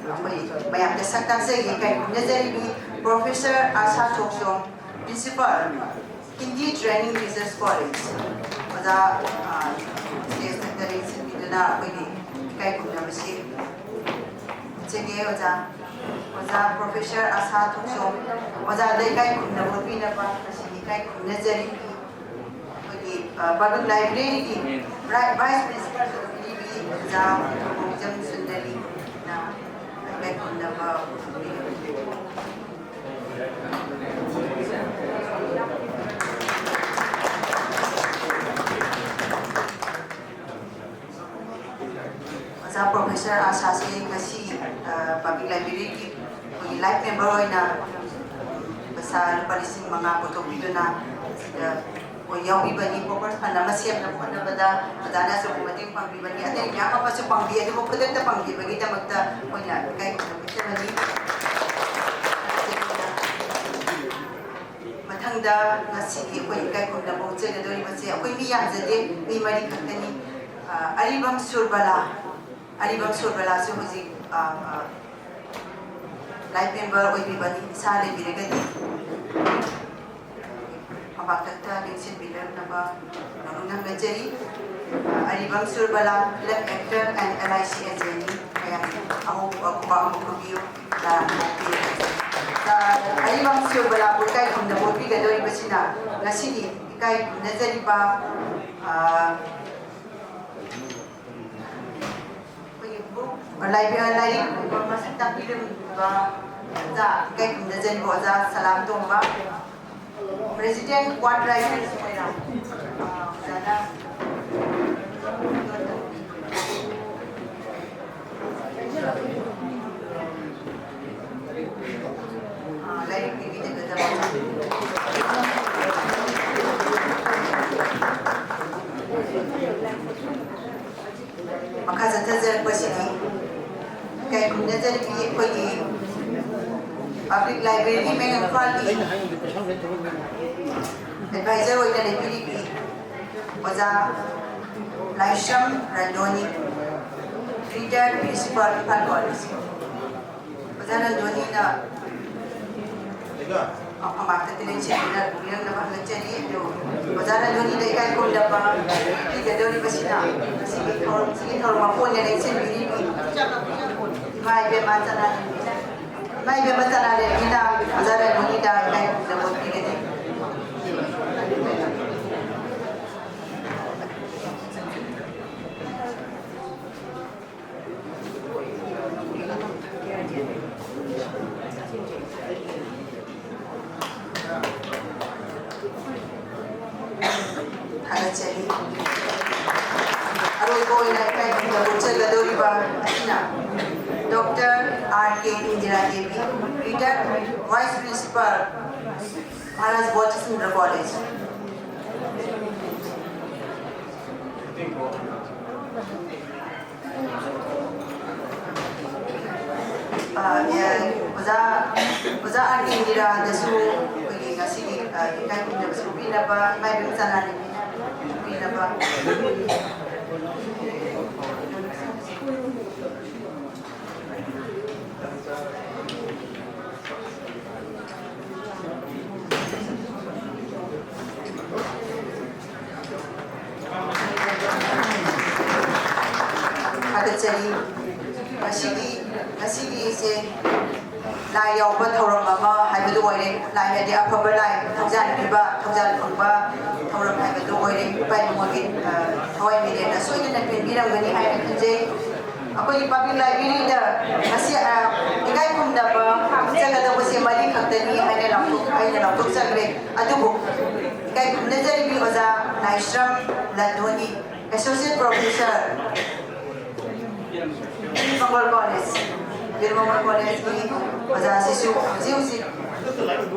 ꯑꯩꯈꯣꯏ ꯃꯌꯥꯝꯗ ꯁꯛ ꯇꯥꯛꯆꯒꯦ꯫ ꯏꯀꯥꯏ ꯈꯨꯝꯅꯖꯔꯤꯕꯤ Professor ꯑꯥꯁꯥ ꯊꯣꯛꯆꯣꯝ, Principal, Hindi Training Research College꯫ ꯑꯣꯖꯥ, ꯑ, stage ꯇ ꯂꯦꯡꯁꯤꯟꯕꯤꯗꯨꯅ ꯑꯩꯈꯣꯏꯒꯤ ꯏꯀꯥꯏ ꯈꯨꯝꯅꯕꯁꯤ ꯎꯠꯆꯒꯦ꯫ ꯑꯣꯖꯥ, ꯑꯣꯖꯥ Professor ꯑꯥꯁꯥ ꯊꯣꯛꯆꯣꯝ, ꯑꯣꯖꯥꯗ ꯏꯀꯥꯏ ꯈꯨꯝꯅꯕ ꯎꯠꯄꯤꯅꯕ ꯉꯁꯤꯗꯤ ꯏꯀꯥꯏ ꯈꯨꯝꯅꯖꯔꯤ꯫ ꯑꯩꯈꯣꯏꯒꯤ, ꯑ, Public Library ꯒꯤ ꯔꯥꯏꯠ Vice Principal ꯁꯨ ꯄꯤꯕꯤ ꯑꯣꯖꯥ ꯈꯣꯡꯖꯝ ꯁꯨꯟꯗꯔꯤꯅ ꯏꯀꯥꯏ ꯈꯨꯝꯅꯕ ꯎꯠꯄꯤꯔꯤ꯫ ꯑꯣꯖꯥ Professor ꯑꯥꯁꯥꯁꯦ ꯉꯁꯤ, ꯑ, Public Library ꯒꯤ ꯑꯩꯈꯣꯏꯒꯤ life member ꯑꯣꯏꯅ ꯄꯩꯁꯥ ꯂꯨꯄꯥ ꯂꯤꯁꯤꯡ ꯃꯉꯥ ꯄꯨꯊꯣꯛꯄꯤꯗꯨꯅ ꯁꯤꯗ ꯑꯩꯈꯣꯏ ꯌꯥꯎꯕꯤꯕꯅꯤ꯫ Corpus Fund ꯑꯃ ꯁꯦꯝꯅꯕ ꯍꯣꯠꯅꯕꯗ ꯑꯣꯖꯥꯅ ꯑꯆꯧꯕ ꯃꯇꯦꯡ ꯄꯥꯡꯕꯤꯕꯅꯤ, ꯑꯇꯩ ꯃꯌꯥꯝ ꯑꯃꯁꯨ ꯄꯥꯡꯕꯤ, ꯑꯗꯨꯕꯨ ꯈꯨꯗꯛꯇ ꯄꯥꯡꯕꯤꯕꯒꯤꯗꯃꯛꯇ ꯑꯩꯈꯣꯏꯅ ꯏꯀꯥꯏ ꯈꯨꯝꯅꯕ ꯎꯠꯆꯕꯅꯤ꯫ ꯃꯊꯪ ꯃꯊꯪꯗ ꯉꯁꯤꯒꯤ ꯑꯩꯈꯣꯏ ꯏꯀꯥꯏ ꯈꯨꯝꯅꯕ ꯎꯠꯆꯒꯗꯧꯔꯤꯕꯁꯦ ꯑꯩꯈꯣꯏ ꯃꯤ ꯌꯥꯝꯖꯗꯦ, ꯃꯤ ꯃꯔꯤ ꯈꯛꯇꯅꯤ꯫ ꯑ, ꯑꯔꯤꯕꯝ ꯁꯨꯔꯕꯂꯥ, ꯑꯔꯤꯕꯝ ꯁꯨꯔꯕꯂꯥꯁꯨ ꯍꯧꯖꯤꯛ, ꯑ, ꯑ, ꯂꯥꯏꯐ ꯃꯦꯝꯕꯔ ꯑꯣꯏꯕꯤꯕꯅꯤ꯫ ꯏꯁꯥ ꯂꯩꯕꯤꯔꯒꯗꯤ ꯃꯃꯥꯡꯊꯛꯇ ꯂꯦꯡꯁꯤꯟꯕꯤꯔꯛꯅꯕ ꯅꯝꯅꯖꯔꯤ꯫ ꯑ, ꯑꯔꯤꯕꯝ Surbala, film actor and L I C agent ꯅꯤ꯫ ꯃꯌꯥꯝ ꯑꯍꯧꯕ ꯈꯨꯕꯥꯛ ꯑꯃ ꯈꯨꯕꯤꯌꯨ꯫ ꯑ, ꯑꯔꯤꯕꯝ ꯁꯨꯔꯕꯂꯥꯕꯨ ꯏꯀꯥꯏ ꯈꯨꯝꯅꯕ ꯎꯠꯄꯤꯒꯗꯧꯔꯤꯕꯁꯤꯅ ꯉꯁꯤꯒꯤ ꯏꯀꯥꯏ ꯈꯨꯝꯅꯖꯔꯤꯕ, ꯑ, ꯑꯩꯈꯣꯏꯒꯤ ꯕꯨꯛ, ꯂꯥꯏꯕ꯭ꯔꯦ-, ꯂꯥꯏꯔꯤꯛ ꯃꯁꯛ ꯇꯥꯛꯄꯤꯔꯝꯕ ꯑꯣꯖꯥ, ꯏꯀꯥꯏ ꯈꯨꯝꯅꯖꯔꯤꯕ ꯑꯣꯖꯥ ꯁꯂꯥꯝ ꯇꯣꯝꯕ, President Ward Library ꯑꯣꯏꯅ, ꯑ, ꯑꯣꯖꯥꯅ ꯃꯈꯥ ꯆꯠꯊꯖꯔꯛꯄꯁꯤꯗꯤ ꯏꯀꯥꯏ ꯈꯨꯝꯅꯖꯔꯤꯕꯤ ꯑꯩꯈꯣꯏꯒꯤ Public Library ꯃꯦꯟ ꯏꯝꯐꯥꯜꯒꯤ advisor ꯑꯣꯏꯅ ꯂꯩꯕꯤꯔꯤꯕꯤ ꯑꯣꯖꯥ ꯂꯥꯏꯁ꯭ꯔꯝ ꯔꯟꯗꯣꯅꯤ, retired principal, ꯏꯝꯐꯥꯜ ꯀꯣꯂꯦꯖ꯫ ꯑꯣꯖꯥ ꯔꯟꯗꯣꯅꯤꯅ ꯃꯃꯥꯡꯗ ꯂꯦꯡꯁꯤꯟꯕꯤꯔꯛꯅꯕ ꯍꯪꯒꯠꯆꯔꯤ꯫ ꯑꯗꯨ ꯑꯣꯖꯥ ꯔꯟꯗꯣꯅꯤꯗ ꯏꯀꯥꯏ ꯈꯨꯝꯅꯕ ꯄꯤꯒꯗꯧꯔꯤꯕꯁꯤꯅ ꯉꯁꯤꯒꯤ ꯊꯧꯔꯝꯁꯤꯒꯤ ꯊꯧꯔꯝ ꯃꯄꯨ ꯑꯣꯏꯅ ꯂꯦꯡꯁꯤꯟꯕꯤꯔꯤꯕꯤ ꯏꯃꯥ ꯏꯕꯦꯝꯃ ꯆꯅꯥ ꯏꯃꯥ ꯏꯕꯦꯝꯃ ꯆꯅꯥ ꯂꯩꯔꯤꯅ ꯑꯣꯖꯥ ꯔꯟꯗꯣꯅꯤꯗ ꯏꯀꯥꯏ ꯈꯨꯝꯅꯕ ꯄꯤꯒꯅꯤ꯫ ꯊꯥꯒꯠꯆꯔꯤ꯫ ꯑꯔꯣꯏꯕ ꯑꯣꯏꯅ ꯏꯀꯥꯏ ꯈꯨꯝꯅꯕ ꯎꯠꯆꯒꯗꯧꯔꯤꯕ ꯑꯁꯤꯅ Doctor R K Indira Devi, retired Vice Principal, Maharaj Bhojasindra College. ꯑ, ꯑꯦ, ꯑꯣꯖꯥ, ꯑꯣꯖꯥ ꯑꯥꯔ ꯀꯦ ꯏꯟꯗꯤꯔꯥꯗꯁꯨ ꯑꯩꯈꯣꯏꯒꯤ ꯑꯁꯤꯒꯤ, ꯑ, ꯏꯀꯥꯏ ꯈꯨꯝꯅꯕꯁꯨ ꯄꯤꯅꯕ, ꯏꯃꯥ ꯏꯕꯦꯝ ꯆꯥꯟꯅꯅꯤꯡꯕꯅ ꯄꯤꯅꯕ꯫ ꯊꯥꯒꯠꯆꯔꯤ꯫ ꯉꯁꯤꯒꯤ, ꯉꯁꯤꯒꯤ ꯏꯆꯦ ꯂꯥꯏ ꯌꯥꯎꯕ ꯊꯧꯔꯝ ꯑꯃ ꯍꯥꯏꯕꯗꯨ ꯑꯣꯏꯔꯦ꯫ ꯂꯥꯏ ꯍꯥꯏꯗꯤ ꯑꯐꯕ ꯂꯥꯏ, ꯊꯧꯖꯥꯜ ꯄꯤꯕ, ꯊꯧꯖꯥꯜ ꯐꯪꯕ ꯊꯧꯔꯝ ꯍꯥꯏꯕꯗꯨ ꯑꯣꯏꯔꯦ꯫ ꯏꯄꯥ ꯏꯄꯨꯒꯤ, ꯑ, ꯊꯋꯥꯏ ꯃꯤꯔꯦꯟꯅ ꯁꯣꯏꯗꯅ ꯄꯦꯟꯕꯤꯔꯝꯒꯅꯤ ꯍꯥꯏꯅ ꯈꯟꯖꯩ꯫ ꯑꯩꯈꯣꯏꯒꯤ ꯄꯕ꯭ꯂꯤꯛ ꯂꯥꯏꯕ꯭ꯔꯦꯔꯤꯗ ꯉꯁꯤ, ꯑ, ꯏꯀꯥꯏ ꯈꯨꯝꯅꯕ ꯆꯠꯀꯗꯧꯕꯁꯦ ꯃꯔꯤ ꯈꯛꯇꯅꯤ ꯍꯥꯏꯅ ꯂꯥꯎꯊꯣꯛ-, ꯑꯩꯅ ꯂꯥꯎꯊꯣꯛꯆꯈ꯭ꯔꯦ꯫ ꯑꯗꯨꯕꯨ ꯏꯀꯥꯏ ꯈꯨꯝꯅꯖꯔꯤꯕꯤ ꯑꯣꯖꯥ ꯅꯥꯏꯁ꯭ꯔꯝ ꯂꯟꯗꯣꯅꯤ, Associate Professor, ꯕꯤꯔ ꯃꯪꯒꯣꯜ ꯀꯣꯂꯦꯖ, ꯕꯤꯔ ꯃꯪꯒꯣꯜ ꯀꯣꯂꯦꯖꯀꯤ ꯑꯣꯖꯥꯁꯤꯁꯨ ꯍꯧꯖꯤꯛ ꯍꯧꯖꯤꯛ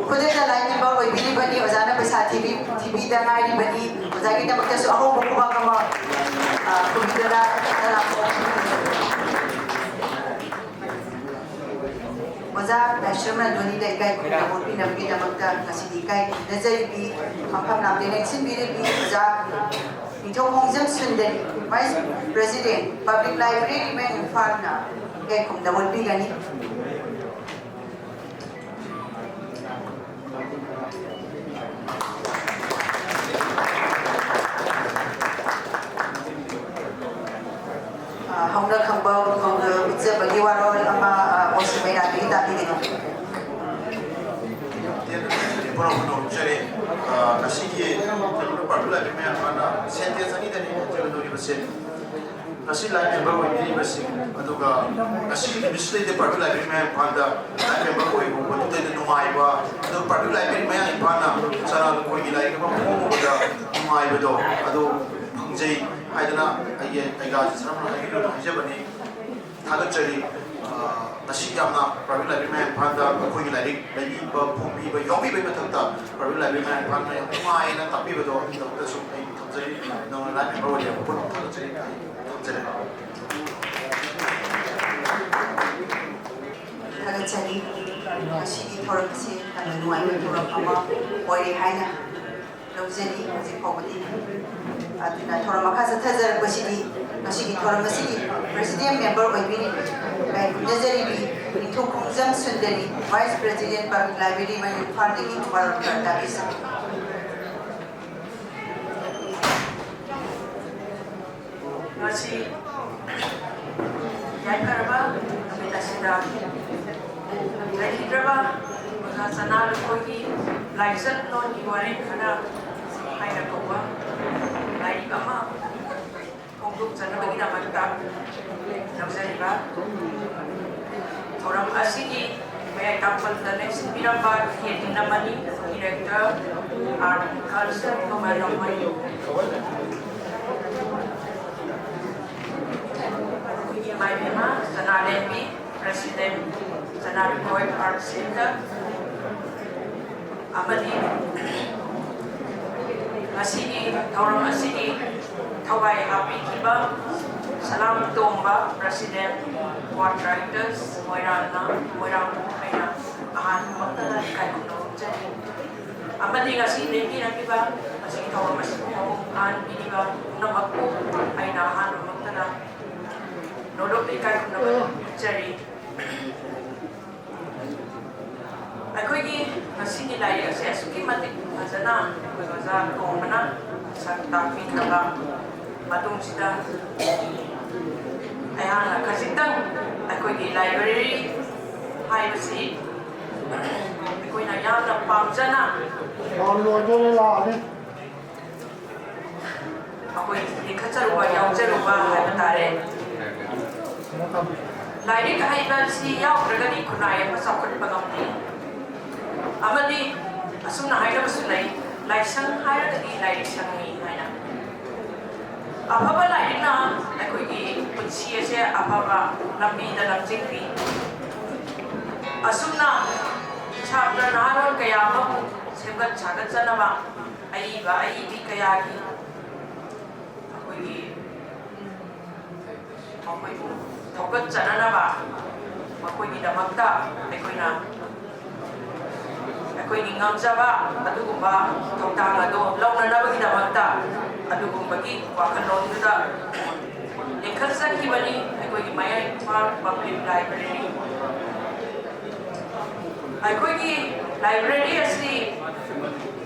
ꯈꯨꯗꯛꯇ ꯂꯥꯏ ꯃꯦꯝꯕꯔ ꯑꯣꯏꯕꯤꯔꯤꯕꯅꯤ꯫ ꯑꯣꯖꯥꯅ ꯄꯩꯁꯥ ꯊꯤꯕꯤ-, ꯊꯤꯕꯤꯗ ꯉꯥꯏꯔꯤꯕꯅꯤ꯫ ꯑꯣꯖꯥꯒꯤꯗꯃꯛꯇꯁꯨ ꯑꯍꯧꯕ ꯈꯨꯕꯥꯛ ꯑꯃ, ꯑ, ꯈꯨꯕꯤꯗꯨꯅ ꯂꯥꯛꯄ꯫ ꯑꯣꯖꯥ ꯂꯥꯏꯁ꯭ꯔꯝ ꯂꯟꯗꯣꯅꯤꯗ ꯏꯀꯥꯏ ꯈꯨꯝꯅꯕ ꯎꯠꯄꯤꯅꯕꯒꯤꯗꯃꯛꯇ ꯉꯁꯤꯗꯤ ꯏꯀꯥꯏ ꯈꯨꯝꯅꯖꯔꯤꯕꯤ, ꯃꯐꯝ ꯂꯥꯡꯗ ꯂꯦꯡꯁꯤꯟꯕꯤꯔꯤꯕꯤ ꯑꯣꯖꯥ ꯅꯤꯡꯊꯧ ꯈꯣꯡꯖꯝ Sundari, Vice President, Public Library Women ꯏꯝꯐꯥꯜꯅ ꯏꯀꯥꯏ ꯈꯨꯝꯅꯕ ꯎꯠꯄꯤꯒꯅꯤ꯫ ꯑ, ꯍꯧꯅ ꯈꯪꯕ ꯎꯠꯆꯕꯒꯤ ꯋꯥꯔꯣꯜ ꯑꯃ, ꯑ, ꯑꯣꯁꯤ ꯃꯩꯔꯥꯗꯒꯤ ꯇꯥꯕꯤꯒꯅꯤ꯫ ꯇꯦꯟꯅ ꯇꯦꯟꯅ ꯄꯨꯝꯅꯃꯛ ꯐꯣꯡꯗꯣꯛꯆꯔꯤ꯫ ꯑ, ꯉꯁꯤꯒꯤ ꯀꯩꯅꯣꯗ ꯄꯥꯔꯠ ꯇꯨ ꯂꯥꯏꯕ꯭ꯔꯦꯔꯤ ꯃꯌꯥꯝ ꯍꯥꯟꯅ ꯁꯦꯟꯇꯦꯟꯁ ꯑꯅꯤꯗꯅꯤ ꯍꯥꯏꯖꯒꯗꯧꯔꯤꯕꯁꯦ꯫ ꯉꯁꯤ ꯂꯥꯏ ꯃꯦꯝꯕꯔ ꯑꯣꯏꯕꯤꯔꯤꯕꯁꯤꯡ, ꯑꯗꯨꯒ ꯉꯁꯤꯒꯤ ꯅꯨꯃꯤꯠꯁꯤꯗꯩꯗ ꯄꯥꯔꯠ ꯇꯨ ꯂꯥꯏꯕ꯭ꯔꯦꯔꯤ ꯃꯌꯥꯝ ꯏꯝꯐꯥꯜꯗ ꯂꯥꯏ ꯃꯦꯝꯕꯔ ꯑꯣꯏꯕ ꯃꯇꯨꯡꯗꯩꯗ ꯅꯨꯡꯉꯥꯏꯕ, ꯑꯗꯨꯒ ꯄꯥꯔꯠ ꯇꯨ ꯂꯥꯏꯕ꯭ꯔꯦꯔꯤ ꯃꯌꯥꯝ ꯏꯝꯐꯥꯜꯅ ꯆꯔꯥ ꯂꯨꯀꯣꯏꯒꯤ ꯂꯥꯏꯔꯤꯛ ꯑꯃ ꯐꯣꯡꯉꯨꯕꯗ ꯅꯨꯡꯉꯥꯏꯕꯗꯣ ꯑꯗꯨ ꯐꯪꯖꯩ ꯍꯥꯏꯗꯅ ꯑꯩꯒꯤ ꯑꯩꯒꯥꯁꯤ ꯆꯔꯝꯅ ꯍꯥꯏꯕꯤꯔꯣꯅ ꯍꯥꯏꯖꯕꯅꯤ꯫ ꯊꯥꯒꯠꯆꯔꯤ꯫ ꯑ, ꯉꯁꯤ ꯌꯥꯝꯅ ꯄ꯭ꯔꯥꯏꯚꯦꯠ ꯂꯥꯏꯕ꯭ꯔꯦꯔꯤ ꯃꯌꯥꯝ ꯏꯝꯐꯥꯜꯗ ꯑꯩꯈꯣꯏꯒꯤ ꯂꯥꯏꯔꯤꯛ ꯂꯩꯕꯤꯕ, ꯐꯣꯡꯕꯤꯕ, ꯌꯥꯎꯕꯤꯕꯒꯤ ꯃꯊꯛꯇ ꯄ꯭ꯔꯥꯏꯚꯦꯠ ꯂꯥꯏꯕ꯭ꯔꯦꯔꯤ ꯃꯌꯥꯝ ꯏꯝꯐꯥꯜꯅ ꯌꯥꯝ ꯅꯨꯡꯉꯥꯏꯅ ꯇꯥꯛꯄꯤꯕꯗꯣ ꯑꯗꯨꯒꯤꯗꯃꯛꯇꯁꯨ ꯑꯩ ꯊꯝꯖꯔꯤ꯫ ꯅꯧꯅ ꯂꯥꯏꯔꯤꯛ ꯃꯌꯥꯝ ꯑꯣꯏꯔꯦ ꯄꯨꯝꯅꯃꯛ ꯊꯥꯒꯠꯆꯔꯤ꯫ ꯑꯩ ꯊꯝꯖꯔꯦ꯫ ꯊꯥꯒꯠꯆꯔꯤ꯫ ꯉꯁꯤꯒꯤ ꯊꯧꯔꯝ ꯑꯁꯤ ꯌꯥꯝꯅ ꯅꯨꯡꯉꯥꯏꯕ ꯊꯧꯔꯝ ꯑꯃ ꯑꯣꯏꯔꯦ ꯍꯥꯏꯅ ꯂꯧꯖꯔꯤ꯫ ꯍꯧꯖꯤꯛ ꯐꯥꯎꯕꯗꯤ ꯑꯗꯨꯅ ꯊꯧꯔꯝ ꯃꯈꯥ ꯆꯠꯊꯖꯔꯛꯄꯁꯤꯗꯤ, ꯉꯁꯤꯒꯤ ꯊꯧꯔꯝ ꯑꯁꯤꯒꯤ president member ꯑꯣꯏꯕꯤꯔꯤꯕ ꯀꯥꯏꯀꯨꯝꯖꯖꯔꯤꯕꯤ ꯅꯤꯡꯊꯧ ꯈꯣꯡꯖꯝ Sundari, vice president public library ꯃꯌꯨꯝ ꯏꯝꯐꯥꯜꯗꯒꯤ ꯋꯥꯔꯣꯜ ꯈꯔ ꯇꯥꯕꯤꯁꯤ꯫ ꯉꯁꯤ ꯌꯥꯏꯐꯔꯕ ꯅꯨꯃꯤꯠ ꯑꯁꯤꯗ ꯂꯩꯈꯤꯗ꯭ꯔꯕ ꯑꯣꯖꯥ ꯆꯅꯥ ꯂꯨꯈꯣꯏꯒꯤ ꯂꯥꯏꯆꯠꯂꯣꯟꯒꯤ ꯋꯥꯔꯦꯡ ꯈꯔ ꯍꯥꯏꯅ ꯀꯧꯕ ꯂꯥꯏꯔꯤꯛ ꯑꯃ ꯐꯣꯡꯗꯣꯛꯆꯅꯕꯒꯤꯗꯃꯛꯇ ꯂꯧꯖꯔꯤꯕ ꯊꯧꯔꯝ ꯑꯁꯤꯒꯤ ꯃꯌꯥꯏ ꯇꯥꯡꯄꯜꯗ ꯂꯦꯡꯁꯤꯟꯕꯤꯔꯝꯕ ꯀꯦ ꯗꯤꯅꯃꯅꯤ, director, art and culture, ꯀꯃꯥꯏ ꯂꯝꯃꯣꯏ, ꯏꯃꯥ ꯏꯕꯦꯝꯃ ꯁꯅꯥꯂꯦꯝꯕꯤ, president, ꯁꯅꯥ ꯂꯨꯈꯣꯏ art center, ꯑꯃꯗꯤ ꯉꯁꯤꯒꯤ ꯊꯧꯔꯝ ꯑꯁꯤꯒꯤ ꯊꯋꯥꯏ ꯍꯥꯞꯄꯤꯈꯤꯕ ꯁꯂꯥꯝ ꯇꯣꯝꯕ, president, Ward Writers, ꯃꯣꯏꯔꯥꯡꯅ, ꯃꯣꯏꯔꯥꯡ ꯑꯩꯅ ꯑꯍꯥꯟꯕꯃꯛꯇꯗ ꯏꯀꯥꯏ ꯈꯨꯝꯅꯕ ꯎꯠꯆꯔꯤ꯫ ꯑꯃꯗꯤ ꯉꯁꯤ ꯂꯦꯡꯕꯤꯔꯛꯂꯤꯕ ꯉꯁꯤꯒꯤ ꯊꯧꯔꯝ ꯑꯁꯤꯕꯨ ꯃꯄꯨꯡ ꯐꯥꯍꯟꯕꯤꯔꯤꯕ ꯄꯨꯝꯅꯃꯛꯄꯨ ꯑꯩꯅ ꯑꯍꯥꯟꯕꯃꯛꯇꯗ ꯅꯣꯂꯨꯛꯅ ꯏꯀꯥꯏ ꯈꯨꯝꯅꯕ ꯎꯠꯆꯔꯤ꯫ ꯑꯩꯈꯣꯏꯒꯤ ꯉꯁꯤꯒꯤ ꯂꯥꯏꯔꯤꯛ ꯑꯁꯦ ꯑꯁꯨꯛꯀꯤ ꯃꯇꯤꯛ ꯐꯖꯅ ꯑꯩꯈꯣꯏ ꯑꯣꯖꯥ ꯇꯣꯝꯕꯅ ꯁꯛ ꯇꯥꯛꯄꯤꯈ꯭ꯔꯕ ꯃꯇꯨꯡꯁꯤꯗ, ꯑꯩꯍꯥꯛꯅ ꯈꯖꯤꯛꯇꯪ ꯑꯩꯈꯣꯏꯒꯤ library ꯍꯥꯏꯕꯁꯤ ꯑꯩꯈꯣꯏꯅ ꯌꯥꯝꯅ ꯄꯥꯝꯖꯅ ꯂꯣꯏꯗꯣꯔꯦ, ꯂꯥꯛꯑꯅꯤ꯫ ꯑꯩꯈꯣꯏ ꯂꯤꯡꯈꯠꯆꯔꯨꯕ, ꯌꯥꯎꯖꯔꯨꯕ ꯍꯥꯏꯕ ꯇꯥꯔꯦ꯫ ꯂꯥꯏꯔꯤꯛ ꯍꯩꯕ ꯑꯁꯤ ꯌꯥꯎꯗ꯭ꯔꯒꯗꯤ ꯈꯨꯟꯅꯥꯏ ꯑꯃ ꯆꯥꯎꯈꯠꯄ ꯉꯝꯗꯦ꯫ ꯑꯃꯗꯤ ꯑꯁꯨꯝꯅ ꯍꯥꯏꯅꯕꯁꯨ ꯂꯩ, "ꯂꯥꯏꯁꯪ ꯍꯥꯏꯔꯒꯗꯤ ꯂꯥꯏꯔꯤꯛ ꯁꯪꯉꯤ" ꯍꯥꯏꯅ꯫ ꯑꯐꯕ ꯂꯥꯏꯔꯤꯛꯅ ꯑꯩꯈꯣꯏꯒꯤ ꯄꯨꯟꯁꯤ ꯑꯁꯦ ꯑꯐꯕ ꯂꯝꯕꯤꯗ ꯂꯝꯖꯤꯡꯕꯤ꯫ ꯑꯁꯨꯝꯅ ꯁꯥꯇ꯭ꯔ ꯅꯍꯥꯔꯣꯜ ꯀꯌꯥ ꯑꯃꯕꯨ ꯁꯦꯝꯒꯠ ꯁꯥꯒꯠꯆꯅꯕ ꯑꯏꯕ ꯑꯏꯕꯤ ꯀꯌꯥꯒꯤ ꯑꯩꯈꯣꯏꯒꯤ ꯃꯈꯣꯏꯕꯨ ꯊꯧꯒꯠꯆꯅꯅꯕ ꯃꯈꯣꯏꯒꯤꯗꯃꯛꯇ ꯑꯩꯈꯣꯏꯅ ꯑꯩꯈꯣꯏꯒꯤ ꯉꯝꯖꯕ ꯑꯗꯨꯒꯨꯝꯕ ꯊꯧꯗꯥꯡ ꯑꯗꯨ ꯂꯧꯅꯅꯕꯒꯤꯗꯃꯛꯇ ꯑꯗꯨꯒꯨꯝꯕꯒꯤ ꯋꯥꯈꯜꯂꯣꯟꯗꯨꯗ ꯂꯤꯡꯈꯠꯆꯈꯤꯕꯅꯤ ꯑꯩꯈꯣꯏꯒꯤ ꯃꯌꯥꯏ ꯏꯝꯐꯥꯜ ꯄꯕ꯭ꯂꯤꯛ ꯂꯥꯏꯕ꯭ꯔꯦꯔꯤ꯫ ꯑꯩꯈꯣꯏꯒꯤ ꯂꯥꯏꯕ꯭ꯔꯦꯔꯤ ꯑꯁꯤ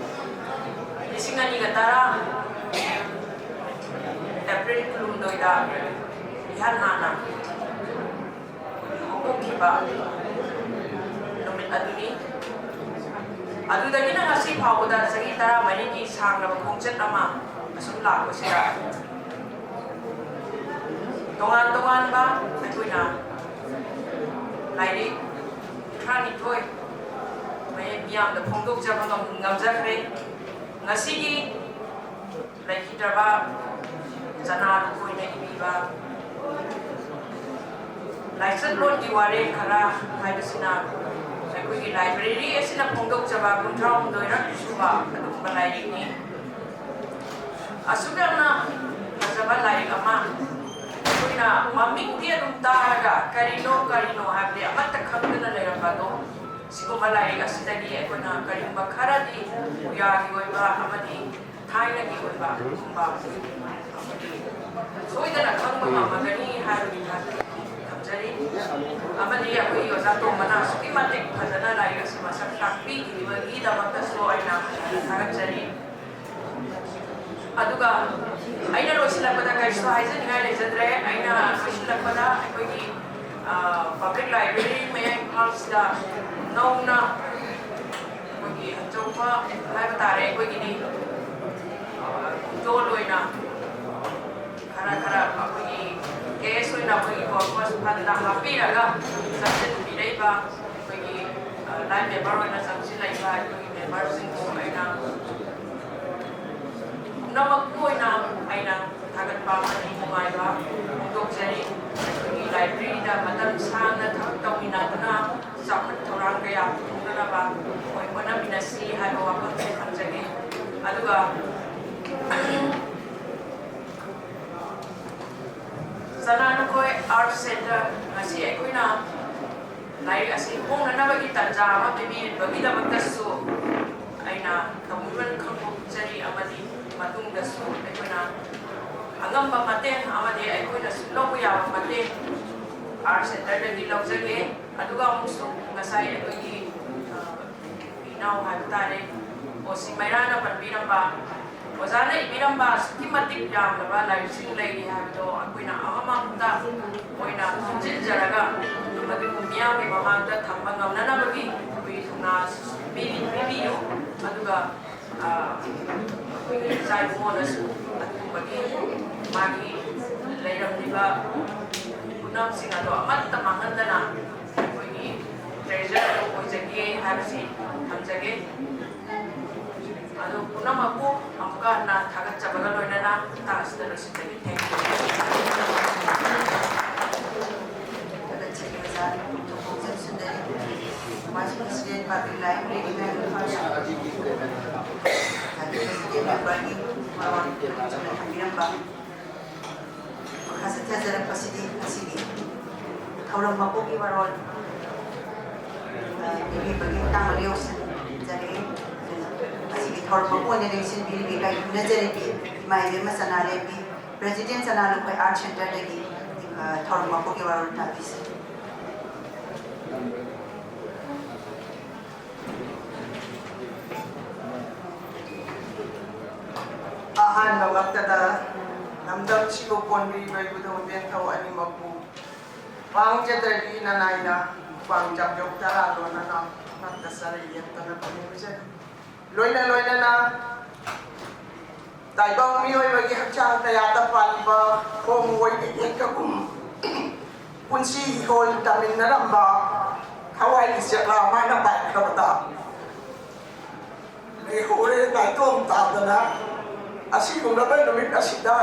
ꯂꯤꯁꯤꯡ ꯑꯅꯤꯒ ꯇꯔꯥ ꯑꯦꯄ꯭ꯔꯤꯜ ꯀꯨꯟꯍꯨꯝꯗꯣꯏꯗ ꯏꯍꯥꯟ ꯍꯥꯟꯅ ꯍꯧꯗꯣꯛꯈꯤꯕ ꯅꯨꯃꯤꯠ ꯑꯗꯨꯅꯤ꯫ ꯑꯗꯨꯗꯒꯤꯅ ꯉꯁꯤ ꯐꯥꯎꯕꯗ ꯆꯍꯤ ꯇꯔꯥꯃꯔꯤꯒꯤ ꯁꯥꯡꯂꯕ ꯈꯣꯡꯆꯠ ꯑꯃ ꯑꯁꯨꯝ ꯂꯥꯛꯄꯁꯤꯗ ꯇꯣꯉꯥꯟ ꯇꯣꯉꯥꯟꯕ ꯑꯩꯈꯣꯏꯅ ꯂꯥꯏꯔꯤꯛ ꯀꯨꯟꯊ꯭ꯔꯥꯅꯤꯊꯣꯏ ꯃꯌꯦꯛ ꯃꯤꯌꯥꯝꯗ ꯐꯣꯡꯗꯣꯛꯆꯕ ꯉꯝ-, ꯉꯝꯖꯈ꯭ꯔꯦ꯫ ꯉꯁꯤꯒꯤ ꯂꯩꯈꯤꯗ꯭ꯔꯕ ꯆꯅꯥ ꯂꯨꯈꯣꯏꯅ ꯏꯕꯤꯕ ꯂꯥꯏꯆꯠꯂꯣꯟꯒꯤ ꯋꯥꯔꯦꯡ ꯈꯔ ꯍꯥꯏꯕꯁꯤꯅ ꯑꯩꯈꯣꯏꯒꯤ ꯂꯥꯏꯕ꯭ꯔꯦꯔꯤ ꯑꯁꯤꯅ ꯐꯣꯡꯗꯣꯛꯆꯕ ꯀꯨꯟꯊ꯭ꯔꯥ ꯍꯨꯝꯗꯣꯏꯔꯛ ꯁꯨꯕ ꯑꯗꯨꯒꯨꯝꯕ ꯂꯥꯏꯔꯤꯛꯅꯤ꯫ ꯑꯁꯨꯛ ꯌꯥꯝꯅ ꯐꯖꯕ ꯂꯥꯏꯔꯤꯛ ꯑꯃ ꯑꯩꯈꯣꯏꯅ ꯃꯃꯤꯡꯗꯤ ꯑꯗꯨꯝ ꯇꯥꯔꯒ ꯀꯔꯤꯅꯣ ꯀꯔꯤꯅꯣ ꯍꯥꯏꯕꯗꯤ ꯑꯃꯠꯇ ꯈꯪꯗꯅ ꯂꯩꯔꯝꯕ ꯑꯗꯣ, ꯁꯤꯒꯨꯝꯕ ꯂꯥꯏꯔꯤꯛ ꯑꯁꯤꯗꯒꯤ ꯑꯩꯈꯣꯏꯅ ꯀꯔꯤꯒꯨꯝꯕ ꯈꯔꯗꯤ ꯄꯨꯌꯥꯒꯤ ꯑꯣꯏꯕ ꯑꯃꯗꯤ ꯊꯥꯏꯅꯒꯤ ꯑꯣꯏꯕ ꯑꯗꯨꯒꯨꯝꯕ ꯑꯃꯗꯤ ꯁꯣꯏꯗꯅ ꯈꯪꯕ ꯉꯝꯃꯒꯅꯤ ꯍꯥꯏꯕꯒꯤ ꯊꯥꯖꯕ ꯊꯝꯖꯔꯤ꯫ ꯑꯃꯗꯤ ꯑꯩꯈꯣꯏꯒꯤ ꯑꯣꯖꯥ ꯇꯣꯝꯕꯅ ꯑꯁꯨꯛꯀꯤ ꯃꯇꯤꯛ ꯐꯖꯅ ꯂꯥꯏꯔꯤꯛ ꯑꯁꯤ ꯃꯁꯛ ꯇꯥꯛꯄꯤꯈꯤꯕꯒꯤꯗꯃꯛꯇꯁꯨ ꯑꯩꯅ ꯊꯥꯒꯠꯆꯔꯤ꯫ ꯑꯗꯨꯒ ꯑꯩꯅ ꯂꯣꯏꯁꯤꯜꯂꯛꯄꯗ ꯀꯔꯤꯁꯨ ꯍꯥꯏꯖꯅꯤꯡꯉꯥꯏ ꯂꯩꯖꯗ꯭ꯔꯦ꯫ ꯑꯩꯅ ꯂꯣꯏꯁꯤꯜꯂꯛꯄꯗ ꯑꯩꯈꯣꯏꯒꯤ ꯄꯕ꯭ꯂꯤꯛ ꯂꯥꯏꯕ꯭ꯔꯦꯔꯤ ꯃꯌꯥꯏ ꯏꯝꯐꯥꯜꯁꯤꯗ ꯅꯧꯅ ꯑꯩꯈꯣꯏꯒꯤ ꯑꯆꯧꯕ ꯍꯥꯏꯕ ꯇꯥꯔꯦ, ꯑꯩꯈꯣꯏꯒꯤꯗꯤ ꯈꯣꯡꯗꯣꯜ ꯑꯣꯏꯅ ꯈꯔ ꯈꯔ ꯑꯩꯈꯣꯏꯒꯤ ꯀꯦꯁ ꯑꯣꯏꯅ ꯑꯩꯈꯣꯏꯒꯤ ꯀꯣꯔꯄꯁ ꯐꯟꯗ ꯍꯥꯞꯄꯤꯔꯒ ꯆꯪꯁꯤꯟꯕꯤꯔꯛꯏꯕ ꯑꯩꯈꯣꯏꯒꯤ ꯂꯥꯏꯟ ꯃꯦꯝꯕꯔ ꯑꯣꯏꯅ ꯆꯪꯁꯤꯜꯂꯛꯏꯕ ꯑꯩꯈꯣꯏꯒꯤ ꯃꯦꯝꯕꯔꯁꯤꯡꯕꯨ ꯑꯩꯅ ꯄꯨꯝꯅꯃꯛꯀꯤ ꯑꯣꯏꯅ ꯑꯩꯅ ꯊꯥꯒꯠꯄ ꯑꯃꯗꯤ ꯅꯨꯡꯉꯥꯏꯕ ꯐꯣꯡꯗꯣꯛꯆꯔꯤ꯫ ꯑꯩꯈꯣꯏꯒꯤ ꯂꯥꯏꯕ꯭ꯔꯦꯔꯤꯗ ꯃꯇꯝ ꯁꯥꯡꯅ ꯊꯕꯛ ꯇꯧꯃꯤꯟꯅꯗꯨꯅ ꯆꯥꯎꯈꯠ ꯊꯧꯔꯥꯡ ꯀꯌꯥ ꯄꯨꯊꯣꯛꯅꯅꯕ ꯑꯩꯈꯣꯏ ꯍꯣꯠꯅꯃꯤꯟꯅꯁꯤ ꯍꯥꯏꯕ ꯋꯥꯐꯝꯁꯦ ꯊꯝꯖꯒꯦ꯫ ꯑꯗꯨꯒ ꯆꯅꯥ ꯂꯨꯈꯣꯏ ꯑꯥꯔꯠ ꯁꯦꯟꯇꯔ ꯉꯁꯤ ꯑꯩꯈꯣꯏꯅ ꯂꯥꯏꯔꯤꯛ ꯑꯁꯤ ꯐꯣꯡꯅꯅꯕꯒꯤ ꯇꯥꯟꯖꯥ ꯑꯃ ꯄꯤꯕꯤꯔꯤꯕꯒꯤꯗꯃꯛꯇꯁꯨ ꯃꯇꯦꯡ ꯑꯥꯔꯠ ꯁꯦꯟꯇꯔꯗꯒꯤ ꯂꯧꯖꯒꯦ꯫ ꯑꯗꯨꯒ ꯑꯃꯨꯛꯁꯨ ꯉꯁꯥꯏ ꯑꯩꯈꯣꯏꯒꯤ, ꯑ, ꯏꯅꯥꯎ ꯍꯥꯏꯕ ꯇꯥꯔꯦ, ꯑꯣ ꯁꯤ ꯃꯩꯔꯥꯅ ꯄꯟꯕꯤꯔꯝꯕ ꯑꯣꯖꯥꯅ ꯏꯕꯤꯔꯝꯕ ꯑꯁꯨꯛꯀꯤ ꯃꯇꯤꯛ ꯌꯥꯝꯂꯕ ꯂꯥꯏꯔꯤꯛꯁꯤꯡ ꯂꯩꯔꯤ ꯍꯥꯏꯕꯗꯣ ꯑꯩꯈꯣꯏꯅ ꯑꯃꯃꯝꯇ ꯑꯣꯏꯅ ꯈꯣꯝꯖꯤꯟꯖꯔꯒ ꯑꯗꯨꯒ ꯃꯤꯌꯥꯝꯒꯤ ꯃꯃꯥꯡꯗ ꯊꯝꯕ ꯉꯝꯅꯅꯕꯒꯤ ꯑꯩꯈꯣꯏꯒꯤ ꯊꯧꯅꯥ ꯄꯤꯕꯤ-, ꯄꯤꯕꯤꯌꯨ꯫ ꯑꯗꯨꯒ, ꯑ, ꯑꯩꯈꯣꯏꯒꯤ ꯏꯆꯥ ꯏꯕꯨꯡꯉꯣꯅꯁꯨ ꯑꯗꯨꯒꯨꯝꯕꯒꯤ ꯃꯥꯒꯤ ꯂꯩꯔꯝꯂꯤꯕ ꯄꯨꯝꯅꯃꯛꯁꯤꯡ ꯑꯗꯣ ꯑꯃꯠꯇ ꯃꯥꯡꯍꯟꯗꯅ ꯑꯩꯈꯣꯏꯒꯤ ꯇ꯭ꯔꯦꯖꯔ ꯑꯣꯏꯖꯒꯦ ꯍꯥꯏꯕꯁꯤ ꯊꯝꯖꯒꯦ꯫ ꯑꯗꯨ ꯄꯨꯝꯅꯃꯛꯄꯨ ꯑꯃꯨꯛꯀ ꯍꯟꯅ ꯊꯥꯒꯠꯆꯕꯒ ꯂꯣꯏꯅꯅ ꯃꯇꯥꯡ ꯑꯁꯤꯗ ꯂꯣꯏꯁꯤꯟꯖꯒꯦ꯫ Thank you꯫ ꯊꯥꯒꯠꯆꯔꯤ ꯑꯣꯖꯥ ꯊꯣꯡꯖꯝ Sundari, Vice President Public Library, Imphal꯫ ꯑꯣꯖꯥꯒꯤ President memberꯒꯤ ꯃꯔꯣꯟ ꯆꯨꯝꯅ ꯊꯝꯕꯤꯔꯝꯕ꯫ ꯃꯈꯥ ꯆꯠꯊꯖꯔꯛꯄꯁꯤꯗꯤ ꯉꯁꯤꯒꯤ ꯊꯧꯔꯝ ꯃꯄꯨꯒꯤ ꯋꯥꯔꯣꯜ, ꯑ, ꯄꯤꯕꯤꯕꯒꯤ ꯃꯇꯥꯡꯗ ꯌꯧꯁꯤꯟꯖꯔꯛꯏ꯫ ꯑꯗꯨꯅ ꯉꯁꯤꯒꯤ ꯊꯧꯔꯝ ꯃꯄꯨ ꯑꯣꯏꯅ ꯂꯦꯡꯁꯤꯟꯕꯤꯔꯤꯕ ꯏꯀꯥꯏ ꯈꯨꯝꯅꯖꯔꯤꯕꯤ ꯏꯃꯥ ꯏꯕꯦꯝꯃ ꯁꯅꯥꯂꯦꯝꯕꯤ, President ꯁꯅꯥꯂꯨꯈꯣꯏ Art Centerꯗꯒꯤ, ꯑ, ꯊꯧꯔꯝ ꯃꯄꯨꯒꯤ ꯋꯥꯔꯣꯜ ꯇꯥꯕꯤꯁꯤ꯫ ꯑꯍꯥꯟꯕꯃꯛꯇꯗ ꯂꯝꯗꯝꯁꯤꯕꯨ ꯀꯣꯟꯕꯤꯔꯤꯕ ꯏꯕꯨꯙꯧ ꯏꯕꯦꯟꯊꯧ ꯑꯅꯤꯃꯛꯄꯨ ꯄꯥꯡꯖꯗ꯭ꯔꯕꯤ ꯅꯅꯥꯏꯅ ꯄꯥꯡꯖꯕ ꯇꯔꯥ ꯂꯣꯟꯅꯅ ꯉꯛꯇ ꯆꯔꯩ ꯌꯦꯠꯇꯅ ꯈꯨꯔꯨꯝꯖꯔꯤ꯫ ꯂꯣꯏꯅ ꯂꯣꯏꯅꯅ ꯇꯥꯏꯕꯪ ꯃꯤꯑꯣꯏꯕꯒꯤ ꯍꯛꯆꯥꯡ ꯀꯌꯥꯗ ꯄꯥꯜꯂꯤꯕ ꯈꯣꯡ ꯑꯣꯏꯕꯤ ꯌꯦꯛꯇꯒꯨꯝ ꯄꯨꯟꯁꯤ ꯏꯍꯣꯜ ꯇꯝꯃꯤꯟꯅꯔꯝꯕ ꯊꯋꯥꯏꯒꯤ ꯆꯦꯛꯂꯥ ꯃꯥꯅ ꯄꯥꯏꯈ꯭ꯔꯕꯗ ꯂꯩꯍꯧꯔꯦ ꯅꯥꯏꯇꯣꯝ ꯇꯥꯗꯅ꯫ ꯑꯁꯤꯒꯨꯝꯂꯕ ꯅꯨꯃꯤꯠ ꯑꯁꯤꯗ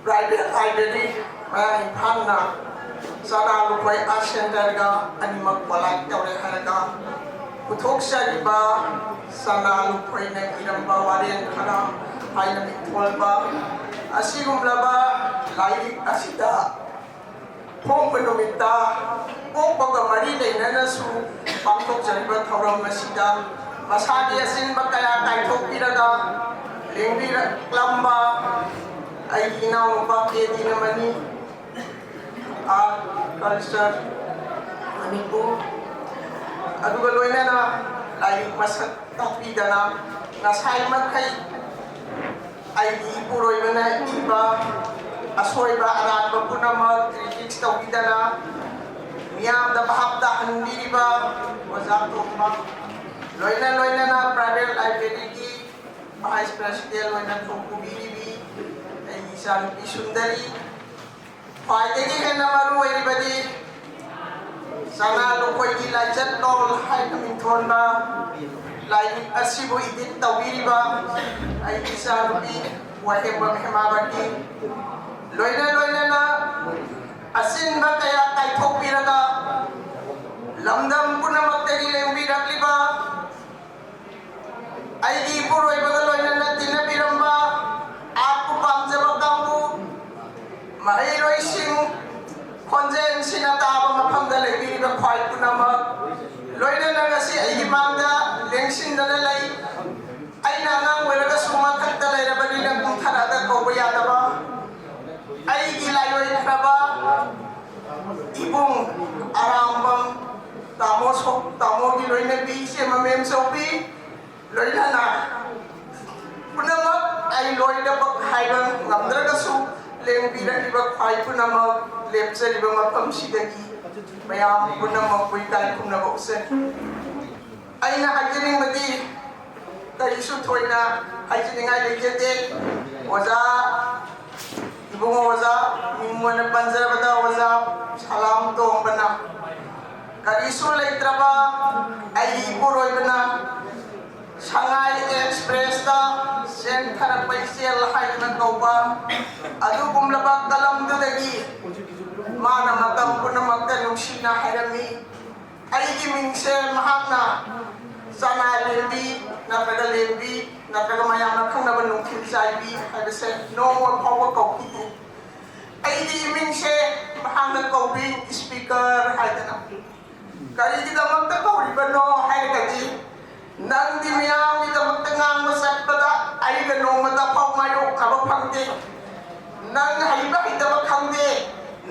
Private Library ꯃꯌꯥꯡ ꯏꯝꯐꯥꯜꯅ ꯁꯅꯥ ꯂꯨꯈꯣꯏ Art Centerꯒ ꯑꯅꯤꯃꯛ collide ꯇꯧꯔꯦ ꯍꯥꯏꯔꯒ ꯄꯨꯊꯣꯛꯆꯔꯤꯕ ꯁꯅꯥ ꯂꯨꯈꯣꯏꯅ ꯏꯔꯝꯕ ꯋꯥꯔꯦꯡ ꯈꯔ ꯍꯥꯏꯅ ꯃꯤꯡꯊꯣꯜꯕ ꯑꯁꯤꯒꯨꯝꯂꯕ ꯂꯥꯏꯔꯤꯛ ꯑꯁꯤꯗ ꯐꯣꯡꯕ ꯅꯨꯃꯤꯠꯇ ꯄꯣꯛꯄꯒ ꯃꯔꯤ ꯂꯩꯅꯅꯁꯨ ꯄꯥꯡꯊꯣꯛꯆꯔꯤꯕ ꯊꯧꯔꯝ ꯑꯁꯤꯗ ꯃꯁꯥꯒꯤ ꯑꯆꯤꯟꯕ ꯀꯌꯥ ꯀꯥꯏꯊꯣꯛꯄꯤꯔꯒ ꯂꯦꯡꯕꯤꯔꯛꯂꯝꯕ ꯑꯩꯒꯤ ꯏꯅꯥꯎꯅꯨꯄꯥ ꯀꯦ ꯗꯤꯅ ꯃꯅꯤ, ꯑꯥꯔꯠ, ꯀꯜꯆꯔ, ꯃꯅꯤꯄꯨꯔ, ꯑꯗꯨꯒ ꯂꯣꯏꯅꯅ ꯂꯥꯏꯔꯤꯛ ꯃꯁꯛ ꯇꯥꯛꯄꯤꯗꯅ ꯉꯁꯥꯏ ꯃꯈꯩ ꯑꯩꯒꯤ ꯏꯄꯨꯔꯣꯏꯕꯅ ꯏꯕ ꯑꯁꯣꯏꯕ ꯑꯔꯥꯟꯕ ꯄꯨꯝꯅꯃꯛ ꯀ꯭ꯔꯤꯇꯤꯛꯁ ꯇꯧꯕꯤꯗꯅ ꯃꯤꯌꯥꯝꯗ ꯚꯥꯞ ꯇꯥꯍꯟꯕꯤꯔꯤꯕ ꯑꯣꯖꯥ ꯇꯣꯝꯕ, ꯂꯣꯏꯅ ꯂꯣꯏꯅꯅ ꯄ꯭ꯔꯥꯏꯚꯦꯠ ꯂꯥꯏꯕ꯭ꯔꯦꯔꯤꯒꯤ ꯚꯥꯏꯁ ꯄ꯭ꯔꯦꯁꯤꯗꯦꯟ ꯑꯣꯏꯅ ꯊꯧ ꯄꯨꯕꯤꯔꯤꯕꯤ ꯑꯩꯒꯤ ꯏꯆꯥꯅꯨꯄꯤ ꯁꯨꯟꯗꯔꯤ, ꯈ꯭ꯋꯥꯏꯗꯒꯤ ꯍꯦꯟꯅ ꯃꯔꯨ ꯑꯣꯏꯔꯤꯕꯗꯤ ꯆꯅꯥ ꯂꯨꯈꯣꯏꯒꯤ ꯂꯥꯏꯆꯠꯂꯣꯜ ꯍꯥꯏꯅ ꯃꯤꯡꯊꯣꯟꯕ ꯂꯥꯏꯔꯤꯛ ꯑꯁꯤꯕꯨ ꯏꯗꯤꯠ ꯇꯧꯕꯤꯔꯤꯕ ꯑꯩꯒꯤ ꯏꯆꯥꯅꯨꯄꯤ ꯋꯥꯍꯦꯡꯕꯝ ꯍꯦꯃꯥꯕꯇꯤ, ꯂꯣꯏꯅ ꯂꯣꯏꯅꯅ ꯑꯁꯤꯟꯕ ꯀꯌꯥ ꯀꯥꯏꯊꯣꯛꯄꯤꯔꯒ ꯂꯝꯗꯝ ꯄꯨꯝꯅꯃꯛꯇꯒꯤ ꯂꯦꯡꯕꯤꯔꯛꯂꯤꯕ ꯑꯩꯒꯤ ꯏꯄꯨꯔꯣꯏꯕꯒ ꯂꯣꯏꯅꯅ ꯇꯤꯟꯅꯕꯤꯔꯝꯕ ꯑꯥꯔꯠꯄꯨ ꯄꯥꯝꯖꯕ ꯀꯥꯡꯕꯨ, ꯃꯍꯩꯔꯣꯏꯁꯤꯡ, ꯈꯣꯟꯖꯦꯜꯁꯤꯅ ꯇꯥꯕ ꯃꯐꯝꯗ ꯂꯩꯕꯤꯔꯤꯕ ꯈ꯭ꯋꯥꯏ ꯄꯨꯝꯅꯃꯛ, ꯂꯣꯏꯅꯅ ꯉꯁꯤ ꯑꯩꯒꯤ ꯃꯥꯡꯗ ꯂꯦꯡꯁꯤꯟꯗꯅ ꯂꯩ꯫ ꯑꯩꯅ ꯑꯉꯥꯡ ꯑꯣꯏꯔꯒꯁꯨ ꯃꯊꯛꯇ ꯂꯩꯔꯕꯅꯤꯅ ꯀꯨꯝꯊꯔꯛꯑꯒ ꯀꯧꯕ ꯌꯥꯗꯕ ꯑꯩꯒꯤ ꯂꯥꯏꯑꯣꯏꯈ꯭ꯔꯕ ꯏꯕꯨꯡ ꯑꯔꯥꯝꯕꯝ, ꯇꯥꯃꯣ ꯁꯣ-, ꯇꯥꯃꯣꯒꯤ ꯂꯣꯏꯅꯕꯤ ꯏꯆꯦ ꯃꯃꯦꯝ ꯆꯧꯕꯤ, ꯂꯣꯏꯅꯅ ꯄꯨꯝꯅꯃꯛ ꯑꯩ ꯂꯣꯏꯅꯃꯛ ꯍꯥꯏꯕ ꯉꯝꯗ꯭ꯔꯒꯁꯨ ꯂꯦꯡꯕꯤꯔꯛꯂꯤꯕ ꯈ꯭ꯋꯥꯏ ꯄꯨꯝꯅꯃꯛ ꯂꯦꯞꯆꯔꯤꯕ ꯃꯐꯝꯁꯤꯗꯒꯤ ꯃꯌꯥꯝ ꯄꯨꯝꯅꯃꯛꯄꯨ ꯏꯀꯥꯏ ꯈꯨꯝꯅꯕ ꯎꯠꯆꯔꯤ꯫ ꯑꯩꯅ ꯍꯥꯏꯖꯅꯤꯡꯕꯗꯤ ꯀꯔꯤꯁꯨ ꯊꯣꯏꯅ ꯍꯥꯏꯖꯅꯤꯡꯉꯥꯏ ꯂꯩꯖꯗꯦ꯫ ꯑꯣꯖꯥ, ꯏꯕꯨꯡꯉꯣ ꯑꯣꯖꯥ, ꯃꯤꯡ ꯑꯣꯏꯅ ꯄꯟꯖꯔꯕꯗ ꯑꯣꯖꯥ ꯁꯂꯥꯝ ꯇꯣꯡꯕꯅ ꯀꯔꯤꯁꯨ ꯂꯩꯇ꯭ꯔꯕ ꯑꯩꯒꯤ ꯏꯄꯨꯔꯣꯏꯕꯅ ꯁꯉꯥꯏ ꯑꯦꯛꯁꯄ꯭ꯔꯦꯁꯇ ꯆꯦꯟꯊꯔꯛꯄ ꯏꯆꯦꯜ ꯍꯥꯏꯗꯨꯅ ꯀꯧꯕ ꯑꯗꯨꯒꯨꯝꯂꯕ ꯀꯂꯝꯗꯨꯗꯒꯤ ꯃꯥꯅ ꯃꯇꯝ ꯄꯨꯝꯅꯃꯛꯇ ꯅꯨꯡꯁꯤꯅ ꯍꯥꯏꯔꯝꯃꯤ꯫ ꯑꯩꯒꯤ ꯃꯤꯡꯁꯦ ꯃꯍꯥꯛꯅ ꯆꯅꯥ ꯂꯦꯝꯕꯤ ꯅꯠꯇ꯭ꯔꯒ ꯂꯦꯝꯕꯤ ꯅꯠꯇ꯭ꯔꯒ ꯃꯌꯥꯝꯅ ꯈꯪꯅꯕ ꯅꯨꯡꯊꯤꯜ ꯆꯥꯏꯕꯤ ꯍꯥꯏꯕꯁꯦ ꯅꯣꯡꯃ ꯐꯥꯎꯕ ꯀꯧꯈꯤꯗꯦ꯫ ꯑꯩꯒꯤ ꯏꯃꯤꯡꯁꯦ ꯃꯍꯥꯛꯅ ꯀꯧꯕꯤ ꯏꯁꯄꯤꯀꯔ ꯍꯥꯏꯗꯅ꯫ ꯀꯔꯤꯒꯤꯗꯃꯛꯇ ꯀꯧꯔꯤꯕꯅꯣ ꯍꯥꯏꯔꯒꯗꯤ, ꯅꯪꯗꯤ ꯃꯤꯌꯥꯝꯒꯤꯗꯃꯛꯇ ꯉꯥꯡꯕ ꯆꯠꯄꯗ ꯑꯩꯒ ꯅꯣꯡꯃꯇ ꯐꯥꯎ ꯃꯥꯌꯣꯛꯅꯕ ꯐꯪꯗꯦ꯫ ꯅꯪ ꯍꯩꯕ ꯍꯩꯇꯕ ꯈꯪꯗꯦ,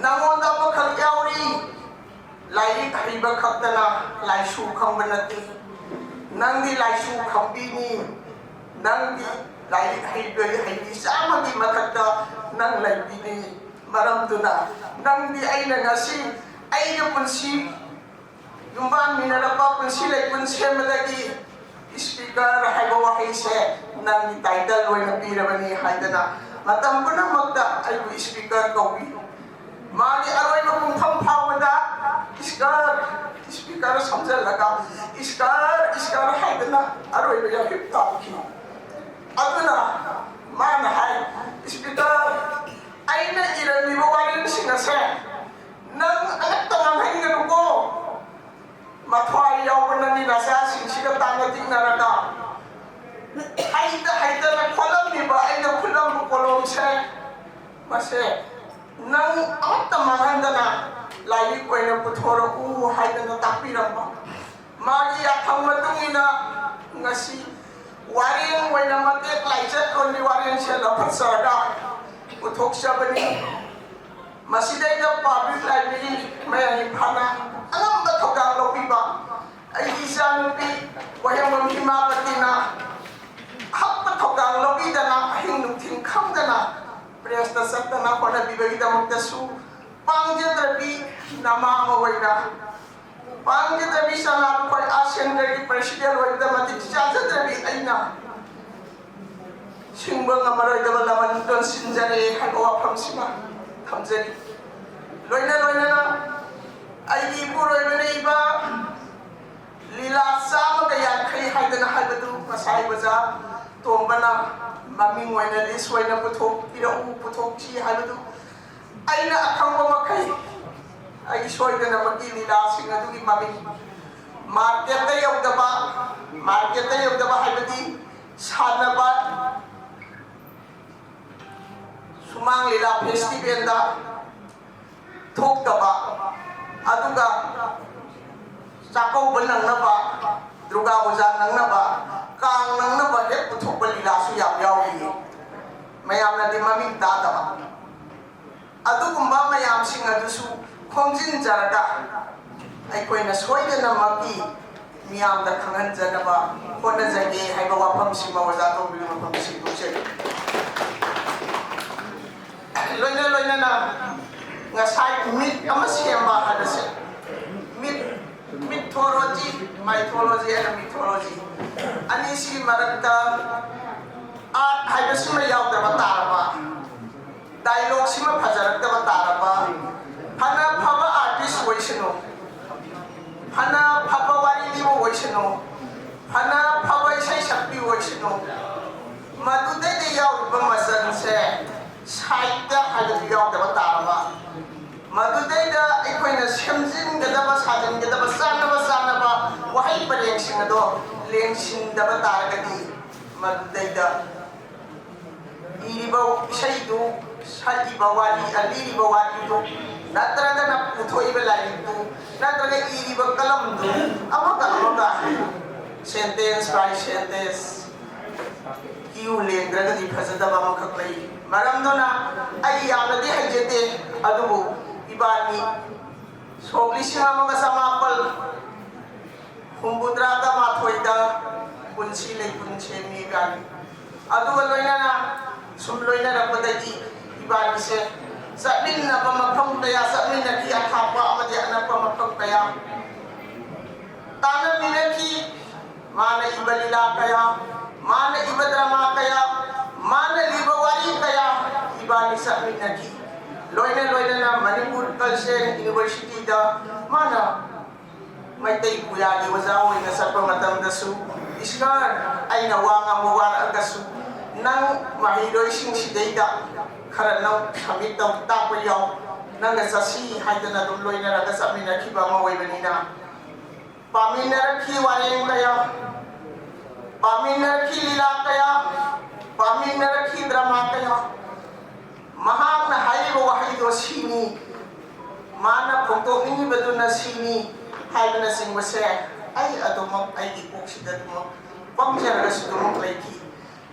ꯅꯪꯉꯣꯟꯗ ꯑꯃꯈꯛ ꯌꯥꯎꯔꯤ꯫ ꯂꯥꯏꯔꯤꯛ ꯍꯩꯕ ꯈꯛꯇꯅ ꯂꯥꯏꯁꯨ ꯈꯪꯕ ꯅꯠꯇꯦ꯫ ꯅꯪꯗꯤ ꯂꯥꯏꯁꯨ ꯈꯪꯕꯤꯅꯤ, ꯅꯪꯗꯤ ꯂꯥꯏꯔꯤꯛ ꯍꯩꯕ ꯍꯩꯕꯤ ꯆꯥꯝꯃꯒꯤ ꯃꯊꯛꯇ ꯅꯪ ꯂꯩꯕꯤꯅꯤ꯫ ꯃꯔꯝꯗꯨꯅ ꯅꯪꯗꯤ ꯑꯩꯅ ꯉꯁꯤ ꯑꯩꯒꯤ ꯄꯨꯟꯁꯤ ꯌꯨꯝꯕꯥꯟꯃꯤꯟꯅꯔꯛꯄ ꯄꯨꯟꯁꯤ ꯂꯩꯄꯨꯟ ꯁꯦꯝꯕꯗꯒꯤ ꯏꯁꯄꯤꯀꯔ ꯍꯥꯏꯕ ꯋꯥꯍꯩꯁꯦ ꯅꯪꯒꯤ ꯇꯥꯏꯇꯜ ꯑꯣꯏꯅ ꯄꯤꯔꯕꯅꯤ ꯍꯥꯏꯗꯅ ꯃꯇꯝ ꯄꯨꯝꯅꯃꯛꯇ ꯑꯩꯕꯨ ꯏꯁꯄꯤꯀꯔ ꯀꯧꯕꯤ꯫ ꯃꯥꯒꯤ ꯑꯔꯣꯏꯕ ꯄꯨꯡꯐꯝ ꯐꯥꯎꯕꯗ ꯏꯁꯀꯔ, ꯏꯁꯄꯤꯀꯔ ꯁꯝꯖꯜꯂꯒ ꯏꯁꯀꯔ, ꯏꯁꯀꯔ ꯍꯥꯏꯗꯅ ꯑꯔꯣꯏꯕ ꯌꯥꯎꯍꯤꯞ ꯇꯥꯈꯤ꯫ ꯑꯗꯨꯅ ꯃꯥꯅ ꯍꯥꯏ, "ꯏꯁꯄꯤꯀꯔ, ꯑꯩꯅ ꯏꯔꯝꯃꯤꯕ ꯋꯥꯔꯦꯡꯁꯤꯡ ꯑꯁꯦ ꯅꯪ ꯑꯃꯠꯇ ꯃꯥꯡꯍꯟꯒꯅꯨꯀꯣ꯫ ꯃꯊ꯭ꯋꯥꯏ ꯌꯥꯎꯕ ꯅꯪꯒꯤ ꯅꯆꯥꯁꯤꯡꯁꯤꯒ ꯇꯥꯟꯅ ꯇꯤꯛꯅꯔꯒ ꯍꯩꯇ ꯍꯩꯇꯅ ꯈꯣꯠꯂꯝꯃꯤꯕ ꯑꯩꯅ ꯈꯨꯠꯂꯝꯕ ꯀꯣꯂꯣꯝꯁꯦ, ꯃꯁꯦ ꯅꯪ ꯑꯃꯠꯇ ꯃꯥꯡꯍꯟꯗꯅ ꯂꯥꯏꯔꯤꯛ ꯑꯣꯏꯅ ꯄꯨꯊꯣꯔꯛꯎ" ꯍꯥꯏꯗꯅ ꯇꯥꯛꯄꯤꯔꯝꯕ꯫ ꯃꯥꯒꯤ ꯌꯥꯊꯪ ꯃꯇꯨꯡ ꯏꯟꯅ ꯉꯁꯤ ꯋꯥꯔꯦꯡ ꯑꯣꯏꯅ ꯃꯇꯦꯛ ꯂꯥꯏꯆꯠꯂꯣꯟꯒꯤ ꯋꯥꯔꯦꯡꯁꯦ ꯂꯧꯈꯠꯆꯔꯒ ꯄꯨꯊꯣꯛꯆꯕꯅꯤ꯫ ꯃꯁꯤꯗꯩꯗ ꯄꯕ꯭ꯂꯤꯛ ꯂꯥꯏꯕ꯭ꯔꯦꯔꯤ ꯃꯌꯥꯏ ꯏꯝꯐꯥꯜꯅ ꯑꯉꯝꯕ ꯊꯧꯗꯥꯡ ꯂꯧꯕꯤꯕ, ꯑꯩꯒꯤ ꯏꯆꯥꯅꯨꯄꯤ ꯋꯥꯍꯦꯡꯕꯝ ꯍꯤꯃꯥꯕꯇꯤꯅ ꯑꯍꯛꯄ ꯊꯧꯗꯥꯡ ꯂꯧꯕꯤꯗꯅ ꯑꯍꯤꯡ ꯅꯨꯡꯊꯤꯜ ꯈꯪꯗꯅ ꯄ꯭ꯔꯦꯁꯇ ꯆꯠꯇꯅ ꯍꯣꯠꯅꯕꯤꯕꯒꯤꯗꯃꯛꯇꯁꯨ ꯄꯥꯡꯖꯗ꯭ꯔꯕꯤ ꯅꯃꯥ ꯑꯃ ꯑꯣꯏꯅ, ꯄꯥꯡꯖꯗ꯭ꯔꯕꯤ ꯁꯅꯥ ꯂꯨꯈꯣꯏ ꯑꯥ ꯁꯦꯟꯇꯔꯒꯤ ꯄ꯭ꯔꯦꯁꯤꯗꯦꯟ ꯑꯣꯏꯕꯗ ꯃꯇꯤꯛ ꯆꯥꯖꯗ꯭ꯔꯕꯤ ꯑꯩꯅ ꯁꯤꯡꯕ ꯉꯝꯃꯔꯣꯏꯗꯕ ꯂꯃꯟ ꯂꯣꯟꯁꯤꯟꯖꯔꯦ ꯍꯥꯏꯕ ꯋꯥꯐꯝꯁꯤꯃ ꯊꯝꯖꯔꯤ꯫ ꯂꯣꯏꯅ ꯂꯣꯏꯅꯅ ꯑꯩꯒꯤ ꯏꯄꯨꯔꯣꯏꯕꯅ ꯏꯕ ꯂꯤꯂꯥ ꯆꯥꯝꯃꯒ ꯌꯥꯡꯈꯩ ꯍꯥꯏꯗꯅ ꯍꯥꯏꯕꯗꯨ ꯉꯁꯥꯏ ꯑꯣꯖꯥ ꯇꯣꯝꯕꯅ ꯃꯃꯤꯡ ꯑꯣꯏꯅ ꯂꯤꯁ ꯑꯣꯏꯅ ꯄꯨꯊꯣꯛꯄꯤꯔꯛꯎ, ꯄꯨꯊꯣꯛꯁꯤ ꯍꯥꯏꯕꯗꯨ ꯑꯩꯅ ꯑꯈꯪꯕ ꯃꯈꯩ ꯑꯩ ꯁꯣꯏꯗꯅꯃꯛꯀꯤ ꯂꯤꯂꯥꯁꯤꯡ ꯑꯗꯨꯒꯤ ꯃꯃꯤꯡ ꯃꯥꯔꯀꯦꯠꯇ ꯌꯧꯗꯕ, ꯃꯥꯔꯀꯦꯠꯇ ꯌꯧꯗꯕ ꯍꯥꯏꯕꯗꯤ ꯁꯥꯟꯅꯕ ꯁꯨꯃꯥꯡ ꯂꯤꯂꯥ ꯐꯦꯁꯇꯤꯚꯦꯜꯗ ꯊꯣꯛꯇꯕ, ꯑꯗꯨꯒ ꯆꯥꯛꯀꯧꯕ ꯅꯪꯅꯕ, ꯗꯨꯔꯒꯥ ꯄꯨꯖꯥ ꯅꯪꯅꯕ, ꯀꯥꯡ ꯅꯪꯅꯕ ꯍꯦꯛ ꯄꯨꯊꯣꯛꯄ ꯂꯤꯂꯥꯁꯨ ꯌꯥꯝ ꯌꯥꯎꯔꯤꯌꯦ꯫ ꯃꯌꯥꯝꯅꯗꯤ ꯃꯃꯤꯡ ꯇꯥꯗꯕ꯫ ꯑꯗꯨꯒꯨꯝꯕ ꯃꯌꯥꯝꯁꯤꯡ ꯑꯗꯨꯁꯨ ꯈꯣꯝꯖꯤꯟꯖꯔꯒ ꯑꯩꯈꯣꯏꯅ ꯁꯣꯏꯗꯅꯃꯛꯀꯤ ꯃꯤꯌꯥꯝꯗ ꯈꯪꯍꯟꯖꯅꯕ ꯍꯣꯠꯅꯖꯒꯦ ꯍꯥꯏꯕ ꯋꯥꯐꯝꯁꯤꯃ ꯑꯣꯖꯥ ꯇꯣꯝꯕꯤꯒꯤ ꯃꯐꯝꯗ ꯁꯤꯟꯗꯣꯛꯆꯔꯤ꯫ ꯂꯣꯏꯅ ꯂꯣꯏꯅꯅ ꯉꯁꯥꯏ ꯃꯤꯠ ꯑꯃ ꯁꯦꯝꯕ ꯍꯥꯏꯕꯁꯦ, ꯃꯤꯠ, ꯃꯤꯊꯣꯂꯣꯖꯤ, ꯃꯥꯏꯊꯣꯂꯣꯖꯤ ꯍꯥꯏꯅ ꯃꯤꯊꯣꯂꯣꯖꯤ ꯑꯅꯤꯁꯤꯒꯤ ꯃꯔꯛꯇ ꯑꯥꯔꯠ ꯍꯥꯏꯕꯁꯤꯃ ꯌꯥꯎꯗꯕ ꯇꯥꯔꯕ, ꯗꯥꯏꯂꯣꯒꯁꯤꯃ ꯐꯖꯔꯛꯇꯕ ꯇꯥꯔꯕ, ꯐꯅ ꯐꯕ ꯑꯥꯔꯇꯤꯁ ꯑꯣꯏꯁꯅꯨ, ꯐꯅ ꯐꯕ ꯋꯥꯔꯤ ꯂꯤꯕ ꯑꯣꯏꯁꯅꯨ, ꯐꯅ ꯐꯕ ꯏꯁꯩ ꯁꯛꯄꯤ ꯑꯣꯏꯁꯅꯨ, ꯃꯗꯨꯗꯩꯗ ꯌꯥꯎꯔꯤꯕ ꯃꯆꯜꯁꯦ ꯁꯥꯍꯤꯇ꯭ꯌ ꯍꯥꯏꯕꯗꯨ ꯌꯥꯎꯗꯕ ꯇꯥꯔꯕ, ꯃꯗꯨꯗꯩꯗ ꯑꯩꯈꯣꯏꯅ ꯁꯦꯝꯖꯤꯟꯒꯗꯕ, ꯁꯥꯖꯤꯟꯒꯗꯕ, ꯆꯥꯟꯅꯕ ꯆꯥꯟꯅꯕ ꯋꯥꯍꯩ ꯄꯔꯦꯡꯁꯤꯡ ꯑꯗꯣ ꯂꯦꯡꯁꯤꯟꯗꯕ ꯇꯥꯔꯒꯗꯤ, ꯃꯗꯨꯗꯩꯗ ꯏꯔꯤꯕ ꯏꯁꯩꯗꯨ, ꯁꯛꯏꯕ ꯋꯥꯔꯤ, ꯂꯤꯔꯤꯕ ꯋꯥꯔꯤꯗꯨ, ꯅꯠꯇ꯭ꯔꯒꯅ ꯄꯨꯊꯣꯛꯏꯕ ꯂꯥꯏꯔꯤꯛꯇꯨ, ꯅꯠꯇ꯭ꯔꯒ ꯏꯔꯤꯕ ꯀꯂꯝꯗꯨ ꯑꯃꯒ ꯑꯃꯒ sentence by sentence ꯀ꯭ꯌꯨ ꯂꯦꯡꯗ꯭ꯔꯒꯗꯤ ꯐꯖꯗꯕ ꯑꯃꯈꯛ ꯂꯩ꯫ ꯃꯔꯝꯗꯨꯅ ꯑꯩ ꯌꯥꯝꯅꯗꯤ ꯍꯩꯖꯗꯦ, ꯑꯗꯨꯕꯨ ꯏꯕꯥꯅꯤ ꯁꯣꯛ ꯂꯤꯁꯤꯡ ꯑꯃꯒ ꯆꯃꯥꯄꯜ ꯍꯨꯝꯐꯨꯇꯔꯥꯒ ꯃꯥꯊꯣꯏꯗ ꯄꯨꯟꯁꯤ ꯂꯩꯄꯨꯟ ꯁꯦꯝꯃꯤ ꯏꯕꯥꯅꯤ꯫ ꯑꯗꯨꯒ ꯂꯣꯏꯅꯅ ꯁꯨꯝ ꯂꯣꯏꯅꯔꯛꯄꯗꯒꯤ ꯏꯕꯥꯅꯤꯁꯦ ꯆꯠꯃꯤꯟꯅꯕ ꯃꯐꯝ ꯀꯌꯥ ꯆꯠꯃꯤꯟꯅꯈꯤ, ꯑꯊꯥꯞꯄ ꯑꯃꯗꯤ ꯑꯅꯛꯄ ꯃꯐꯝ ꯀꯌꯥ ꯇꯥꯟꯅꯃꯤꯟꯅꯈꯤ꯫ ꯃꯥꯅ ꯏꯕ ꯂꯤꯂꯥ ꯀꯌꯥ, ꯃꯥꯅ ꯏꯕ ꯗ꯭ꯔꯃꯥ ꯀꯌꯥ, ꯃꯥꯅ ꯂꯤꯕ ꯋꯥꯔꯤ ꯀꯌꯥ ꯏꯕꯥꯅꯤ ꯆꯠꯃꯤꯟꯅꯈꯤ꯫ ꯂꯣꯏꯅ ꯂꯣꯏꯅꯅ ꯃꯅꯤꯄꯨꯔ ꯀꯜꯆꯔꯦꯜ ꯌꯨꯅꯤꯚꯔꯁꯤꯇꯤꯗ ꯃꯥꯅ ꯃꯩꯇꯩ ꯄꯨꯌꯥꯒꯤ ꯑꯣꯖꯥ ꯑꯣꯏꯅ ꯆꯠꯄ ꯃꯇꯝꯗꯁꯨ, "ꯏꯁꯀꯥꯔ, ꯑꯩꯅ ꯋꯥ ꯉꯥꯡꯕ ꯋꯥꯔꯛꯑꯒꯁꯨ ꯅꯪ ꯃꯍꯩꯔꯣꯏꯁꯤꯡꯁꯤꯗꯩꯗ ꯈꯔ ꯅꯪ ꯁꯝꯃꯤꯠ ꯇꯧ, ꯇꯥꯛꯄ ꯌꯥꯎ, ꯅꯪꯒ ꯆꯠꯁꯤ" ꯍꯥꯏꯗꯅ ꯑꯗꯨꯝ ꯂꯣꯏꯅꯔꯒ ꯆꯠꯃꯤꯟꯅꯈꯤꯕ ꯑꯃ ꯑꯣꯏꯕꯅꯤꯅ, ꯄꯥꯃꯤꯟꯅꯔꯛꯈꯤ ꯋꯥꯔꯦꯡ ꯀꯌꯥ, ꯄꯥꯃꯤꯟꯅꯔꯛꯈꯤ ꯂꯤꯂꯥ ꯀꯌꯥ, ꯄꯥꯃꯤꯟꯅꯔꯛꯈꯤ ꯗ꯭ꯔꯃꯥ ꯀꯌꯥ꯫ ꯃꯍꯥꯛꯅ ꯍꯥꯏꯔꯤꯕ ꯋꯥꯍꯩꯗꯣ ꯁꯤꯅꯤ, ꯃꯥꯅ ꯐꯣꯡꯗꯣꯛꯅꯤꯡꯉꯤꯕꯗꯨꯅ ꯁꯤꯅꯤ ꯍꯥꯏꯕꯅꯆꯤꯡꯕꯁꯦ ꯑꯩ ꯑꯗꯨꯃꯛ ꯑꯩꯒꯤ ꯀꯣꯛꯁꯤꯗ ꯑꯗꯨꯃꯛ ꯄꯪꯖꯔꯒꯁꯨ ꯑꯗꯨꯃꯛ ꯂꯩꯈꯤ꯫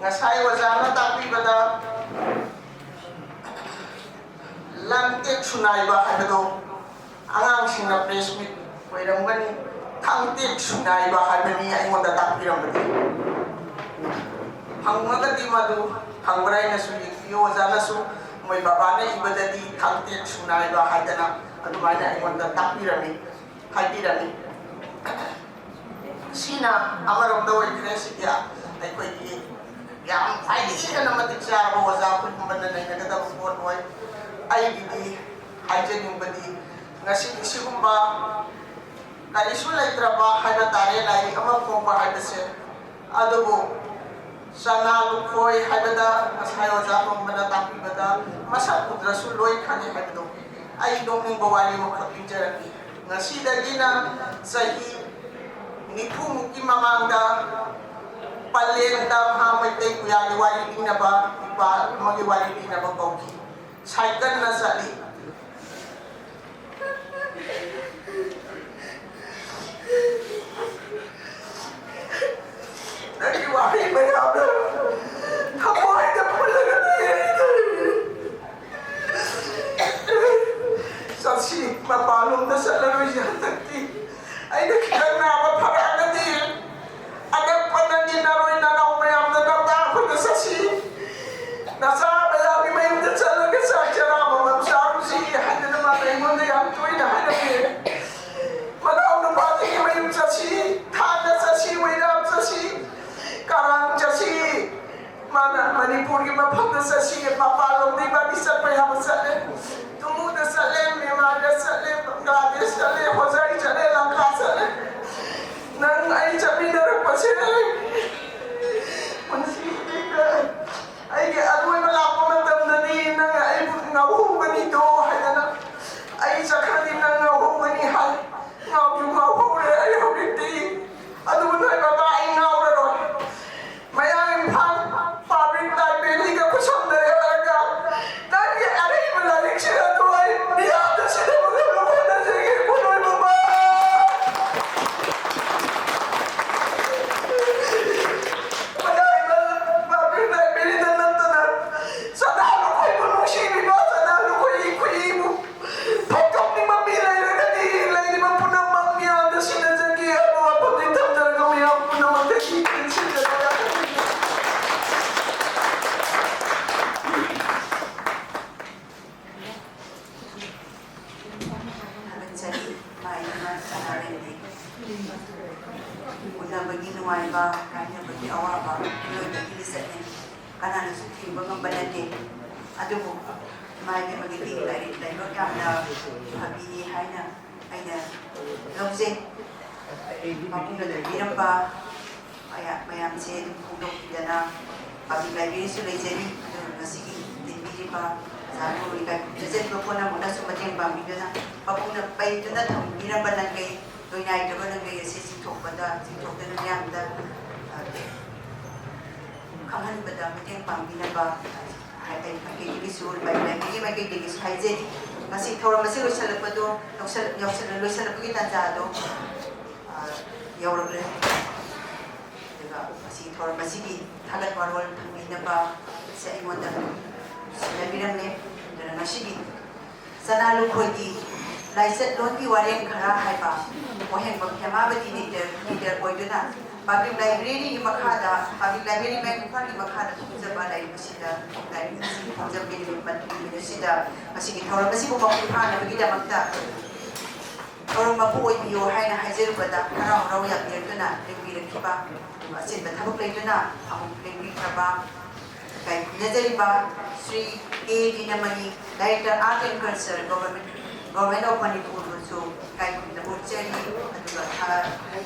ꯉꯁꯥꯏ ꯑꯣꯖꯥꯅ ꯇꯥꯛꯄꯤꯕꯗ ꯂꯥꯡꯇꯦꯛ ꯁꯨꯅꯥꯏꯕ ꯍꯥꯏꯕꯗꯣ ꯑꯉꯥꯡꯁꯤꯡꯅ ꯄ꯭ꯔꯦꯁ ꯃꯤꯠ ꯑꯣꯏꯔꯝꯒꯅꯤ, ꯊꯥꯡꯇꯦꯛ ꯁꯨꯅꯥꯏꯕ ꯍꯥꯏꯕꯅꯤ ꯑꯩꯉꯣꯟꯗ ꯇꯥꯛꯄꯤꯔꯝꯕꯗꯤ꯫ ꯐꯪꯉꯒꯗꯤ ꯃꯗꯨ ꯐꯪꯕ꯭ꯔꯥ ꯍꯥꯏꯅꯁꯨ ꯌꯦꯡꯕꯤꯌꯨ꯫ ꯑꯣꯖꯥꯅꯁꯨ ꯃꯣꯏ ꯕꯕꯥꯅ ꯏꯕꯗꯗꯤ ꯊꯥꯡꯇꯦꯛ ꯁꯨꯅꯥꯏꯕ ꯍꯥꯏꯗꯅ ꯑꯗꯨꯃꯥꯏꯅ ꯑꯩꯉꯣꯟꯗ ꯇꯥꯛꯄꯤꯔꯝꯃꯤ, ꯍꯥꯏꯕꯤꯔꯝꯃꯤ꯫ ꯁꯤꯅ ꯑꯃꯔꯣꯝꯗ ꯑꯣꯏꯈ꯭ꯔꯦ꯫ ꯁꯤꯗꯤ ꯑꯩꯈꯣꯏꯒꯤ ꯌꯥꯝ ꯈ꯭ꯋꯥꯏꯗꯒꯤ ꯍꯦꯟꯅ ꯃꯇꯤꯛ ꯆꯥꯔꯕ ꯑꯣꯖꯥ ꯑꯩꯈꯣꯏꯒꯨꯝꯕꯅ ꯅꯩꯅꯒꯗꯕ ꯄꯣꯠ ꯑꯣꯏ꯫ ꯑꯩꯒꯤꯗꯤ ꯍꯥꯏꯖꯅꯤꯡꯕꯗꯤ ꯉꯁꯤꯗꯤ ꯁꯤꯒꯨꯝꯕ ꯀꯔꯤꯁꯨ ꯂꯩꯇ꯭ꯔꯕ ꯍꯥꯏꯕ ꯇꯥꯔꯦ, ꯂꯥꯏꯔꯤꯛ ꯑꯃ ꯐꯣꯡꯕ ꯍꯥꯏꯕꯁꯦ꯫ ꯑꯗꯨꯕꯨ ꯆꯅꯥ ꯂꯨꯈꯣꯏ ꯍꯥꯏꯕꯗ ꯉꯁꯥꯏ ꯑꯣꯖꯥ ꯇꯣꯝꯕꯅ ꯇꯥꯛꯄꯤꯕꯗ ꯃꯁꯛ ꯎꯗ꯭ꯔꯁꯨ ꯂꯣꯏ ꯈꯪꯉꯤ ꯍꯥꯏꯕꯗꯣ ꯑꯩ ꯅꯣꯛꯅꯤꯡꯕ ꯋꯥꯔꯤ ꯑꯃꯈꯛ ꯂꯤꯖꯔꯛꯀꯦ꯫ ꯉꯁꯤꯗꯒꯤꯅ ꯆꯍꯤ ꯅꯤꯐꯨꯃꯨꯛꯀꯤ ꯃꯃꯥꯡꯗ ꯄꯂꯦꯟꯗ ꯃꯍꯥꯛ ꯃꯩꯇꯩ ꯄꯨꯌꯥꯒꯤ ꯋꯥꯔꯤ ꯂꯤꯅꯕ ꯅꯨꯄꯥ ꯑꯃꯒꯤ ꯋꯥꯔꯤ ꯂꯤꯅꯕ ꯀꯧꯈꯤ꯫ ꯁꯥꯏꯀꯜꯅ ꯆꯠꯂꯤ꯫ ꯅꯪꯒꯤ ꯋꯥꯍꯩ ꯃꯌꯥꯝꯅ ꯊꯃꯣꯏꯗ ꯐꯨꯜꯂꯒ ꯂꯩꯔꯦ꯫ ꯆꯠꯁꯤ, ꯃꯄꯥꯟꯂꯣꯝꯗ ꯆꯠꯂꯔꯣꯏꯁꯤ ꯍꯟꯗꯛꯇꯤ꯫ ꯑꯩꯅ ꯈꯤꯇꯪ ꯅꯥꯕ ꯐꯔꯛꯑꯒꯗꯤ ꯑꯅꯛꯄ ꯅꯪꯒꯤ ꯅꯔꯣꯏ ꯅꯅꯥꯎ ꯃꯌꯥꯝꯗ ꯅꯧꯅ ꯑꯩꯈꯣꯏꯗ ꯆꯠꯁꯤ꯫ ꯅꯆꯥ ꯃꯌꯥꯝꯒꯤ ꯃꯌꯨꯝꯗ ꯆꯠꯂꯒ ꯆꯥꯛ ꯆꯔꯥ ꯑꯃꯃꯝ ꯆꯥꯔꯨꯁꯤ ꯍꯥꯏꯗꯅ ꯃꯥꯅ ꯑꯩꯉꯣꯟꯗ ꯌꯥꯝ ꯇꯣꯏꯅ ꯍꯥꯏꯔꯝꯃꯤ꯫ ꯃꯅꯥꯎ ꯅꯨꯄꯥꯁꯤꯡꯒꯤ ꯃꯌꯨꯝ ꯆꯠꯁꯤ, ꯊꯥꯡꯒ ꯆꯠꯁꯤ, ꯃꯣꯏꯔꯥꯡ ꯆꯠꯁꯤ, ꯀꯔꯥꯡ ꯆꯠꯁꯤ꯫ ꯃꯥꯅ ꯃꯅꯤꯄꯨꯔꯒꯤ ꯃꯐꯝꯗ ꯆꯠꯁꯤ, ꯃꯄꯥꯟꯂꯣꯝꯗ ꯏꯕꯥꯅꯤ ꯆꯠꯄ ꯌꯥꯕ ꯆꯠꯂꯦ꯫ ꯇꯨꯃꯨꯗ ꯆꯠꯂꯦ, ꯃꯦꯟꯃꯥꯔꯗ ꯆꯠꯂꯦ, ꯕꯪꯒ꯭ꯂꯥꯗꯦꯁ ꯆꯠꯂꯦ, ꯍꯣꯖꯥꯏ ꯆꯠꯂꯦ, ꯂꯪꯀꯥ ꯆꯠꯂꯦ꯫ ꯅꯪ ꯑꯩ ꯆꯠꯃꯤꯟꯅꯔꯛꯄꯁꯦ ꯄꯨꯟꯁꯤꯒꯤꯗ ꯑꯩꯒꯤ ꯑꯔꯣꯏꯕ ꯂꯥꯛꯄ ꯃꯇꯝꯗꯗꯤ ꯅꯪ ꯑꯩꯕꯨ ꯉꯥꯎꯍꯧꯒꯅꯤꯗꯣ ꯍꯥꯏꯗꯅ, ꯑꯩ ꯆꯠꯈ꯭ꯔꯗꯤ ꯅꯪ ꯉꯥꯎꯍꯧꯒꯅꯤ ꯍꯥꯏ꯫ ꯉꯥꯎꯁꯨ ꯉꯥꯎꯍꯧꯔꯦ ꯑꯩ ꯍꯧꯖꯤꯛꯇꯤ꯫ ꯑꯗꯨꯕꯨ ꯅꯣꯏ ꯕꯕꯥ ꯑꯩ ꯉꯥꯎꯔꯔꯣꯏ꯫ ꯃꯌꯥꯡ ꯏꯝꯐꯥꯜ ꯄꯕ꯭ꯂꯤꯛ ꯂꯥꯏꯕ꯭ꯔꯦꯔꯤꯒ ꯈꯨꯠꯁꯝꯅꯔꯦ ꯍꯥꯏꯔꯒ ꯅꯨꯡꯉꯥꯏꯕ, ꯀꯥꯏꯅꯕꯒꯤ ꯑꯋꯥꯕ ꯃꯤꯑꯣꯏꯕꯒꯤ ꯂꯤꯆꯠꯅꯤ꯫ ꯀꯅꯥꯅꯁꯨ ꯊꯤꯡꯕ ꯉꯝꯕ ꯅꯠꯇꯦ꯫ ꯑꯗꯨꯕꯨ ꯏꯃꯥ ꯏꯕꯦꯝꯃꯒꯤꯗꯤ ꯂꯥꯏꯔꯤꯛ ꯂꯥꯏꯕꯛ ꯌꯥꯝꯅ ꯐꯕꯤꯅꯤ ꯍꯥꯏꯅ ꯑꯩꯅ ꯂꯧꯖꯩ꯫ ꯃꯄꯨꯅ ꯂꯩꯕꯤꯔꯝꯕ ꯃꯌꯥꯝ, ꯃꯌꯥꯝꯁꯦ ꯑꯗꯨꯝ ꯐꯣꯡꯗꯣꯛꯄꯤꯗꯅ ꯄꯕ꯭ꯂꯤꯛ ꯂꯥꯏꯕ꯭ꯔꯦꯔꯤꯁꯨ ꯂꯩꯖꯔꯤ꯫ ꯑꯗꯨꯒ ꯉꯁꯤꯒꯤ ꯇꯤꯟꯕꯤꯔꯤꯕ ꯑꯣꯖꯥ ꯒꯨꯔꯨ ꯏꯀꯥꯏ ꯈꯨꯝꯅꯖꯔꯤꯕ ꯄꯨꯝꯅꯃꯛꯅꯁꯨ ꯃꯇꯦꯡ ꯄꯥꯡꯕꯤꯗꯨꯅ ꯃꯄꯨꯅ ꯄꯩꯗꯨꯅ ꯊꯝꯕꯤꯔꯝꯕ ꯅꯪꯒꯩ, ꯂꯣꯏꯅꯥꯏꯗꯕ ꯅꯪꯒꯩ ꯑꯁꯤ ꯆꯤꯡꯊꯣꯛꯄꯗ, ꯆꯤꯡꯊꯣꯛꯇꯨꯅ ꯃꯤꯌꯥꯝꯗ, ꯑ, ꯈꯪꯍꯟꯕꯗ ꯃꯇꯦꯡ ꯄꯥꯡꯕꯤꯅꯕ ꯍꯥꯏ-, ꯑꯩ ꯃꯥꯏꯀꯩꯗꯒꯤꯁꯨ, ꯂꯥꯏꯕ꯭ꯔꯦꯔꯤꯒꯤ ꯃꯥꯏꯀꯩꯗꯒꯤꯁꯨ ꯍꯥꯏꯖꯔꯤ꯫ ꯉꯁꯤ ꯊꯧꯔꯝ ꯑꯁꯤ ꯂꯣꯏꯁꯤꯜꯂꯛꯄꯗꯣ, ꯌꯧꯁꯜ-, ꯌꯧꯁꯜ-, ꯂꯣꯏꯁꯤꯜꯂꯛꯄꯒꯤ ꯇꯥꯟꯖꯥ ꯑꯗꯣ, ꯑ, ꯌꯧꯔꯛꯂꯦ꯫ ꯑꯗꯨꯒ ꯃꯁꯤ ꯊꯧꯔꯝ ꯑꯁꯤꯒꯤ ꯊꯥꯒꯠ ꯋꯥꯔꯣꯜ ꯊꯝꯕꯤꯅꯕ ꯁꯦ ꯑꯩꯉꯣꯟꯗ ꯁꯤꯟꯅꯕꯤꯔꯝꯂꯦ꯫ ꯑꯗꯨꯅ ꯉꯁꯤꯒꯤ ꯆꯅꯥ ꯂꯨꯈꯣꯏꯒꯤ ꯂꯥꯏꯆꯠꯂꯣꯟꯒꯤ ꯋꯥꯔꯦꯡ ꯈꯔ ꯍꯥꯏꯕ ꯋꯥꯍꯦꯡꯕꯝ ꯍꯦꯃꯥꯕꯇꯤ ꯂꯤꯗꯔ, ꯂꯤꯗꯔ ꯑꯣꯏꯗꯨꯅ ꯄꯕ꯭ꯂꯤꯛ ꯂꯥꯏꯕ꯭ꯔꯦꯔꯤꯒꯤ ꯃꯈꯥꯗ, ꯄꯕ꯭ꯂꯤꯛ ꯂꯥꯏꯕ꯭ꯔꯦꯔꯤ ꯃꯌꯥꯝ ꯏꯝꯐꯥꯜꯒꯤ ꯃꯈꯥꯗ ꯐꯣꯡꯖꯕ ꯂꯥꯏꯔꯤꯛ ꯑꯁꯤꯗ, ꯂꯥꯏꯔꯤꯛ ꯑꯁꯤ ꯐꯣꯡꯖꯕꯒꯤ ꯅꯨꯃꯤꯠ, ꯅꯨꯃꯤꯠ ꯑꯁꯤꯗ ꯉꯁꯤꯒꯤ ꯊꯧꯔꯝ ꯑꯁꯤꯕꯨ ꯃꯄꯨꯡ ꯐꯥꯅꯕꯒꯤꯗꯃꯛꯇ ꯊꯧꯔꯝ ꯃꯄꯨ ꯑꯣꯏꯕꯤꯌꯨ ꯍꯥꯏꯅ ꯍꯥꯏꯖꯔꯨꯕꯗ ꯍꯔꯥꯎ ꯍꯔꯥꯎ ꯌꯥꯕꯤꯔꯛꯇꯨꯅ ꯂꯦꯡꯕꯤꯔꯛꯈꯤꯕ, ꯑꯗꯨꯒ ꯑꯆꯤꯟꯕ ꯊꯕꯛ ꯂꯩꯗꯨꯅ ꯑꯃꯨꯛ ꯂꯦꯡꯕꯤꯈ꯭ꯔꯕ ꯏꯀꯥꯏ ꯈꯨꯝꯅꯖꯔꯤꯕ ꯁ꯭ꯔꯤ ꯀꯦ ꯗꯤꯅꯃꯅꯤ, Director Art and Culture, Government, Government of Manipur ꯕꯨꯁꯨ ꯏꯀꯥꯏ ꯈꯨꯝꯅꯕ ꯎꯠꯆꯔꯤ꯫ ꯑꯗꯨꯒ ꯊꯥ-,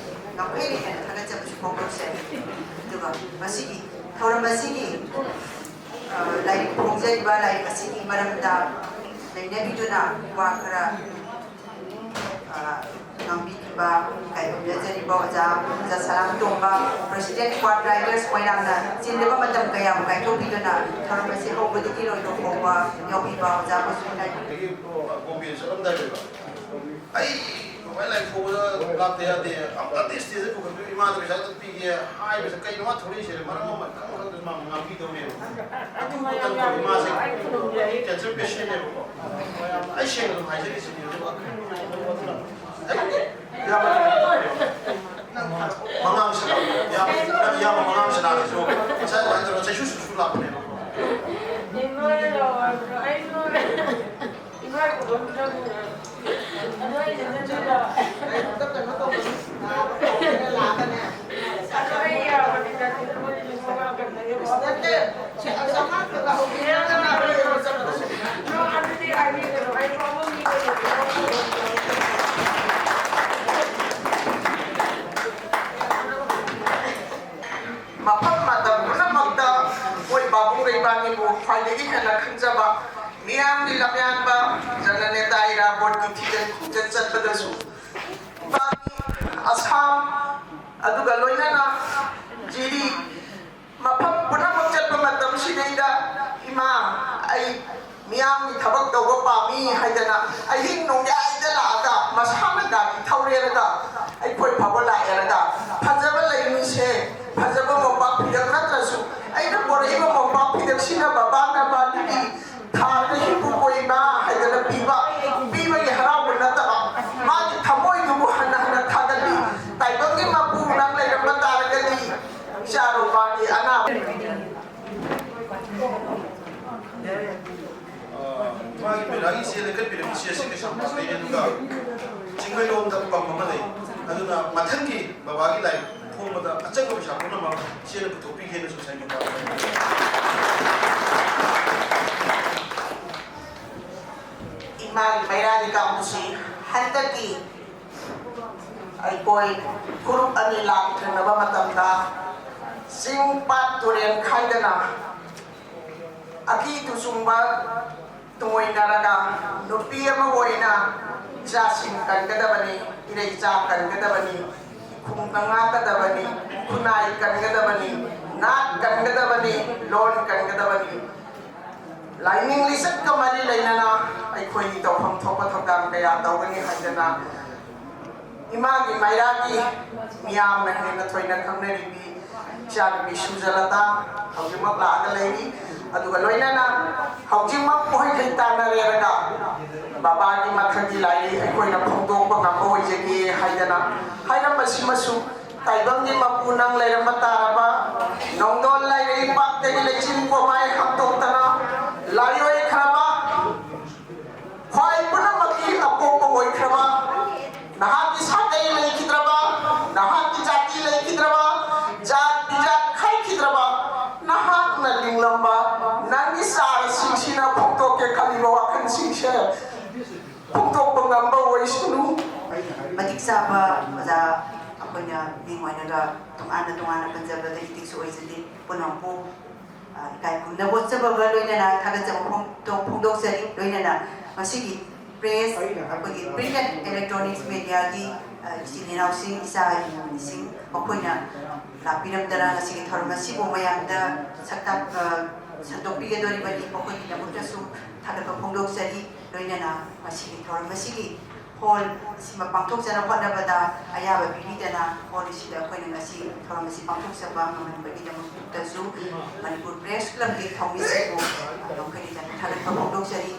ꯉꯝꯈꯩ ꯂꯩꯇꯅ ꯊꯥꯒꯠꯆꯕꯁꯨ ꯐꯣꯡꯗꯣꯛꯆꯔꯤ꯫ ꯑꯗꯨꯒ ꯃꯁꯤꯒꯤ ꯊꯧꯔꯝ ꯑꯁꯤꯒꯤ, ꯑ, ꯂꯥꯏꯔꯤꯛ ꯐꯣꯡꯖꯔꯤꯕ ꯂꯥꯏꯔꯤꯛ ꯑꯁꯤꯒꯤ ꯃꯔꯝꯗ ꯅꯩꯅꯕꯤꯗꯨꯅ ꯋꯥ ꯈꯔ ꯑ, ꯉꯥꯡꯕꯤꯈꯤꯕ ꯏꯀꯥꯏ ꯈꯨꯝꯅꯖꯔꯤꯕ ꯑꯣꯖꯥ, ꯑꯣꯖꯥ ꯁꯂꯥꯝ ꯇꯣꯝꯕ, President Quad Riders ꯃꯣꯏꯔꯥꯡꯅ ꯆꯤꯜꯂꯕ ꯃꯇꯝ ꯀꯌꯥꯕꯨ ꯀꯥꯏꯊꯣꯛꯄꯤꯗꯨꯅ ꯊꯧꯔꯝ ꯑꯁꯤ ꯍꯧꯕꯗꯒꯤ ꯂꯣꯏꯕ ꯐꯥꯎꯕ ꯌꯥꯎꯕꯤꯕ ꯑꯣꯖꯥ ꯑꯃꯁꯨꯡ ꯏꯀꯥꯏ ꯑꯗꯒꯤ ꯕꯣꯝꯕꯦ ꯆꯠꯂꯝꯗꯥꯏꯗ ꯑꯩ ꯃꯣꯕꯥꯏꯜ ꯂꯥꯏꯟ ꯊꯣꯛꯄꯗ ꯂꯥꯛꯇ ꯌꯥꯗꯦ, ꯑꯝꯇ stage ꯄꯨꯈꯠꯄꯤꯌꯨ, ꯏꯃꯥꯗ ꯄꯩꯁꯥ ꯄꯤꯒꯦ ꯍꯥꯏꯕꯁꯦ ꯀꯩꯅꯣ ꯃꯥ ꯊꯣꯛꯂꯛꯏꯁꯦ? ꯃꯔꯝ ꯑꯃ ꯈꯪ ꯈꯪꯗꯅ ꯃꯥ ꯉꯥꯡꯕꯤꯗꯧꯅꯦꯕ꯫ ꯑꯗꯨ ꯃꯇꯝꯗ ꯃꯥꯁꯦ cancer patient ꯅꯦꯕꯀꯣ꯫ ꯑꯩ ꯁꯦꯡꯅ ꯑꯗꯨꯝ ꯍꯥꯏꯖꯔꯤꯁꯤꯅꯦ꯫ ꯑꯗꯨꯒ ꯑꯩ ꯏꯌꯥꯝꯕ ꯃꯉꯥꯡ ꯁꯅꯥ, ꯏꯌꯥꯝꯕ, ꯅꯪ ꯏꯌꯥꯝꯕ ꯃꯉꯥꯡ ꯁꯅꯥꯁꯤꯁꯨ ꯉꯁꯥꯏ ꯑꯗꯨꯃꯥꯏꯅ ꯇꯧꯔꯒ ꯆꯩꯁꯨ ꯆꯨꯁꯨ ꯂꯥꯛꯄꯅꯦꯕꯀꯣ꯫ ꯃꯐꯝ ꯃꯇꯝ ꯄꯨꯝꯅꯃꯛꯇ ꯑꯩꯈꯣꯏ ꯄꯥꯕꯨꯡ ꯂꯩꯕꯥꯛꯀꯤꯕꯨ ꯈ꯭ꯋꯥꯏꯗꯒꯤ ꯍꯦꯟꯅ ꯈꯟꯖꯕ ꯃꯤꯌꯥꯝꯒꯤ ꯂꯝꯌꯥꯟꯕ ꯖꯅꯅꯦꯇꯥ ꯏꯔꯥꯕꯣꯠꯀꯤ ꯊꯤꯖꯤꯟ ꯈꯣꯝꯖꯤꯟ ꯆꯠꯄꯗꯁꯨ ꯏꯕꯥꯅꯤ ꯑꯁꯥꯝ ꯑꯗꯨꯒ ꯂꯣꯏꯅꯅ ꯖꯤꯔꯤ ꯃꯐꯝ ꯄꯨꯝꯅꯃꯛ ꯆꯠꯄ ꯃꯇꯝꯁꯤꯗꯩꯗ ꯏꯃꯥ ꯑꯩ ꯃꯤꯌꯥꯝꯒꯤ ꯊꯕꯛ ꯇꯧꯕ ꯄꯥꯝꯃꯤ ꯍꯥꯏꯗꯅ ꯑꯍꯤꯡ ꯅꯣꯡꯌꯥꯏꯗ ꯂꯥꯛꯑꯒ ꯃꯁꯥꯅ ꯒꯥꯔꯤ ꯊꯧꯔꯦꯔꯒ ꯑꯩꯈꯣꯏ ꯐꯥꯎꯕ ꯂꯥꯛꯑꯦꯔꯒ ꯐꯖꯕ ꯂꯩꯅꯤꯁꯦ ꯐꯖꯕ ꯃꯣꯝꯄꯥꯛ ꯐꯤꯗꯛ ꯅꯠꯇ꯭ꯔꯁꯨ ꯑꯩꯅ ꯄꯣꯔꯛꯏꯕ ꯃꯣꯝꯄꯥꯛ ꯐꯤꯗꯛꯁꯤꯅ ꯕꯕꯥ ꯅꯕꯥꯅꯤꯒꯤ ꯊꯥꯗ ꯍꯤꯡꯄꯨ ꯀꯣꯏꯕ ꯍꯥꯏꯗꯅ ꯄꯤꯕ ꯄꯤꯕꯒꯤ ꯍꯔꯥꯎꯕ ꯅꯠꯇꯕ ꯃꯥꯒꯤ ꯊꯃꯣꯏꯗꯨꯕꯨ ꯍꯟꯅ ꯍꯟꯅ ꯊꯥꯒꯠꯂꯤ꯫ ꯇꯥꯏꯕꯪꯒꯤ ꯃꯄꯨ ꯅꯪ ꯂꯩꯔꯝꯕ ꯇꯥꯔꯒꯗꯤ ꯏꯆꯥꯅꯨꯄꯥꯒꯤ ꯑꯅꯥꯕ ꯃꯥꯒꯤ ꯃꯦꯔꯥꯒꯤ ꯏꯆꯦ ꯂꯩꯈꯠꯄꯤꯔꯝꯃꯤ ꯏꯆꯦ ꯑꯁꯤ ꯀꯩꯁꯥꯝꯄꯥꯠꯇꯩꯅꯦ ꯑꯗꯨꯒ ꯆꯤꯡꯃꯩꯔꯣꯡꯗ ꯄꯝ ꯑꯃ ꯂꯩ꯫ ꯑꯗꯨꯅ ꯃꯊꯪꯒꯤ ꯕꯕꯥꯒꯤ ꯂꯥꯏ ꯐꯣꯡꯕꯗ ꯑꯆꯪꯕ ꯄꯩꯁꯥ ꯄꯨꯝꯅꯃꯛ ꯏꯆꯦꯅ ꯄꯨꯊꯣꯛꯄꯤꯒꯦꯅꯁꯨ ꯉꯁꯥꯏ ꯃꯦꯝꯕꯔ ꯏꯃꯥꯒꯤ ꯃꯩꯔꯥꯒꯤ ꯀꯥꯡꯕꯨꯁꯤ ꯍꯟꯗꯛꯀꯤ ꯑꯩꯈꯣꯏ ꯐꯨꯔꯨꯞ ꯑꯅꯤ ꯂꯥꯟ ꯊꯦꯡꯅꯕ ꯃꯇꯝꯗ ꯆꯤꯡ ꯄꯥꯠ ꯇꯨꯔꯦꯟ ꯈꯥꯏꯗꯅ ꯑꯀꯤ ꯇꯨꯆꯨꯡꯕ ꯇꯨꯡꯑꯣꯏꯅꯔꯒ ꯅꯨꯄꯤ ꯑꯃ ꯑꯣꯏꯅ ꯏꯆꯥꯁꯤꯡ ꯀꯟꯒꯗꯕꯅꯤ, ꯏꯔꯩꯆꯥ ꯀꯟꯒꯗꯕꯅꯤ, ꯈꯨꯡꯒꯪ ꯉꯥꯛꯀꯗꯕꯅꯤ, ꯈꯨꯟꯅꯥꯏ ꯀꯟꯒꯗꯕꯅꯤ, ꯅꯥꯠ ꯀꯟꯒꯗꯕꯅꯤ, ꯂꯣꯟ ꯀꯟꯒꯗꯕꯅꯤ꯫ ꯂꯥꯏꯅꯤꯡ ꯂꯤꯆꯠꯀ ꯃꯔꯤ ꯂꯩꯅꯅ ꯑꯩꯈꯣꯏꯒꯤ ꯇꯧꯐꯝ ꯊꯣꯛꯄ ꯊꯧꯗꯥꯡ ꯀꯌꯥ ꯇꯧꯒꯅꯤ ꯍꯥꯏꯗꯅ ꯏꯃꯥꯒꯤ ꯃꯩꯔꯥꯒꯤ ꯃꯤꯌꯥꯝꯅ ꯍꯦꯟꯅ ꯊꯣꯏꯅ ꯈꯪꯅꯔꯤꯕꯤ ꯏꯆꯥꯅꯨꯄꯤ ꯁꯨꯖꯂꯇꯥ ꯍꯧꯖꯤꯛꯃꯛ ꯂꯥꯛꯑꯒ ꯂꯩꯔꯤ꯫ ꯑꯗꯨꯒ ꯂꯣꯏꯅꯅ ꯍꯧꯖꯤꯛꯃꯛ ꯃꯈꯣꯏꯈꯩ ꯇꯥꯟꯅꯔꯦꯔꯒ ꯕꯕꯥꯒꯤ ꯃꯊꯛꯀꯤ ꯂꯥꯏꯔꯤ ꯑꯩꯈꯣꯏꯅ ꯐꯣꯡꯗꯣꯛꯄ ꯉꯝꯕ ꯑꯣꯏꯖꯒꯦ ꯍꯥꯏꯗꯅ ꯍꯥꯏꯔꯝꯕꯁꯤꯃꯁꯨ ꯇꯥꯏꯕꯪꯒꯤ ꯃꯄꯨ ꯅꯪ ꯂꯩꯔꯝꯕ ꯇꯥꯔꯕ ꯅꯣꯡꯗꯣꯟ ꯂꯥꯏꯔꯩ ꯄꯥꯛꯇꯒꯤ ꯂꯩꯆꯤꯟ ꯀꯣꯃꯥꯏ ꯍꯥꯡꯗꯣꯛꯇꯅ ꯂꯥꯏꯑꯣꯏꯈ꯭ꯔꯕ ꯈ꯭ꯋꯥꯏ ꯄꯨꯝꯅꯃꯛꯀꯤ ꯑꯄꯣꯛꯄ ꯑꯣꯏꯈ꯭ꯔꯕ ꯅꯍꯥꯛꯀꯤ ꯁꯥꯒꯩ ꯂꯩꯈꯤꯗ꯭ꯔꯕ ꯅꯍꯥꯛꯀꯤ ꯖꯥꯇꯤ ꯂꯩꯈꯤꯗ꯭ꯔꯕ ꯖꯥꯠ ꯕꯤꯖꯥꯠ ꯈꯥꯏꯈꯤꯗ꯭ꯔꯕ ꯅꯍꯥꯛꯅ ꯂꯤꯡꯂꯝꯕ ꯆꯥꯕ ꯑꯣꯖꯥ ꯑꯩꯈꯣꯏꯅ ꯃꯤꯡ ꯑꯣꯏꯅꯒ ꯇꯣꯉꯥꯟꯅ ꯇꯣꯉꯥꯟꯅ ꯄꯟꯖꯕꯗ ꯏꯇꯤꯛꯁꯨ ꯑꯣꯏꯖꯗꯦ꯫ ꯄꯨꯝꯅꯃꯛꯄꯨ, ꯑ, ꯏꯀꯥꯏ ꯈꯨꯝꯅꯕ ꯎꯠꯆꯕꯒ ꯂꯣꯏꯅꯅ ꯊꯥꯒꯠꯆꯕ ꯐꯣꯡꯗꯣꯛ-, ꯐꯣꯡꯗꯣꯛꯆꯔꯤ꯫ ꯂꯣꯏꯅꯅ ꯉꯁꯤꯒꯤ press, ꯑꯩꯈꯣꯏꯒꯤ print and electronics mediaꯒꯤ, ꯑ, ꯏꯆꯤꯟ ꯏꯅꯥꯎꯁꯤꯡ, ꯏꯆꯥ ꯏꯃꯨꯡꯁꯤꯡ, ꯃꯈꯣꯏꯅ ꯂꯥꯛꯄꯤꯔꯝꯗꯅ ꯉꯁꯤꯒꯤ ꯊꯧꯔꯝ ꯑꯁꯤꯕꯨ ꯃꯌꯥꯝꯗ ꯁꯛꯇꯥꯛ-, ꯑ, ꯁꯟꯗꯣꯛꯄꯤꯒꯗꯧꯔꯤꯕꯅꯤ꯫ ꯃꯈꯣꯏꯒꯤꯗꯃꯛꯇꯁꯨ ꯊꯥꯒꯠꯄ ꯐꯣꯡꯗꯣꯛꯆꯔꯤ꯫ ꯂꯣꯏꯅꯅ ꯉꯁꯤꯒꯤ ꯊꯧꯔꯝ ꯑꯁꯤꯒꯤ ꯍꯣꯜ ꯑꯁꯤꯃ ꯄꯥꯡꯊꯣꯛꯆꯅꯕ ꯍꯣꯠꯅꯕꯗ ꯑꯌꯥꯕ ꯄꯤꯕꯤꯗꯅ ꯍꯣꯜ ꯑꯁꯤꯗ ꯑꯩꯈꯣꯏꯅ ꯉꯁꯤ ꯊꯧꯔꯝ ꯑꯁꯤ ꯄꯥꯡꯊꯣꯛꯆꯕ ꯉꯝꯍꯟꯕꯒꯤꯗꯃꯛꯇꯁꯨ ꯃꯅꯤꯄꯨꯔ Press Clubꯀꯤ ꯊꯧꯃꯤꯁꯤꯡꯕꯨ ꯂꯝꯈꯩꯗ ꯊꯥꯒꯠꯄ ꯐꯣꯡꯗꯣꯛꯆꯔꯤ꯫